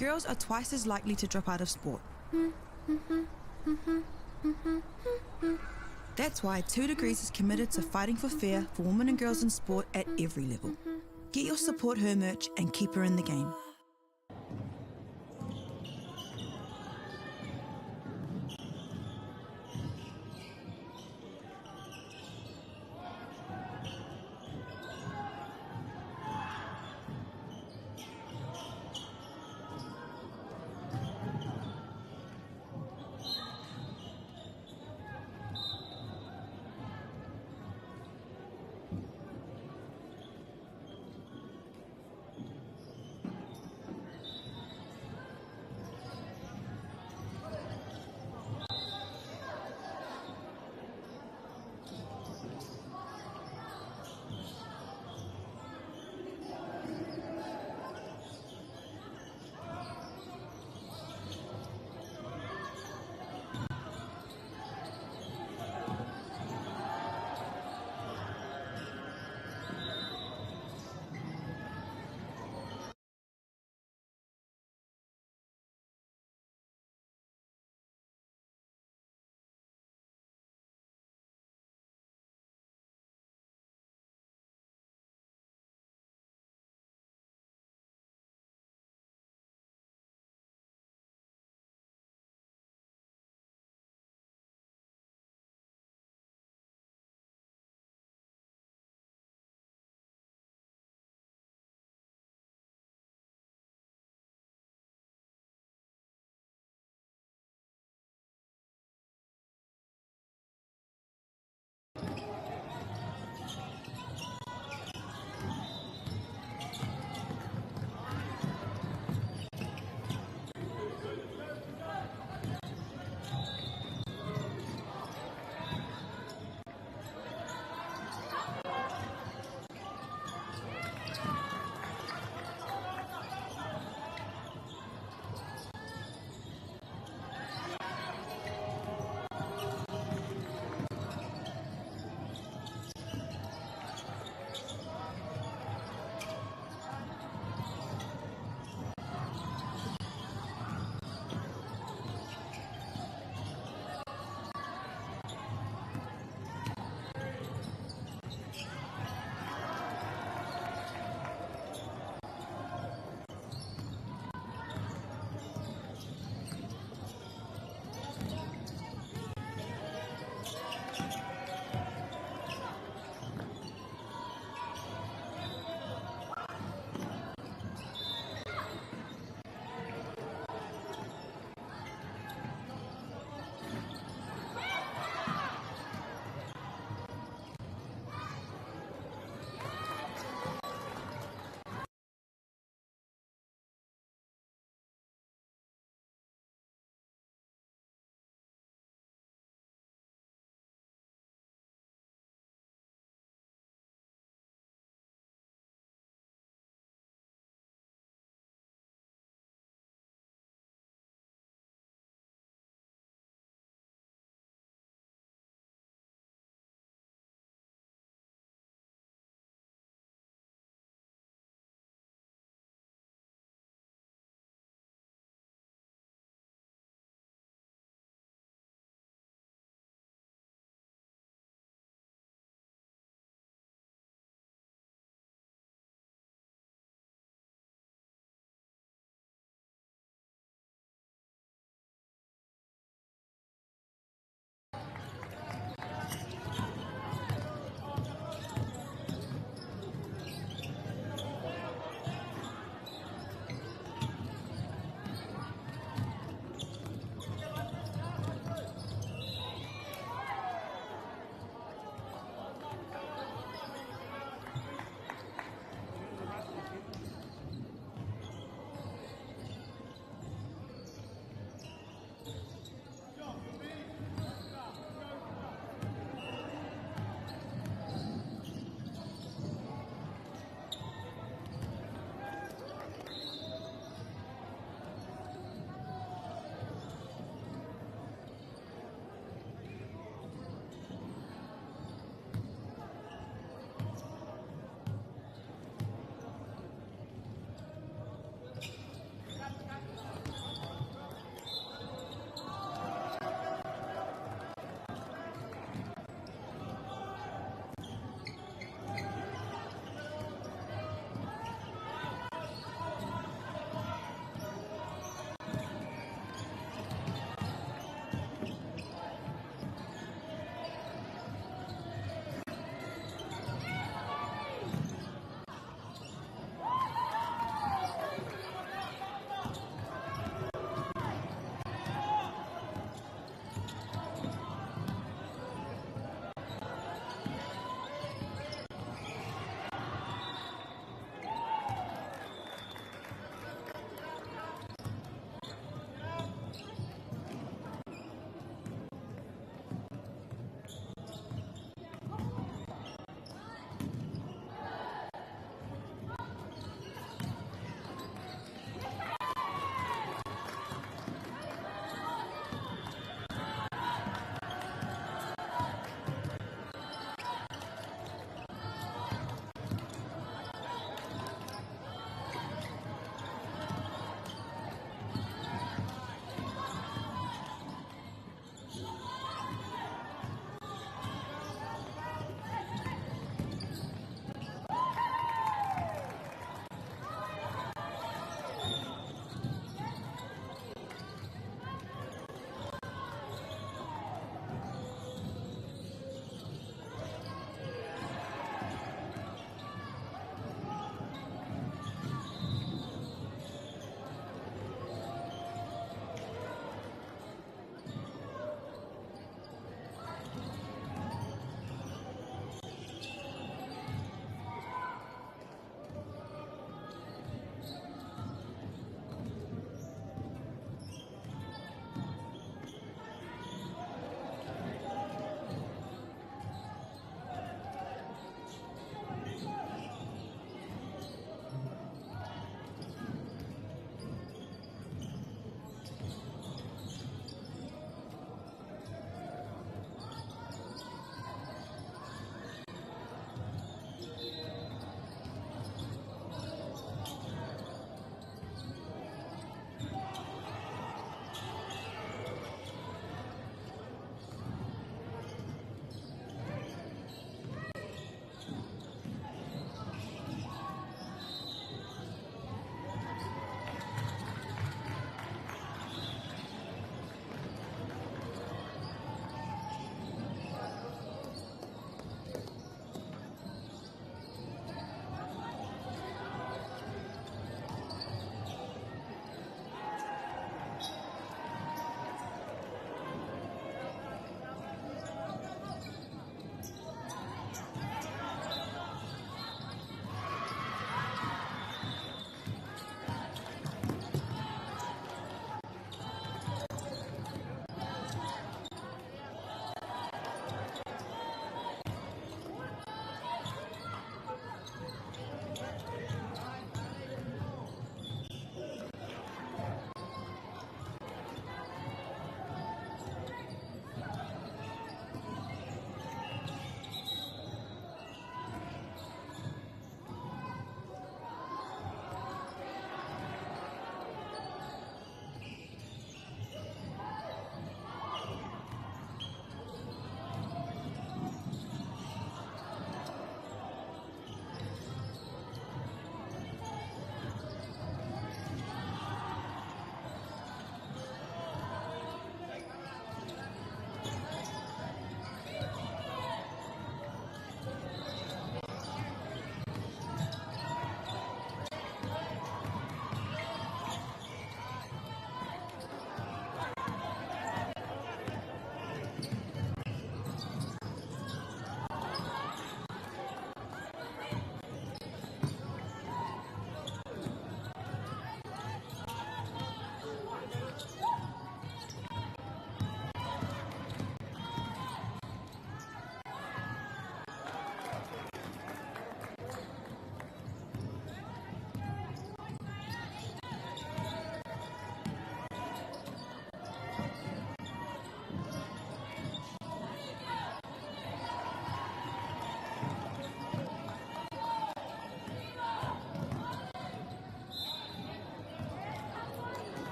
Girls are twice as likely to drop out of sport. That's why 2 Degrees is committed to fighting for fair for women and girls in sport at every level. Get your Support Her merch and keep her in the game.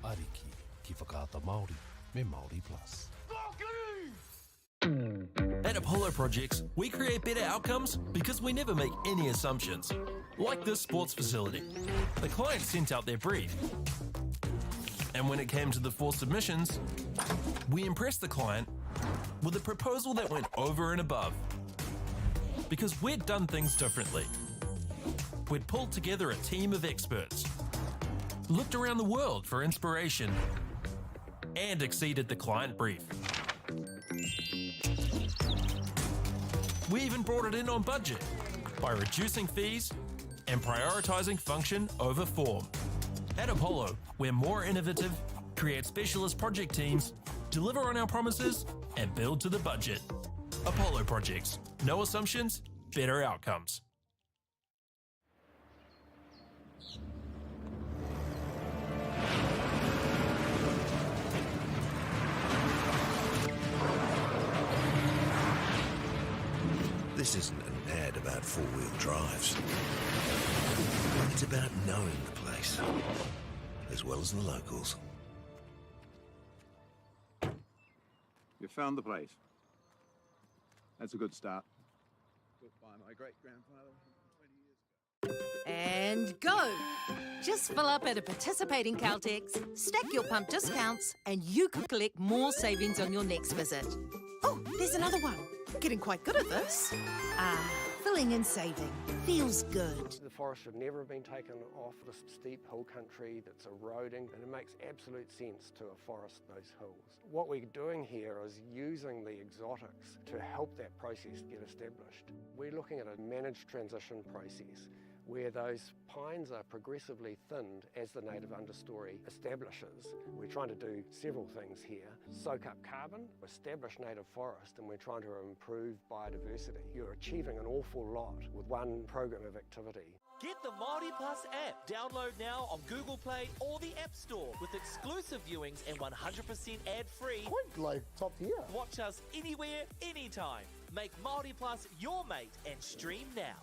Ariki ki Whakaata Māori me Māori Plus. At Apollo Projects, we create better outcomes because we never make any assumptions. Like this sports facility. The client sent out their brief. And when it came to the four submissions, we impressed the client with a proposal that went over and above. Because we'd done things differently. We'd pulled together a team of experts, looked around the world for inspiration, and exceeded the client brief. We even brought it in on budget by reducing fees and prioritizing function over form. At Apollo, we're more innovative, create specialist project teams, deliver on our promises, and build to the budget. Apollo Projects. No assumptions, better outcomes. This isn't an ad about four-wheel drives. It's about knowing the place, as well as the locals. You found the place. That's a good start. Built by my great-grandfather 120 years ago. And go! Just fill up at a participating Caltex, stack your pump discounts, and you could collect more savings on your next visit. Oh, there's another one. Getting quite good at this. Ah, filling and saving. Feels good. The forest should never have been taken off this steep hill country that's eroding, and it makes absolute sense to afforest those hills. What we're doing here is using the exotics to help that process get established. We're looking at a managed transition process where those pines are progressively thinned as the native understory establishes. We're trying to do several things here. Soak up carbon, establish native forest, and we're trying to improve biodiversity. You're achieving an awful lot with one program of activity. Get the Māori Plus app. Download now on Google Play or the App Store with exclusive viewings and 100% ad-free. Quite like top tier. Watch us anywhere, anytime. Make Māori Plus your mate and stream now.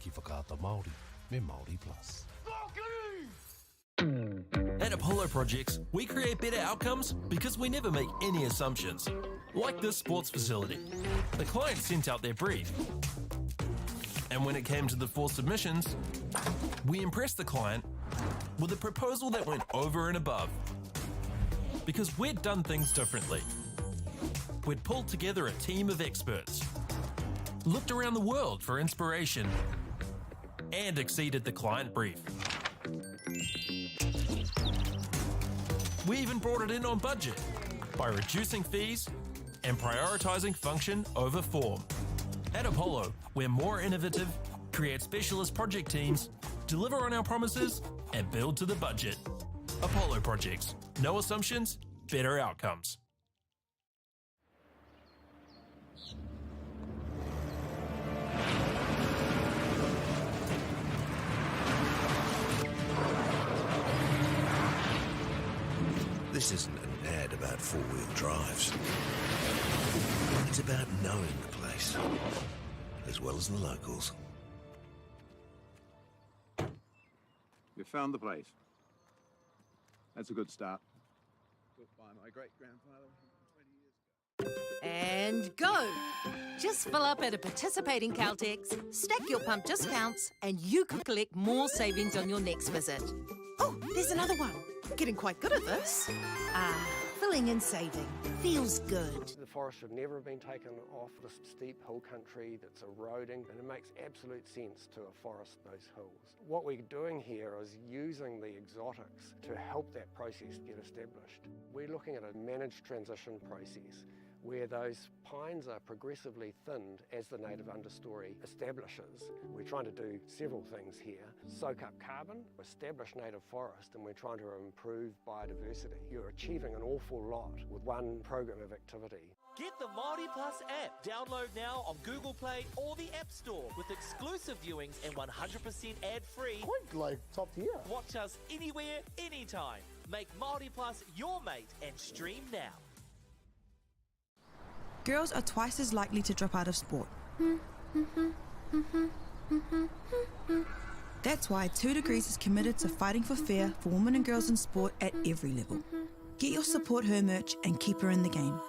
Ki Whakaata Māori me Māori Plus. At Apollo Projects, we create better outcomes because we never make any assumptions. Like this sports facility. The client sent out their brief. And when it came to the four submissions, we impressed the client with a proposal that went over and above. Because we'd done things differently. We'd pulled together a team of experts, looked around the world for inspiration, and exceeded the client brief. We even brought it in on budget by reducing fees and prioritising function over form. At Apollo, we're more innovative, create specialist project teams, deliver on our promises, and build to the budget. Apollo Projects. No assumptions, better outcomes. This isn't an ad about four-wheel drives. It's about knowing the place, as well as the locals. You found the place. That's a good start. Built by my great-grandfather 120 years ago. And go! Just fill up at a participating Caltex, stack your pump discounts, and you could collect more savings on your next visit. Oh, there's another one. Getting quite good at this. Ah, filling and saving. Feels good. The forest should never have been taken off this steep hill country that's eroding, and it makes absolute sense to afforest those hills. What we're doing here is using the exotics to help that process get established. We're looking at a managed transition process where those pines are progressively thinned as the native understory establishes. We're trying to do several things here. Soak up carbon, establish native forest, and we're trying to improve biodiversity. You're achieving an awful lot with one program of activity. Get the Māori Plus app. Download now on Google Play or the App Store with exclusive viewings and 100% ad-free. Quite like top tier. Watch us anywhere, anytime. Make Māori Plus your mate and stream now. Girls are twice as likely to drop out of sport. That's why 2 Degrees is committed to fighting for fair for women and girls in sport at every level. Get your Support Her merch and keep her in the game.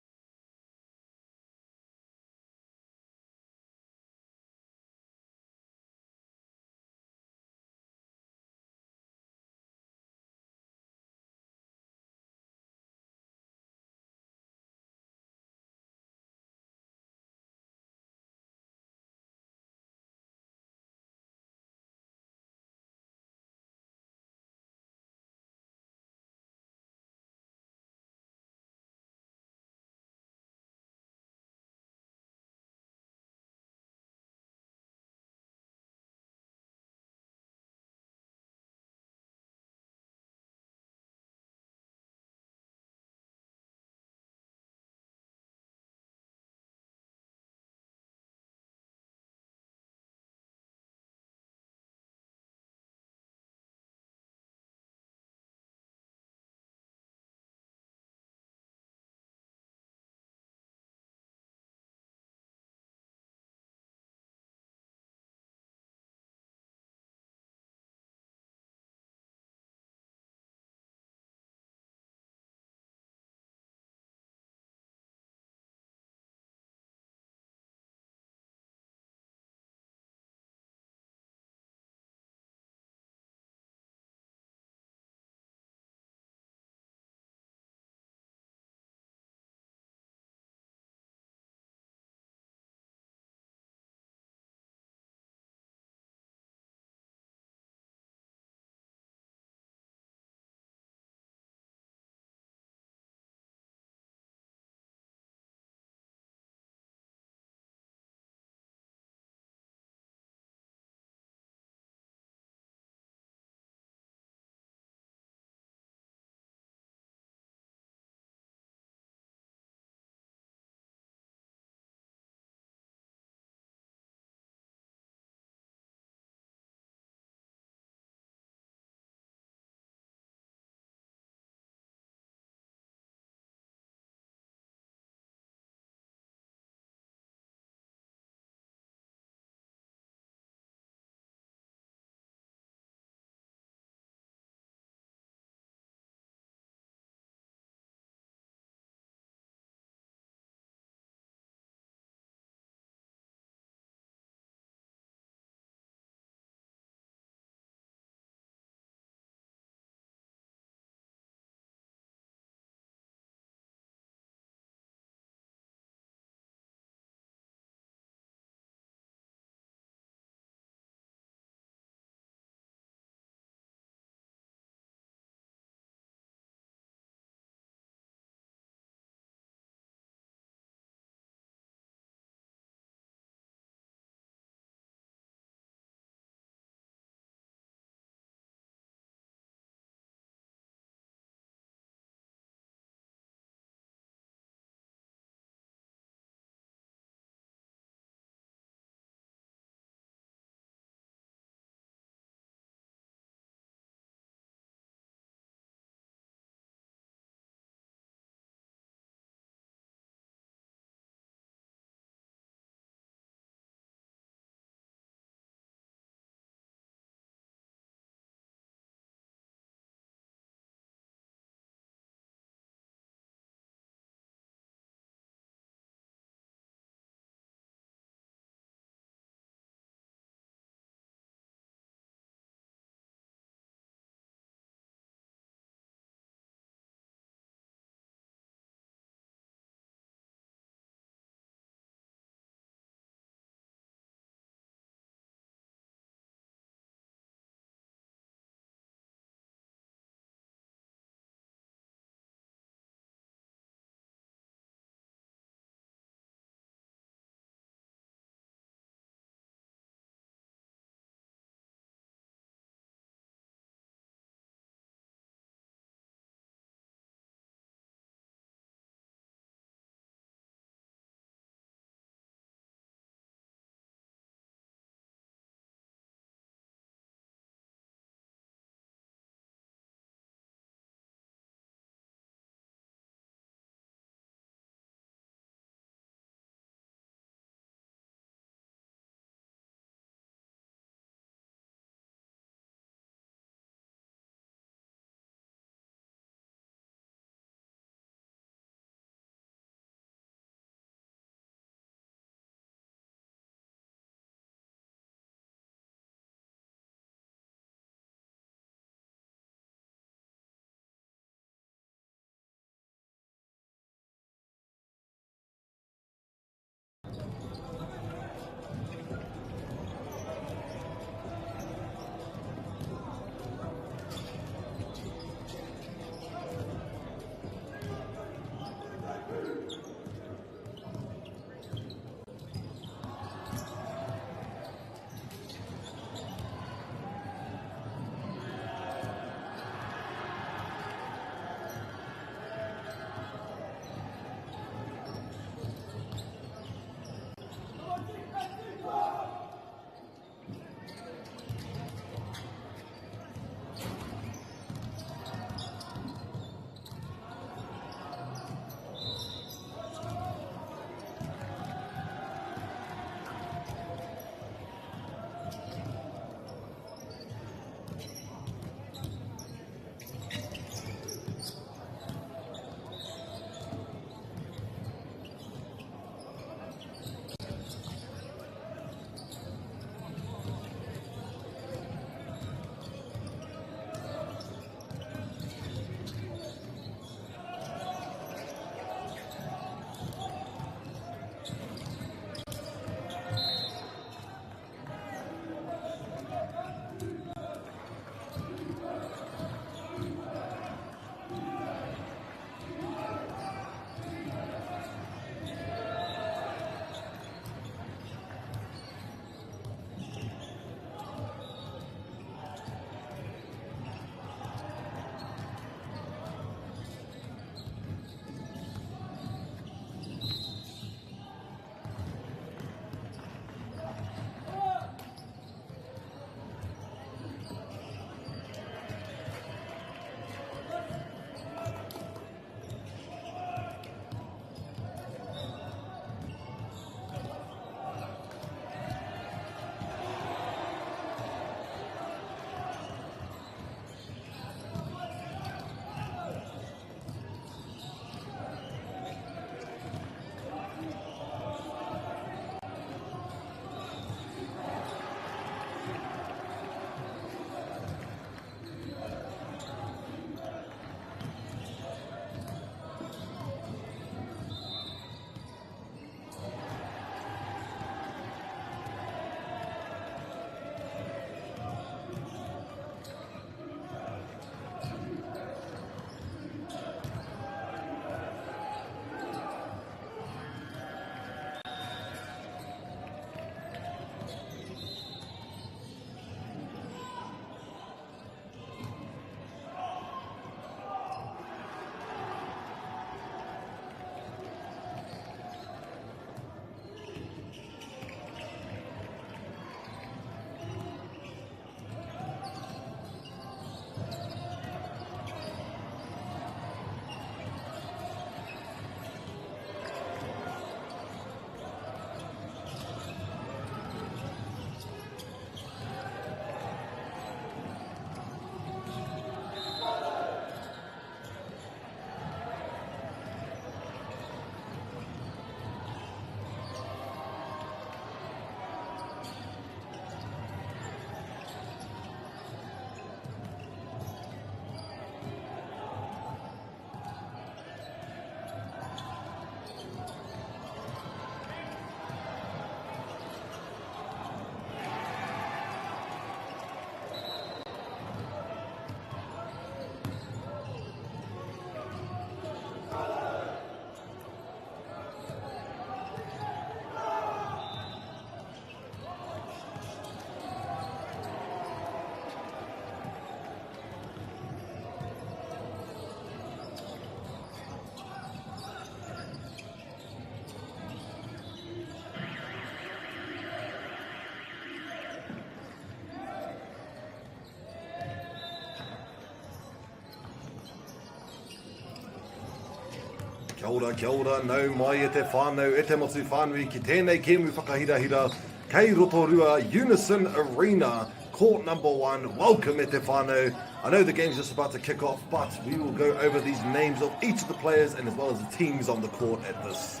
Kia ora, kia ora, nau mai e te whānau, e te motu whānui ki tēnei kēmu whakahirahira kei Rotorua Unison Arena, court number one. Welcome e te whānau. I know the game's just about to kick off, but we will go over these names of each of the players and as well as the teams on the court at this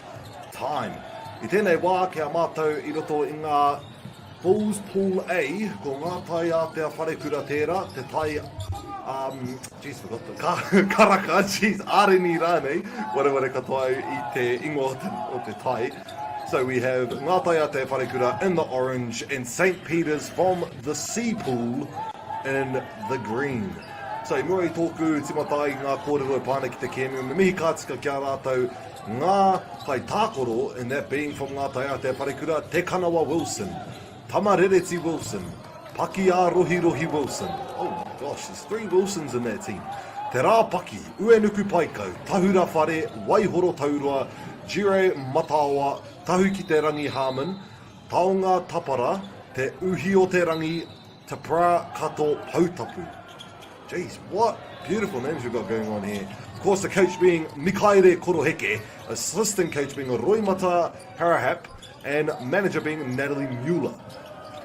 time. I tēnei wā, kei a mātou i roto i ngā Bulls Pool A, ko Ngā Tai Ātea Wharekura tērā, te tai, um, jeez, forgot the, ka, karaka, jeez, Ārini rānei, wareware katoa au i te ingoa o te, o te tai. So we have Ngā Tai Ātea Wharekura in the orange and St. Peter's from the C pool in the green. So i mua i tōku timata i ngā kōrero e pā ana ki te kēmu, me mihi ka tika ki a rātou ngā kaitākaro, and that being from Ngā Tai Ātea Wharekura, Te Kanawa Wilson, Tamarereti Wilson, Pakiārohirohi Wilson, oh my gosh, there's three Wilsons in that team, Te Rā Paki, Uenuku Paikau, Tahura Whare, Waihoro Tauroa, Jire Mataoa, Tahukiterangi Harmon, Taonga Tapara, Te Uhi-o-te-rangi, Tapra Kato Poutapu. Jeez, what beautiful names we've got going on here. Of course, the coach being Mikaere Koroheke, assistant coach being Roimata Harahap, and manager being Natalie Mueller.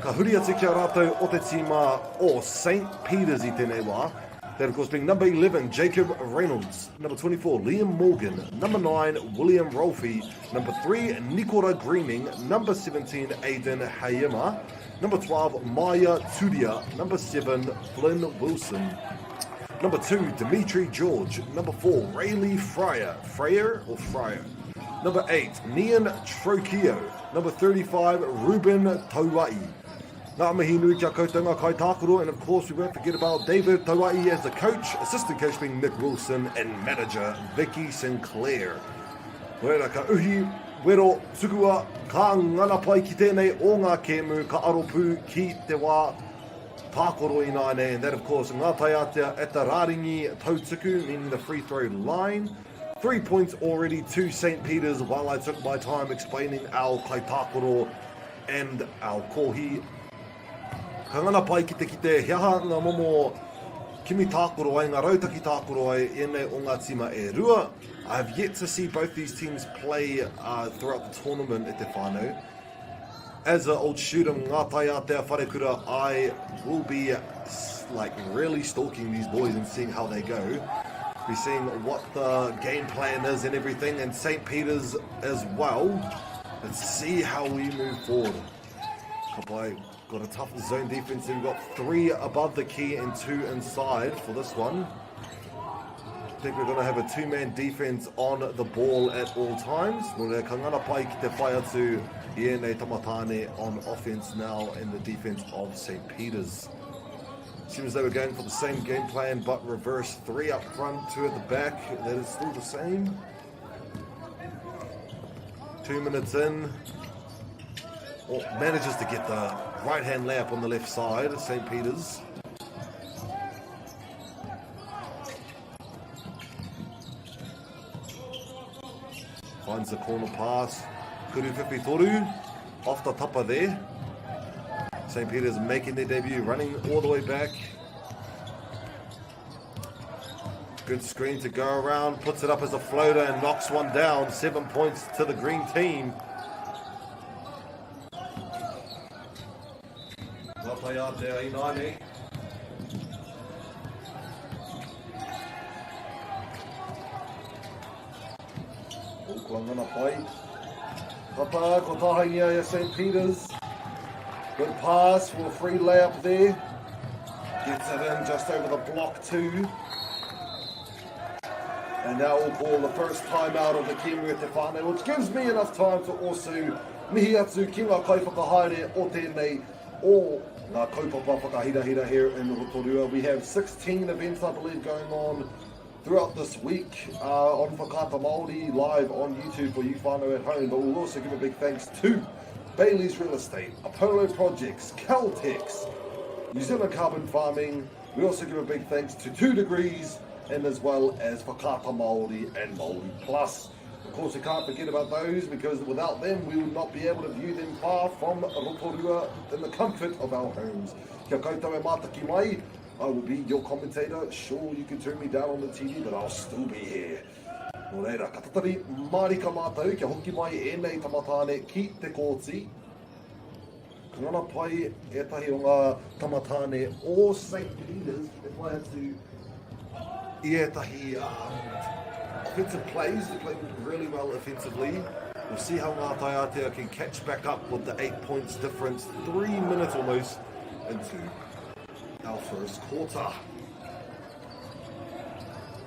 Ka huri atu ki a rātou o te tīma o St. Peters i tēnei wā. That of course being number 11, Jacob Reynolds, number 24, Liam Morgan, number 9, William Rolfe, number 3, Nikora Greening, number 17, Aidan Hayema, Number 12, Maya Turia. Number 7, Flynn Wilson. Number 2, Dimitri George. Number 4, Rayleigh Fryer. Fryer or Fryer? Number 8, Nian Trocchio. Number 35, Ruben Tauai. Ngā mihi nui kia koutou ngā kaitākaro, and of course we won't forget about David Tauai as the coach, assistant coach being Nick Wilson, and manager Vicky Sinclair. Nō reira, ka uhi, wero, tukua, ka ngana pai ki tēnei o ngā kēmu, ka aro pū ki te wā tākaro ināianei, and that of course Ngā Taiātea at the rāringi tautuku, meaning the free throw line. 3 points already to St. Peter's while I took my time explaining our kaitākaro and our kōhi. Ka ngana pai ki te kite he aha ngā momo kimi tākaro ai, ngā rautaki tākaro ai ēnei o ngā tīma e rua. I have yet to see both these teams play uh, throughout the tournament e te whānau. As an old student, Ngā Taiātea Wharekura, I will be like really stalking these boys and seeing how they go. Be seeing what the game plan is and everything, and St. Peter's as well. Let's see how we move forward. Kapai got a tough zone defense. We've got 3 above the key and 2 inside for this one. I think we're going to have a 2-man defense on the ball at all times. Nō reira, ka ngana pai ki te whai atu i ēnei tamatāne on offense now in the defense of St. Peter's. Seems they were going for the same game plan, but reverse 3 up front, 2 at the back. That is still the same. 2 minutes in. Oh, manages to get the right-hand layup on the left side, St. Peter's. Finds the corner pass. Kuru Toru off the top of there. St. Peter's making their debut, running all the way back. Good screen to go around, puts it up as a floater and knocks one down. 7 points to the green team. Kata, ko tahaingia e St. Peter's. Good pass for a free layup there. Gets it in just over the block too. And now we'll call the first timeout of the kēmu e te whānau, which gives me enough time to also mihi atu ki ngā kaiwhakahaere o tēnei o ngā kaupapa whakahirahira here in Rotorua. We have 16 events, I believe, going on throughout this week on Whakaata Māori live on YouTube for you whānau at home. But we'll also give a big thanks to Bailey's Real Estate, Apollo Projects, Caltex, New Zealand Carbon Farming. We also give a big thanks to 2 Degrees and as well as Whakaata Māori and Māori Plus. Of course, we can't forget about those because without them, we would not be able to view them far from Rotorua in the comfort of our homes. Kia koutou e mātaki mai, I will be your commentator. Sure, you can turn me down on the TV, but I'll still be here. Nō reira, ka tatari mārika mātou kia hoki mai ēnei tamatāne ki te kōti. Ka ngana pai ētahi o ngā tamatāne o St. Peters ki te whai atu i ētahi um, offensive plays. They play really well offensively. We'll see how Ngā Taiātea can catch back up with the eight points difference, three minutes almost into our first quarter.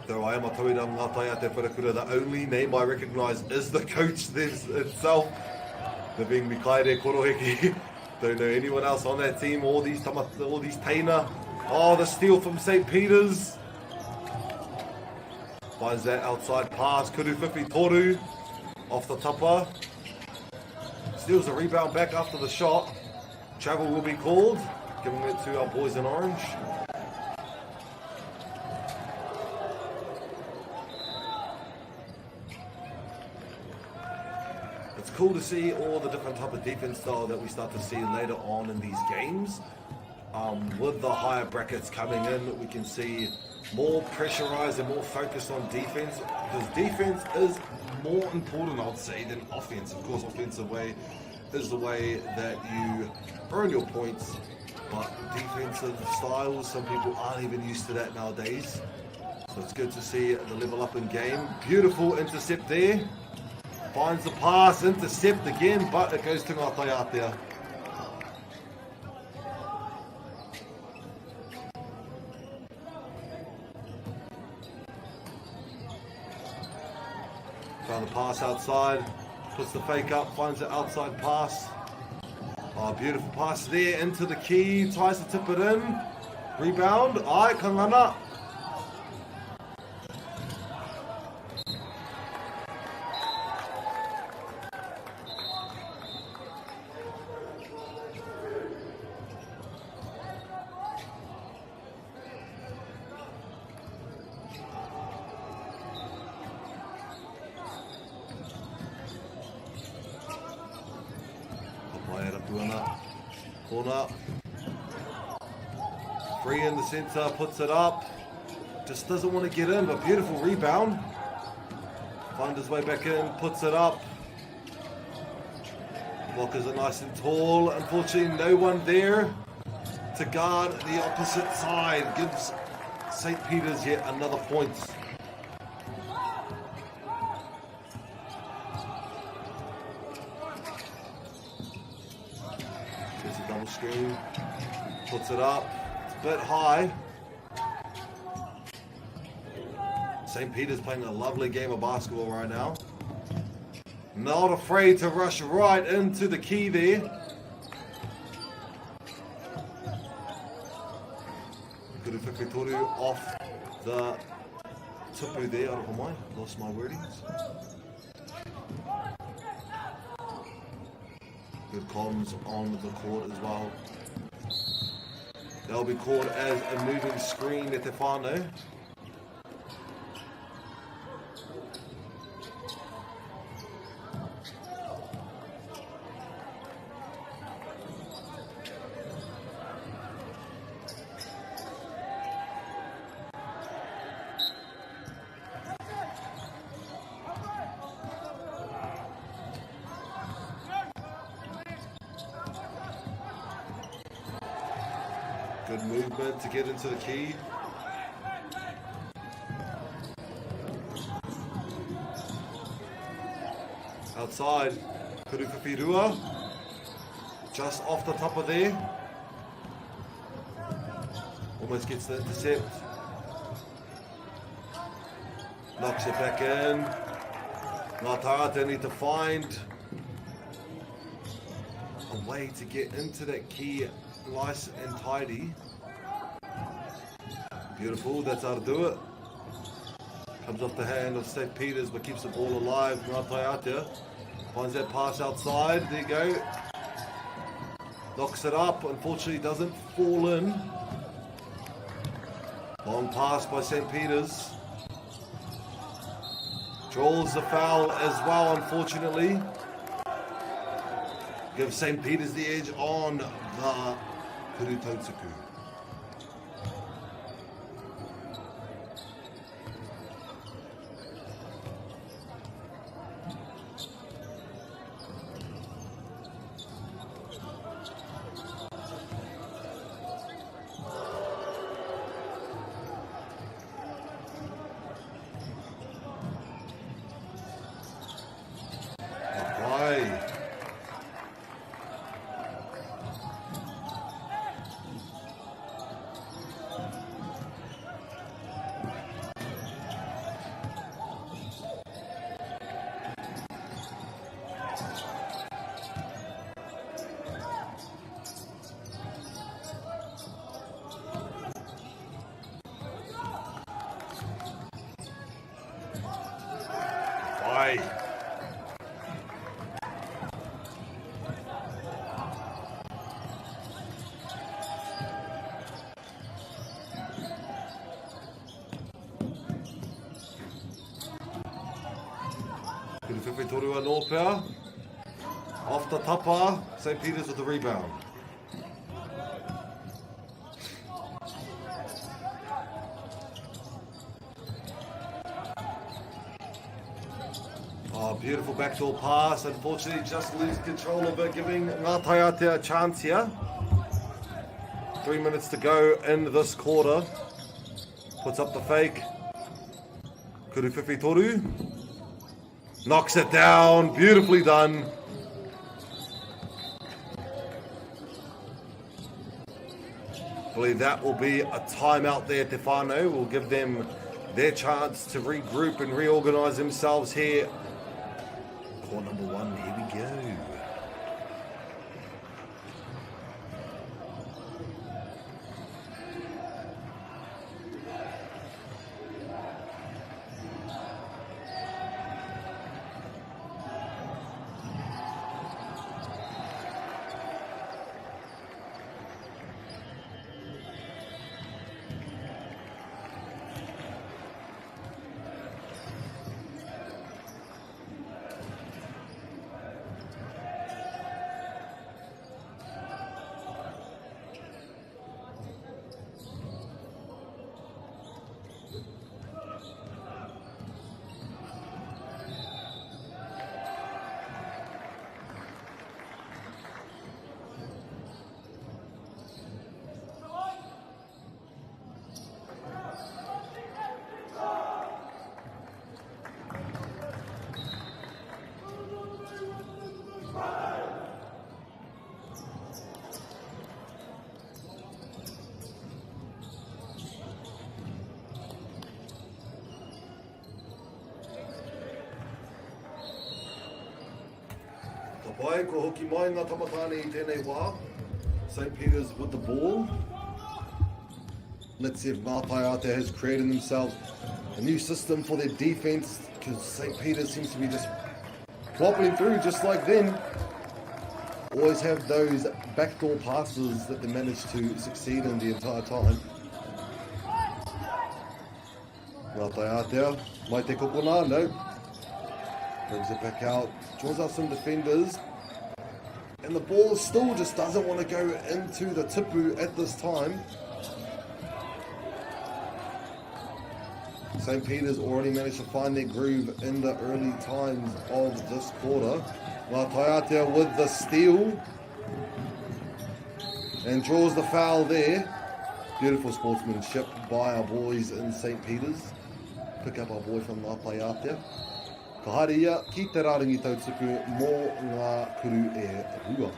Though I am a tauira Ngā Taiātea Wharekura, the only name I recognise is the coach this itself, the being Mikaere Koroheke. Don't know anyone else on that team, all these, tama, all these teina. Oh, the steal from St. Peter's. Finds that outside pass, Kuru Whiwhi Toru off the tapa. Steals the rebound back after the shot. Travel will be called, giving it to our boys in orange. It's cool to see all the different type of defense style that we start to see later on in these games. Um, with the higher brackets coming in, we can see more pressurized and more focused on defense because defense is more important, I'd say, than offense. Of course, offensive way is the way that you earn your points, but defensive styles, some people aren't even used to that nowadays. So it's good to see the level up in game. Beautiful intercept there. Finds the pass, intercept again, but it goes to Ngā Taiātea. Found the pass outside, puts the fake up, finds the outside pass. Oh, beautiful pass there into the key, tries to tip it in. Rebound, ai, Kangana. Ka rapu ana. Corner. Free in the centre, puts it up. Just doesn't want to get in, but beautiful rebound. Finds his way back in, puts it up. Blockers are nice and tall. Unfortunately, no one there to guard the opposite side. Gives St. Peter's yet another point. There's a double screen. Puts it up. It's a bit high. St. Peter's playing a lovely game of basketball right now. Not afraid to rush right into the key there. Kuru off the tupu there. Aroha mai. Lost my wordings. Good comms on the court as well. They'll be called as a moving screen at te whānau. Good movement to get into the key. Outside, Kuruwhiwhirua. Just off the top of there. Almost gets the intercept. Knocks it back in. Ngā Taiātea need to find a way to get into that key nice and tidy. Beautiful, that's how to do it. Comes off the hand of St. Peter's but keeps the ball alive. Ngā Taiātea finds that pass outside. There you go. Knocks it up. Unfortunately, doesn't fall in. Long pass by St. Peter's. Draws the foul as well, unfortunately. Gives St. Peter's the edge on the Kuru Tautuku. try. Kuru toru anō pea. Off the tapa, St. Peter's with the rebound. Oh, beautiful backdoor pass. Unfortunately, just lose control of it, giving Ngā Taiātea a chance here. 3 minutes to go in this quarter. Puts up the fake. Kuru Whiwhi Toru. Knocks it down. Beautifully done. I believe that will be a timeout there, Te Whānau. We'll give them their chance to regroup and reorganize themselves here. Court number one, here we go. Ka pai, kua hoki mai ngā tamatāne i tēnei wā. St. Peter's with the ball. Let's see if Ngā Taiātea has created themselves a new system for their defense, because St. Peter's seems to be just plopping through just like them. Always have those backdoor passes that they manage to succeed in the entire time. Ngā Taiātea, mai te kokona, no. Brings it back out, draws out some defenders. And the ball still just doesn't want to go into the tipu at this time. St. Peter's already managed to find their groove in the early times of this quarter. Ngā Taiātea with the steal and draws the foul there. Beautiful sportsmanship by our boys in St. Peter's. Pick up our boy from Ngā Taiātea. Ka haere ia ki te rārangi tautuku mō ngā kuru e rua.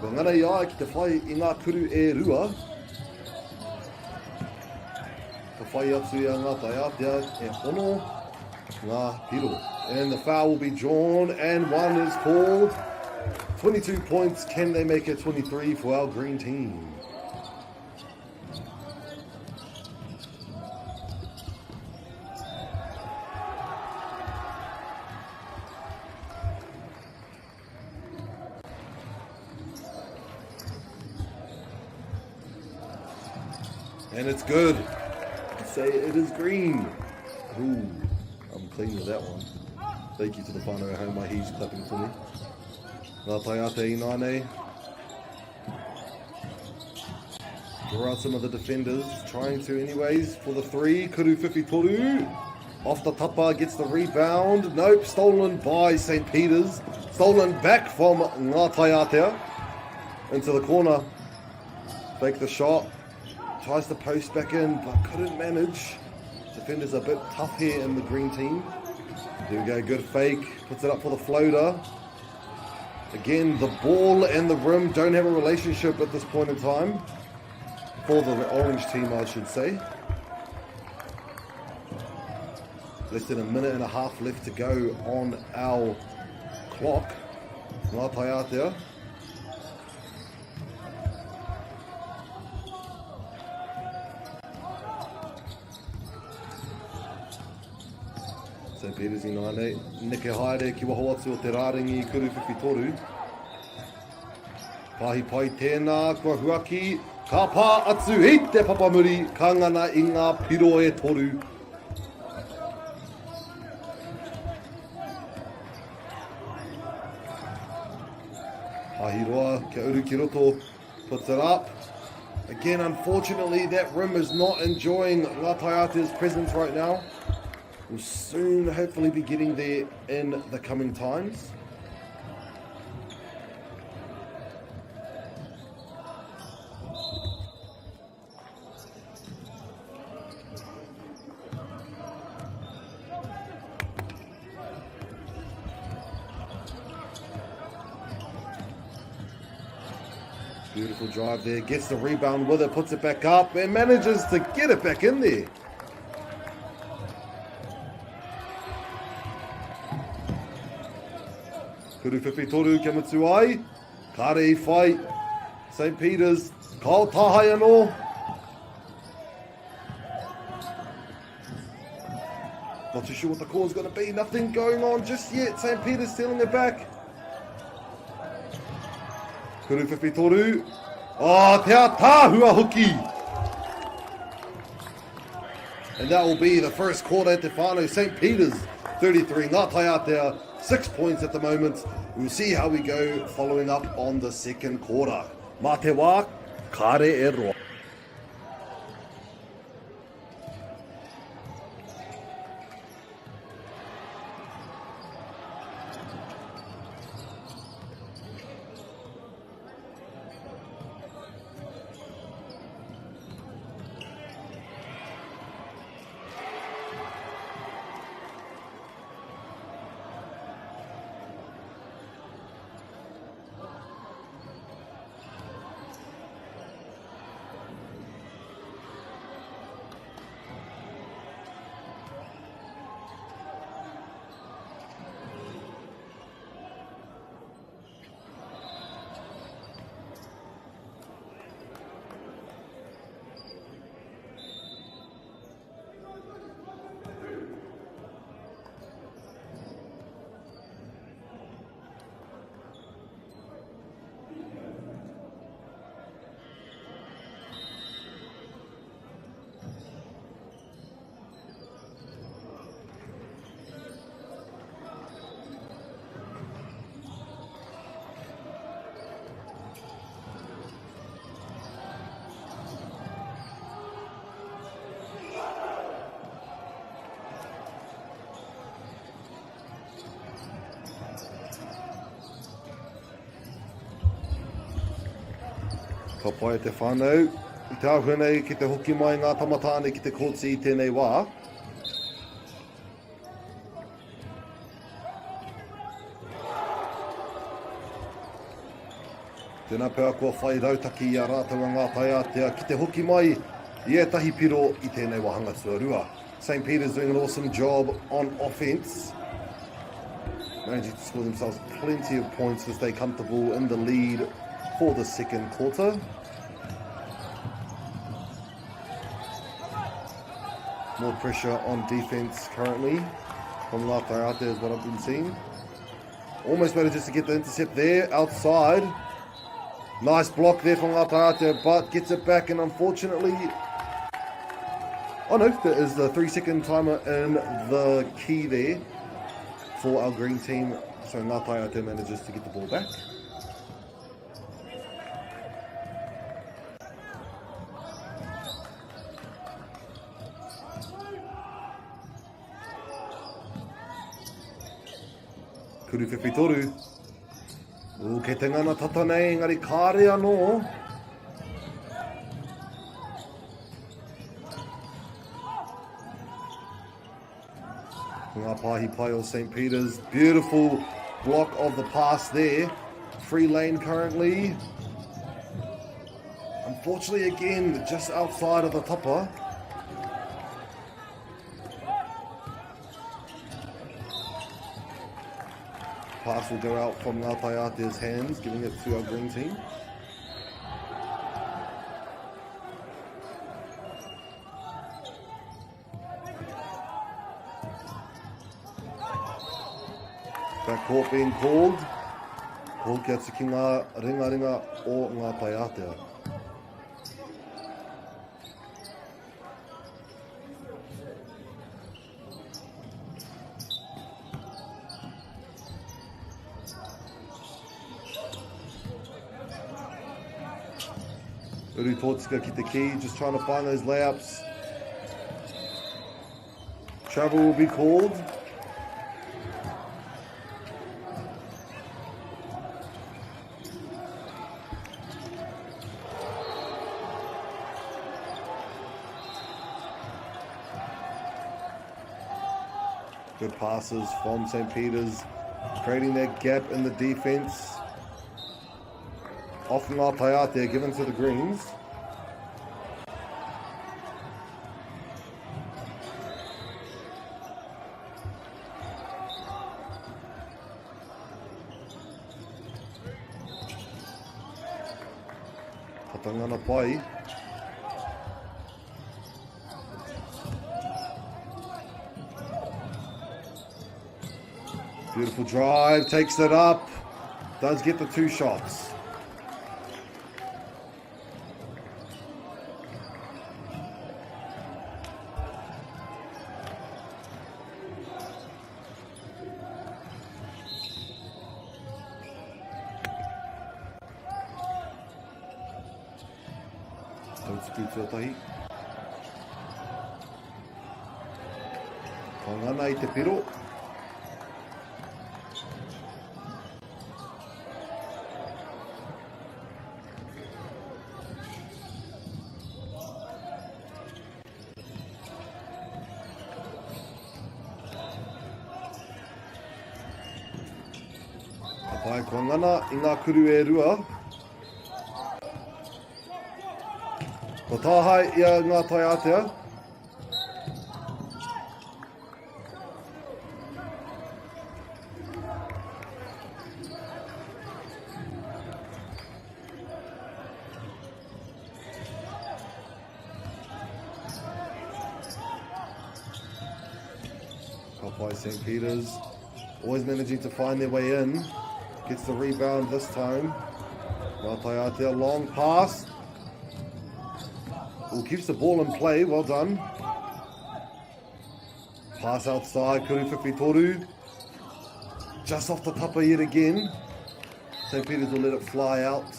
Kua ngana i a ia ki te whai i ngā kuru e rua. Ka whai atu i a Ngā Taiātea e hono ngā piro. And the foul will be drawn and one is called. 22 points, can they make it 23 for our green team? And it's good. I'd say it is green. Ooh, I'm clean with that one. Thank you to the whānau at home, he's clapping for me. Ngā taiātea inānei. Draw out some of the defenders, trying to anyways for the three. Kuru Whiwhi Toru. Off the tapa, gets the rebound. Nope, stolen by St. Peter's. Stolen back from Ngā Taiātea. Into the corner. Fake the shot. Tries to post back in, but couldn't manage. Defenders a bit tough here in the green team. Here we go, good fake. Puts it up for the floater. Again, the ball and the rim don't have a relationship at this point in time. For the orange team, I should say. Less than a minute and a half left to go on our clock. Ngā Taiātea. St. Peters i nānei. Neke haere ki waho atu o te rārangi i Kuru Whiwhitoru. Pāhi pai tēnā, kua huaki, ka pā atu i te papamuri, ka ngana i ngā piro e toru. Pahiroa, kia uru ki roto, puts it up. Again, unfortunately, that rim is not enjoying Ngā Taiātea's presence right now. We'll soon hopefully be getting there in the coming times. Beautiful drive there. Gets the rebound with it, puts it back up, and manages to get it back in there. Kuru whiwhi toru kia mutu ai. Kāre i whai. St. Peter's. Kyle Tahai anō. Not too sure what the call is going to be. Nothing going on just yet. St. Peter's stealing it back. Kuru whiwhi toru. Oh, te atāhua hoki. And that will be the first quarter at Te Whānau. St. Peter's 33, Ngā Taiātea 6 points at the moment. We'll see how we go following up on the second quarter. Mā te wā, kāre e roa. Ka pai te whānau. I te āhua nei ki te hoki mai ngā tamatāne ki te kōti i tēnei wā. Tēnā pea kua whai rautaki i a rātou a Ngā Taiātea ki te hoki mai i ētahi piro i tēnei wāhanga tuarua. St. Peter's doing an awesome job on offense. Managing to score themselves plenty of points to stay comfortable in the lead for the second quarter. More pressure on defense currently from Ngā Taiātea is what I've been seeing. Almost manages to get the intercept there outside. Nice block there from Ngā Taiātea, but gets it back and unfortunately... Oh no, there is the 3-second timer in the key there for our green team. So Ngā Taiātea manages to get the ball back. Kuru whiwhi toru. Ū, kei te ngana tata nei, engari kāre anō. Ngā pāhi pai o St. Peter's. Beautiful block of the pass there. Free lane currently. Unfortunately, again, just outside of the topper. Pass will go out from Ngā Taiātea's hands, giving it to our green team. Backcourt being called. Called kia tiki ngā ringaringa o Ngā Taiātea. Uru tōtika ki te key, just trying to find those layups. Travel will be called. Good passes from St. Peter's, creating that gap in the defense. Off Ngā Taiātea, given to the Greens. Patangana pai. Beautiful drive, takes it up, does get the two shots. Tautuku tuatahi. Ka ngana i te piro. Ka pai kua ngana i ngā kuru e rua. Ko tāhae i a Ngā Taiātea. Ka pai St. Peter's. Always managing to find their way in. Gets the rebound this time. Ngā Taiātea, long pass. Ooh, keeps the ball in play. Well done. Pass outside, Kuru Toru. Just off the top of it again. St. Peter's will let it fly out.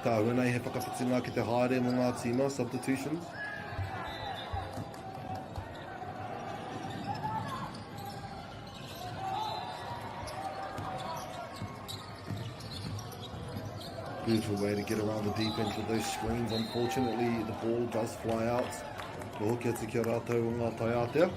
Tāhua nei he whakawhitinga ki te haere mō ngā tīma, substitutions. Beautiful way to get around the defense with those screens. Unfortunately, the ball does fly out. Ko hoki atu ki a rātou o ngā taiātea.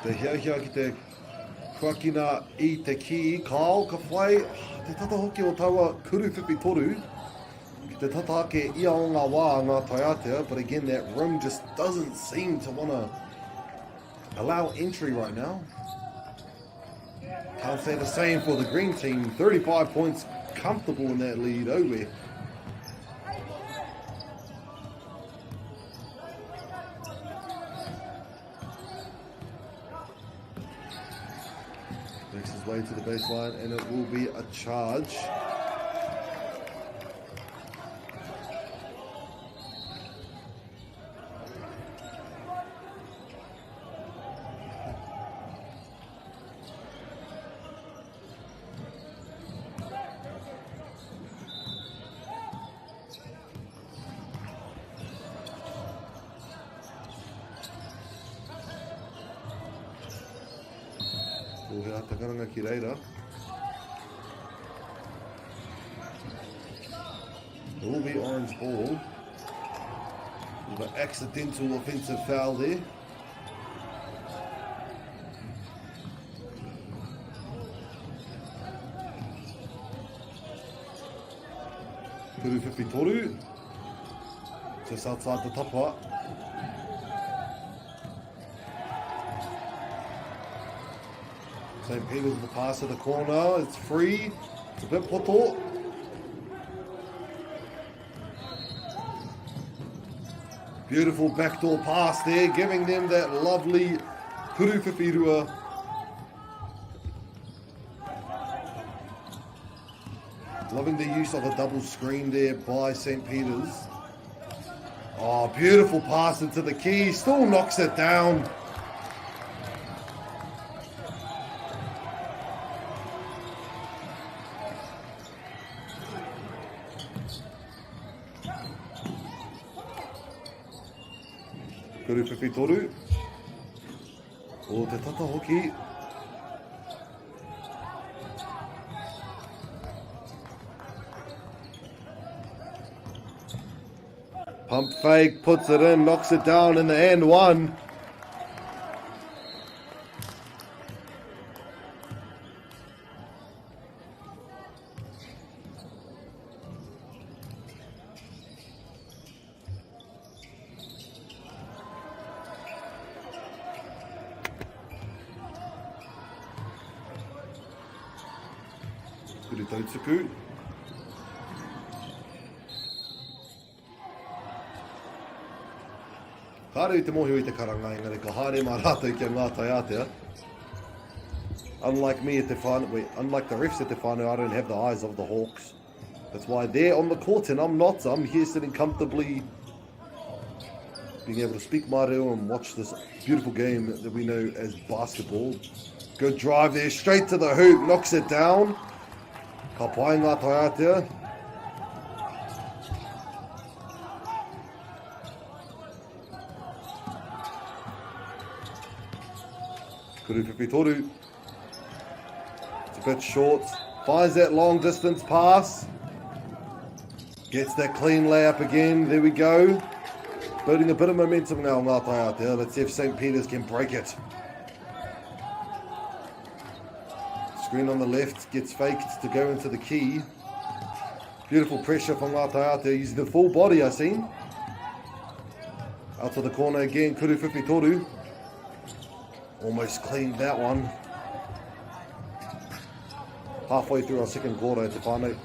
Te hiahia ki te huakina i te kī, kao, ka whai te tata hoki o taua kuru whiwhi toru ki te tata ake ia o ngā wā ngā taiātea, but again that rim just doesn't seem to wanna allow entry right now. Can't say the same for the green team. 35 points, comfortable in that lead, Owe. Makes his way to the baseline, and it will be a charge. Kaha te karanga ki reira. It will be orange ball. Bit of an accidental offensive foul there. Turu 53. Just outside the tapa. St. Peter's with the pass to the corner. It's free. It's a bit poto. Beautiful backdoor pass there, giving them that lovely Kuru Whiwhirua. Loving the use of a double screen there by St. Peter's. Oh, beautiful pass into the key. Still knocks it down. Kuru whiwhi toru. O te tata hoki. Pump fake, puts it in, knocks it down in the end one. Kuri tautuku. Kāre i te mōhio i te karanga, engari ka haere mā rātou kia ngā taiātea. Unlike me at te whānau, wait, unlike the refs at te whānau, I don't have the eyes of the Hawks. That's why they're on the court and I'm not. I'm here sitting comfortably, being able to speak my reo and watch this beautiful game that we know as basketball. Good drive there, straight to the hoop, knocks it down. Ka pai ngā taiātea. Kuru Whiwhitoru. It's a bit short. Finds that long distance pass. Gets that clean layup again. There we go. Building a bit of momentum now, Ngā Taiātea. Let's see if St. Peter's can break it. Screen on the left gets faked to go into the key. Beautiful pressure from Ngā Taiātea using the full body, I seen. Out to the corner again, Kuru Whiwhitoru. Almost cleaned that one. Halfway through our second quarter at the whānau.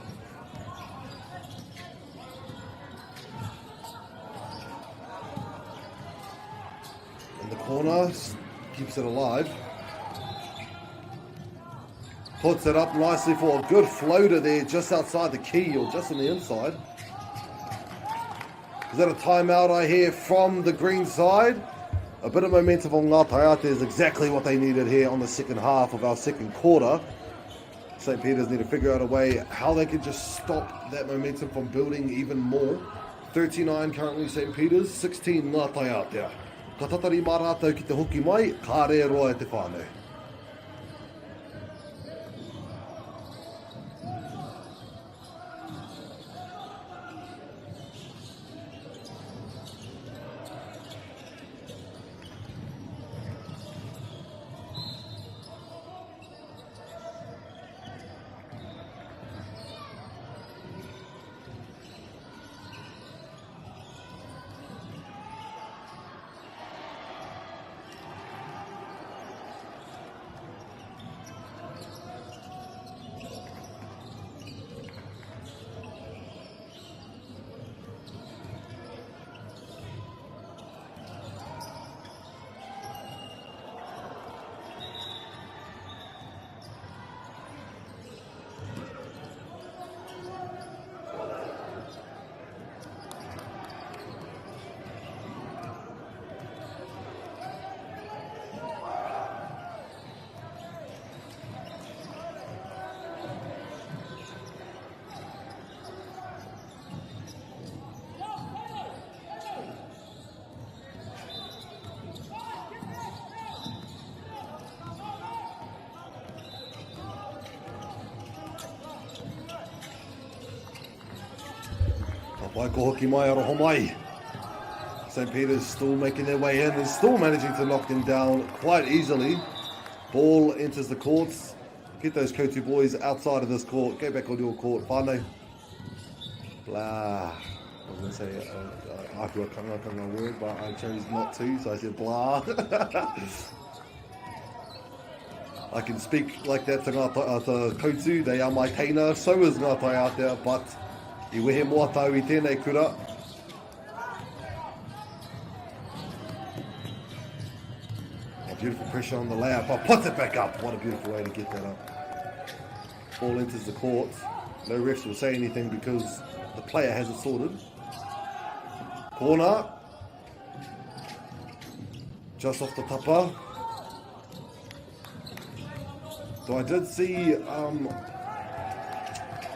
In the corner, keeps it alive. Puts it up nicely for a good floater there just outside the key or just on the inside. Is that a timeout I hear from the green side? A bit of momentum on Ngā Taiātea is exactly what they needed here on the second half of our second quarter. St. Peter's need to figure out a way how they can just stop that momentum from building even more. 39 currently St. Peter's, 16 Ngā Taiātea. Ka tatari mā rātou ki te hoki mai, kāre e roa e te whānau. Pai ko hoki mai, aroha mai. St. Peter's still making their way in and still managing to knock them down quite easily. Ball enters the courts. Get those Koutu boys outside of this court. Go back on your court. Whānau. Blah. I was going to say ahua kanga kanga word, but I chose not to, so I said blah. I can speak like that to ngā to Koutu, they are my teina, so is Ngā Taiātea, but i wehe moa tāu i tēnei kura. A beautiful pressure on the layup, but puts it back up. What a beautiful way to get that up. Ball enters the court. No refs will say anything because the player has it sorted. Corner. Just off the tapa. So I did see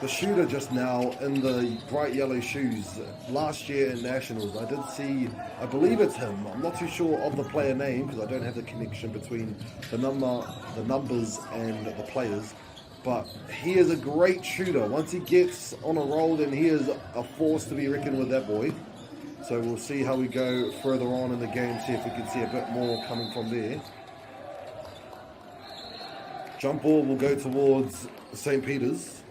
the shooter just now in the bright yellow shoes last year in Nationals. I did see, I believe it's him. I'm not too sure of the player name because I don't have the connection between the numbers and the players. But he is a great shooter. Once he gets on a roll, then he is a force to be reckoned with, that boy. So we'll see how we go further on in the game, see if we can see a bit more coming from there. Jump ball will go towards St. Peter's.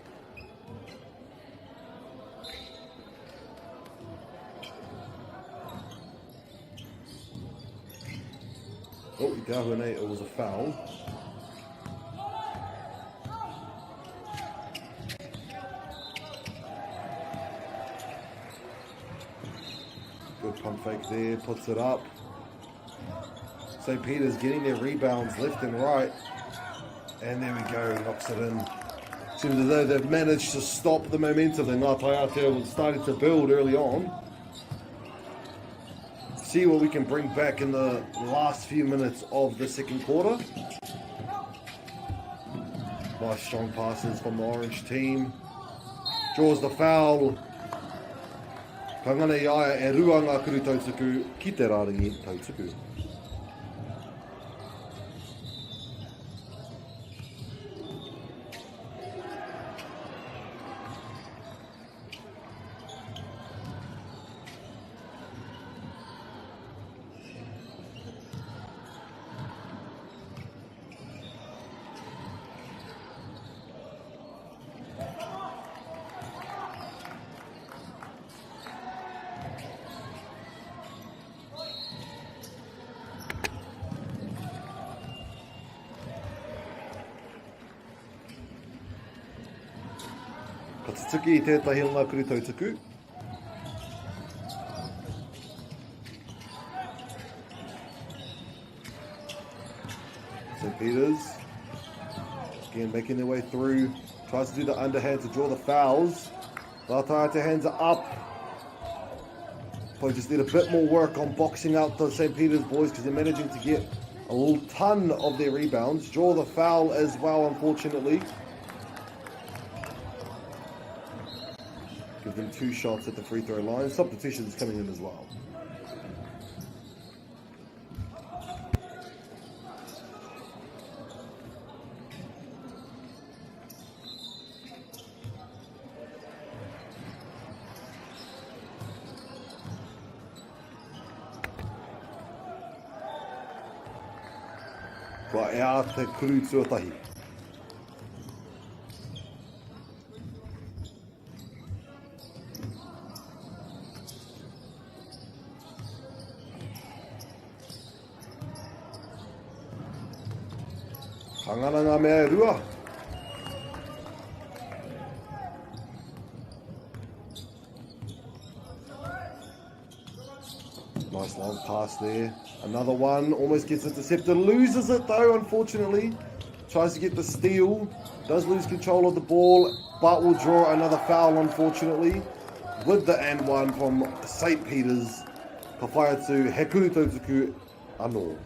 Oh, Gahune, it was a foul. Good pump fake there, puts it up. St. Peter's getting their rebounds left and right. And there we go, knocks it in. Seems as though they've managed to stop the momentum that Ngā Taiātea was starting to build early on. See what we can bring back in the last few minutes of the second quarter. Nice strong passes from the orange team. Draws the foul. Ka ngana i a ia e rua ngā kuru tautuku ki te rārangi tautuku. Ka tutuki i tētahi o ngā kuru tautuku. St. Peter's, again making their way through, tries to do the underhand to draw the fouls. Ngā Taiātea hands are up. Probably just need a bit more work on boxing out the St. Peter's boys because they're managing to get a little ton of their rebounds. Draw the foul as well, unfortunately. Give them 2 shots at the free throw line. Substitutions coming in as well. Kua ea te kuru tuatahi. Ka ngana ngā mea e rua. Nice long pass there. Another one, almost gets intercepted. Loses it though, unfortunately. Tries to get the steal. Does lose control of the ball, but will draw another foul, unfortunately. With the and one from St. Peter's. Ka whai atu, he kuru tautuku anō.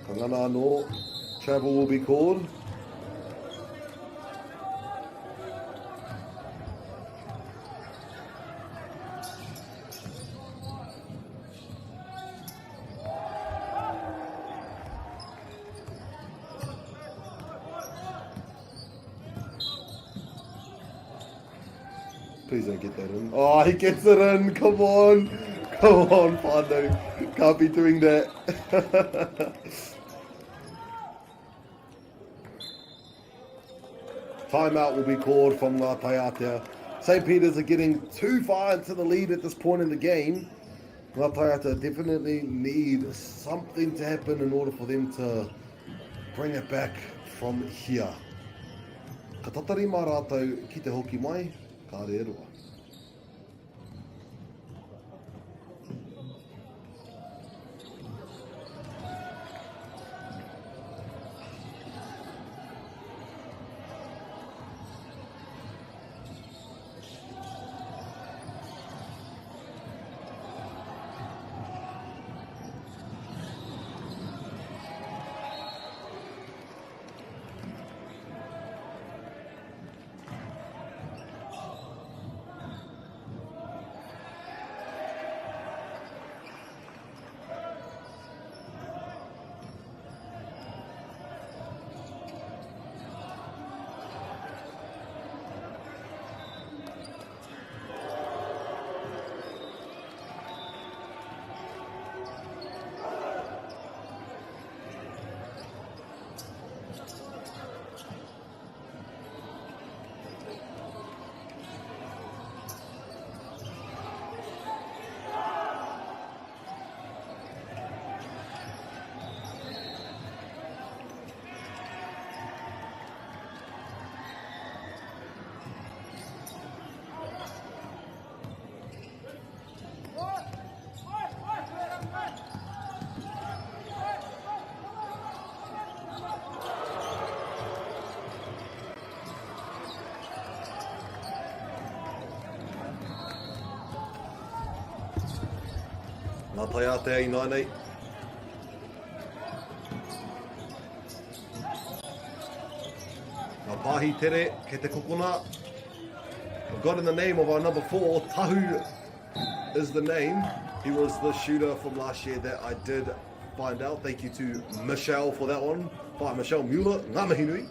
Ka ngana anō, travel will be called. Please don't get that in. Oh, he gets it in. Come on. Come on, whānau. Can't be doing that. Timeout will be called from Ngā Taiātea. St. Peter's are getting too far into the lead at this point in the game. Ngā Taiātea definitely need something to happen in order for them to bring it back from here. Ka tatari mā rātou ki te hoki mai, kāre e roa. Ngā taiātea ināianei. Ngā pāhi tere kei te kokona. I've got in the name of our number four, Tahu is the name. He was the shooter from last year that I did find out. Thank you to Michelle for that one. By Michelle Mueller, ngā mihi nui.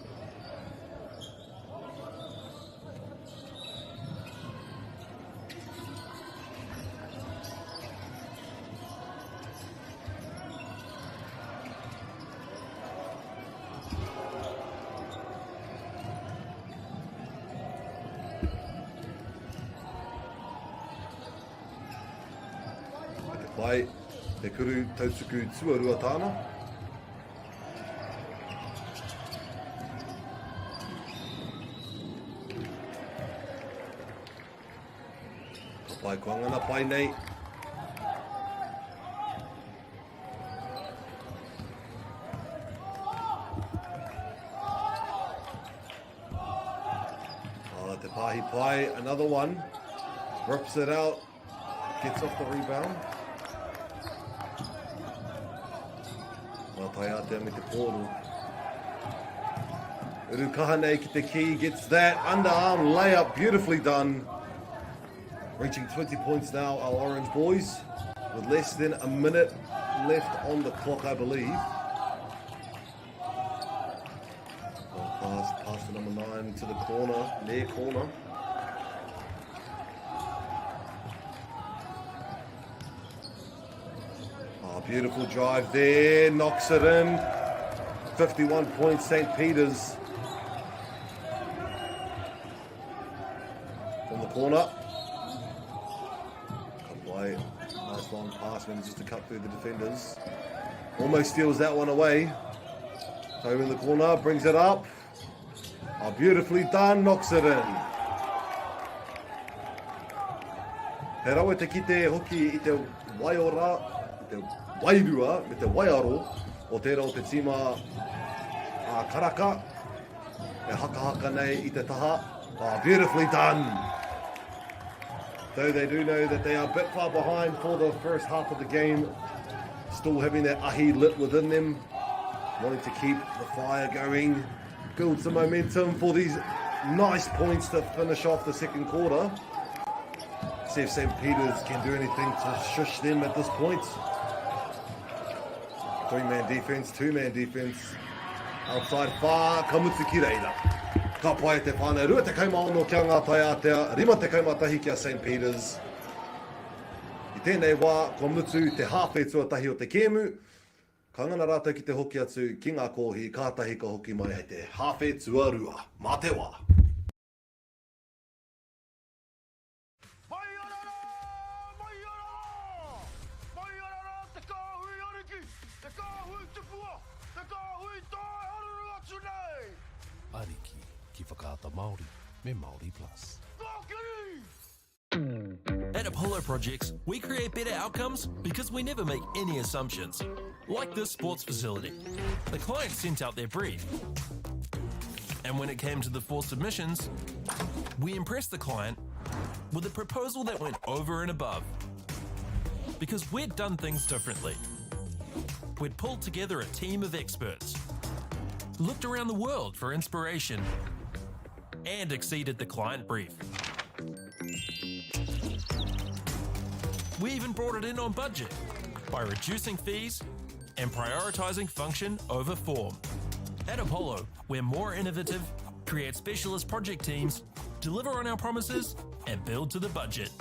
Te pai, te kuru tautuku tuarua tāna. Ka pai kua ngana pai nei. Oh, te Pahi Pai, another one. Rips it out, gets off the rebound. Ngā taiātea me te pōro. Uru kaha nei ki te kī, gets that underarm layup, beautifully done. Reaching 20 points now, our Orange boys, with less than a minute left on the clock, I believe. Pass, pass to number 9 to the corner, near corner. Oh, beautiful drive there, knocks it in. 51 points, St. Peter's. From the corner. Play. Nice long pass, manages to cut through the defenders. Almost steals that one away. Toe in the corner, brings it up. Oh, beautifully done, knocks it in. He rawe te kite hoki i te waiora, i te wairua, me te waiaro o tērā o te tīma a Karaka. E hakahaka nei i te taha. Oh, beautifully done. Though they do know that they are a bit far behind for the first half of the game, still having that ahi lit within them, wanting to keep the fire going, build some momentum for these nice points to finish off the second quarter. See if St. Peter's can do anything to shush them at this point. Three-man defense, two-man defense. Outside far, ka mutu ki reira. Ka pai te whānau, 26 kia Ngā Taiātea, 51 kia St Peters. I tēnei wā, kua mutu te hāwhe tuatahi o te kēmu. Ka ngana rātou ki te hoki atu ki ngā kōhi, kātahi ka hoki mai hei te hāwhe tuarua. Mā te wā! Mai ana rā! Mai ana rā! Mai ana rā te kāhui ariki, te kāhui tupua, te kāhui tae haruru atu nei! Ariki ki Whakaata Māori me Māori Plus. Kōkiri! At Apollo Projects, we create better outcomes because we never make any assumptions. Like this sports facility. The client sent out their brief. And when it came to the four submissions, we impressed the client with a proposal that went over and above. Because we'd done things differently. We'd pulled together a team of experts, looked around the world for inspiration, and exceeded the client brief. We even brought it in on budget by reducing fees and prioritising function over form. At Apollo, we're more innovative, create specialist project teams, deliver on our promises, and build to the budget.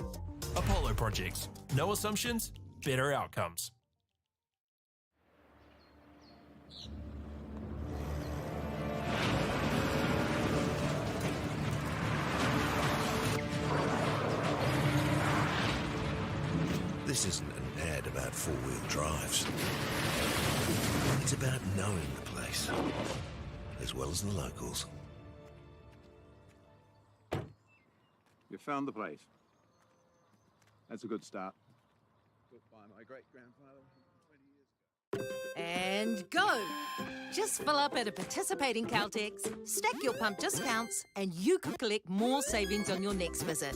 Apollo Projects. No assumptions, better outcomes. This isn't an ad about four-wheel drives. It's about knowing the place, as well as the locals. You found the place. That's a good start. Built by my great-grandfather 120 years ago. And go! Just fill up at a participating Caltex, stack your pump discounts, and you could collect more savings on your next visit.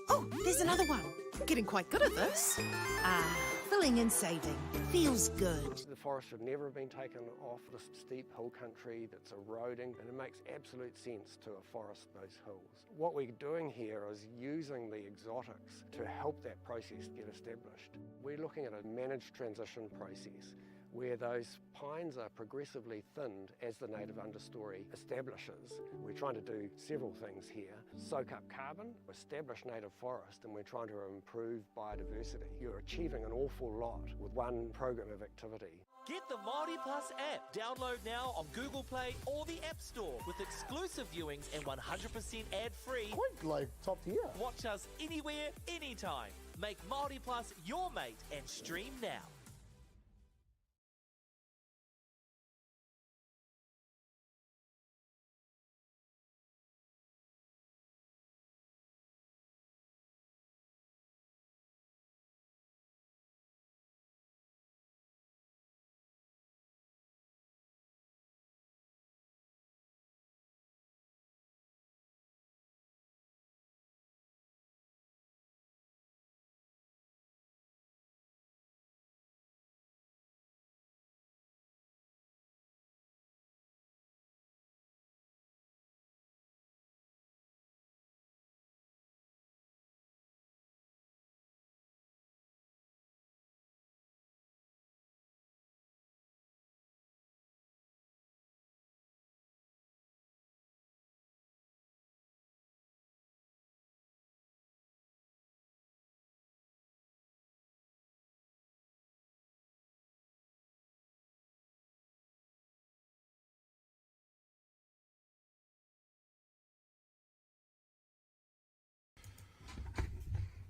Oh, there's another one. Getting quite good at this. Ah, filling and saving. Feels good. The forest should never have been taken off this steep hill country that's eroding, and it makes absolute sense to afforest those hills. What we're doing here is using the exotics to help that process get established. We're looking at a managed transition process where those pines are progressively thinned as the native understory establishes. We're trying to do several things here. Soak up carbon, establish native forest, and we're trying to improve biodiversity. You're achieving an awful lot with one program of activity. Get the Māori Plus app. Download now on Google Play or the App Store with exclusive viewings and 100% ad-free. Quite like top tier. Watch us anywhere, anytime. Make Māori Plus your mate and stream now.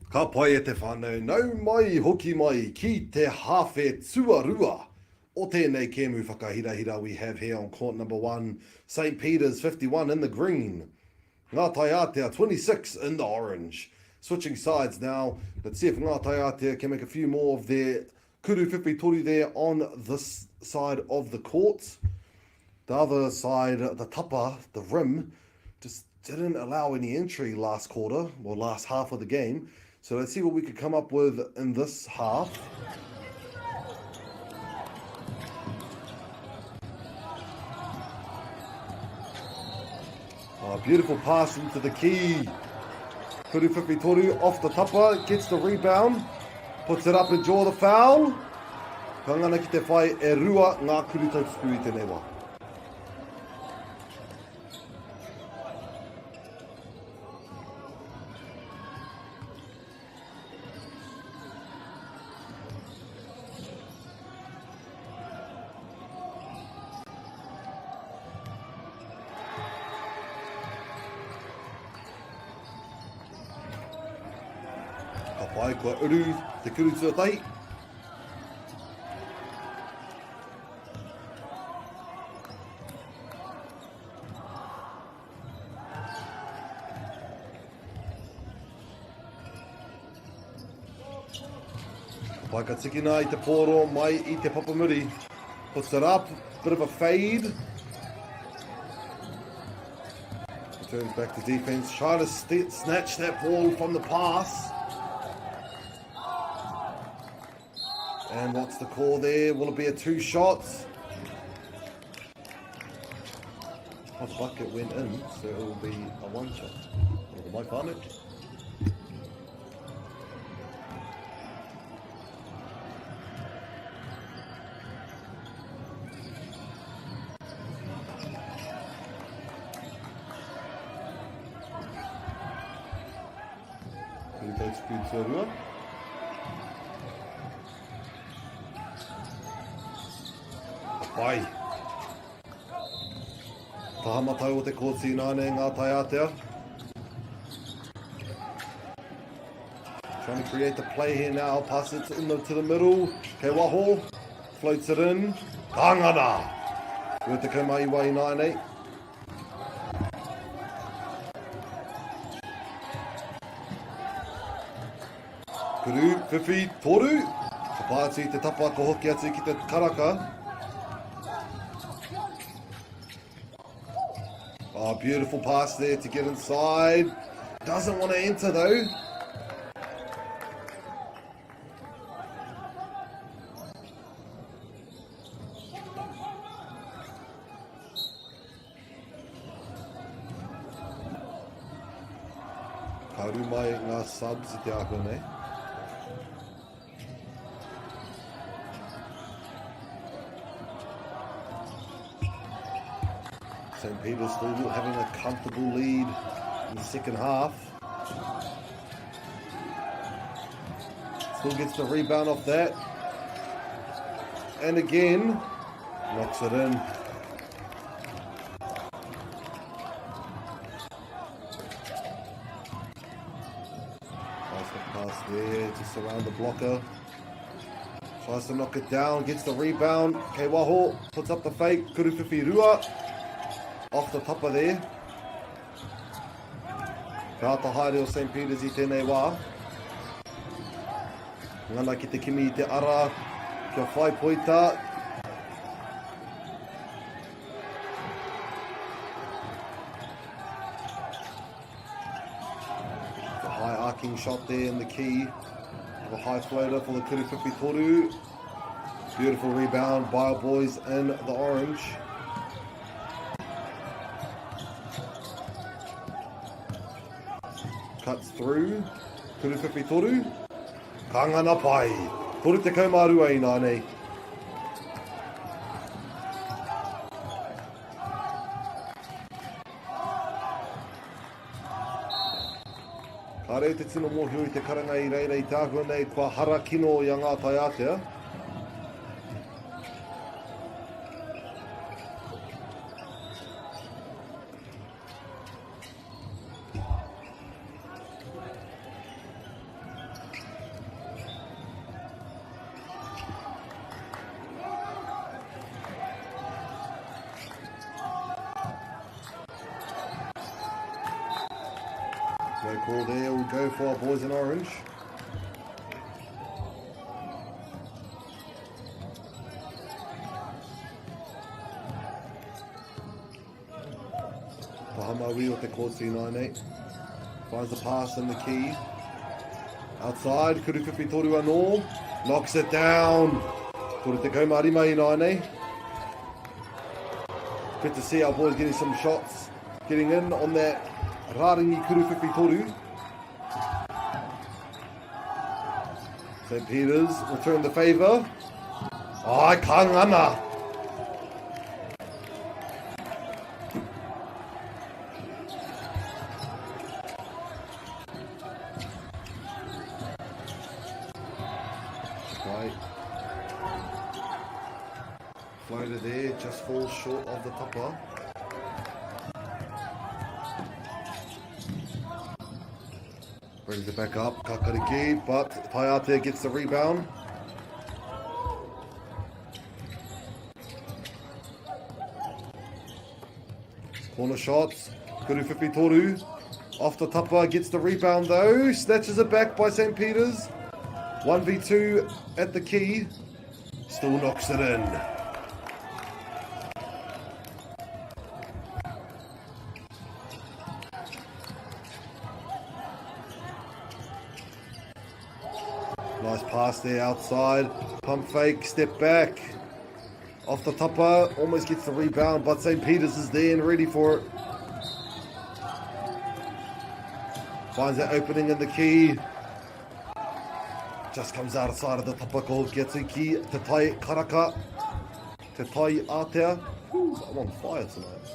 Ka pai e te whānau, nau mai hoki mai ki te hāwhe tuarua o tēnei kēmu whakahirahira we have here on court number one, St Peters 51 in the green, Ngā Taiātea 26 in the orange. Switching sides now, let's see if Ngā Taiātea can make a few more of their kuru whiwhi toru there on this side of the court. The other side, the tapa, the rim, just didn't allow any entry last quarter, or last half of the game. So let's see what we could come up with in this half. Oh, beautiful pass into the key. Kuru Toru off the tapa, gets the rebound, puts it up and draw the foul. Ka ngana ki te whai e rua ngā kuru tautuku i tēnei wā. Ka pai, kua uru te kuru tuatahi. Ka pai ka tikina i te pōro mai i te papamuri. Puts it up, bit of a fade. Turns back to defense, trying to snatch that ball from the pass. And what's the call there? Will it be a two shots? Well, the bucket went in, so it will be a one shot. My whānau. Kuri tautuku tuarua. Pai. Taha matau o te kōti nāne ngā taiātea. Trying to create the play here now. Pass it in the, to the middle. Kei waho. Floats it in. Kāngana! 29 i nānei. Kuru, whiwhi, toru. Ka pā atu i te tapa, ka hoki atu ki te karaka. Oh, beautiful pass there to get inside. Doesn't want to enter though. Ka uru mai ngā subs i te āhua nei. St. Peter's still having a comfortable lead in the second half. Still gets the rebound off that. And again, knocks it in. Nice pass there, just around the blocker. Tries to knock it down, gets the rebound. Kei waho, puts up the fake. Kuruwhiwhi rua. Off the top of there. Ka ata haere o St. Peters i tēnei wā. Ngana ki te kimi i te ara kia whai poita. The high arcing shot there in the key. The high floater for the Kuru Toru. Beautiful rebound by our boys in the orange. Cuts through. Kuru Toru. Ka ngana pai. 32 i nānei. Kāre te tino mōhio i te karanga i reira i te āhua nei kua hara kino i a Ngā Taiātea. No call there. We'll go for our boys in orange. Pahamaui o te kōti 98. Finds the pass and the key. Outside, Kuruwhiwhi toru anō. Knocks it down. Toru te kauma rima i nānei. Good to see our boys getting some shots. Getting in on that Rāringi Kuruwhiwhi toru. St. Peter's return the favour. Ai, ka ngana! Right. Floater there, just falls short of the tapa. Brings it back up, Kakariki, but Taiatea gets the rebound. Corner shots, Kuru Whiwhi Toru. Off the tapa, gets the rebound though. Snatches it back by St. Peter's. 1v2 at the key. Still knocks it in. Nice pass there outside. Pump fake, step back. Off the tapa, almost gets the rebound, but St. Peter's is there and ready for it. Finds that opening in the key. Just comes outside of the tapako. Gets a key. Te Tai Karaka. Te Tai Atea. I'm on fire tonight.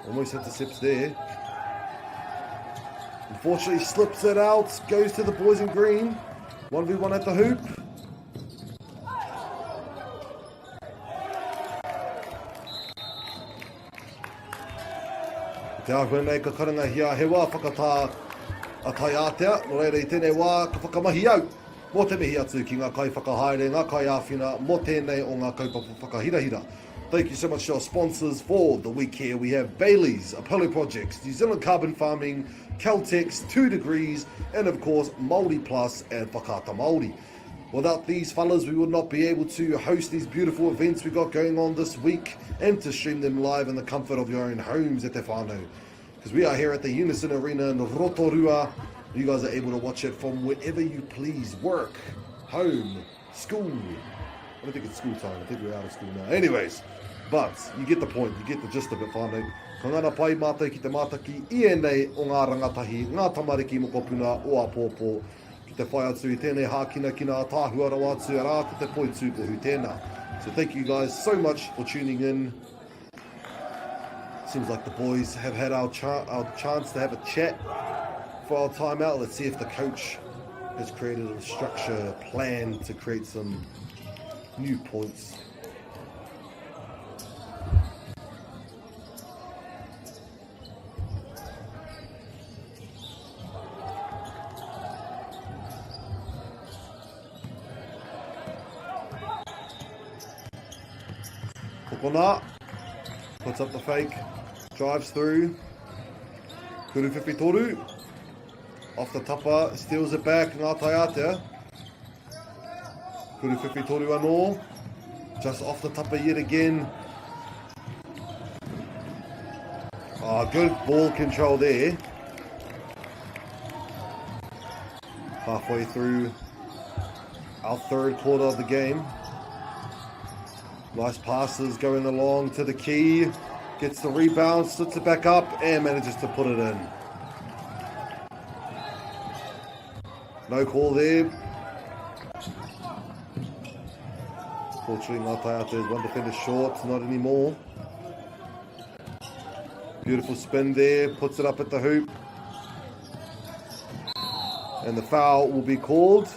Almost intercepts there. Unfortunately, slips it out. Goes to the boys in green. 1v1 at the hoop. Te āhua nei ka karangahia he wā whakatā a Taiātea, nō reira i tēnei wā ka whakamahi au mō te mihi atu ki ngā kaiwhakahaere, ngā kaiāwhina mō tēnei o ngā kaupapa whakahirahira. Thank you so much to our sponsors for the week here. We have Bailey's, Apollo Projects, New Zealand Carbon Farming, Caltex, 2 Degrees, and of course Māori Plus and Whakaata Māori. Without these fellas, we would not be able to host these beautiful events we got going on this week and to stream them live in the comfort of your own homes at Te Whānau. Because we are here at the Unison Arena in Rotorua. You guys are able to watch it from wherever you please. Work, home, school. I don't think it's school time. I think we're out of school now. Anyways, but you get the point. You get the gist of it, whānau. Ka ngana pai mātou ki te mātaki i ēnei o ngā rangatahi, ngā tamariki mokopuna o āpōpō, ki te whai atu i tēnei hākinakina ātaahua rawa atu, arā, ko te poitūkohu tēnā. So thank you guys so much for tuning in. Seems like the boys have had our, cha our chance to have a chat for our timeout. Let's see if the coach has created a structure plan to create some new points. Kokona puts up the fake, drives through. Kuru Whiwhi Off the tapa, steals it back, Ngā Taiātea. Kuru Whiwhi Toru anō. Just off the tapa yet again. Oh, good ball control there. Halfway through our third quarter of the game. Nice passes going along to the key. Gets the rebound, splits it back up, and manages to put it in. No call there. Fortunately, Ngā Taiata is one defender short, not anymore. Beautiful spin there, puts it up at the hoop. And the foul will be called.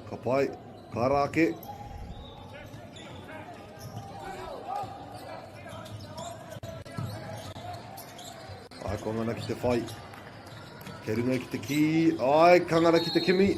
Ka pai, ka rāke. Ai, ko ngana ki te whai. Kei runga ki te kī. Ai, ka ngana ki te kimi.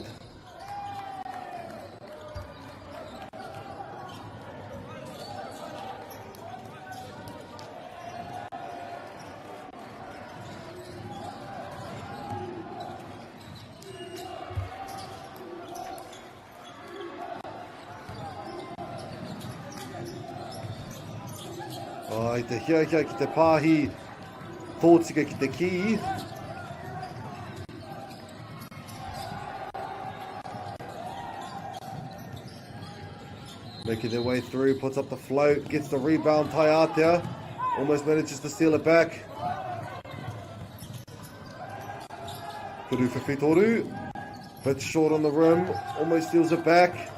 Ai, te hiahia ki te pāhi tōtika ki te kī. Making their way through, puts up the float, gets the rebound, Taiātea. Almost manages to steal it back. Kuru Fifitoru. Bit short on the rim. Almost steals it back.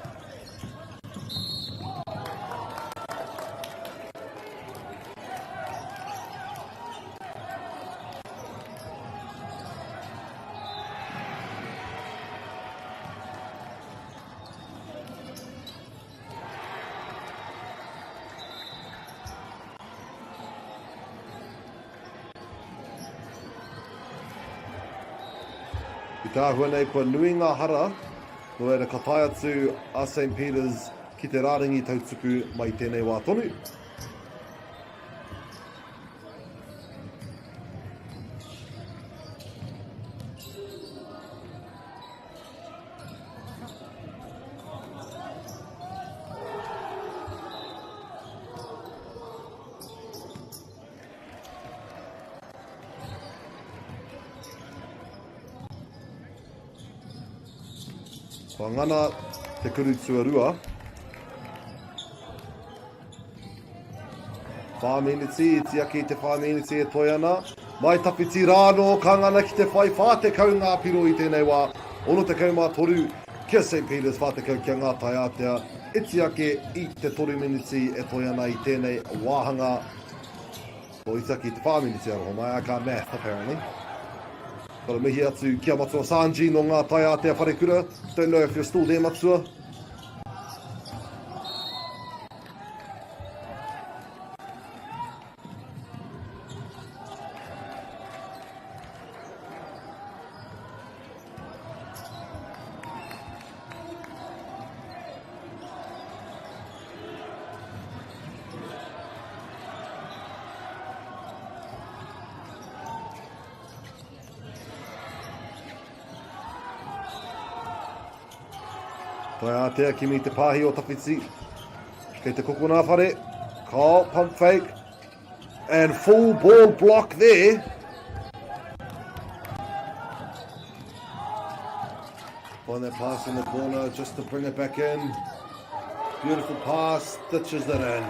I te āhua nei kua nui ngā hara, nō reira ka tae atu a St Peters ki te rārangi tautuku mai tēnei wā tonu. Kua ngana te kuru tuarua. Whā miniti, iti ake i te whā miniti e toe ana. Mai tawhiti rānō, ka ngana ki te whai 40 ngā piro i tēnei wā. 63 ki a St Peters, 40 ki a Ngā Taiātea. Iti ake i te 3 miniti e toe ana i tēnei wāhanga. O iti ake i te 4 miniti aroha mai, I can't math apparently. Kara mihi atu ki a Matua Sanji no Ngā Taiātea Wharekura. Don't know if you're still there, Matua. Tae ātea kimi te pāhi o tawhiti. Kei te kokona whare. Kao, pump fake. And full ball block there. Find that pass in the corner just to bring it back in. Beautiful pass, stitches it in.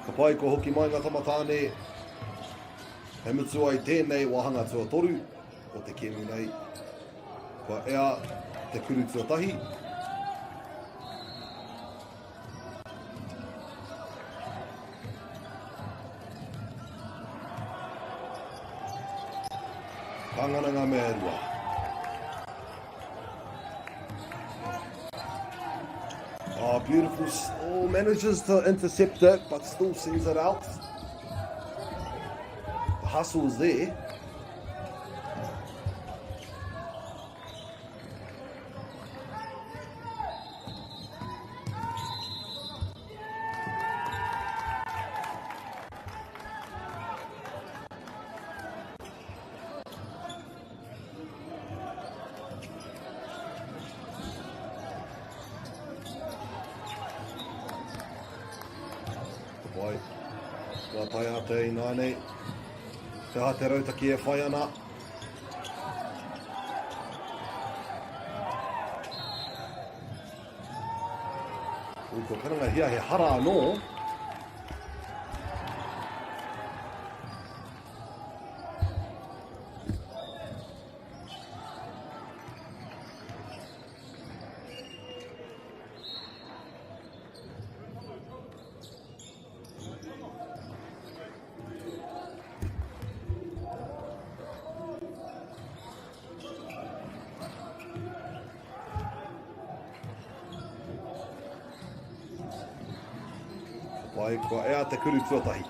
Ka pai kua hoki mai ngā tama tāne. He mutu ai tēnei wāhanga tuatoru o te kēmu nei. Kua ea te kuru tuatahi. Ka ngana ngā mea e rua. Oh, beautiful. Oh, manages to intercept it, but still sends it out. The hustle is there. Pai. Ngā taiātea i nānei. Te aha te rautaki e whai ana. Ui, kua karangahia he hara anō. Pai, kua ea te kuru tuatahi.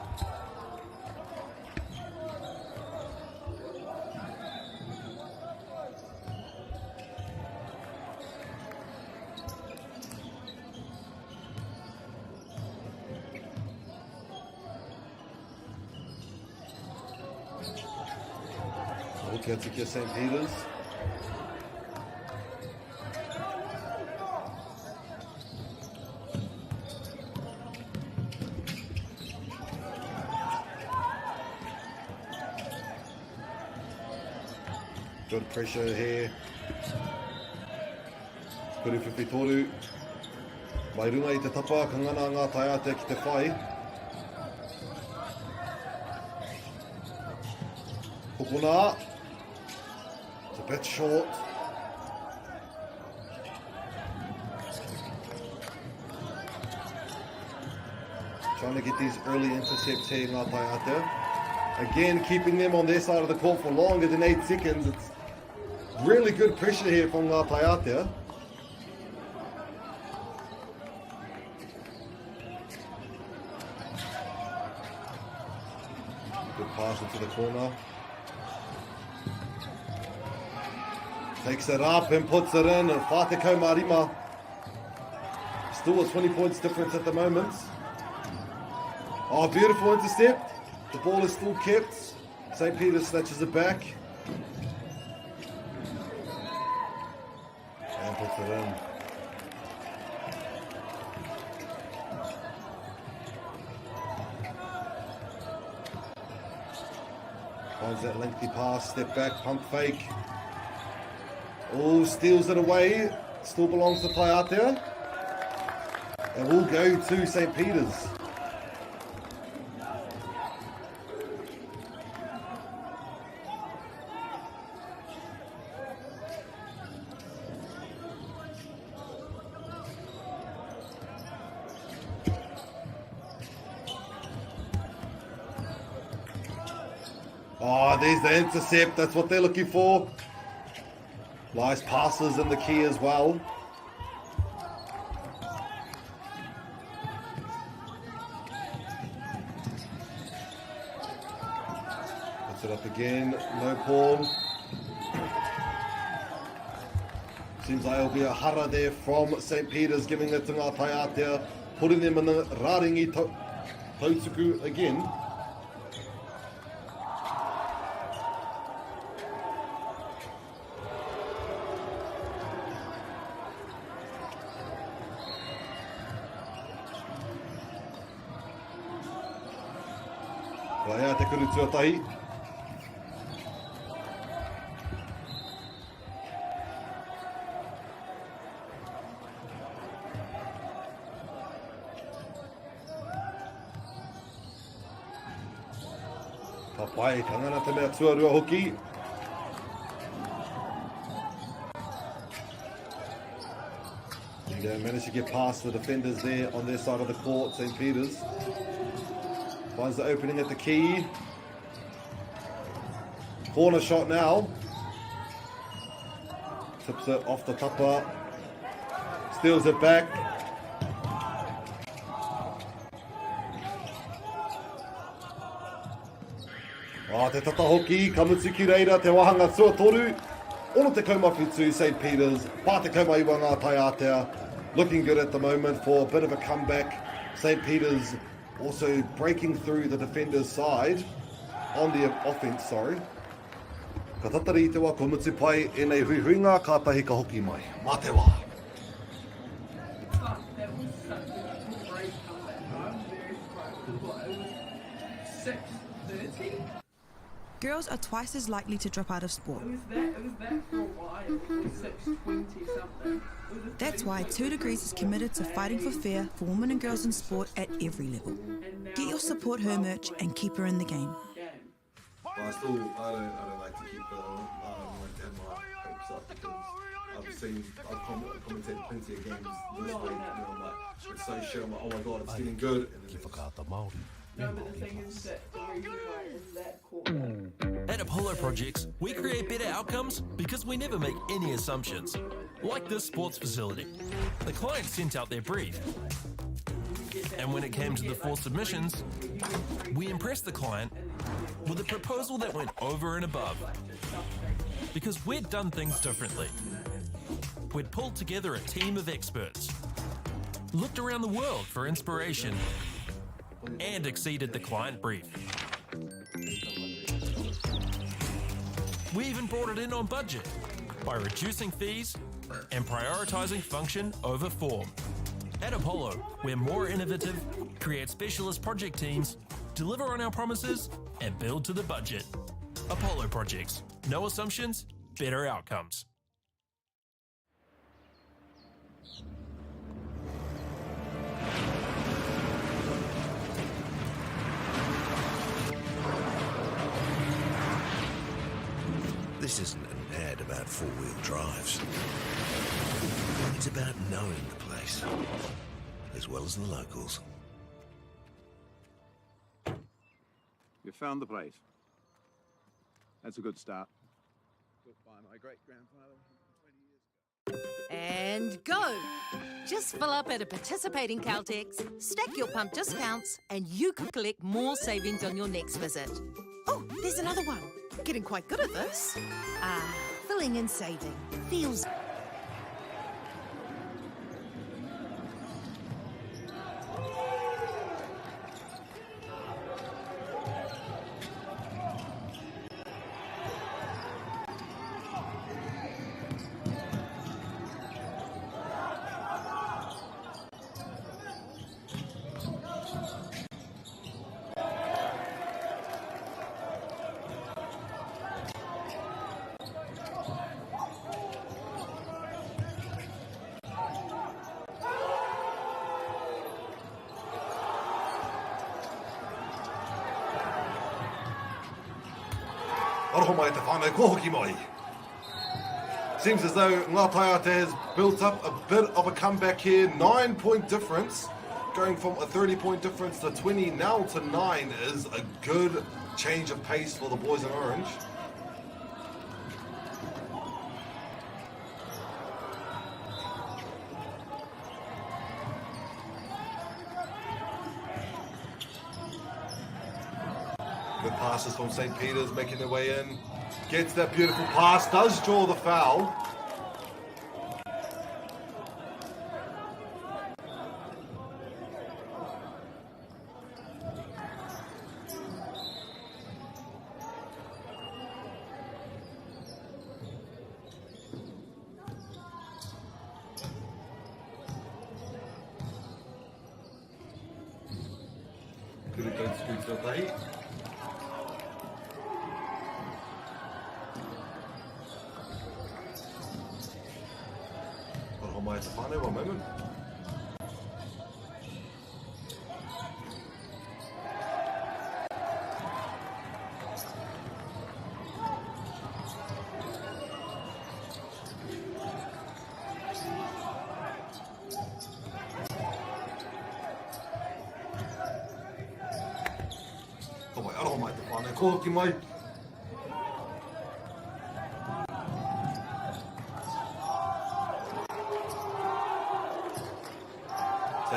Hoki atu ki a St. Peters. Good pressure here. Kuru whiwhi toru. Mai runga i te tapa, ka ngana ngā taiātea ki te whai. Kokona. It's a bit short. Trying to get these early intercepts here, Ngā Taiātea. Again, keeping them on their side of the court for longer than 8 seconds. It's really good pressure here from Ngā Taiātea. Good pass into the corner. Takes it up and puts it in, and Whātekau Marima. Still a 20 points difference at the moment. Oh, beautiful intercept. The ball is still kept. St. Peter snatches it back. And puts it in. Finds that lengthy pass, step back, pump fake. Oh, steals it away. Still belongs to Taiātea. And will go to St. Peter's. Oh, there's the intercept. That's what they're looking for. Nice passes in the key as well. Puts it up again. No call. Seems like it'll be a hara there from St. Peter's, giving it to Ngā Taiātea, putting them in the Raringi Tautuku again. Waea te kuru tuatahi. Ka pai, ka ngana te mea tuarua hoki. Yeah, managed to get past the defenders there on their side of the court, St. Peter's. Finds the opening at the key. Corner shot now. Tips it off the tapa. Steals it back. Ah, te tata hoki, ka mutu ki reira te wāhanga tuatoru. 67 St. Peters, 49 ngā taiātea. Looking good at the moment for a bit of a comeback. St. Peters also breaking through the defender's side on the offense, sorry. Ka tatari i te wā, kua mutu pai ēnei huihuinga, kātahi ka hoki mai. Mā te wā! Fuck, that was such a great comeback. I'm very surprised. What, it was 6:30? Girls are twice as likely to drop out of sport. It was that, it was that for a while. It was 6:20 something. It was a That's why 2 Degrees is committed to fighting for fair for women and girls in sport at every level. Get your support her merch and keep her in the game. But I still, I don't, I don't like to keep the, I don't like to have my hopes up because I've seen, I've com- commentated plenty of games this week and I'm like, it's so shit. I'm like, oh my god, it's getting good. And then Ki Whakaata Māori me No, but the Māori thing is Plus. that the reason why in that quarter At Apollo Projects, we create better outcomes because we never make any assumptions. Like this sports facility. The client sent out their brief. And when it came to the four submissions, we impressed the client with a proposal that went over and above. Because we'd done things differently. We'd pulled together a team of experts, looked around the world for inspiration, and exceeded the client brief. We even brought it in on budget by reducing fees and prioritizing function over form. At Apollo, we're more innovative, create specialist project teams, deliver on our promises, and build to the budget. Apollo Projects. No assumptions, better outcomes. This isn't an ad about four wheel drives. It's about knowing the place, as well as the locals. You found the place. That's a good start. Built by my great grandfather 120 years ago. And go! Just fill up at a participating Caltex, stack your pump discounts, and you could collect more savings on your next visit. Oh, there's another one. Getting quite good at this. Ah, filling and saving feels Aroha mai te whānau, kua hoki mai. Seems as though Ngā Taiata has built up a bit of a comeback here. 9 point difference, going from a 30 point difference to 20 now to 9 is a good change of pace for the boys in orange. Good passes from St. Peter's making their way in. Gets that beautiful pass, does draw the foul. Kuru tautuku tuatahi. Aroha mai te whānau, one moment. Ka wai, aroha mai te whānau, ko hoki mai.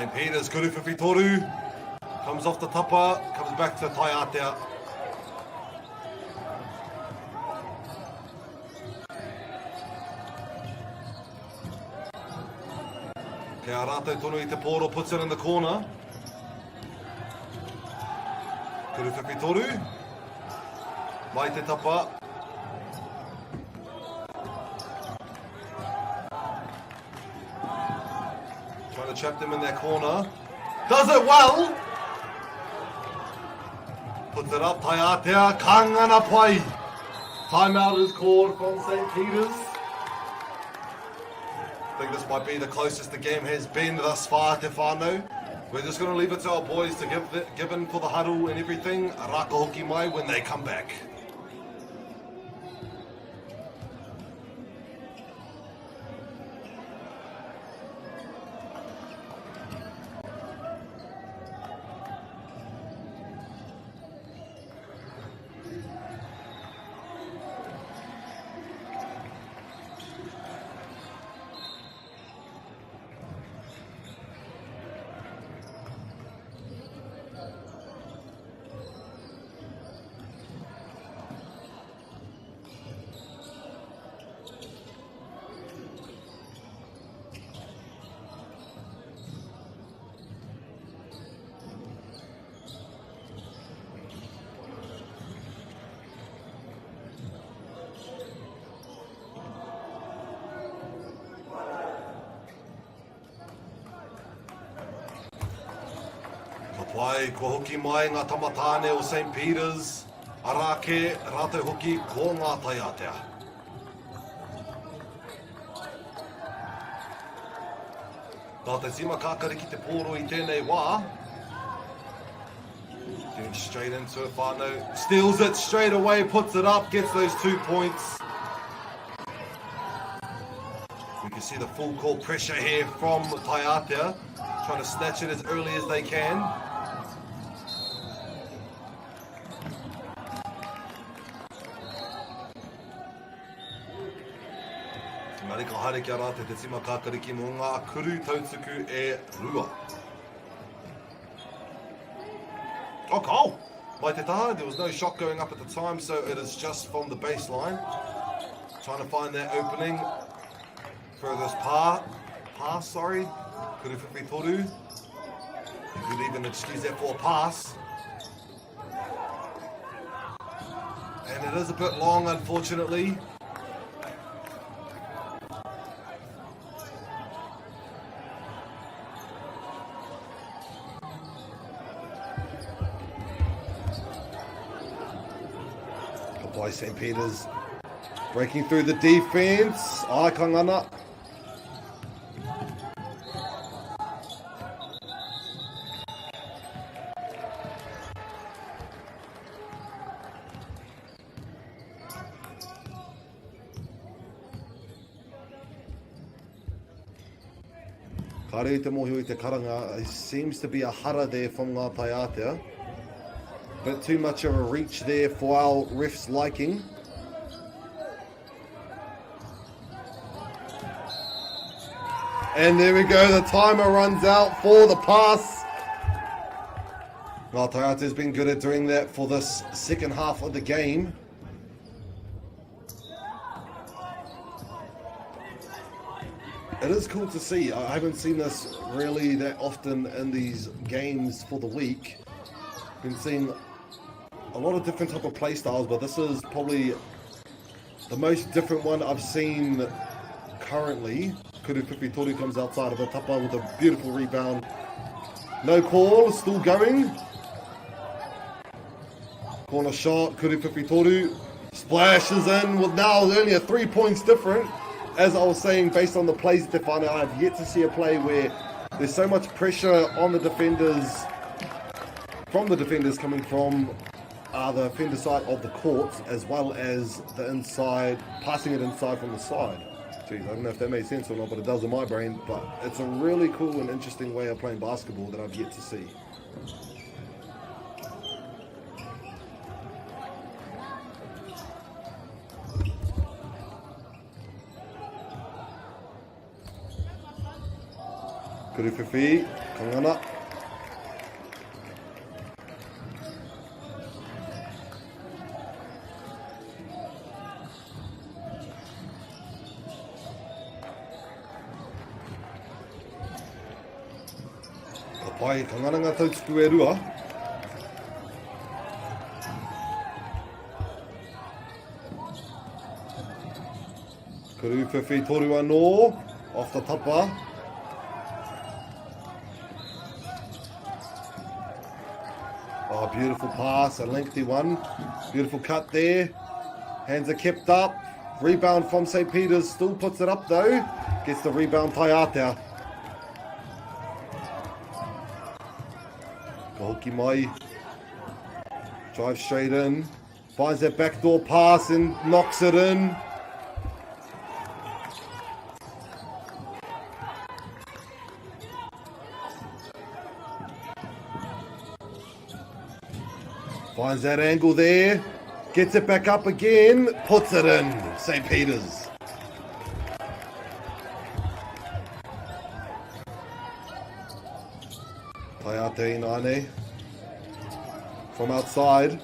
St. Peter's, Kuru Toru. Comes off the tapa, comes back to Taiatea. Kei a rātou tonu i te pōro, puts it in the corner. Kuru Toru. Mai te tapa. Trying to trap them in their corner. Does it well! Puts it up, Taiatea, Kangana pai. Timeout is called from St. Peter's. I think this might be the closest the game has been thus far, Te Whānau. We're just going to leave it to our boys to give, the, give in for the huddle and everything. Raka hoki mai when they come back. Ka pai, kua hoki mai ngā tamatāne o St. Peter's, arā kē, rātou hoki ko ngā taiātea. Nā te tima kākariki te pōro i tēnei wā. Getting straight into it, whānau. Steals it straight away, puts it up, gets those two points. We can see the full court pressure here from Taiatea, trying to snatch it as early as they can. Engari ka haere ki a rātou te tima kākariki mō ngā kuru tautuku e rua. Oh, goal! Mai te taha, there was no shot going up at the time, so it is just from the baseline. Trying to find that opening. Furthest par, pass, sorry. Kuru whiwhi toru. You could even excuse that for a pass. And it is a bit long, unfortunately. Apply St. Peter's breaking through the defense. Ai Kangana. Kāre i te mōhio i te karanga, it seems to be a hara there from Ngā Taiātea. Bit too much of a reach there for our ref's liking. And there we go, the timer runs out for the pass. Ngā Taiātea's been good at doing that for this second half of the game. It is cool to see. I haven't seen this really that often in these games for the week. Been seeing a lot of different type of play styles, but this is probably the most different one I've seen currently. Kuru Toru comes outside of the tapa with a beautiful rebound. No call, still going. Corner shot, Kuru Toru splashes in with now only a 3 points different. As I was saying, based on the plays that they find out, I've yet to see a play where there's so much pressure on the defenders, from the defenders coming from the offender side of the court, as well as the inside, passing it inside from the side. Jeez, I don't know if that made sense or not, but it does in my brain. But it's a really cool and interesting way of playing basketball that I've yet to see. Kuruwhiwhi. Kangana. Ka pai, ka ngana ngā tautuku e rua. Kuru whiwhi toru anō, off the tapa. Oh, beautiful pass, a lengthy one. Beautiful cut there. Hands are kept up. Rebound from St. Peter's, still puts it up though. Gets the rebound, Taiatea. Ka hoki mai. Drives straight in. Finds that backdoor pass and knocks it in. Finds that angle there. Gets it back up again. Puts it in. St. Peter's. Taiate Inane from outside.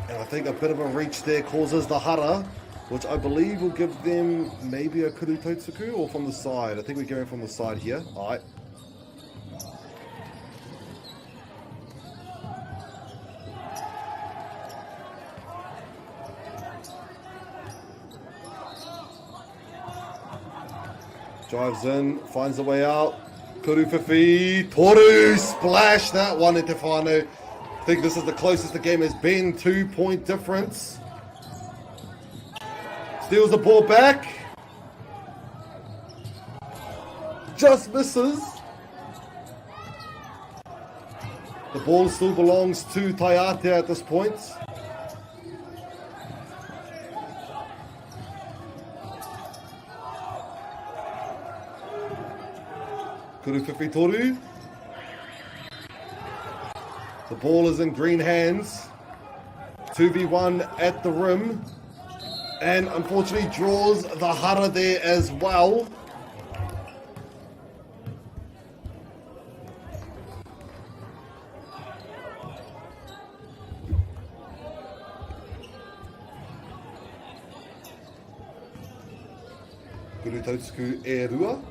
And I think a bit of a reach there causes the hara, which I believe will give them maybe a kuru tautsuku or from the side. I think we're going from the side here. All right. Drives in, finds a way out. Kuru Whiwhi, Toru, splash that one into whānau. I think this is the closest the game has been, 2-point difference. Steals the ball back. Just misses. The ball still belongs to Taiatea at this point. Kuru Whiwhi Toru. The ball is in green hands. 2v1 at the rim. And unfortunately draws the hara there as well. Kuru tautuku e rua.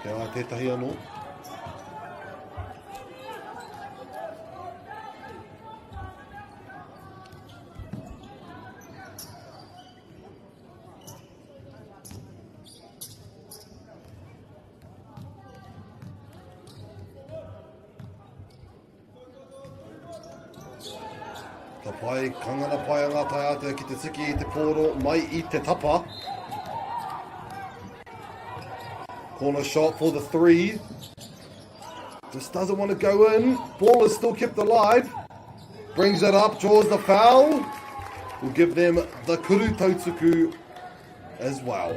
Kia rā tētahi anō. Ka pai, ka ngana pai a ngā taiātea ki te tiki i te pōro mai i te tapa. Corner shot for the three. Just doesn't want to go in. Ball is still kept alive. Brings it up, draws the foul. Will give them the kuru tautuku as well.